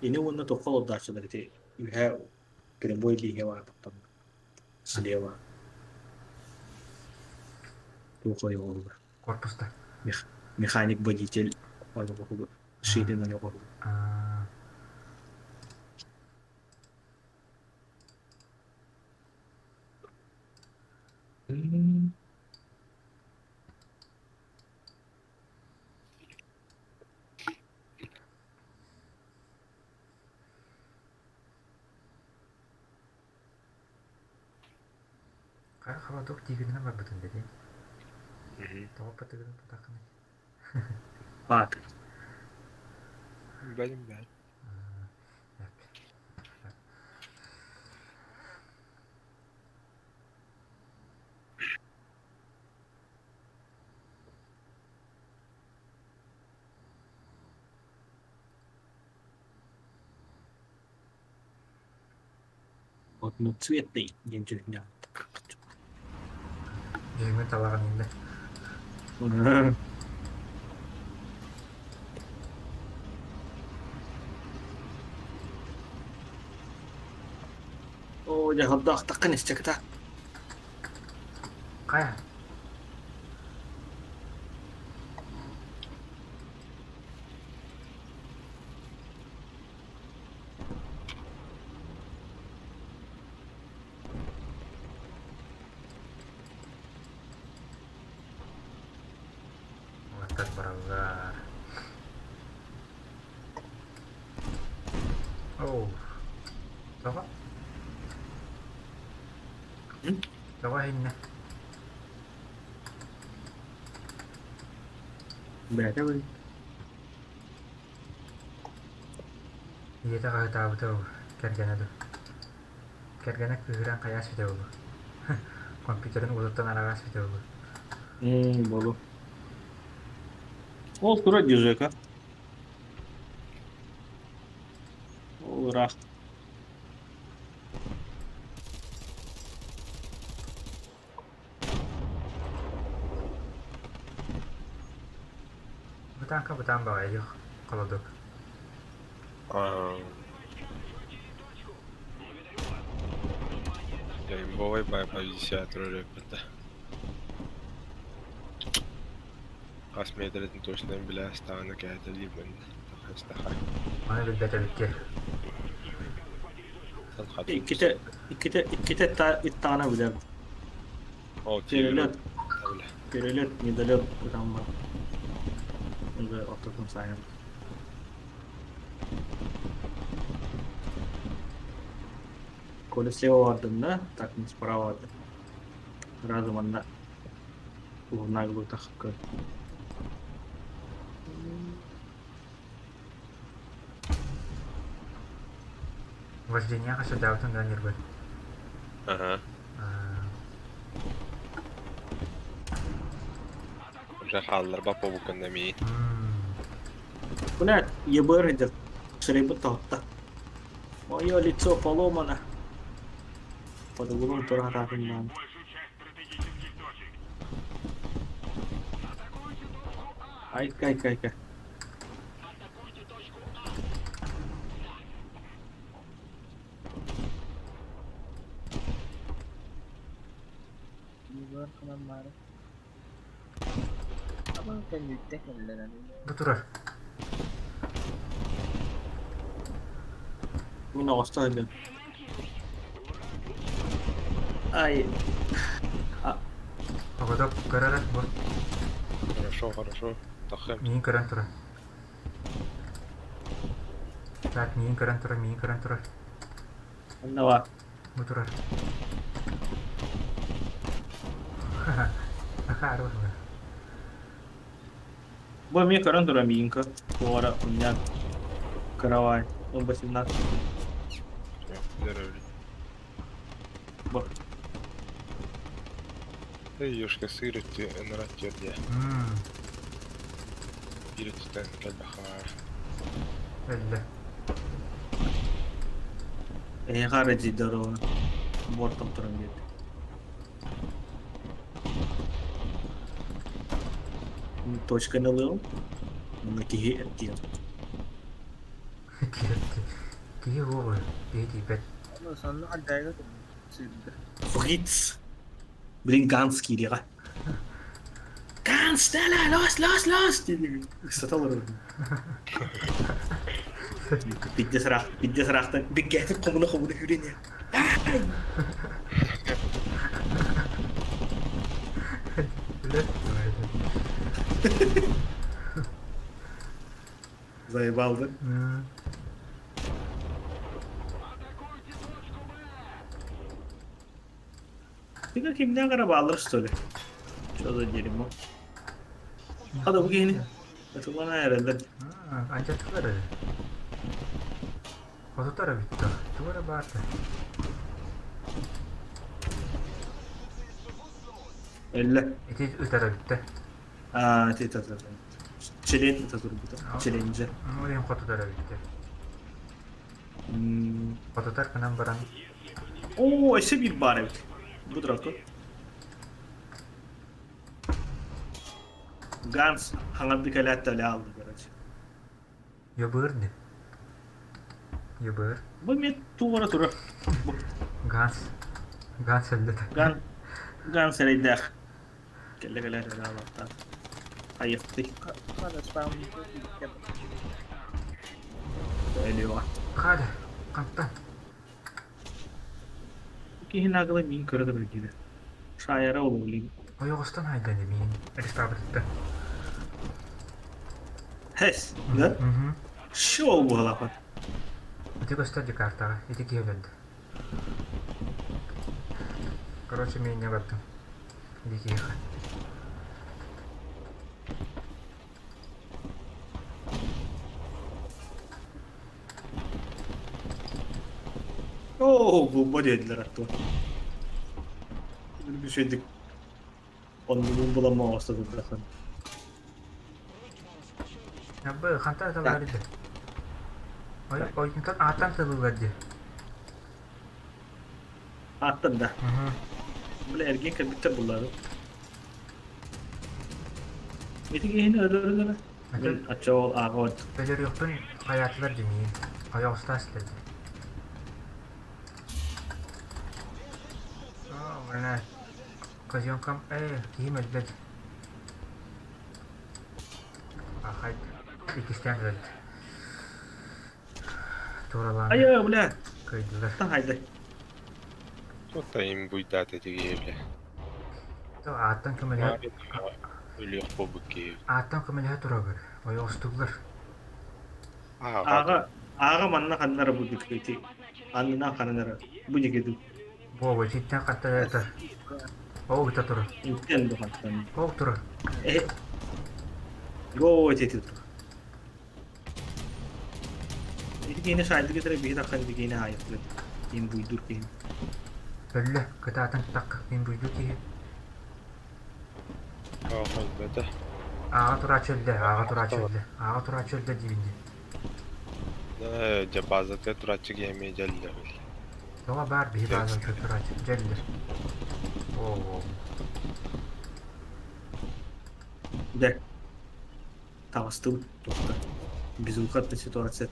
Ини уонна тоххол олордооччулар ити үһэ прямой линия баар потом слева туох ойоҕолугар Корпуста. механик водитель ойоҕоһугар Шилин ойоҕоһугар Аа, Хара холодок тиигинэн барбытын дэтин. Тоҕо патыгын патаххыный? Баат Бэлим бэл. Одноцветный диэн дьүһүннээх. Дьүһүҥҥүн талаҕын иннэ. Оо, дьэ, хордоохтоххун истэкта. Хайа? Уолаттар бараллар. Оу. Тоҕо? Тоҕо иһиннэ? Бэйэтэ били. Ийэтэ хаһыытаабыта ол, кэргэнэ дуу. Кэргэнэ кыыһыран хайаас бүтэ буолуо. Компьютерын уотуттан араҕас бүтэ буолуо. Буолуо. Ол турар дии Жека. Ол ыраах. Бытаанка бытаан баҕайы холодок. Аа. Я имбовый бай позиция турар эбит да. Хас метрэтин точно билэ астаҕына кэһэтэлиибин тахыстаха. Аны билбэт эбиккэ. Сан хатын. Иккитэ, иккитэ, иккитэ иттаҕына билэр. О, Перелет, тиэрилет. перелет, недолет там бар. Уже ортотун сайын. Коля слева бардым да, так не справа бардым. Разом манна уһунаглы тахка. Вождение хасыдаабытын да ньырбыт. Ага. Уже хаалларбат буолбуккун да миин. Блядь, ЕБР идет. Сырайбыт тоһутта. Мое лицо поломано. Под углом тура хатаатым Большую часть стратегических точек. Айка, айка, айка. Егор Ханамаров. Абан кэнниттэн кэллэр Бу турар. Мин оҕосто сылдьан. Ай. Погодок көрөрө бу. Хорошо, хорошо. Тахым. Миин көрөн турар. Так, миин көрөн турар, миин көрөн турар. Онно бар. Бу турар. Аха, арбы. Бу эмиэ көрөн турар миинка. Туора унньаан. Каравай. Он 18. Здоровье. Бу. Эй, ёшка, сыр өттү ынырат дьэ. Биир өттүттэн кэлбэхаар. Өллө. Эйиэхэ эрэ дьийдэр Буортан туран биэрдэ. Точканы ылыаҕым. Уонна киһи эргиэн. Киһи уоҕу, киһи тиийбэт. Сонно хардайга сүүрдэ. Фриц. Блин, Ганс киириэҕэ. Ганс, далаа, лос, лос, лос! диэн ыксата олорор. Пиздец ыраах, пиздец ыраахтан биггээтик хомуна-хомуна сүүрэн иһэр. Заебал, да? Ты кимнээх эрэ бааллар что ли? Что за дерьмо? Хата бу киһини ытыллана эрэллэр. Анча тугар эрэ. Хотутар эбит да. Тугу эрэ баарта. Өллө. Ити ытар эбит да. Аа, ити ытар Член ыта турбута. Челленджер. Ол иһин хотутар эбит да. Хотутар гынан баран Оо, өссө биир баар эбит. Бу драко. Ганс хаҥарды кэлээт төлө алды, короче. Ебыр не? Ебыр. Бу эмиэ туора турар. Бу Ганс. Ганс өллө да. Ган Ганс эрэйдээх. Кэллэ кэлээт өлө алаттаат. Айыктый. Хада спам Өлүөҕэ. Хада. Хантан. Киһи наглый миин көрө да билдиилэр. Шайара олуулин. Ойоҕостон хайдан миин реставритта. Хэс, да? Шоу буолапат. Ити көстөр декартаҕа, ити киһи өлөрдө. Короче, миинне бардым. Ити киһиэхэ. Оо, бомба диэтилэр аттыга. Үчүгэйдик оннугун буламма оҥосто турдаххын. Бу хантан тыллар ди? Ой, ойунтан ааттан тыллар ди. Ааттан да. Бile эргин кэлбиттэр буллары. Ити киһини өлөрөлөрө. Мин оччоҕо ааҕа Өлөрүөхпүн хайаатылар димиин. Ойоҕостоо силэрди. Оо, бля. Козёнкам, киһим өлбөт. Ахай, иккистээн өлдө. Туоралаан Айа, бля, кыайдылар. таһайдай. Тута им буйдаат этиги бля. Ааттан көмөлөһө Өлүөх буолбут киһи. ааттан көмөлөһө турабыр. Ойоҕостуулар. Ааҕа, ааҕа манна ханнара бу дикити. Аннынан ханнара бу дикити. Боо, ититтэн хаттаята. Ол ыта турар. Интен бу хаттан. Ол турар. Э. Го эти тур. киһини саайдык этэрэ биһи таххан ити киһини хаайыахпыт им буйдуур киһи. Өллө, кытаатан тахха, мин буйдуу киһи. Оох өлбөтө. Ааҕа турааччы өллө, ааҕа турааччы өллө, ааҕа турааччы өллө диибин дии. Ээ, дьэ баазатыгар турааччы киһи эмиэ дьэллэ бил. Тоҕо баар биһи баазабытыгар турааччы дьэллэр. Оо. Дэ. Таҕыстыбыт туохта. Безвыходная ситуация.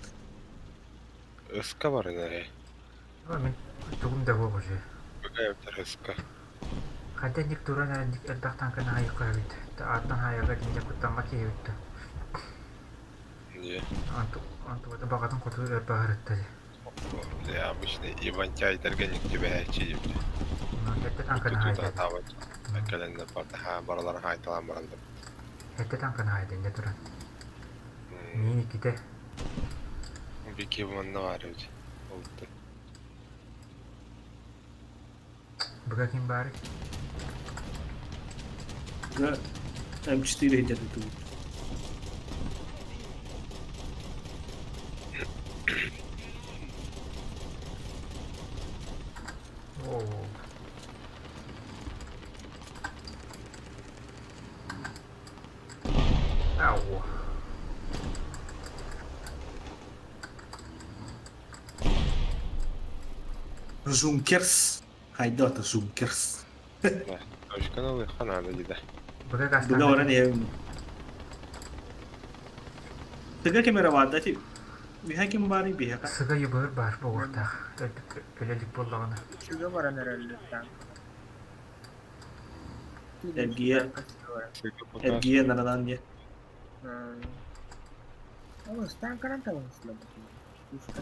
Ыска баран эрэ. Мин тугум да буолуо уже. Быга ыска. Хайда инник туран эрэн элбэх танканы хайыахха эбит. Ааттан хаайарга диэн куттаммат киһи эбит да. Не. Онтубата баҕатын хоту өр баһырытта дии. Я обычно Ивантяйдарга никтибэһээччи диэбитэ. Сэттэ танканы хаайда. Кэлэннэр барда бараларын хаайталаан бараллар. Сэттэ танканы хаайда инньэ туран. Миин иккитэ. Бики манна баар эбит. Олуттан. Быга ким баарый? Быга М4 иһдэр тутубут. Оо. Ау. Жункерс. Хайда ата Жункерс. Точканы ылыахха наада дии да. Быга Быга гастаан баран иһэбин. Тыга ким эрэ баар да ти Биһэ ким баарый биһиэхэ? Сыга юбыр баар буолуохтаах. Өлө илик буоллаҕына. Сыга баран эрэллэр танк. Эргийэ эргийэ наранан диye. Ол станканан табылсыла Пушка.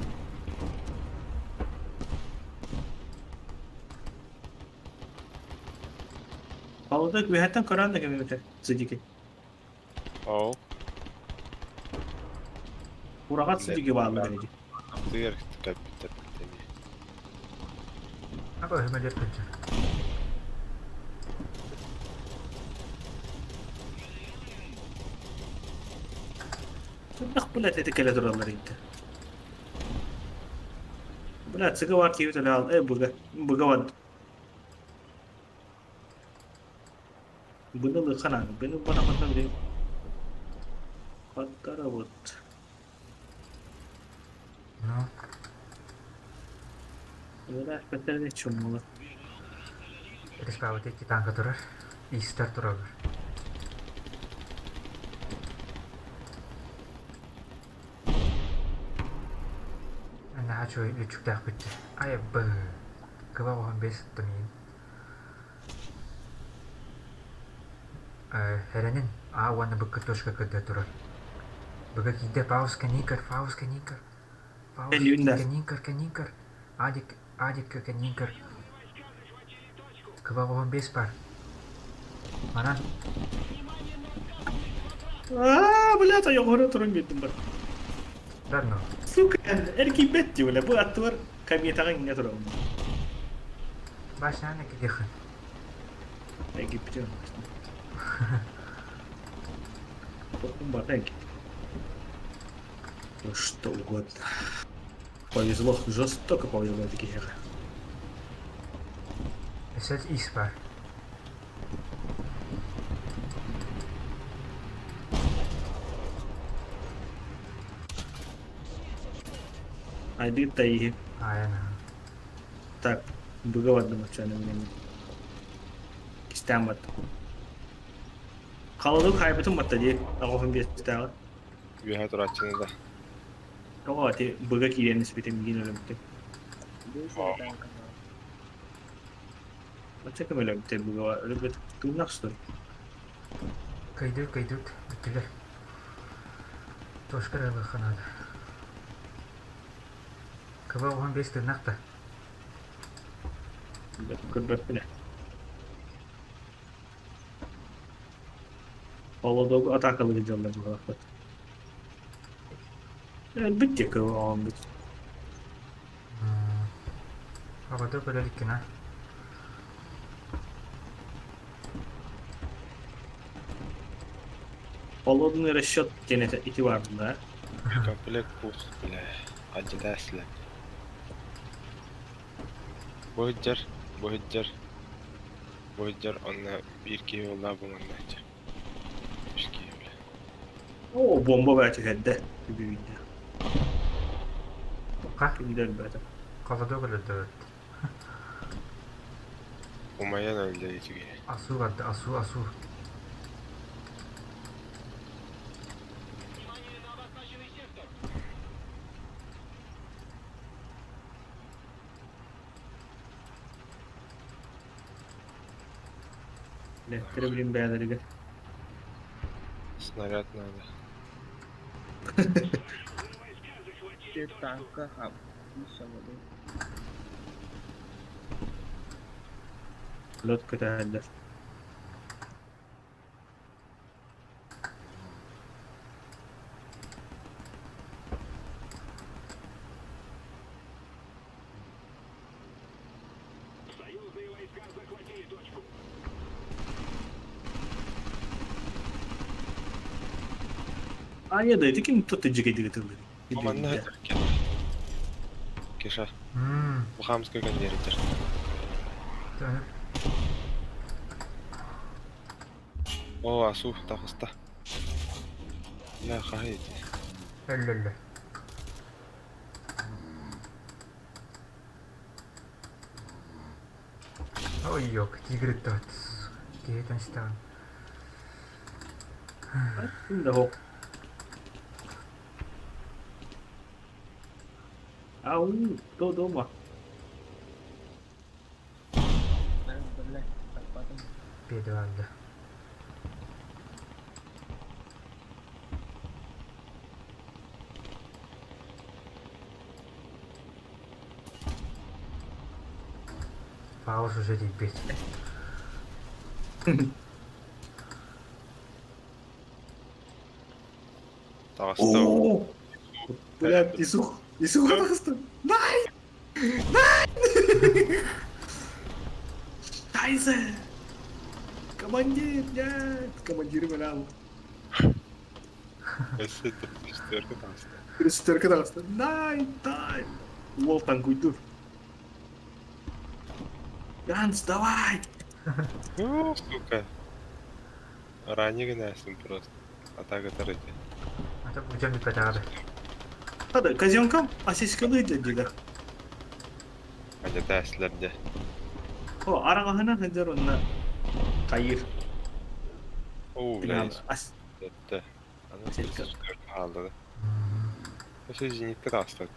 Палата үөһэттэн көрөн да кэмибитэ сидики. Ол. Ураҕат сидики бааллар ини. Тыгар кэлбиттэр биттэни. Аба өһүмэлиэт сылдьар. Хайдах блядь ити кэлэ тураллар инте. Блядь, сыга бар киһи төлөөл э быга быга бар. Быны лыхана, быны бана хата биле. Хаттара вот. Ну, Öyle беттерде чуммула. Респабыт икки танка турар. Истер тураллар. Наһаа үчүгэй үчүктээхпит дии. Ай б кыба оһон бес томиин. Эрэнин А уонна быкка точка кырда турар. Быга киирдэ Паус кэниикэр, Паус кэниикэр. Паус кэниикэр, кэниикэр. Адик, Адикка кэниикэр. Кыба оһон бес бар. Манан. Аа, блядь, ойоҕоро туран биэрдим бар. Да ну. Сука, эргийбэт дии, бля, бу аттыбар кометаҕа иҥнэ турабын. Башняны кидихын. Египте. Барда Ну что угодно. Повезло, жестоко повезло такие. Эсэт ис бар. Айдыт таиһи. Айана. Так, быга бардым оччону минем. Кистээн баттым. Холодок хайбытым батта дии, аҕыһын биэстээҕи. Үөһэ турааччыны да. Тоҕо ити быга киирэн испитим миин өлөмтүм. Бачча кым өлөмтү быга өлөбүт тыыннах стой. Кыйдыт, кыйдыт, бүттүлэр. Тошка ылыахха наада. Кыба оҕон бес тыыннах да. Көрбөппүн ээ. Холодогу атаакалыы дьаллар быһалаахпыт. Өлбүт диэки оҕоммут. Оҕото көрө иликкин а? Холодный расчет диэн этэ ити баар да. Комплект пуст, бля. Алдьатаа эстилэр. Бу сылдьар, бу сылдьар, бу сылдьар онно биир киһи буоллаҕа бу манна сылдьар. Үс киһи бile. Оо, бомба баа түһэрдэ. Бүгүннэ. Ха, Ким да өлбөтө. холодок өлөрдөбүт. Умайан өлдө үчүгэй. Асуу барда, асуу, асуу. Внимание на обозначенный сектор! Лэттэрэ билин бээлэригэр. Снаряд надо. Войска захватили Те точку. танка хап. Самолет. Лот көтөһөллөр. Союзные войска захватили точку. Аня да, ити ким тут дьигэйдиги тыллыр. Бу манна сылдьар Кеша, бу хаамыска көннөрүтэр. Оо, асуу таҕыста. Дьэ, хаһый ити? Өллөллө. Ой, ёк, тигр ыттыбыт. Киһитин истэҕин. Ким да хоп. Ау, кто дома? Бля, потом. Педалды. Пауза уже тиийбит. Таҕыста. О, блядь, Исух, Исух таҕыста. Най! Най! Тайзе! Командир, нет! Командир өлөм. Өссө төрүттөргө таҕыста. Төрүттөргө таҕыста. Най, тай! Уол танкуйдур. Ганс, давай! Ну, сука. Ранее гнасим просто. Атака тарыты. А то бүчэн бүппэтэҕэ Хада, казенкам асискалыы дьадьыга. Адята эслерде. О, араҕаһынан сылдьар онно хайыр. Оо, блядь. Ас. Этте. Аны Селька. хаалды. Өссө зенитке таҕыстар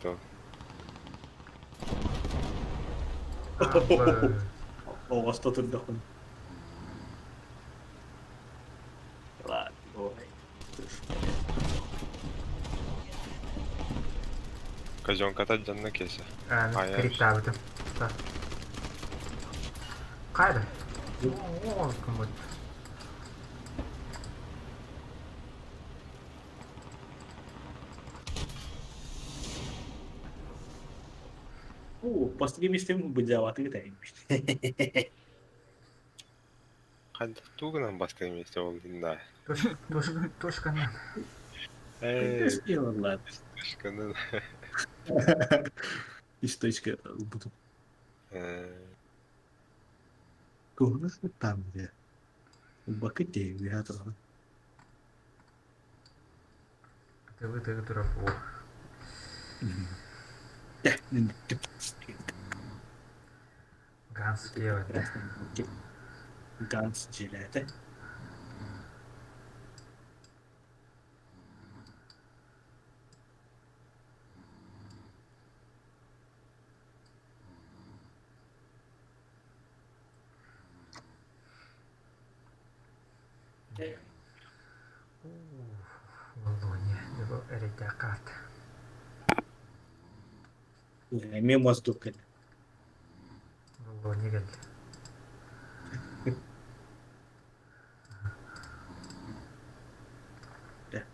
Оҕосто турдахпын. Ладно, ой. Казенката дьонно кесе. Криптаабытым. Хайда? Оо, кымыт. Оо, бастакы миэстэм быдьаабатыгы тэйбит. Хайдах тугунан бастакы миэстэ буоллун да. Тушканан. Эй, Ладно. тушканан. Үс точка ылбытым. Туһуна там где. Бакы тейби атырған. Тылы тыгы турар. О. Ганс диэбэт. Ганс дьиэлээтэ. Волония. Дьэ эрэйдээх хаат. Эмиэ воздух кэллэ. Волония кэллэ.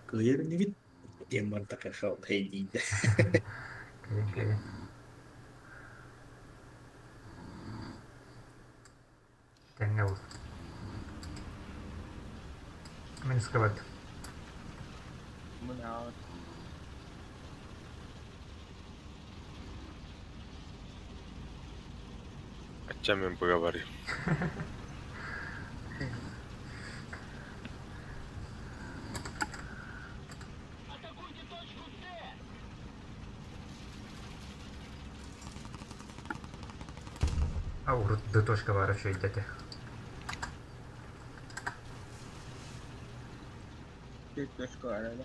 Кыайар инигит диэн баран такай хейдиидэ. Кэлин кэлин. Тэҥҥэ был. Мин скабат. Мына. Чэ мин быга барыым. А урут Д точка баара үчүгэйдэ этэ. Төрт точка арада.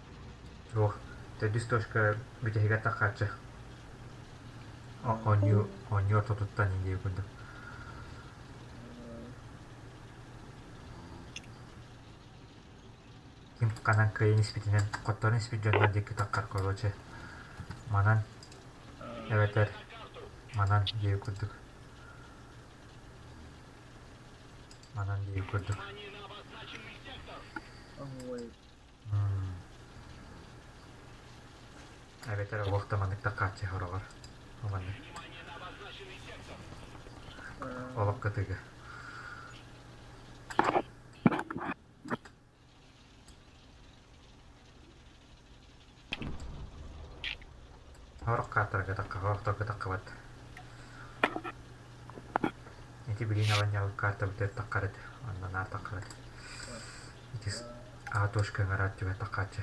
Суох. Төрдүс точка бүтэһигэр таххааччы. Оонньуу, оонньуу ортотуттан индии курдук. Ким ханан кыайан испитинэн, хотторон испит дьоннор диэки таххар короче. Манан эбэтэр манан диэки курдук. Манан диэки курдук. Ой. Эбэтэр олох да маннык такааччы хороҕор. Маннык. Олох кытыга. Сорох каартарга такка, орторго таккабат. Ити билин аланньабыт карта бүтэр таккар этэ, онно наар таккар этэ. Ити А точка ыҥыраат түгэн таккааччы.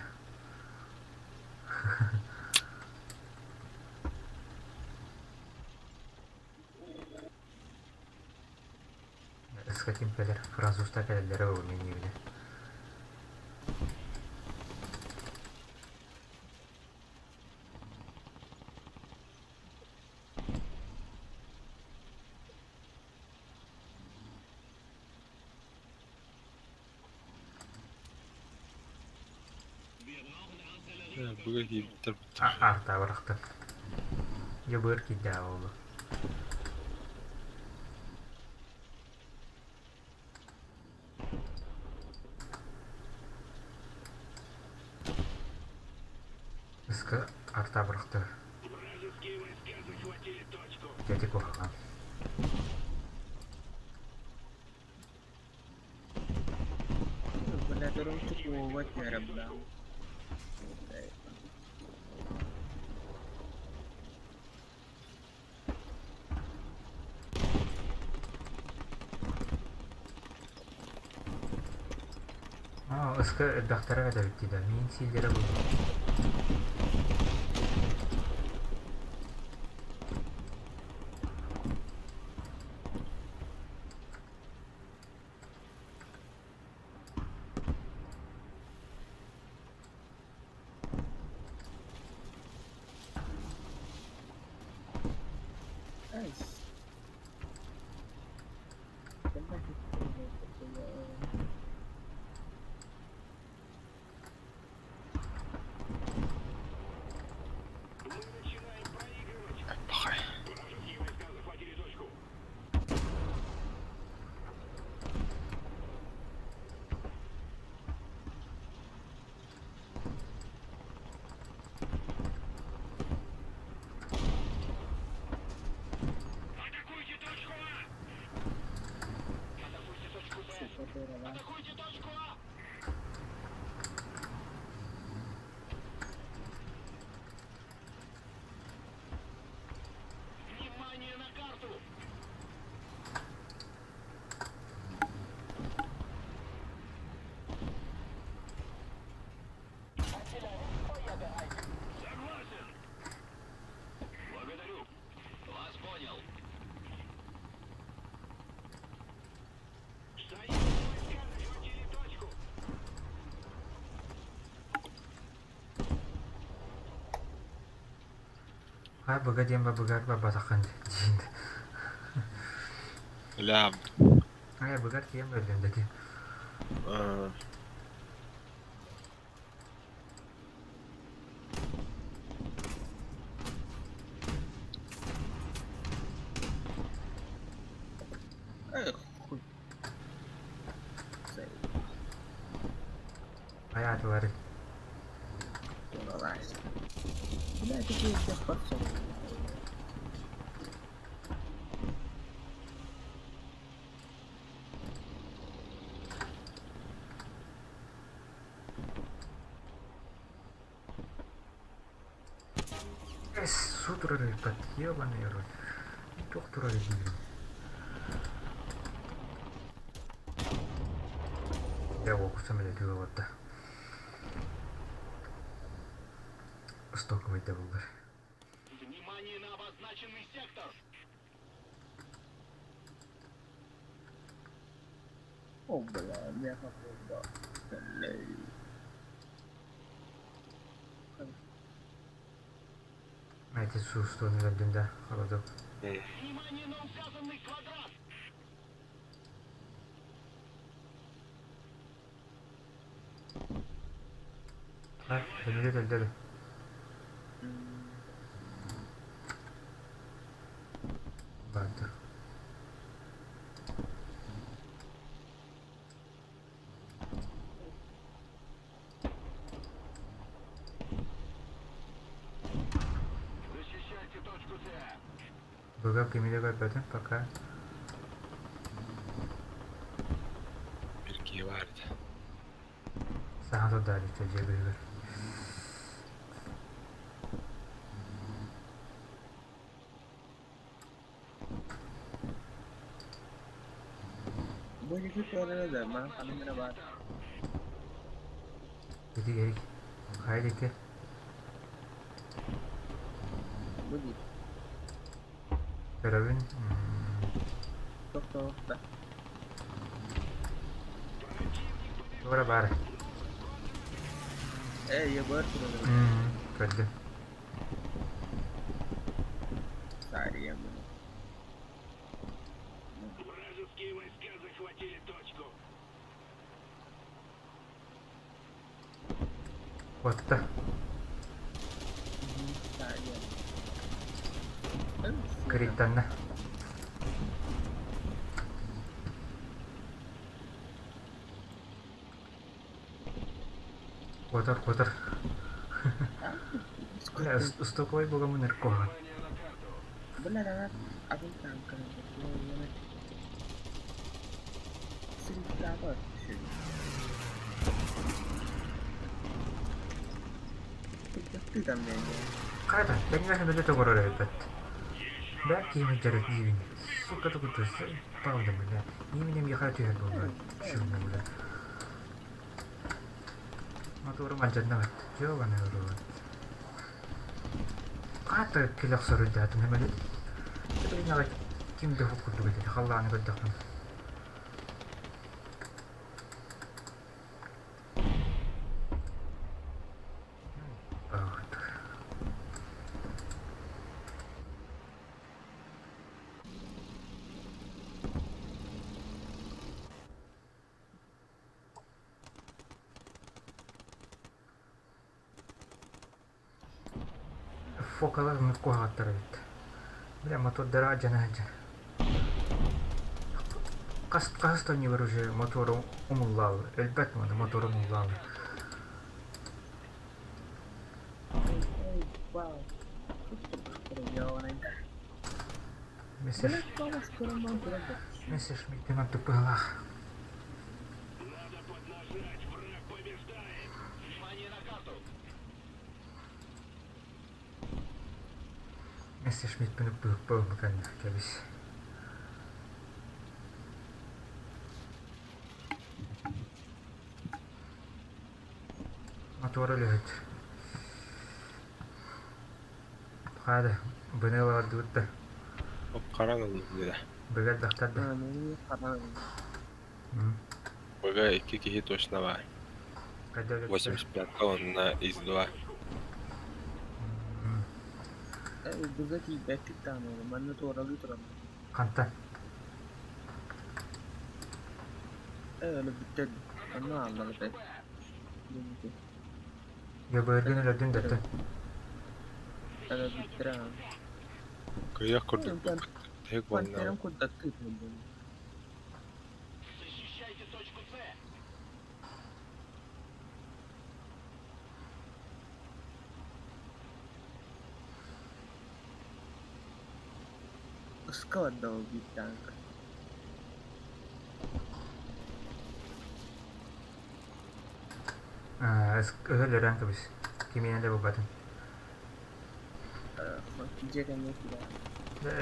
Ыска ким кэлэр? Французтар кэлэллэрэ буолуо иннибинэ. Быга киирбиттэр Аартаабарахтан. Дьэ быар киирдэ буолла. Ыска артаабарахтар. Дьэ куһаҕан. Аа, ыска элбэхтэрэ эбит дии да, миин сииллэрэ буолуо. Пахай. Хай быга диэн бабыгар барбатаххын диин. Ля. Ай быгар тиийэн өллүм дати. Эх, хуй. Ай аатылары. Бля, какие всех подсол. Эс, су турар ыппат, ебаный рот. Туох турар диибин. Бля, уокуса мэлэтигэ олордо. Стоковый да буллар. Внимание на обозначенный сектор! О, бля, меха бомба. Эти суустуун өлөрдүм да, холодок. Внимание на указанный квадрат! Өлөрү өлдөрү. Баатыр. Защищайте точку С! Быга кимиде көрбөтүм пока. Bir киһи баар этэ. Саха турдаары дьиэ быһыгар. Бу iki туора да, маа ханымына бар. Ити Эрик. Хайа диэки. Бу дии. Көрөбүн. Тохтоо. Туора баар. Э, Егор турар. Көрдүм. Сария. Вражеские войска захватили точку! Куотта. Сария. Кыриттанна. Куотар, куотар. Бля, устокой бугамын ыркохан. Бля, да, атын танканы. Стрельба. Ты там не. Хайда, тэҥнэһэн үлэ тоҕорор эбиппэт. Бээ киһи дьарык диибин. Сука тугутус, правда, бля. Именем ехать түһэр буолла. Шумно, бля. Моторум алдьанна бат. Ёбаный в рот. Хаата кэлэ охсор үрдээтим эмэлит. Билигин ким да курдук этэ халлааны көрдөхпүн. Фокалар куһаҕаттар эбит. Бля, мотордара алдьана сылдьар. Хас хас тонньугар уже мотору умуллаалы. Өлбөт муну мотору умуллаалы. Вау. Мессер, Мессершмиттин оттук быһалаах. Надо поднажать, враг побеждает! Внимание на карту! Мессершмиттин быһык кэбис. Мотора өлөһүт. Хада, быны ылар да. Оп харан ыллым диде. Быгар бахтар да. Быга икки киһи точно баар. Кайда өлөттөр? 85 уонна из 2. Быга тиийбэккит даҕаны, манна туоралыы туран. Хантан? Э, өлө бүттэ. Онно ааллар этэ. Я быыргын өлөрдүн даттын. Өлө бүттэрэ. Кыйах курдук Тэк Пантерам уонна курдаттыы турдум. Защищайте точку С! Складывал бит танк. Өлөрөн кэбис. Кимиэнэ да булбатын. Дьиэ кэннэ киирэ.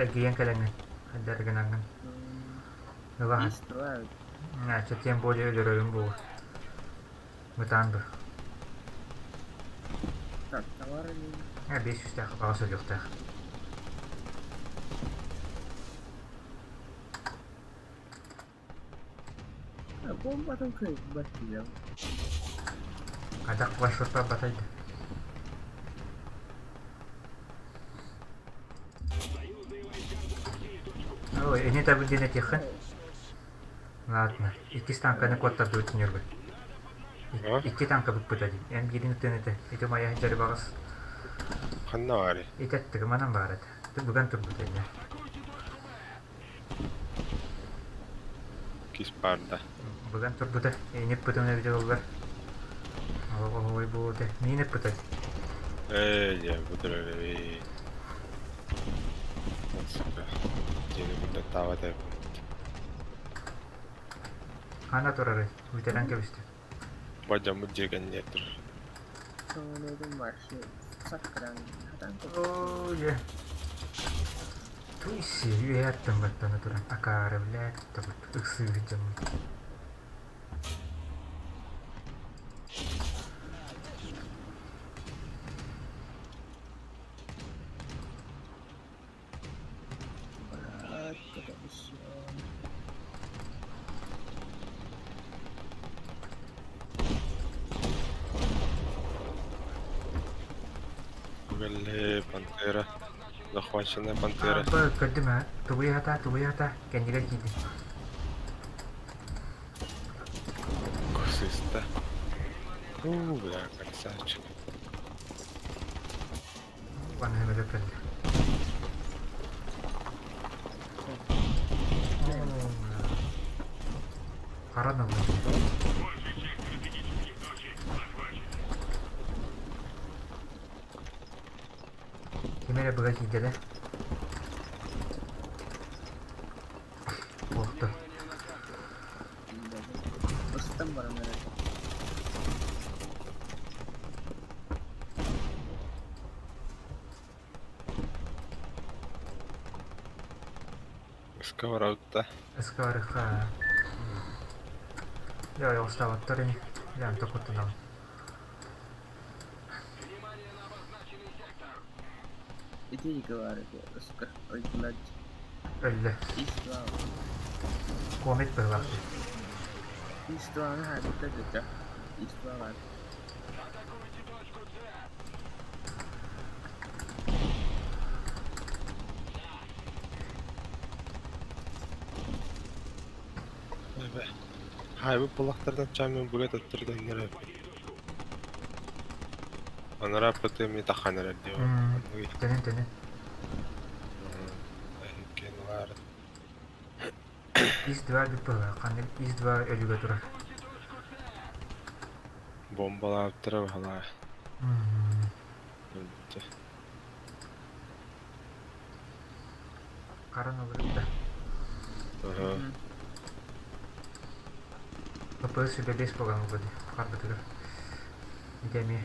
Эргийэн кэлэҥҥин. Хайдар гынаҥҥын. Ылаһын. Истрают. Значит, тем более өлөрөрүм буолуо. Бытаан бу. Так, товары Э, биэс сүүстээх баҕас өлүөхтээх. Бомбатын кыайбат диэн. Хайдах маршруттар батайды. Ой, ини табын диэн этиэххин. Ладно, иккис танканы куоттардыбыт Ньургун. А? Икки танка быкпыта дии. Эн биирин ыттыан этэ. Ити умайа сылдьар баҕас. Ханна баарый? Ити аттыгы манан баар этэ. Бүгэн турбут иннэ. Кис баарда. Быган турбута, ини ыппытын эбитэ буоллар. Оһуой буолуо Миин ыппыта. Ээ, дьэ, бу турар Сука. Дьиэни курдаттаабат эбит. Хана турарый? Бүтэрэн кэбистим. Бадьаммыт дьиэ кэннигэр турар. Соҥонуутун вообще саккыран хатан Оо, дьэ. Туй-си, үөһэ аттан баттана туран акаары, блядь, тобут ыксыыр дьоммут. Бэлэ, пантера. Захваченная пантера. Көрдүм ээ. Тубуйа тубуйа кэннигэр киирдим. Кусиста. У, бля, красавчик. Уонна өлө кэллэ. Хара налла. Ким эрэ быга киирдэ Уохту. Ыстан баран эрэр. Сковородка. Сковородка. Дьэ, оҕустаабаттар ини. Дьэ, онто куттанабын. Ити говорит, сука, ой, блядь. Өллө. Истуа. Комет быһылаах. Истуаны хайбыта дэтэ. Истуа бар. Хайбы булактардан чамын бүгэ төттөрдөн нэрэ. Анара пытыми тахан эрэр дио. Төнүн төнүн. Кенлар. Ис-2 бүт быһылаах. Ханнык Ис-2 өлүгэ турар. Бомбалаабыттара баһалаа. Харан олорбута. Аха. ППС сүбэлиэс буолан ылбыт харбытыгар. Ити эмиэ.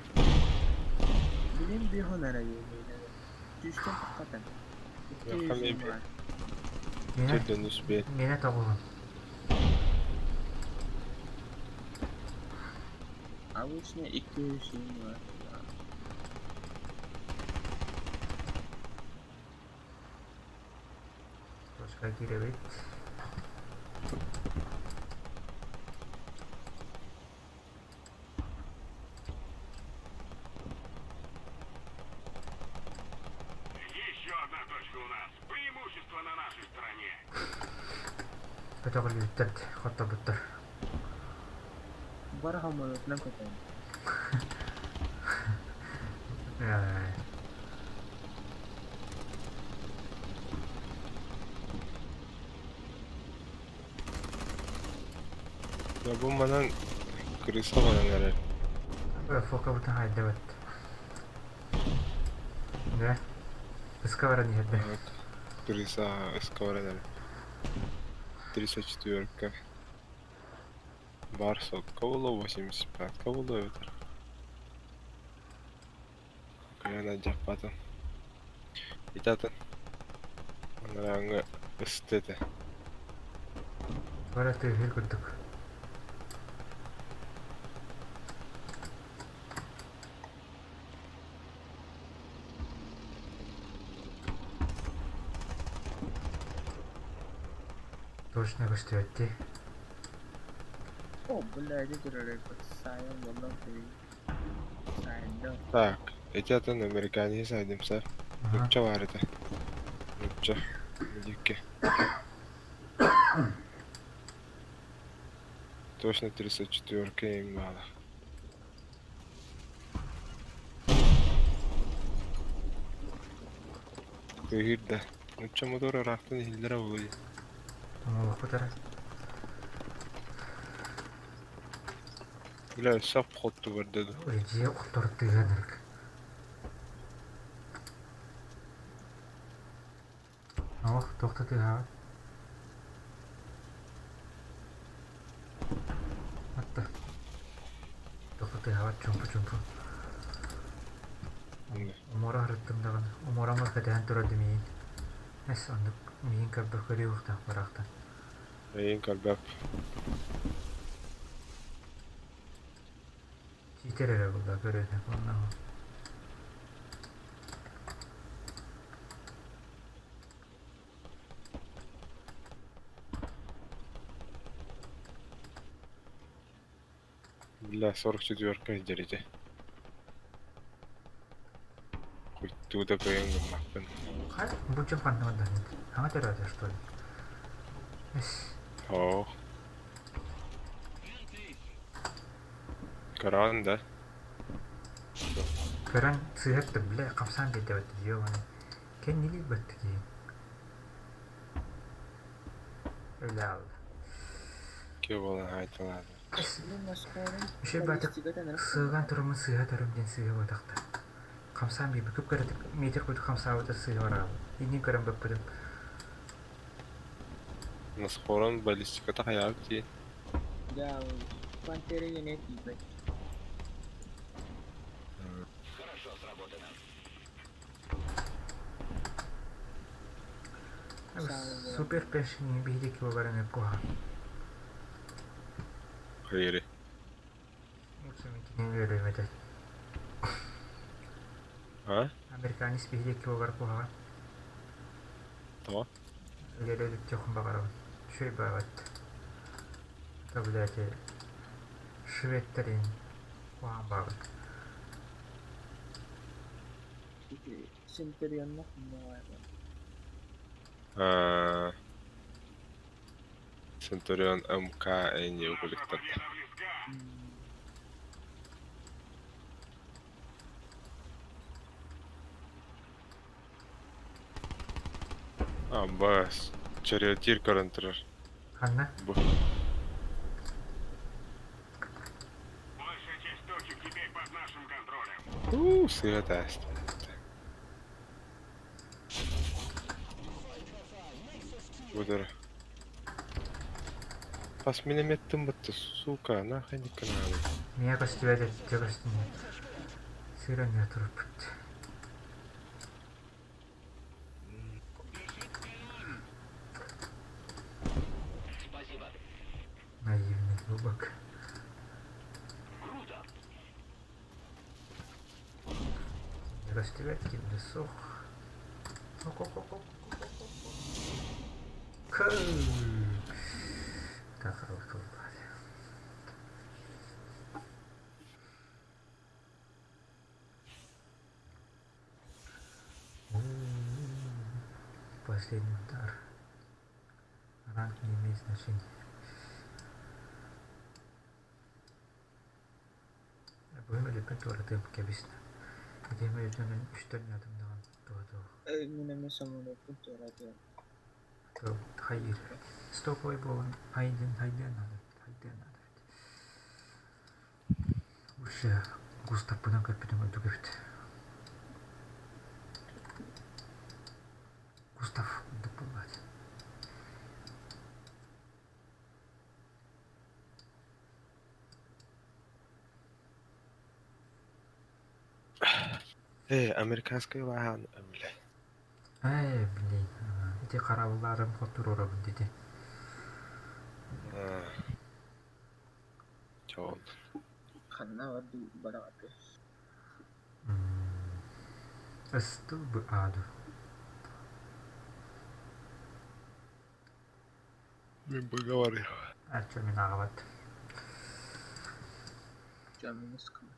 Билин бихон эрэ Түстэн таххатан. Миэнэ Төрдөн үс бэт. миэнэ тоҕуһун. Обычно 200 бар. Точка киирэбит. Еще одна точка у нас. Преимущество на нашей стороне. Көтөҕүллүбүттэр хотторбуттар. Бар хамалытынан көтөн. Я бу манан крыса баран эрэр. Фокабытын хайдабат. Да? Ыска баран иһэрдэ. Крыса ыска баран эрэр. 34-ка. Бар сотка буолуо, 85-ка буолуо эбэтэр. Кыайан алдьаппатым. Ити атын анарааҥҥы ысты этэ. Бара тыаһыыр курдук. Точно көстүбэт дии. О, бля, ити турар сайын буоллам сайында. Так, эти атын американец сайдымса. Ага. Нучча бар этэ. Нучча. Дикки. Точно 34 им мало. Кыыһыр да. Нучча мотор ыраахтан иһиллэрэ буолуо. Оҥолохпут эрэ. Бля, өссө хоту барда дуу. Ой, дьиэ охтор тыаһа ынырык. Ох, туох да тыаһаабат. Атта. Туох да тыаһаабат, чуумпу-чуумпу. Умуора сырыттым даҕаны, умуораммар кэтэһэн турар да миигин. Эс, оннук миигин көрбөх көрүө уохтаах бараахтан. Эйин көрбөп. Читер эрэ буолла көрүөнэ уонна Бля, 44 сдер ити. Куттуу да кыайан гыммаппын. Хай, бу дьон ханна барда? Хаҥа төрөөтө что ли? Эс, Оо. Көрөҕүн да? Көрөн сыыһар да бля хамсаан биэрдэ ё-моё. Кэннилии баттык иһин. Өлө Киэ буолан хаайталаата. Үчүгэй баатык сыыган туруммун сыыһа турум диэн сыыһа буотахта. Хамсаан биэрбит күп-кыратык метр курдук хамсаабыта сыыһа бараабыт. Иннин көрөн баппытым. Наскорон баллистиката хайаабыт дии. Да, Пантера не тиийбэт. Хорошо сработано. Супер пешни биһиги килоларын куһаҕан. Хайыри. Кинини үөрүөм этэ. А? Американец биһиги килолар куһаҕан. Тоҕо? Үлэлээбит баҕарабын. Үчүгэй баҕат. Это, блядь, шведтэрин куһаҕан баҕабыт. Центурионнах муҥаайбын. Аа, Центурион МК энни укулуктарда. А, бас. Чариотир көрөн турар. Ханна? Бу. Большая часть точек теперь под нашим контролем. Уу, сыа тааста. Будара. Пас минометтым бытты, сука, нахуй не каналы. Миэхэ көстүбэт өттө көстүнэ. Сыра не турбут. Спасибо. Наивный глубок. Круто. Көстүбэт кимде суох. Кыл. Так, Последний удар. Ранг не имеет значения. Бүгүн өлүппүн туоратыам кэбиснэ. Итиэмэ өйдөнөн үстэн атымнаҕын туһатыах. Мин эмиэ самолеппун туоратыам. Хайыр. Стоповый буолан хайдыан хайдыан надо. Хайдыан надо. Лучше Густавпынан көрбүтүм ордук эбит. Густав ордук буолбаат. Э, американскай лааһан, бля. Ээ, блин, ити хараабыллаарым хотуруорабын дии. Чоон. Ханна бар бараҕаты. Ыстыл бы аду. Мин поговорю. О чем виноват? Чё, минус кому?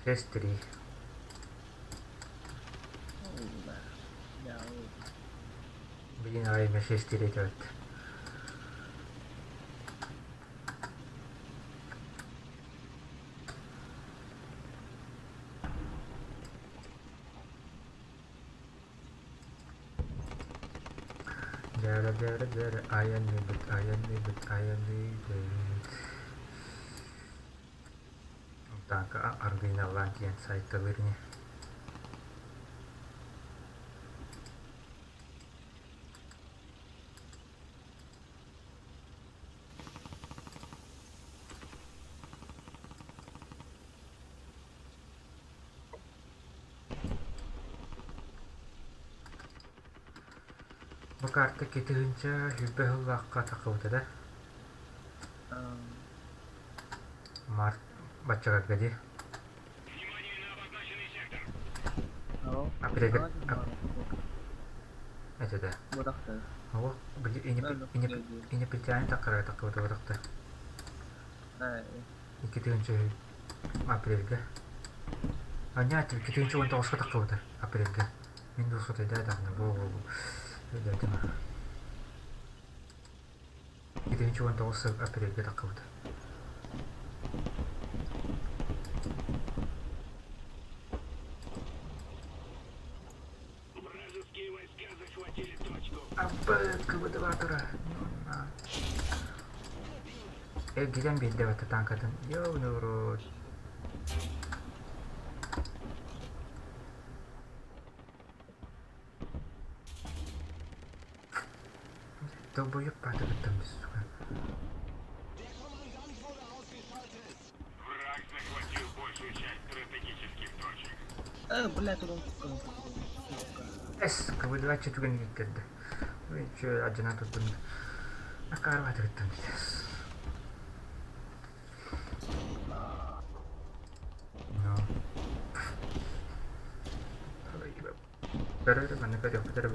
6-3. Блин, а имя 6-3 идет. Дярэ, дярэ, дярэ, айан ныбыт, айан ныбыт, айан ныбыт. Танка аргыйналлаан тиийэн сайталыыр ини. Бу карта кэтиһинчэ сүүрбэ сыллаахха тахсыбыта да? Март баччаларга дии. Апрельга это да. Ол били инопланетяне таххара таххыбыта бырахта. Икки тыһыынча апрельга. Аня, 2019 таххыбыта апрельга. Мин дуу сотайда даҕаны бу өйдөөтүм. 2019 сыл апрельга таххыбыта. Вражеские войска захватили точку. Абыт КВ-2 Эргитэн биэрдэ батта танкатын. Ёбаный в рот. Долбоёб паатыгыттан сука. Враг захватил большую часть стратегических точек. Э, блядь, он сука. Эс, КВ-2 түгэнигэр кэллэ. Ой, чё, адьына турдум. Акаарбаатыгыттан бүтээс. Ну. Көрөр, манна көрүөхпүт эрэ.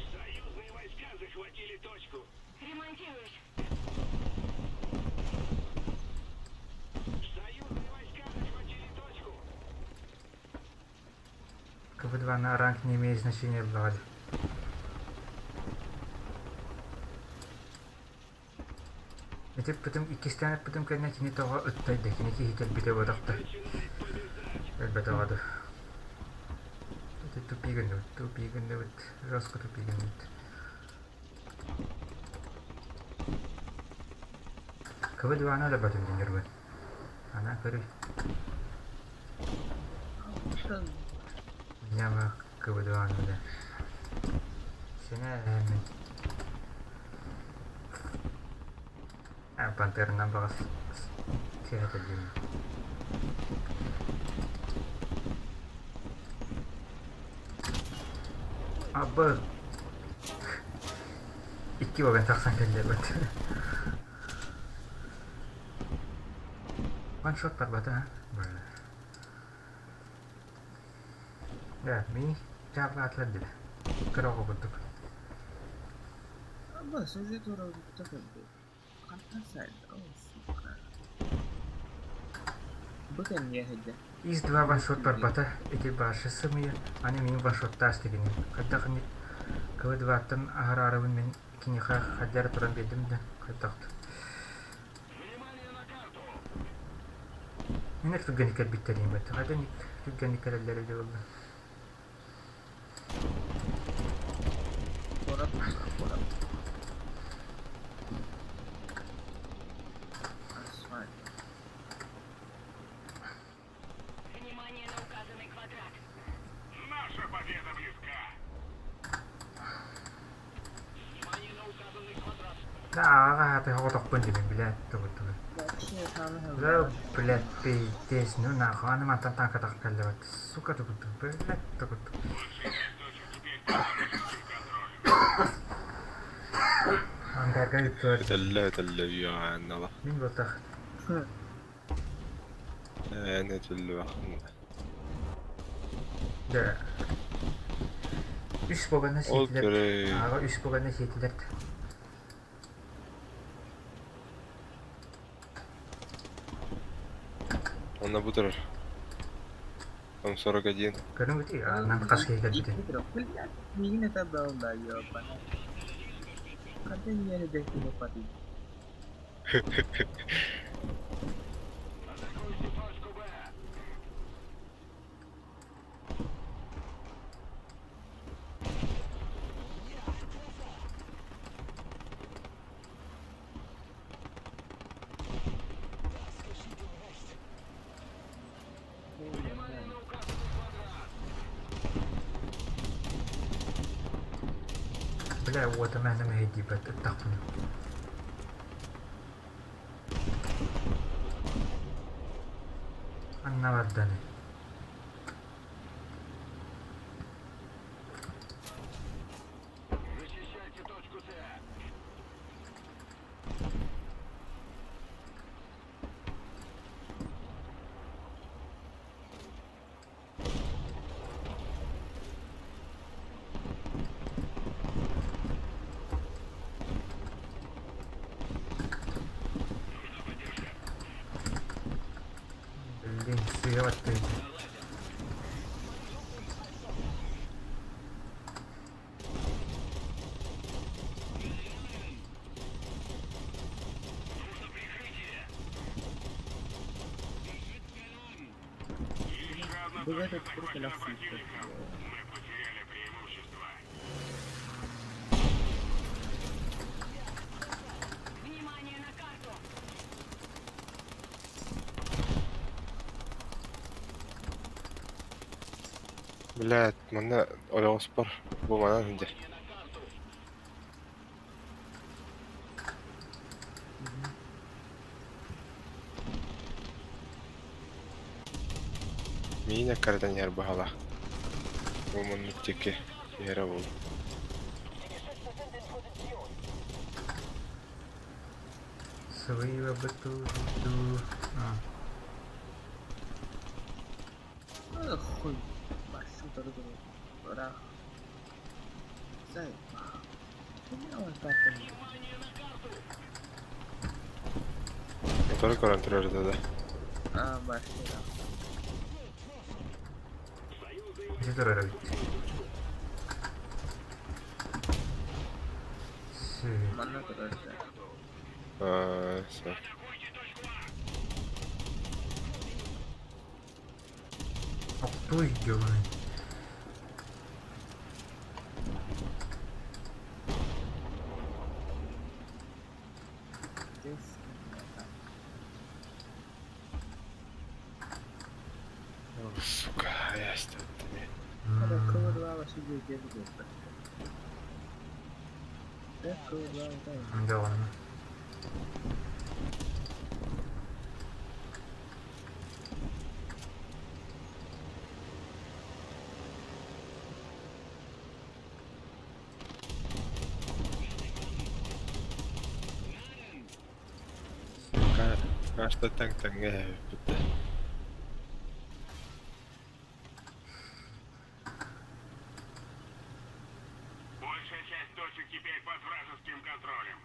Союзные войска захватили точку. Ремонтируюсь. Союзные войска захватили точку. КВ-2 на ранг не имеет значения в Ити бүтүм иккистээн эппитим кэннэ кини тоҕо ыттай да кини киһи кэлбитэ буотахта. Өлбөтөҕө дуу. Ити тупик гынныбыт, тупик гынныбыт, жестко тупик гынныбыт. КВ-2-ны өлөрбөтүм дии ньургун. Ана көрүй. Няма КВ-2-ны да. Сэнэ мин. Пантерынан баҕас сиһэтэллим. Абы икки буолан тахсан кэллэрбит. Ваншот барбата Да, мини чаплаатылар дили. Кыра оҕо курдук. Абba, сюжет сука. Бу кэнниэ сылдьар. Из два ваншот барбата, ити башы сымыйа, аны мин ваншоттаас дигини. Хайдах КВ-2-ттан аһараарыбын мин киниэхэ хайдары туран биэрдим да, хайдах Мин түргэнник кэлбиттэрин бэт. Хайдан түргэнник кэлэллэр эбитэ буолла. Куорат куорат. Асфальт. Внимание на указанный квадрат. Наша победа близка. Внимание на указанный квадрат. Да, аҕаҕа аһаатыга оҕотохпун дибин, блядь, тугу-тугу. Вообще самый Да, блядь, пиздец, ну нахуй, аны мантан танкатах кэллэбэт, сука тугу-тугу, блядь, тугу-тугу. Ангарга ыыттылар. Өтөллө өтөллө үөҕээннала. Мин буолтах. Эн өтөллүбэххин. Дьэ, үс буоганы Ол сиэтилэр. көрө Ааҕа үс буоганы сиэтилэр. Онно бу турар. Там 41. Көрүҥ анан хас киһи кэлбитин. Блядь, миигин это да, ёбана. Хантан иһэ дэхтин пати. Атакуйте точку Б. Внимание на указанный квадрат. Бля, уота мээнэ мэһэйдиибэт ыттахпына. Анна барданы. Защищайте точку С. Блин, сыыһа баттыыр. Бу этот круто лахсыйда. Мы потеряли преимущество. Внимание на карту! Блядь, манна ойоҕоспор бу манан сылдьар. Миин аккаратан иһэр баһала. Бу муннук диэки иһэрэ буолуо. Сылыйба быту-ту. Хуй. Басым туру туру. Ра. Сай. Мотору көрөн турар этэ да. А, басым. Ити турар эбит. Манна турар. Аа, сөп. Охтуй, ёбаный. Сука, ястаттыми. Да ладно. Хаста таҥ таҥҥа эһэппит Большая часть точек теперь под вражеским контролем.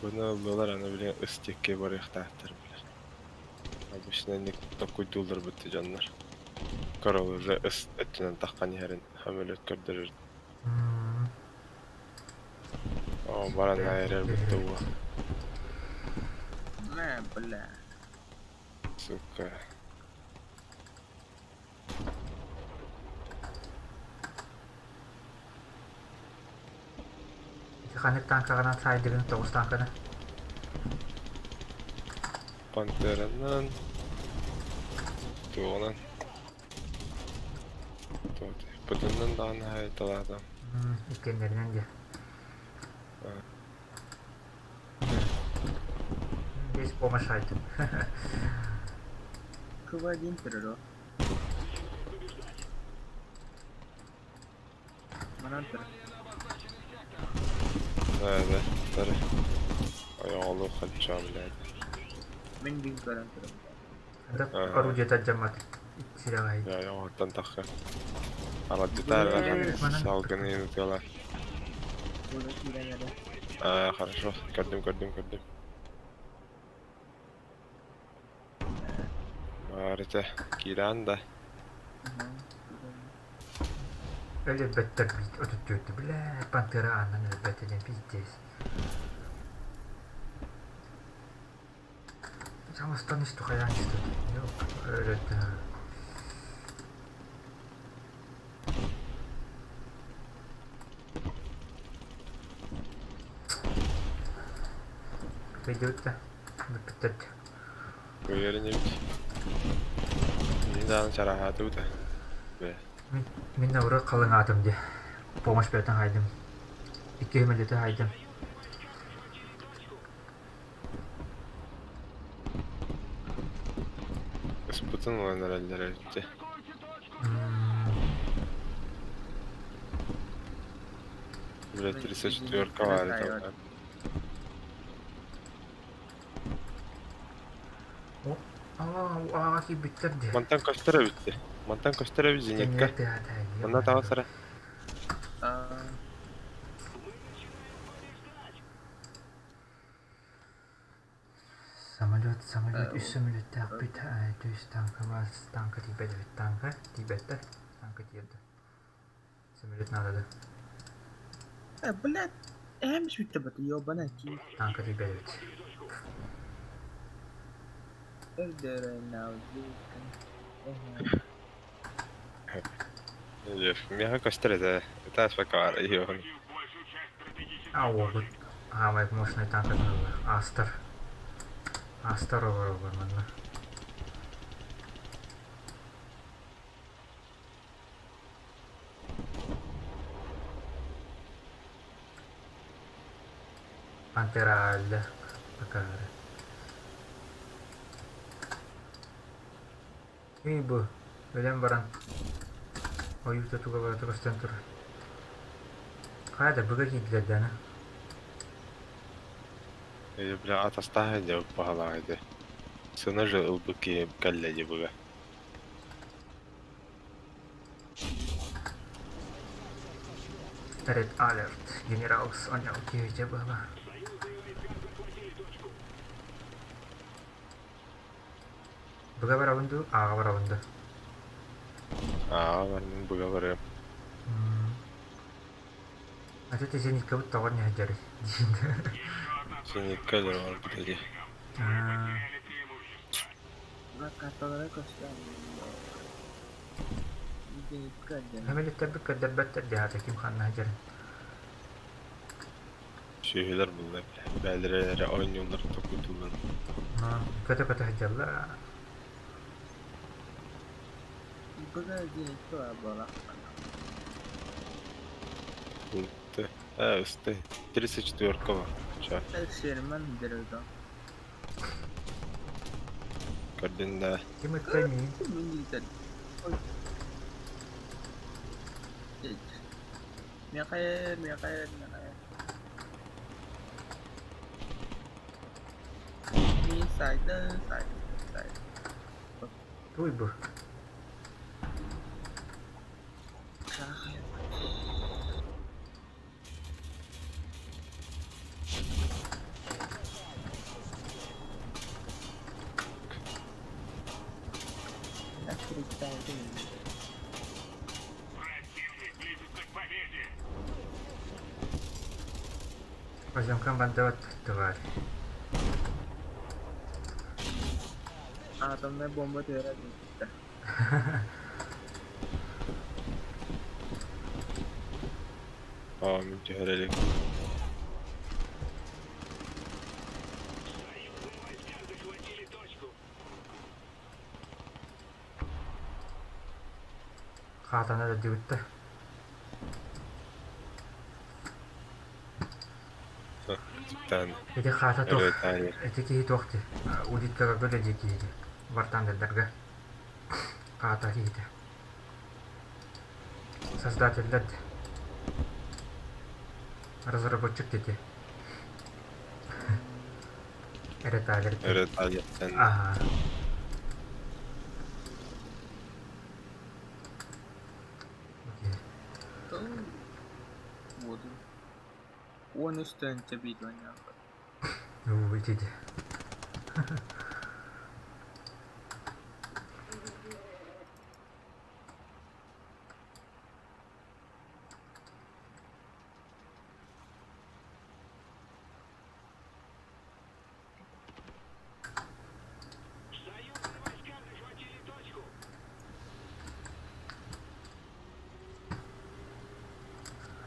Бұны ыллылар аны билигин ыс диэки барыахтаахтар билэр. Обычно инник толкуйдууллар бытты дьоннор. Короллары ыс өттүнэн таххан иһэрин самолет көрдөрөр. Оо, баран эрэр бытты уо. На, бля. Сука. Ханнык танкаҕынан саайдыгын тоҕус танканы. Пантеранан, туоҕунан, Путинынан даҕаны хаайталаатым. Иккиэннэринэн дии. Здесь помощь айтым. Кыба один турар. Манан турар. Да, да, тары. Ойоҕолуу хаччаа блядь. Мин биир көрөн турабын. Да, орудиета дьаммат сирэҕэй. Ойоҕоттон тахха. Аралдьытаар салгыны ытыалар. Була киирэн эрэ. А, хорошо. Көрдүм, көрдүм, көрдүм. Баарыта киирэн да. Өлөрбөттөр биит отут бля пантера аанынан өлбөтө диэн пиздец. Самостан истухаян истут. Өлөттөн. Пойдет да. Бүппүттэр. Уверен Мин даҕаны чараһаатыбыт ээ. Мин мин наоборот халыҥаатым дии. Помощь бэртэн хайдым. Икки мөлүтэ хайдым. Ыспытын ылан эрэллэр эбит. Бля, 34 баар. Аа, киирбиттэр дии. Мантан көстөр эбит. Мантан көстөр эбит зенитка. Манна таҕыс эрэ. Самолет, самолет, үс самолеттаах бүт, то есть танка бар, танка тиийбэт эбит, танка тиийбэттэр, танка тиийэрдэ. Самолет надо да. Э, блядь, эм сүттэ бата ёбана ки. Танка тиийбэт эбит. Өрдөрө now. Миэхэ көстөр этэ. Этээс бакаар иһиэҕин. А, вот. Аамай мощный танк Астер. Астер олорор манна. Пантера өллө. Акаары. Үй бу. Өлөн баран. Ойуута туга барыта көстөн турар. Хайда быга киирдилэр даҕаны. Э, бля, атастааһын дьэ баһалаах этэ. Сына же ылбыт киһи кэллэ дии быга. Red Alert. Генерал Соня киһи была. Быга барабын дуу, ааҕа барабын дуу. Аа, мин быга барыам. А ты зениткабыт тоҕо не сылдьарый? Зенитка өлөр барбыта дии. Карталара көстөн. Зенитка диэн. Самолеттарбыт көрдөрбөттөр дии хата ким ханна сылдьарын. Сүөһүлэр булла бля. Бээлэрэ эрэ оонньууллар токуйдууллар. Көтө-көтө сылдьаллар. Быга зенитка бар буола. Ылты. Э, ысты. 34 бар. Ча, Шерман деревдо. көрдүн да. Ким ыттай миин? Мин дийтен. Ой. Михаил, Михаил, Михаил. Ми сайды, сайды, сайды. Туй бу. Противник близится к победе. Поземкам бандават тварь. Атомная бомба түһэрэ диэбиттэр. Аа, мин түһэр илик. Союзные войска захватили точку. Хаатана өлөрдүбүт да. Типтан Ити хаата туох, Ретайр. ити киһи туох дии, улиткаҕа үлэлиир киһи дии, бартендердарга хаата киһитэ. Создателлэр дии. Разработчик дии. Ретайлер дии. Ретайртан. Ага. Вот. Он и стэн тебе двойняк. Ну, идите. Союзные войска захватили точку.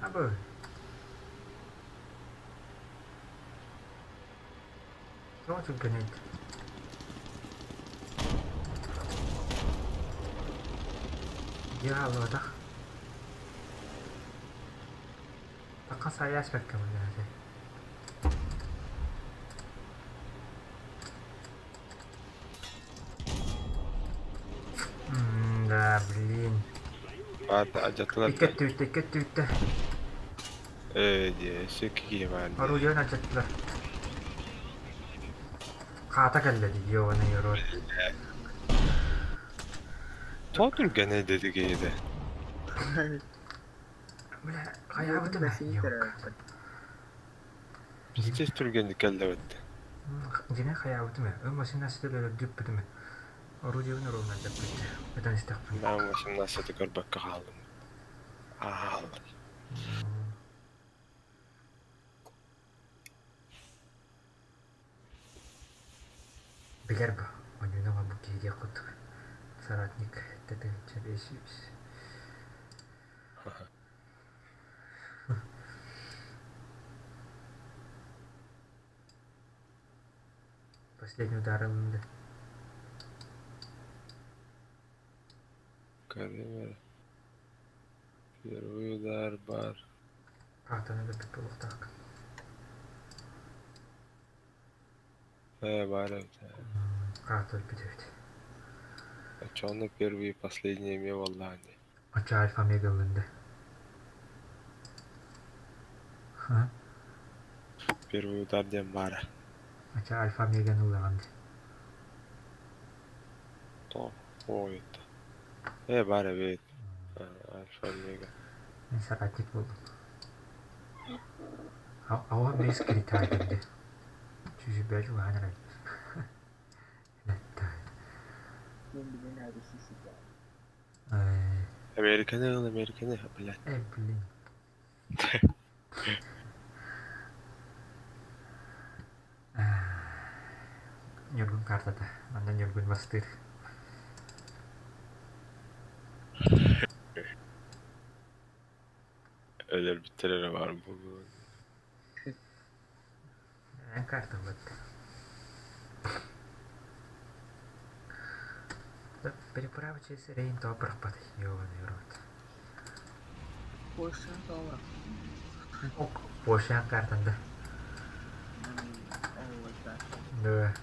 Абы. Тоҕо түргэнэй? Дьаалыбатах. Таха сайаас бэркэ буолла Да, блин. Баата алдьаттылар Икки өттүбүттэ, икки өттүбүттэ. Ээ диэ, өссө икки киһи баар дии. Орудиен алдьаттылар. Хаата кэллэ дии, ёбаный рот. Тоҕо түргэнэй диэти киһитэ? Бля, хайаабытым ээ, ёлка. Пиздец түргэнник кэллэбит. Дьиҥэ хайаабытым ээ, ым 18 өлөрдүппүтүм ээ. Орудиебын оруобуна алдьаппыт. Ытан истэхпин. Нам 18 көрбөккө хааллым. Аал. Билэр бу, онньуну оҥорбут киһи диэх курдук. Соратник тэтимчэ 500. Последний удар ылынды. Көрүм Первый удар бар. Аатаны өлөрбүт буолуохтаах. Ээ, баар эбит. Аата өлбүт эбит. Оччоҕуна первый и последний эмиэ буоллаҕа дии. Оччо альфа омега ылынды. Ха? Первый удар диэн баара. Оччо альфа омеганы ыллаҕын дии. Тоҕо? Ой, Ээ, баар эбит. Альфа омега. Мин соратник буоллум. Аҕа бэс киритаайдырды. Чүжүбэл уһаан эрэр. Мен билен ABC Американы ыл, Американы, блядь. Э, блин. Ньургун картата. Манна Ньургун бастыыр. Өлөрбүттэр эрэ баар буолуо. Эн карта ылбат. Переправа через Рейн тоҕо бырахпат ёбаный рот. Польша тоҕо. Польша картанда. Ол да. Да.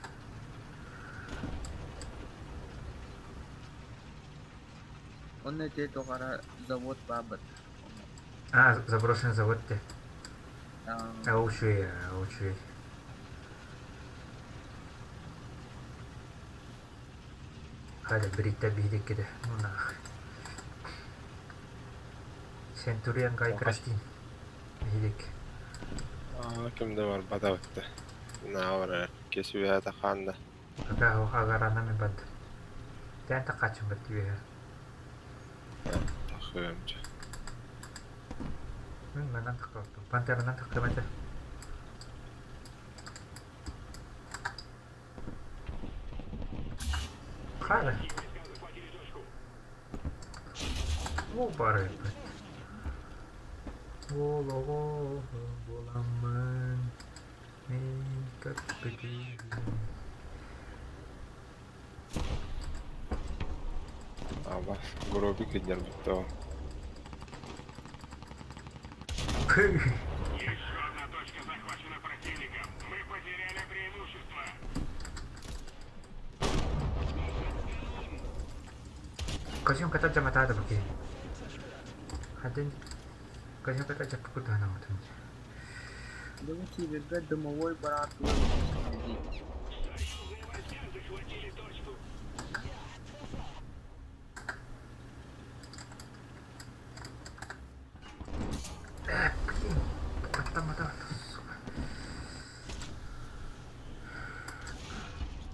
Онно ити тоҕара завод баабыт. А, заброшенный завод те. Аучуй, аучуй. Халя брита биһидиккиде. Ну нах. Сентуриан Гай Крастин. Биһидик. Аа, ким да барбата бытта. Наа барар. Кес үөһэ хаанда. Ага, агарана ми бад. Тэн тақачын бат үөһэ. Тахыамча. Мин манан таққаптым. Пантеранан таққамата. Халя. О, бары бат. Олоҕо буоламмын мин көппүтүм. А Абас, гробик гыннарбыт Еще одна точка захвачена противником. Мы потеряли преимущество. Козюм ката жаматаада бу киһи. Хадын козюм ката жаппы курдуһанаҕытын. Дыбы киирэргэ дымовой бараат дии. Союзные войска захватили точку. Э, блин, баттаммата, сука.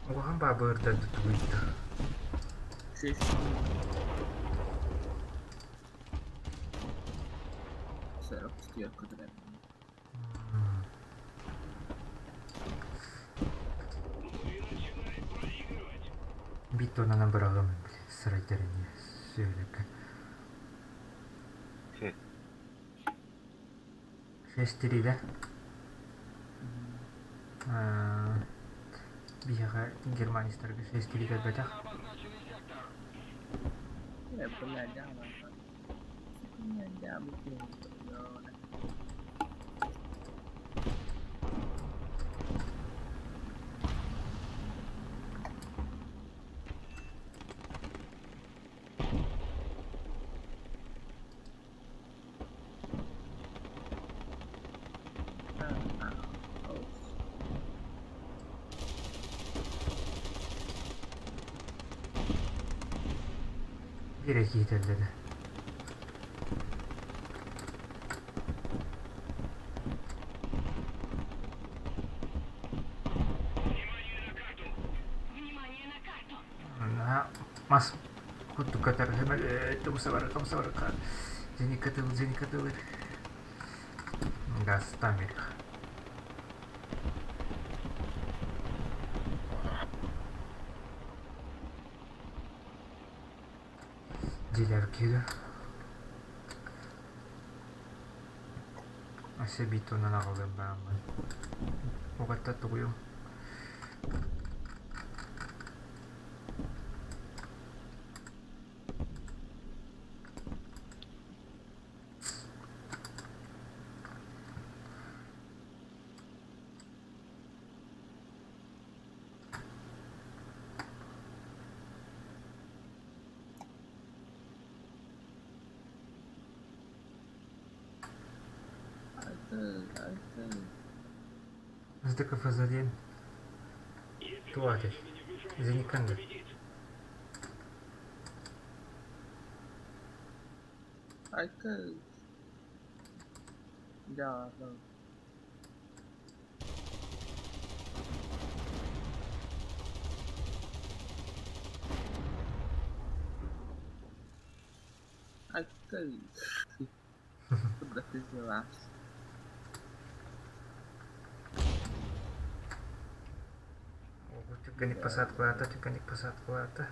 Улахан баабырда тугуйда. 44 квадрат. Биир туонанан быраҕыам били сарайдар ини сүөлэккэ. Шестерида. Биһиэхэ германецтарга шестери кэлбэтэх. Э, бля, Биир киһитэллэрэ. Внимание на карту! Наһаа мас курдук көтөр тумса барыка зеникатыл зеникатыл Гастамик. Дилер киирэ. Өссө битонан аҕалыам бааммын. Угатта тугуйум. СДКФЗ диэн туох этэй? Зеникан дуо? Айка. Да, да. Айка. Куда ты взялась? Түргэнник посадкалаата, түргэнник посадкалаата.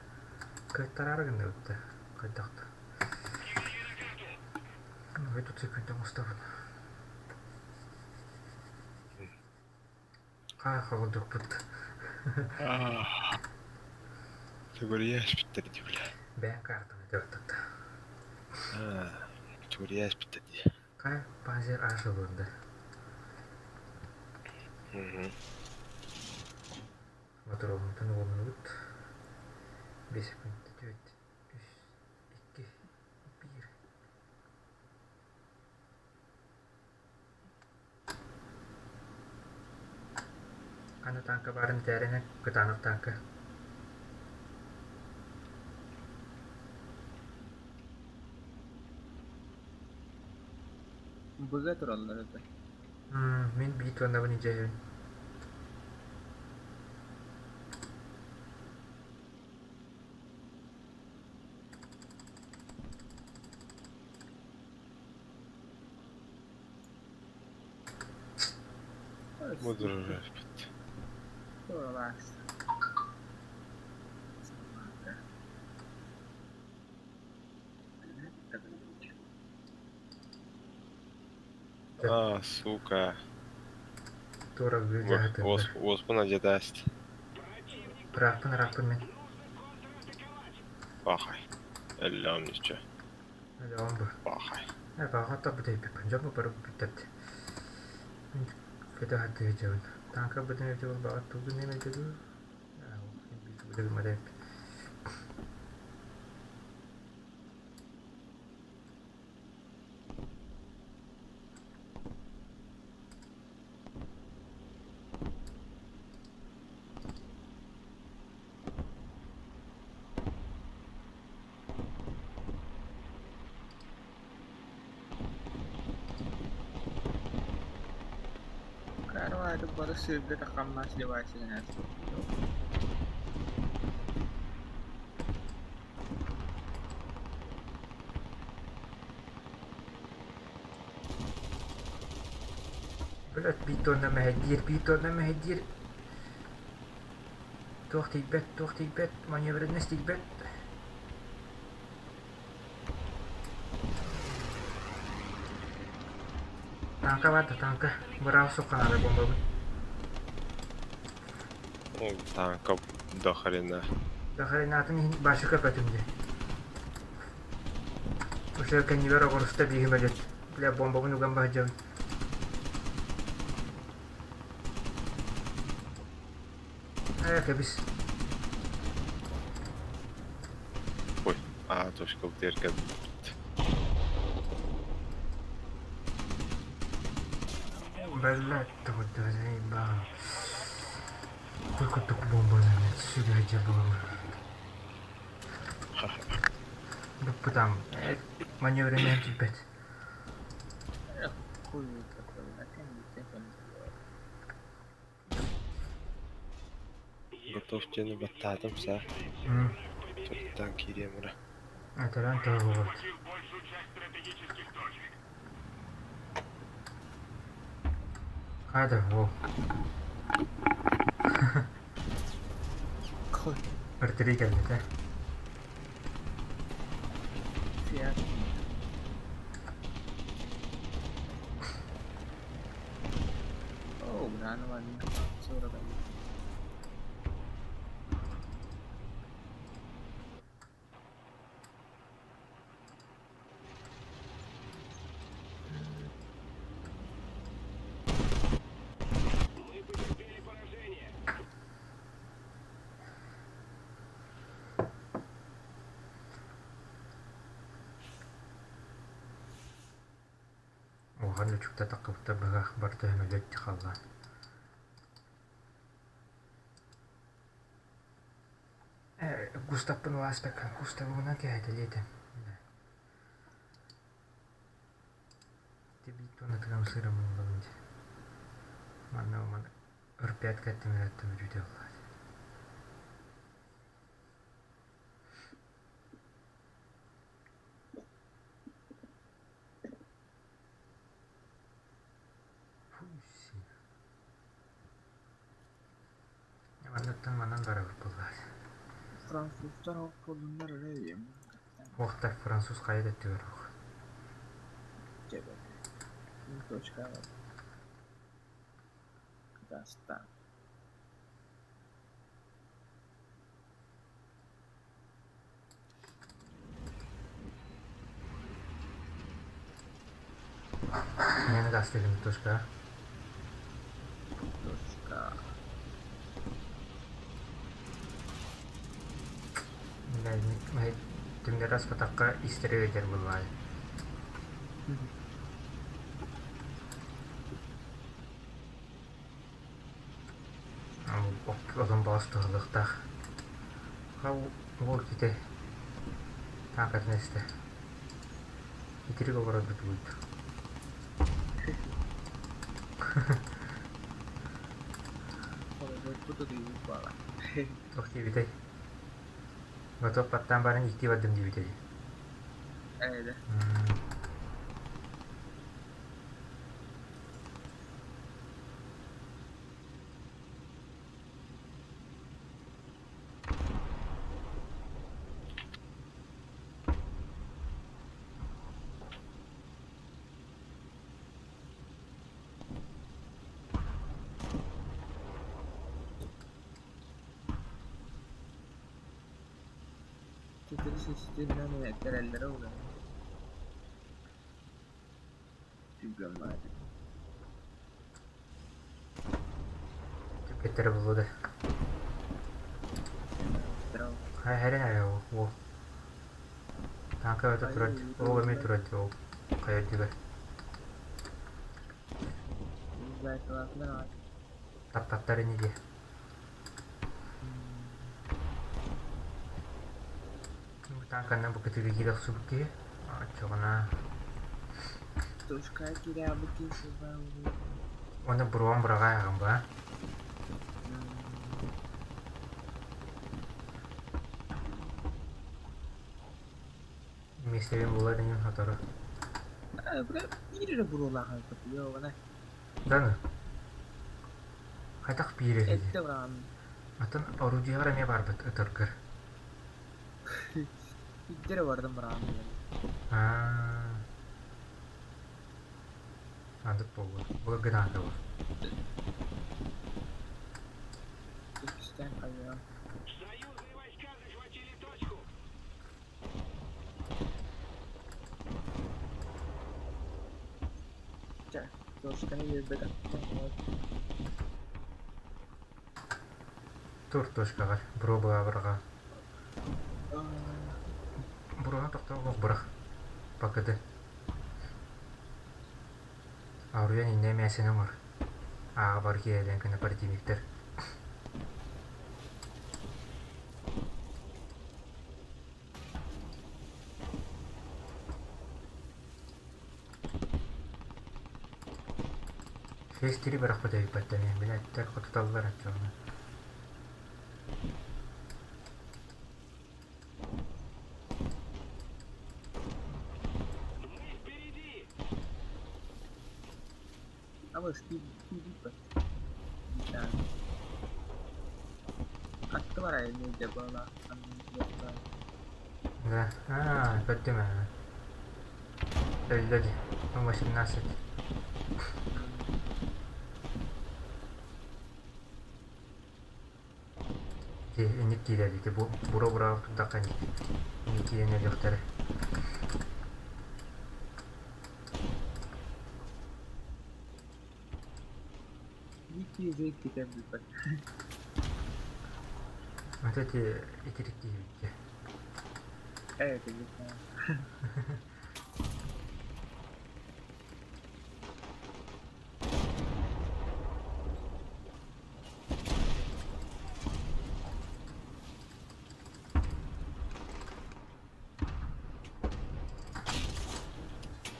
Кыттараары гынныбытта. Хайдах да. Тут секунда оҥостобун. Хаа хоҕурдукпут. Төгүрүйэ испиттэр дии бля. Бэйэҥ картаны көрдөттө. Төгүрүйэ испиттэр дии. Хай пазер ашылынды. Мотороммутун уолунубут. Бес секунд түөрт, үс, икки, биир. Аны тааҥка баарын этээринэ кытаанах тааҥка. Быга тураллар этэ. Мин битванабын идьэһэбин. Мудурur испит. Туолаас. А, сука. Туора быдьаһытыыллар. Уоспун адьатааст. Ыраахпын ыраахпын мин. Пахай. Өллөҕүм ничего. Өлөҕүм бу. Баахай. Э, баҕа бүтэйбиппин, дьон бары бүттэрди. Көтө хаттыы дьабын. Таанка бытын эбитэ буолбаҕа тугун эмэтэ дуу? Claro, бары сыырга таххаммас девайсыгын Блядь, биир тонна мэһэйдиир, биир тонна мэһэйдиир. Туох тиийбэт, туох тиийбэт, маневренность тиийбэт. Танка бар да танка. Быраҕа охсуохха наада бомбабын. Ол танка до хрена. До хренатын иһин башы көпөтүм дии. Уже кэннибэр оҕуруста бииһим өлүт. Бля, бомбабын уган баһдьабын. Ээ, кэбис. Ой, аа, точка дверка. Блядь, ты заебал. Только только бомба на сүгэ было. Буппутам маневренен тиийбэт. Хуй такой, Готов диэни баттаатым саа. Туттан киириэм эрэ. Этэрэн тоҕугут. Захватил большую часть стратегических точек. Хайда, во. Хуй. Артери кэлбитэ. Фиат. Oh, wala naman. Sura kayo. Мы потерпели поражение. Оҕан үчүктэ таххыбыта быһах барыта өмөлөт халлаан. Э, Густавпын улааспакка, Густавынан кэһэтэлиэтэ. Ти биир туонатыгам сыырам ыллабын дии. Манна маны ырпят кэттимираттым бүтэ ыллаат. Фу, Манныттан манан барабыт буоллаат. Француздар холуннар öyle Уохтар француз хайа да өттүгэр уох. Cebet. Точка var. Казахстан. Мені даст деген точка. Точка. Түҥнэри аспатахха истэри ыйдар буоллаҕай. Отон баҕас туһалыахтаах. Уол ките таакатын эстэ. Итирик олорорбут буолбут. Буду диибит Туох диэбитэй? Готов баттаан баран ииктии бардым диэбитэй. Эйде. Ситири ситиринэн этэрэллэрэ уган. Түгэммааты. Түккэттэрэ буолуо да. Хайа эрэ ол. Тааҥка өтө турар, ол эмиэ турар дии ол хайа үрдүгэр. Таптаттар ини дии. Бу тааҥканнан бу кытыыга киирэ охсубут киһи оччоҕуна Точка киирээбит киһи Уонна буруон быраҕай аҕам баа. Миэстэбин булар иним сотору. Биир эрэ буруолаах эбит Да Хайдах биир эрэ Эттэ быраҕан. Атын орудиелар эмиэ барбыт ытыргыр. Икки эрэ бардым быраҕан. Аа. Андык буолуо. Былыргы наада буолуо. Иккистээн хайыам. Союзные войска захватили точку. Чэ, точканы биэрбэтэх. Тур точкаҕар буруо быраҕа. Буруону тохтоо олох бырах. Пакыты. Ауруйан иннэ эмээсини оҥор. Ааҕа бар киһилээн көнө противниктар. Фестири бырахпыт эбиппэттэн билээттэр хотуталлар оччоҕуна. Мы впереди! Абыс киирбэт. Хатты бар айылы буола Да, аа, көрдүм ээ. Өллө дии. 18. Инник киирэр ити бура-бура турдахха инник киирэн өлүөхтэрэ. Вот эти итирик киһибит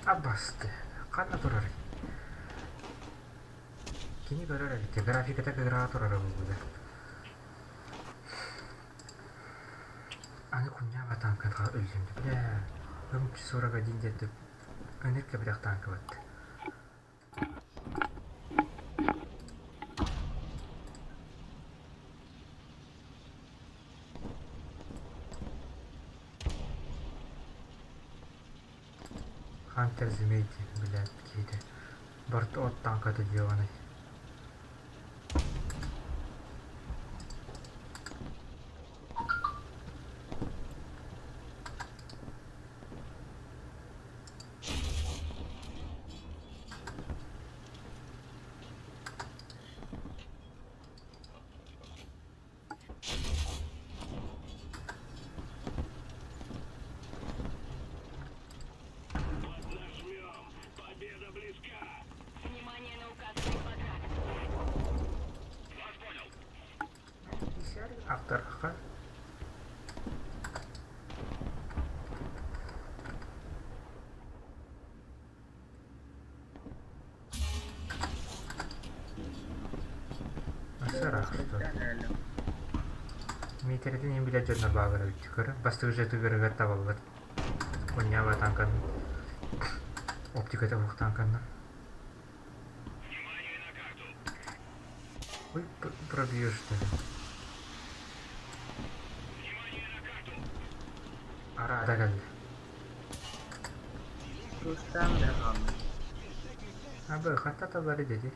Аббасты, ханна турарый? Кини көрөр эбит, графиката кыгыраҕа турара буолбута. Аны кунньаама тааҥкаҕа өллүм бля, М41 диэн ынырык кэбирэх тааҥка батта. Хантер Змей блядь, киһитэ. Барыта от тааҥката дьиэҕиний. Поднажмем! Победа близка! Внимание на указанный квадрат. Вас понял! Автор Миитэрэтин иһин билэр дьоннор бааллар эбит көрө. Бастакы дьиэтигэр табаллар. Кунньаба тааҥканы оптиката суох тааҥканнар. Внимание на карту! Ой, пробьешь ты. Внимание на карту! Арада кэллэ. Абы хатта табары деди.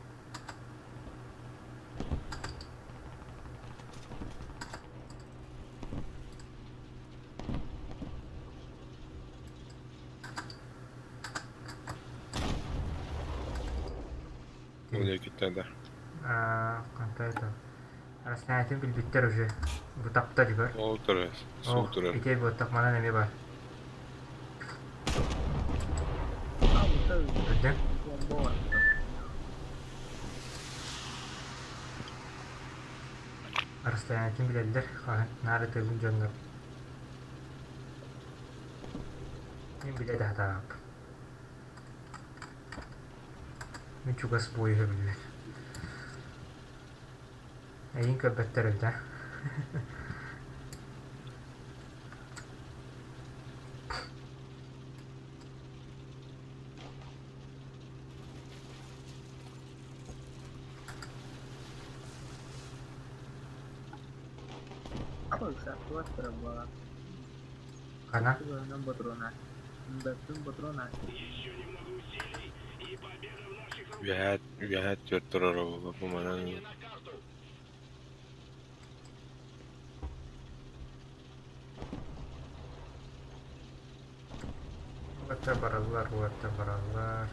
Университеттэн да. Ханта это Раснаятын билбиттэр уже. Бу тапта дигэр. Ол турар, суу Ол турар. ити буоттах манан эмиэ бар. А, вот это Көрдүҥ? бомба бар. Расстояниетын билэллэр. Хаһан наар ытыыбын дьоннор. Мин билэ да сатаабаппын. Мин чугас буойуһа билбэт. Эйигин көрбөттөр эбит аа Хана? Үөһээ үөһээ түөрт турар буолла бу манан Уота бараллар, уота бараллар.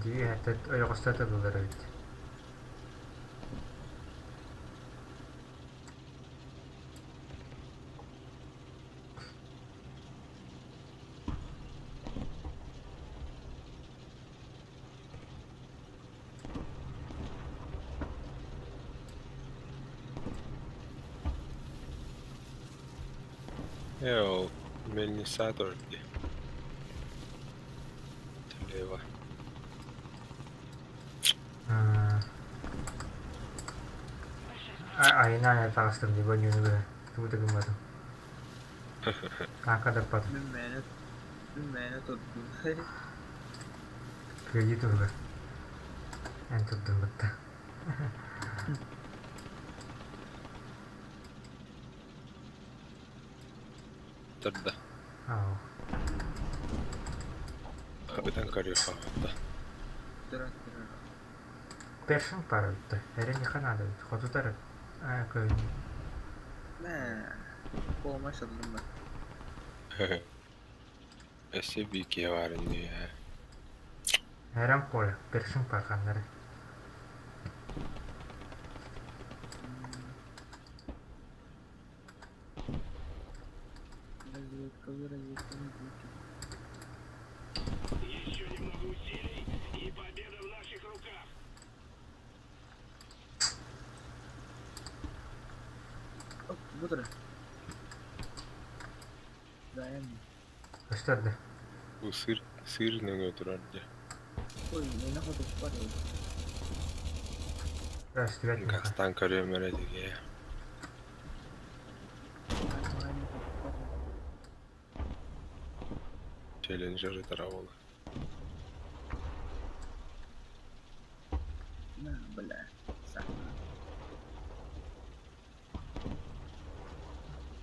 Дии ойоҕосто тыллар эбит. Ээ ол мельница турар дии. Слева. Айынан таҕыстым дии бонньууну быһа тугу да гымматым. Таака даппатым. Мин мээнэ мин мээнэ турдум. Кыайыы туһугар. Эн турдун бытта. Турда. Аа. Ытан көрүөххэ да. Турар турар. Першин пара битта. Эрэ надо бит. Хотутар аа көй. Мэ. Кома шаллым ben. Өссө биир киһи баар ини ээ. Эрэн Коля, першин пар ханнары. Разведка, разведка, не будет. Еще немного усилий, и победа в наших руках. Оп, бу турар. Даyan. Көстөр да. Бу сыр сыр нөҥүө турар дии. Ой, мені хотуш бар edi. Көстүбэт миэхэ. Гастан көрүөм эрэ диги. Челленджеры тарабыл. На, бля.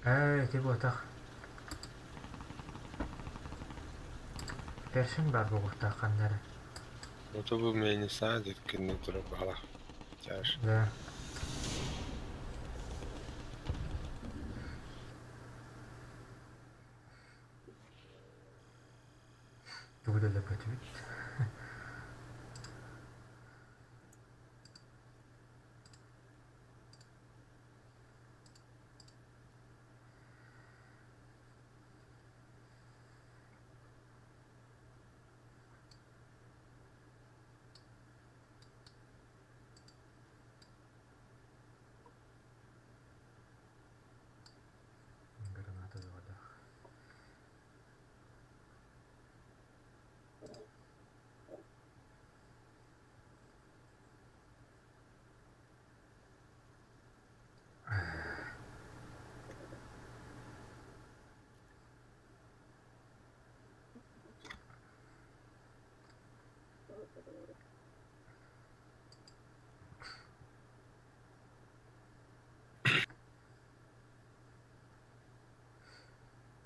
Ээ, ити буотах. Першин бар бугуктаах ханнары. Ото бу мельница диэт кинини турар баҕалаах. Чаш. Да. Тугу да өлөрбөтүбүт. Граната заводах.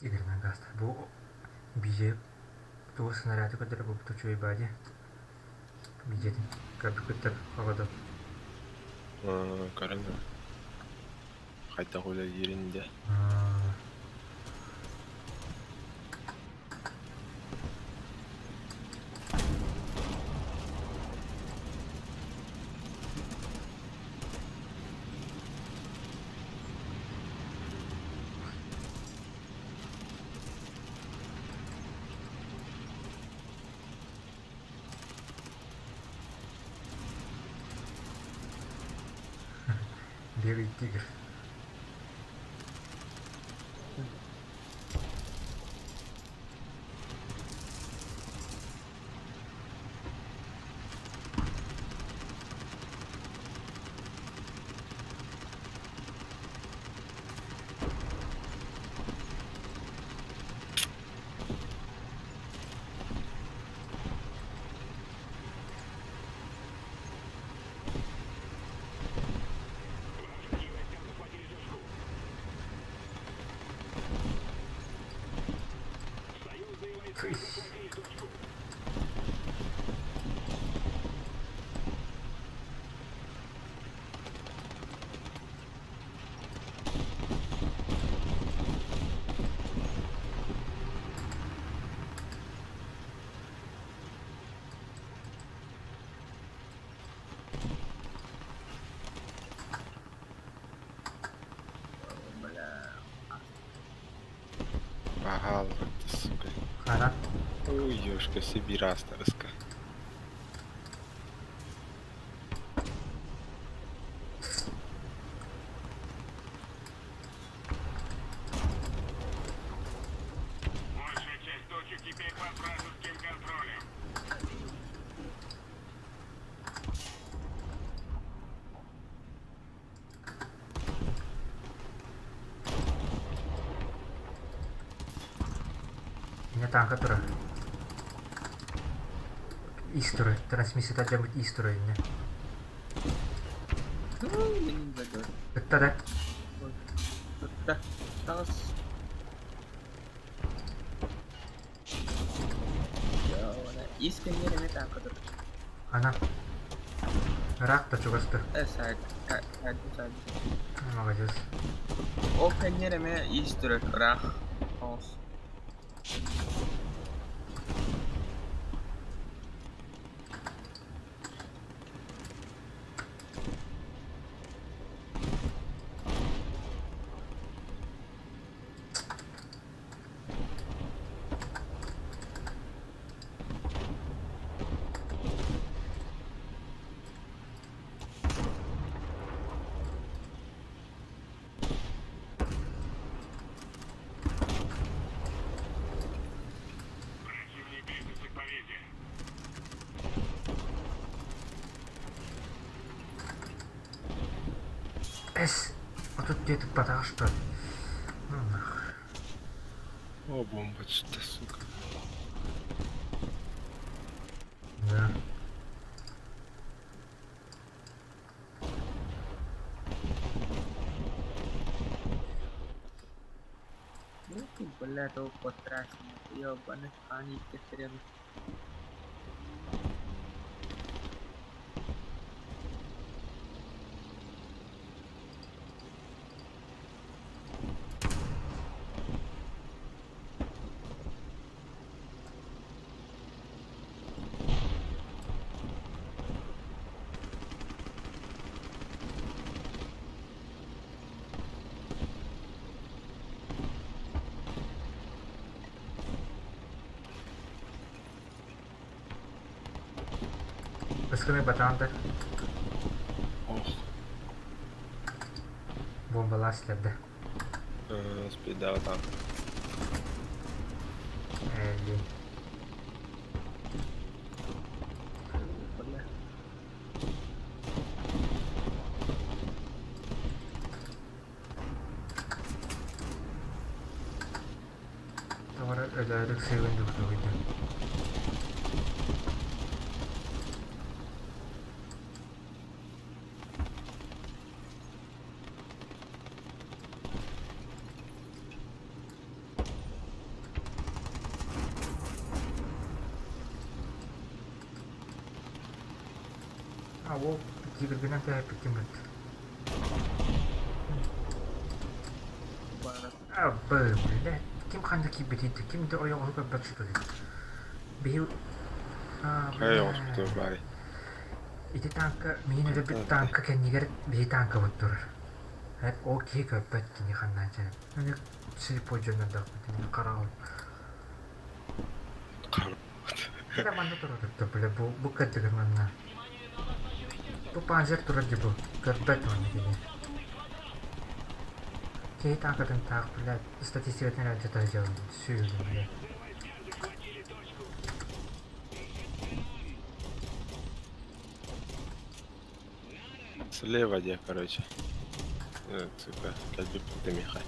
Игорь гаста. Бу бие тугу снаряды көрдөрө бу тучуй бади. Видеотын көрбүккүттэр оҕото. Көрөн хайдах үлэлиирин да. Белый тигр. Бля. Ага, сука. Хана. Ой, ёшка, Сибирь астарыска. Большая часть точек теперь под вражеским контролем. Инньэ тааҥка турар. Ис турар, трансмиссията алдьаммыт ис турар инньэ. Мин загор. Ытта да? Ытта. Таҕыс. Ис кэннигэр эмиэ тааҥка турар. Ана. Ыраах да чугас да. Э, сайд, сайд, сайд. Молодец. Ол кэннигэр эмиэ ис турар, ыраах. Оҕус. Противник близится к победе. Эс! 34 тыппатаҕа что ли? Ну нахуй. О, бомба что сука. Да. Ну ты, бля, того потрясено. Ёбаный паники хрен. Ыскыны батаан да Ох, бомбалаан силэрдэ. Спидава там. Ээ, диэн. Бля. Тоҕо эрэ өлөөрүк сыыбын дуу А ол тигргинэн түһэппиккин быт. Абы, блядь, ким ханна киирбитий ким да ойоҕоһу көрбөт что ли? Биһи а, Хайа оҕуспутугар баарый? Ити таанка, миин өлөрбүт таанка кэннигэр биһи таанкабыт турар. Ол киһи көрбөт кини ханнаан дьэ. Слепой дьоннордоохпут хараҕым. Кыра манна турар бля бу бу кырдьыгыр манна. Бу панзер турар дии бу. Көрбөт манна кини. Киһи таанкатын таах бля статистикатын эрэ дьата сылдьабын сүүрдүм бля. Слева где, короче. Сука, кэлбиппит миэхэ.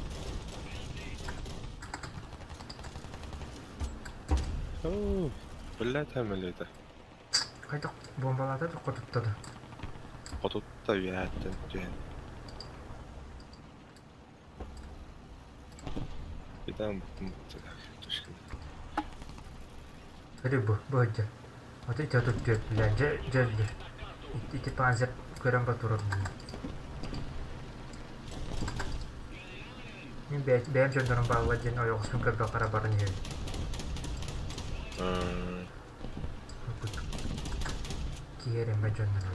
Оо, блядь, хамелета. Хайдах бомбалаата да хотутта да. Хотутта үөһээттэн түһэн. Итан Көрү бу, бу сылдьар. Ото ити отут түөрт бля, дьэ дьэ өллө. Ити панзер көрөн ба турар Мин бэйэм дьоннорум бааллар диэн ойоҕоспун көрбөххө эрэ баран иһэбин. Киһи эрэммэт дьонноро.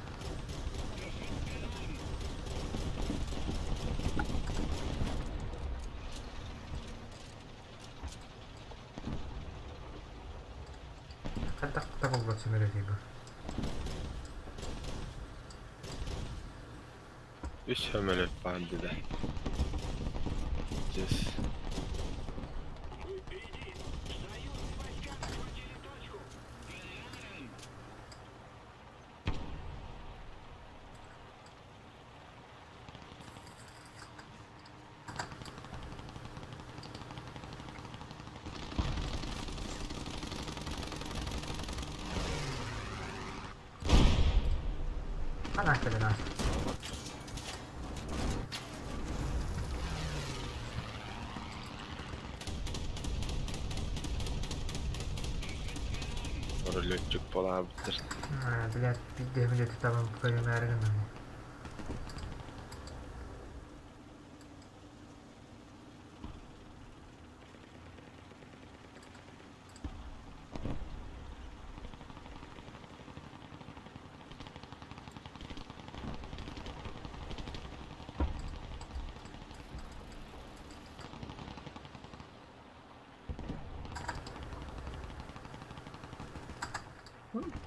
Хайдах табыллар сөмөлүөтүй бу? Үс сөмөлүөт баар дии Yes. Ханаа кэлэн аас. Летчик буолаабыттар. Блядь, биирдэ билети табан көрүмээри гынным.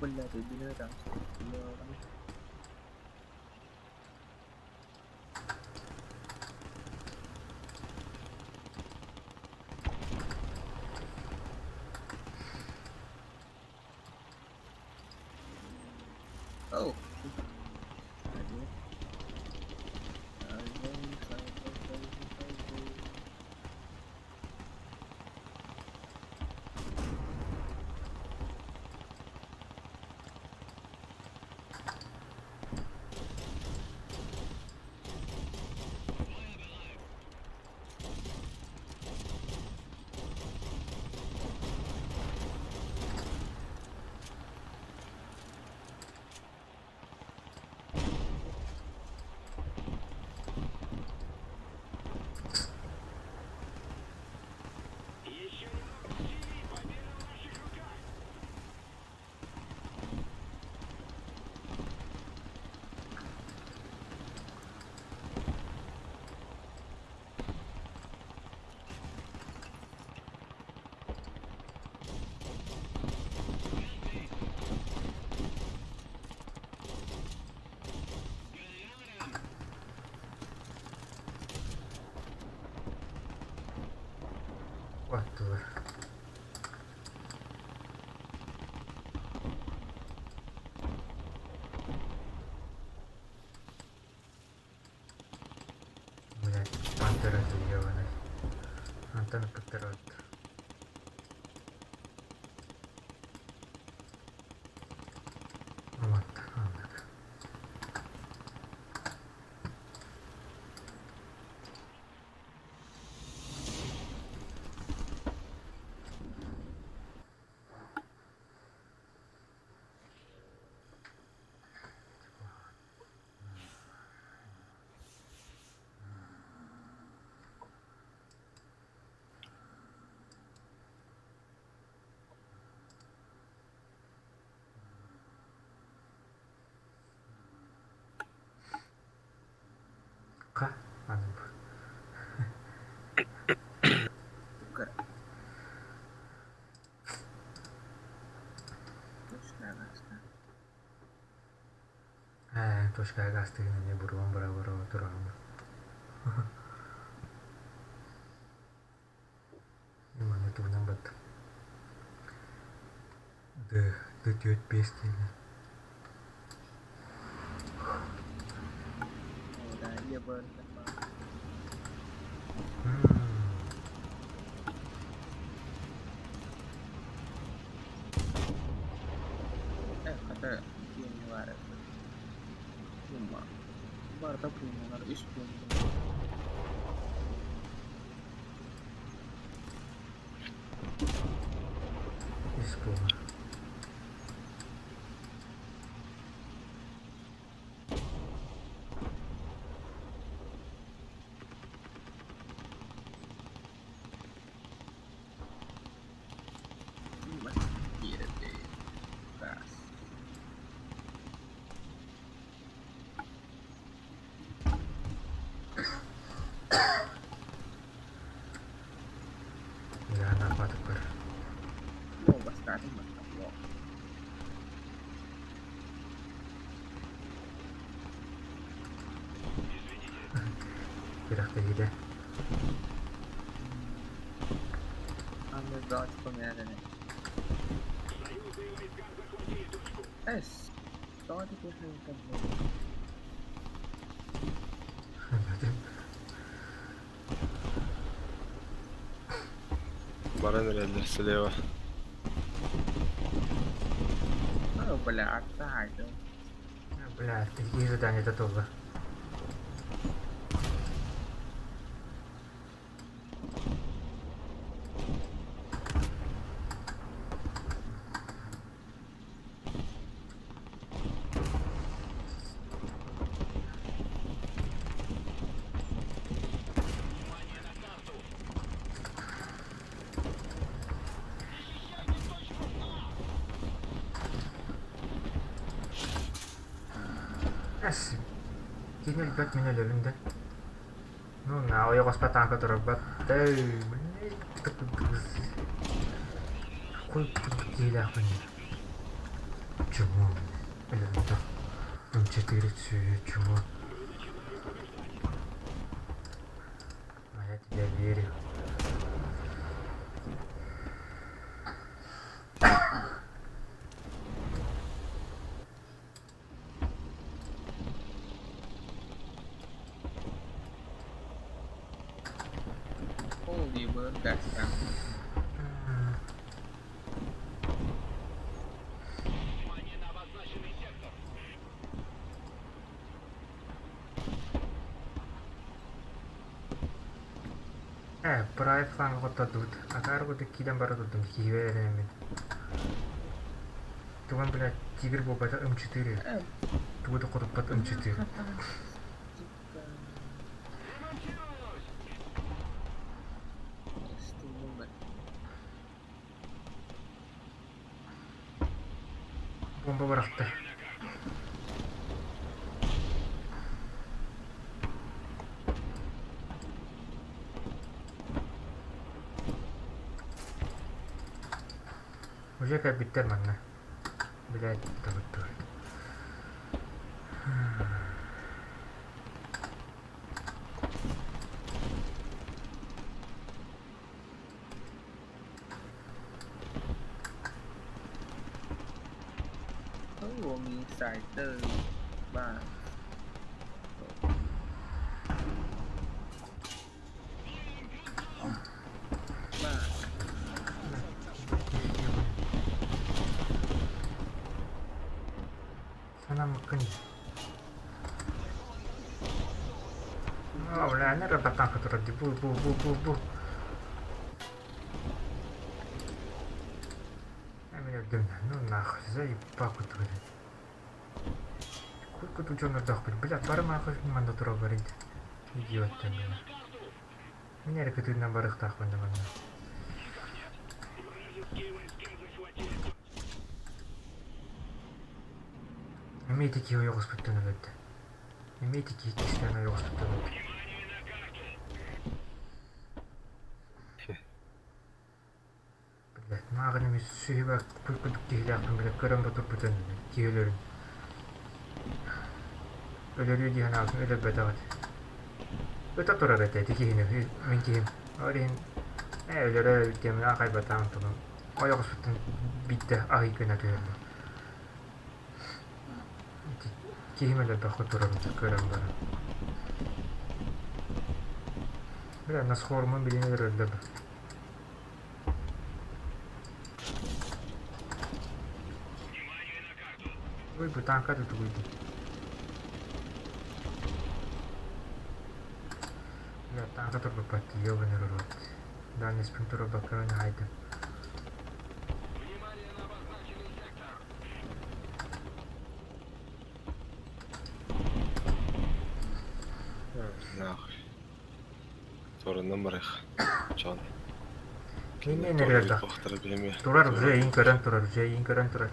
Блядь, убили там. Oh. Оттулар. Блядь, пантера ебаный. Антон Пантерот. Вот, вот. Бочкаҕа гаастыгын эмиэ буруон бара-бара тураҕын. Маны тугунан баттым. Д, Д түөрт биэс диэнэ. Хата диэни баар Пума. Барыта пумалар, үс пума. Үс пума. Нааппатыппар. Күрэхтэһиитэ. Баран эрэллэр слева. Бля, такие задания готовы. Эс, кини өлбөт мин өлөбүн да. Ну, на ойоҕоспо тааҥка турарбат. Какой киһилээхпин Чмо. Өлөрдө. М4 чмо. А я тебе верю. Ээ, Прайд фланга хоттордубут. Акаары курдук киирэн бара турдум, киһибэр эрэнэммин. Туган, блядь, тигр буолбата ымчытыыр үһү. Тугу да хотуппат ымчытыыр. Бомба бырахта. Уже кэлбиттэр манна. Блядь, табыттылар. Санаммыккын Аа, бля, аны рабатанка турар дии. Бу, бу, бу, бу, бу. Мин өлдүм. Ну нахуй, заебал кутугун. Сколько тут дьоннордоохпут, бля, бары нахуй манна тураллар ити. Идиоттар, бля. Мин эрэ кытыынан барыахтаахпын да манна. Эмиэ ити киһи ойоҕоспуттан өлөрдө. Эмиэ ити киһи кистээн ойоҕоспуттан өлөрдө. Блядь, мааҕын эмиэ сүһүбэ курдук киһилээхпин, блядь, көрөн ботурбутун, киһи өлөрүн. Өлөрүү дии санаабытым өлөрбөтөх этэ. Ыта турар этэ ити киһини, мин киһим. Ол иһин ээ өлөрөр эбит диэммин аахайбатаҕым тугун. Ойоҕоспуттан биирдэ аһый гына түһэрдим. Ити киһим өлөрбөххө турарын көрөн баран. Бля, насхормун билин өлөрөллөр. Ой, бу тааҥка да тугуйдун. Бля, тааҥка турбаппат, ёбаный рот. Дальний спин турбакка хайдым. Внимание на обозначенный сектор! Нахуй. Торунан барых. Чон. Мин энергия. Турар уже иин көрөн турар, уже иин көрөн турар.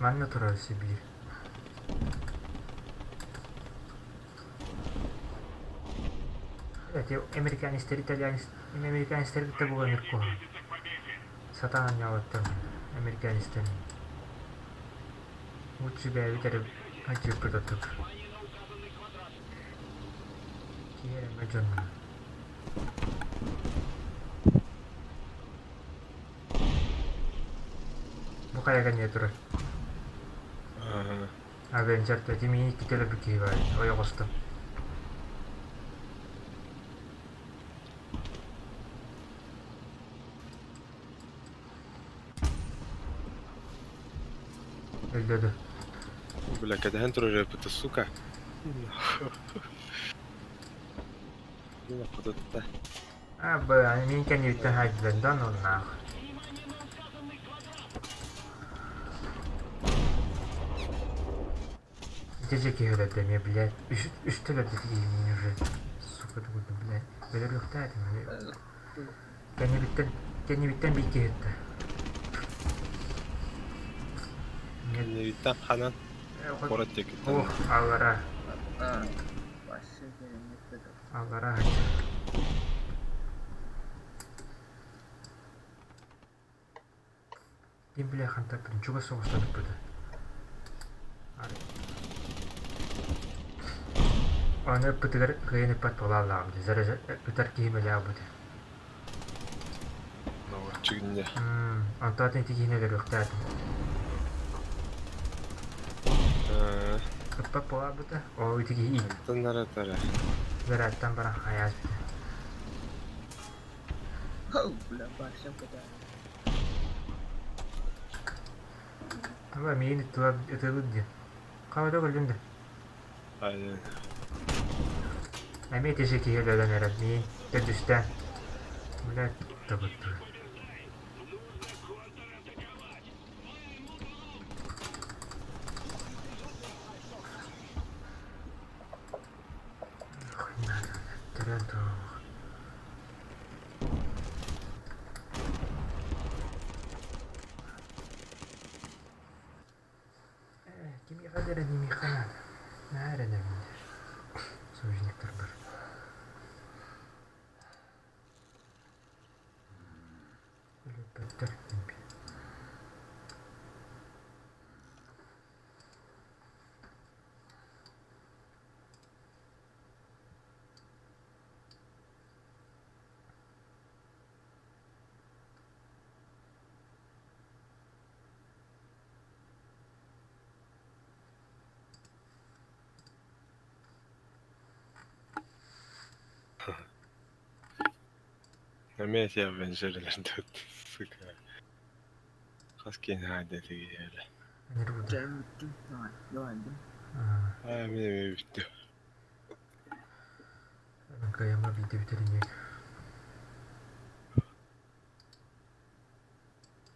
Манна турар Сибиир. Эти американецтер, итальянец, американецтер кытта буолан куһаҕан. Сатаан анньаабаттар американецтэр. Лучше бэйэбит эрэ аччыыппыт ордук. Киһи эрэммэт дьонноро. Бу хайа кэннигэр турар? Авенджер тимиин иккитэ өлөрбүт киһи баар ойоҕостон. Өллөдө. Бля, кэтэһэн турар эппитэ, сука. Хотутта. А, б, мин кэнниттэн хайдылар да оннаах. Ити же киһи өлөрдө эмиэ, блядь. Үстэ өлөрдө киһини уже. Сука, тугуйду, блядь. Өлөрүөхтээх этим. Кэннибиттэн, кэннибиттэн биир киһи ытта. Кэннибиттэн ханан? Куорат диэкиттэн. Ох, аллара. Аллара. Ким бile хантаппытын чугас соҕустан ыппыта. Аны ыппытыгар кыайан ыппат буолааллааҕым дии. Зараз ытар киһи мэлээҕбит. Ноҕоччугунньа. Онтоотун ити киһини өлөрүөхтээтим. Ыппат буолаабыта. Ол ити киһи Антон аратара. Зарядтан баран хайаас бүтэ. Бля, башня куда? Аба миигин ыттылар ытыыбыт диэн. Хаада көрдүм да. Айан. Эмиэ ити киһи өлөрөн эрэр миигин төрдүстээн. Блядь, табыттыы. Хуйня, төрөөн туох. Кимиэхэ да эрэнимиэххэ наада. Наһаа эрэнэбин дии. Союзниктарбар. Өлөрбөттөр Эмиэ ити Авенджерлэр сука. Хас киһини хаайда тигиһэлэ. Дьэ, бүттүм. Давай, давай, Аа, мин эмиэ бүттүм. Кыайама биирдэ бүтэринньик.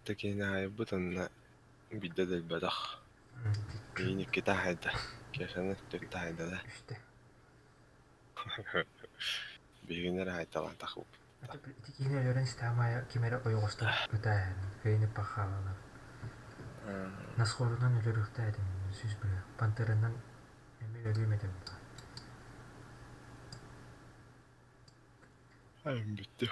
Такини аайбыт онно биирдэ да өлбөтөх. Миигин иккитэ аһайда. Кешаны түөртэ аһайда да. Үстэ. Биһигини эрэ аһайталаатахпыт. Ити киһини өлөрөн истэҕим ким эрэ ойоҕостон ытааһын, кыайын ыппаххааланар. Насхорунан өлөрүөхтээх этим, сүүс быһа. Пантеранан эмиэ өлүөм этим. Айым бүттү.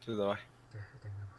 Ты давай. Этэҥҥэ буол.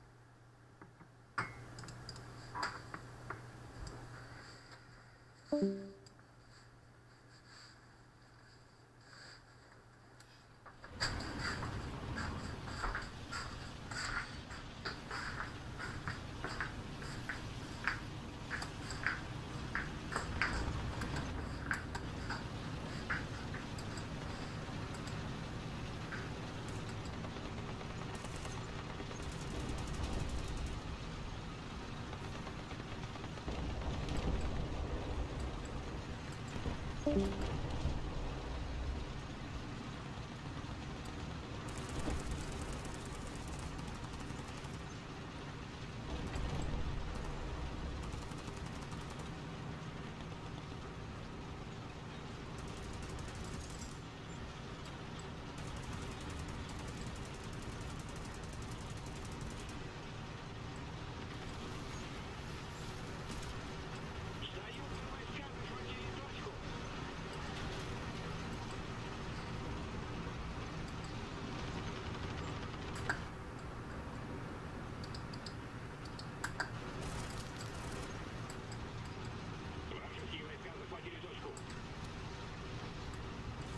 Союзные войска захватили точку. Вражеские войска захватили точку.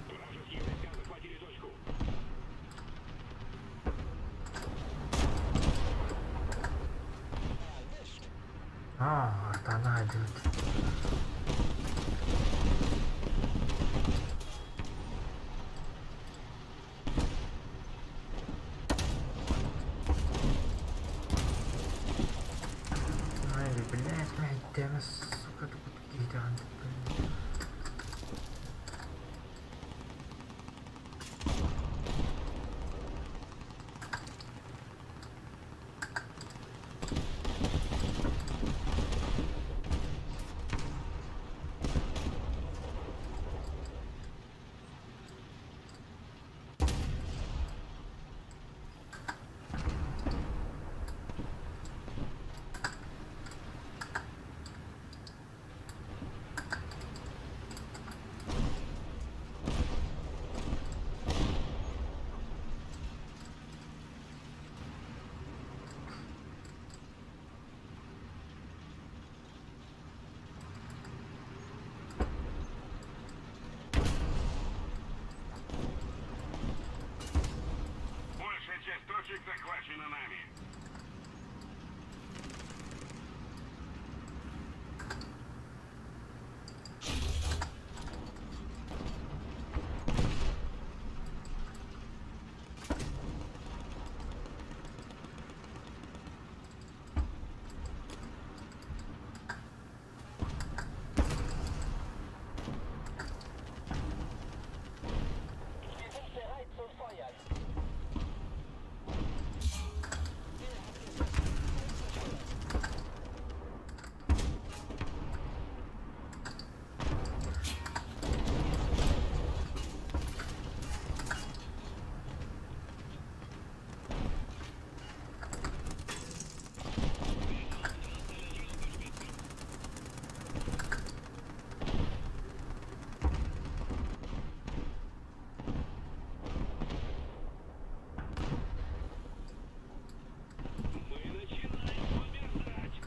Вражеские войска захватили точку. Аа, артана айдыбыт. Ай, блядь, мэйдээмэ, сука, тупут киһитэҕин. Большая часть точек захвачена нами. Мы начинаем побеждать!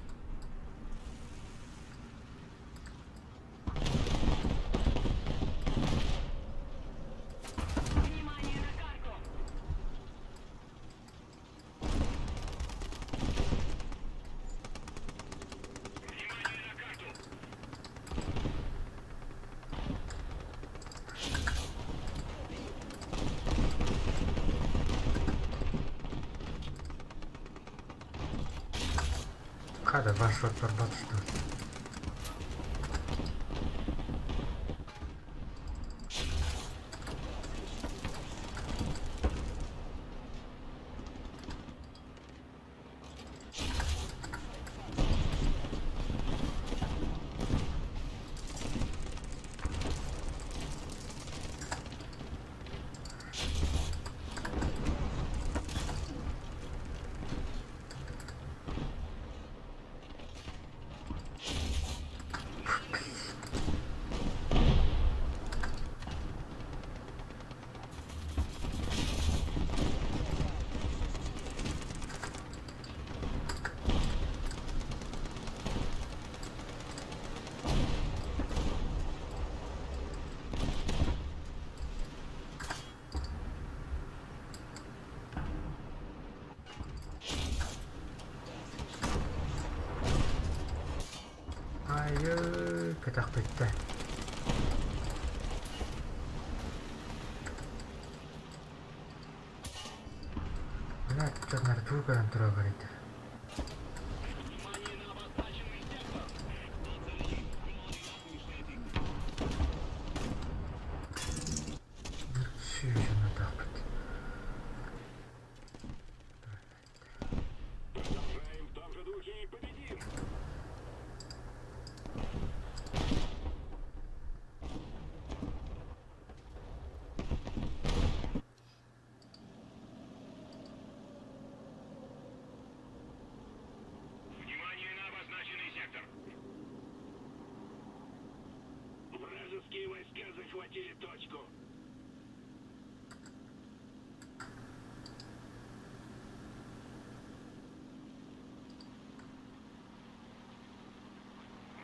Внимание на карту! Внимание на карту! Хада ваш рот барбат что? Айыы, көтөхпүттэр. Мына дьоннор туу көрөн тураллар этэ. Сүүрүн атахпыт. Продолжаем в том же духе и победим! Внимание на обозначенный сектор! Вражеские войска захватили точку.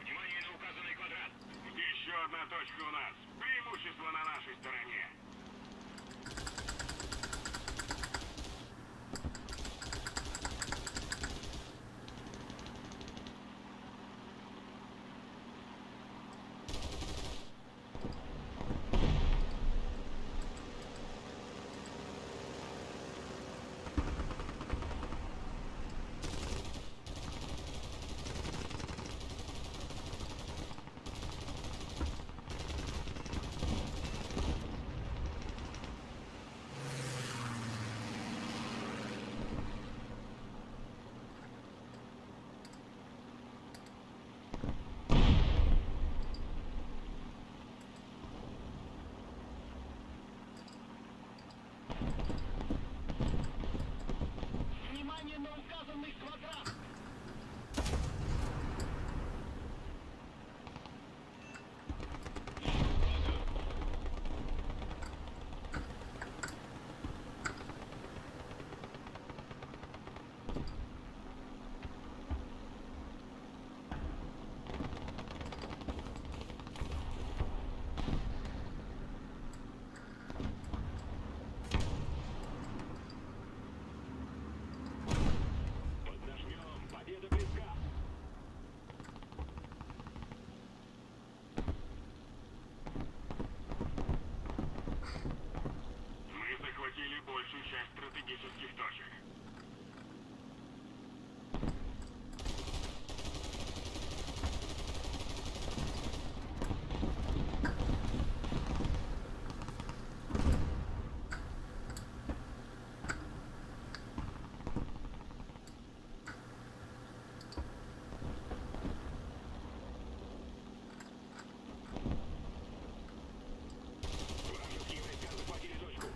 Внимание на указанный квадрат! Еще одна точка у нас. Преимущество на нашей стороне. Внимание на указанный квадрат! Поднажмем. Победа близка. Мы захватили большую часть стратегических точек. Вражеские войска захватили точку.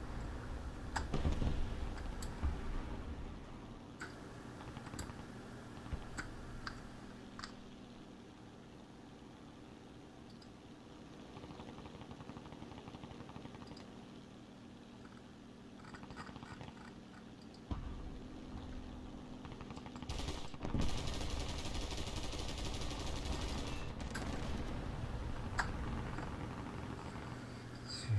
Сүү.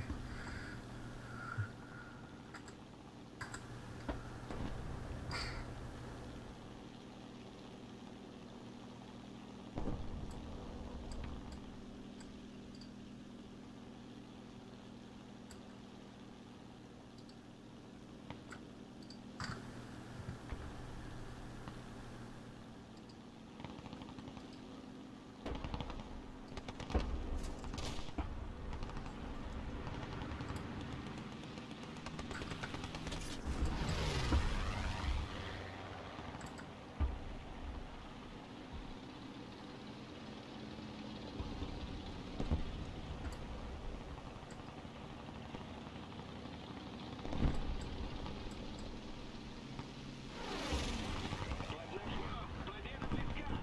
Поднажмем. Победа близка.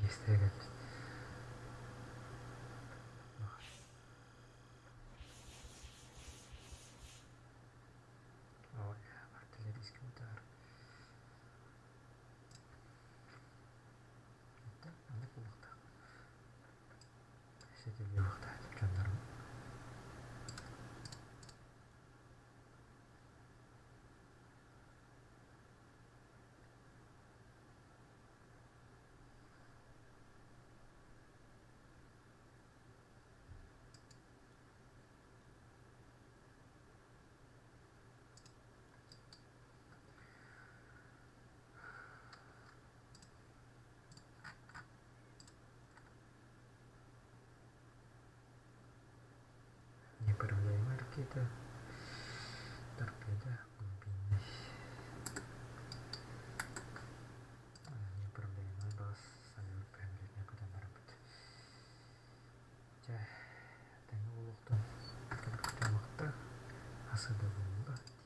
Иэстээх Ой, артиллерийский удар. Это аны булуохтаах. Сэтэлиэхтээх дьоннорум. Ты.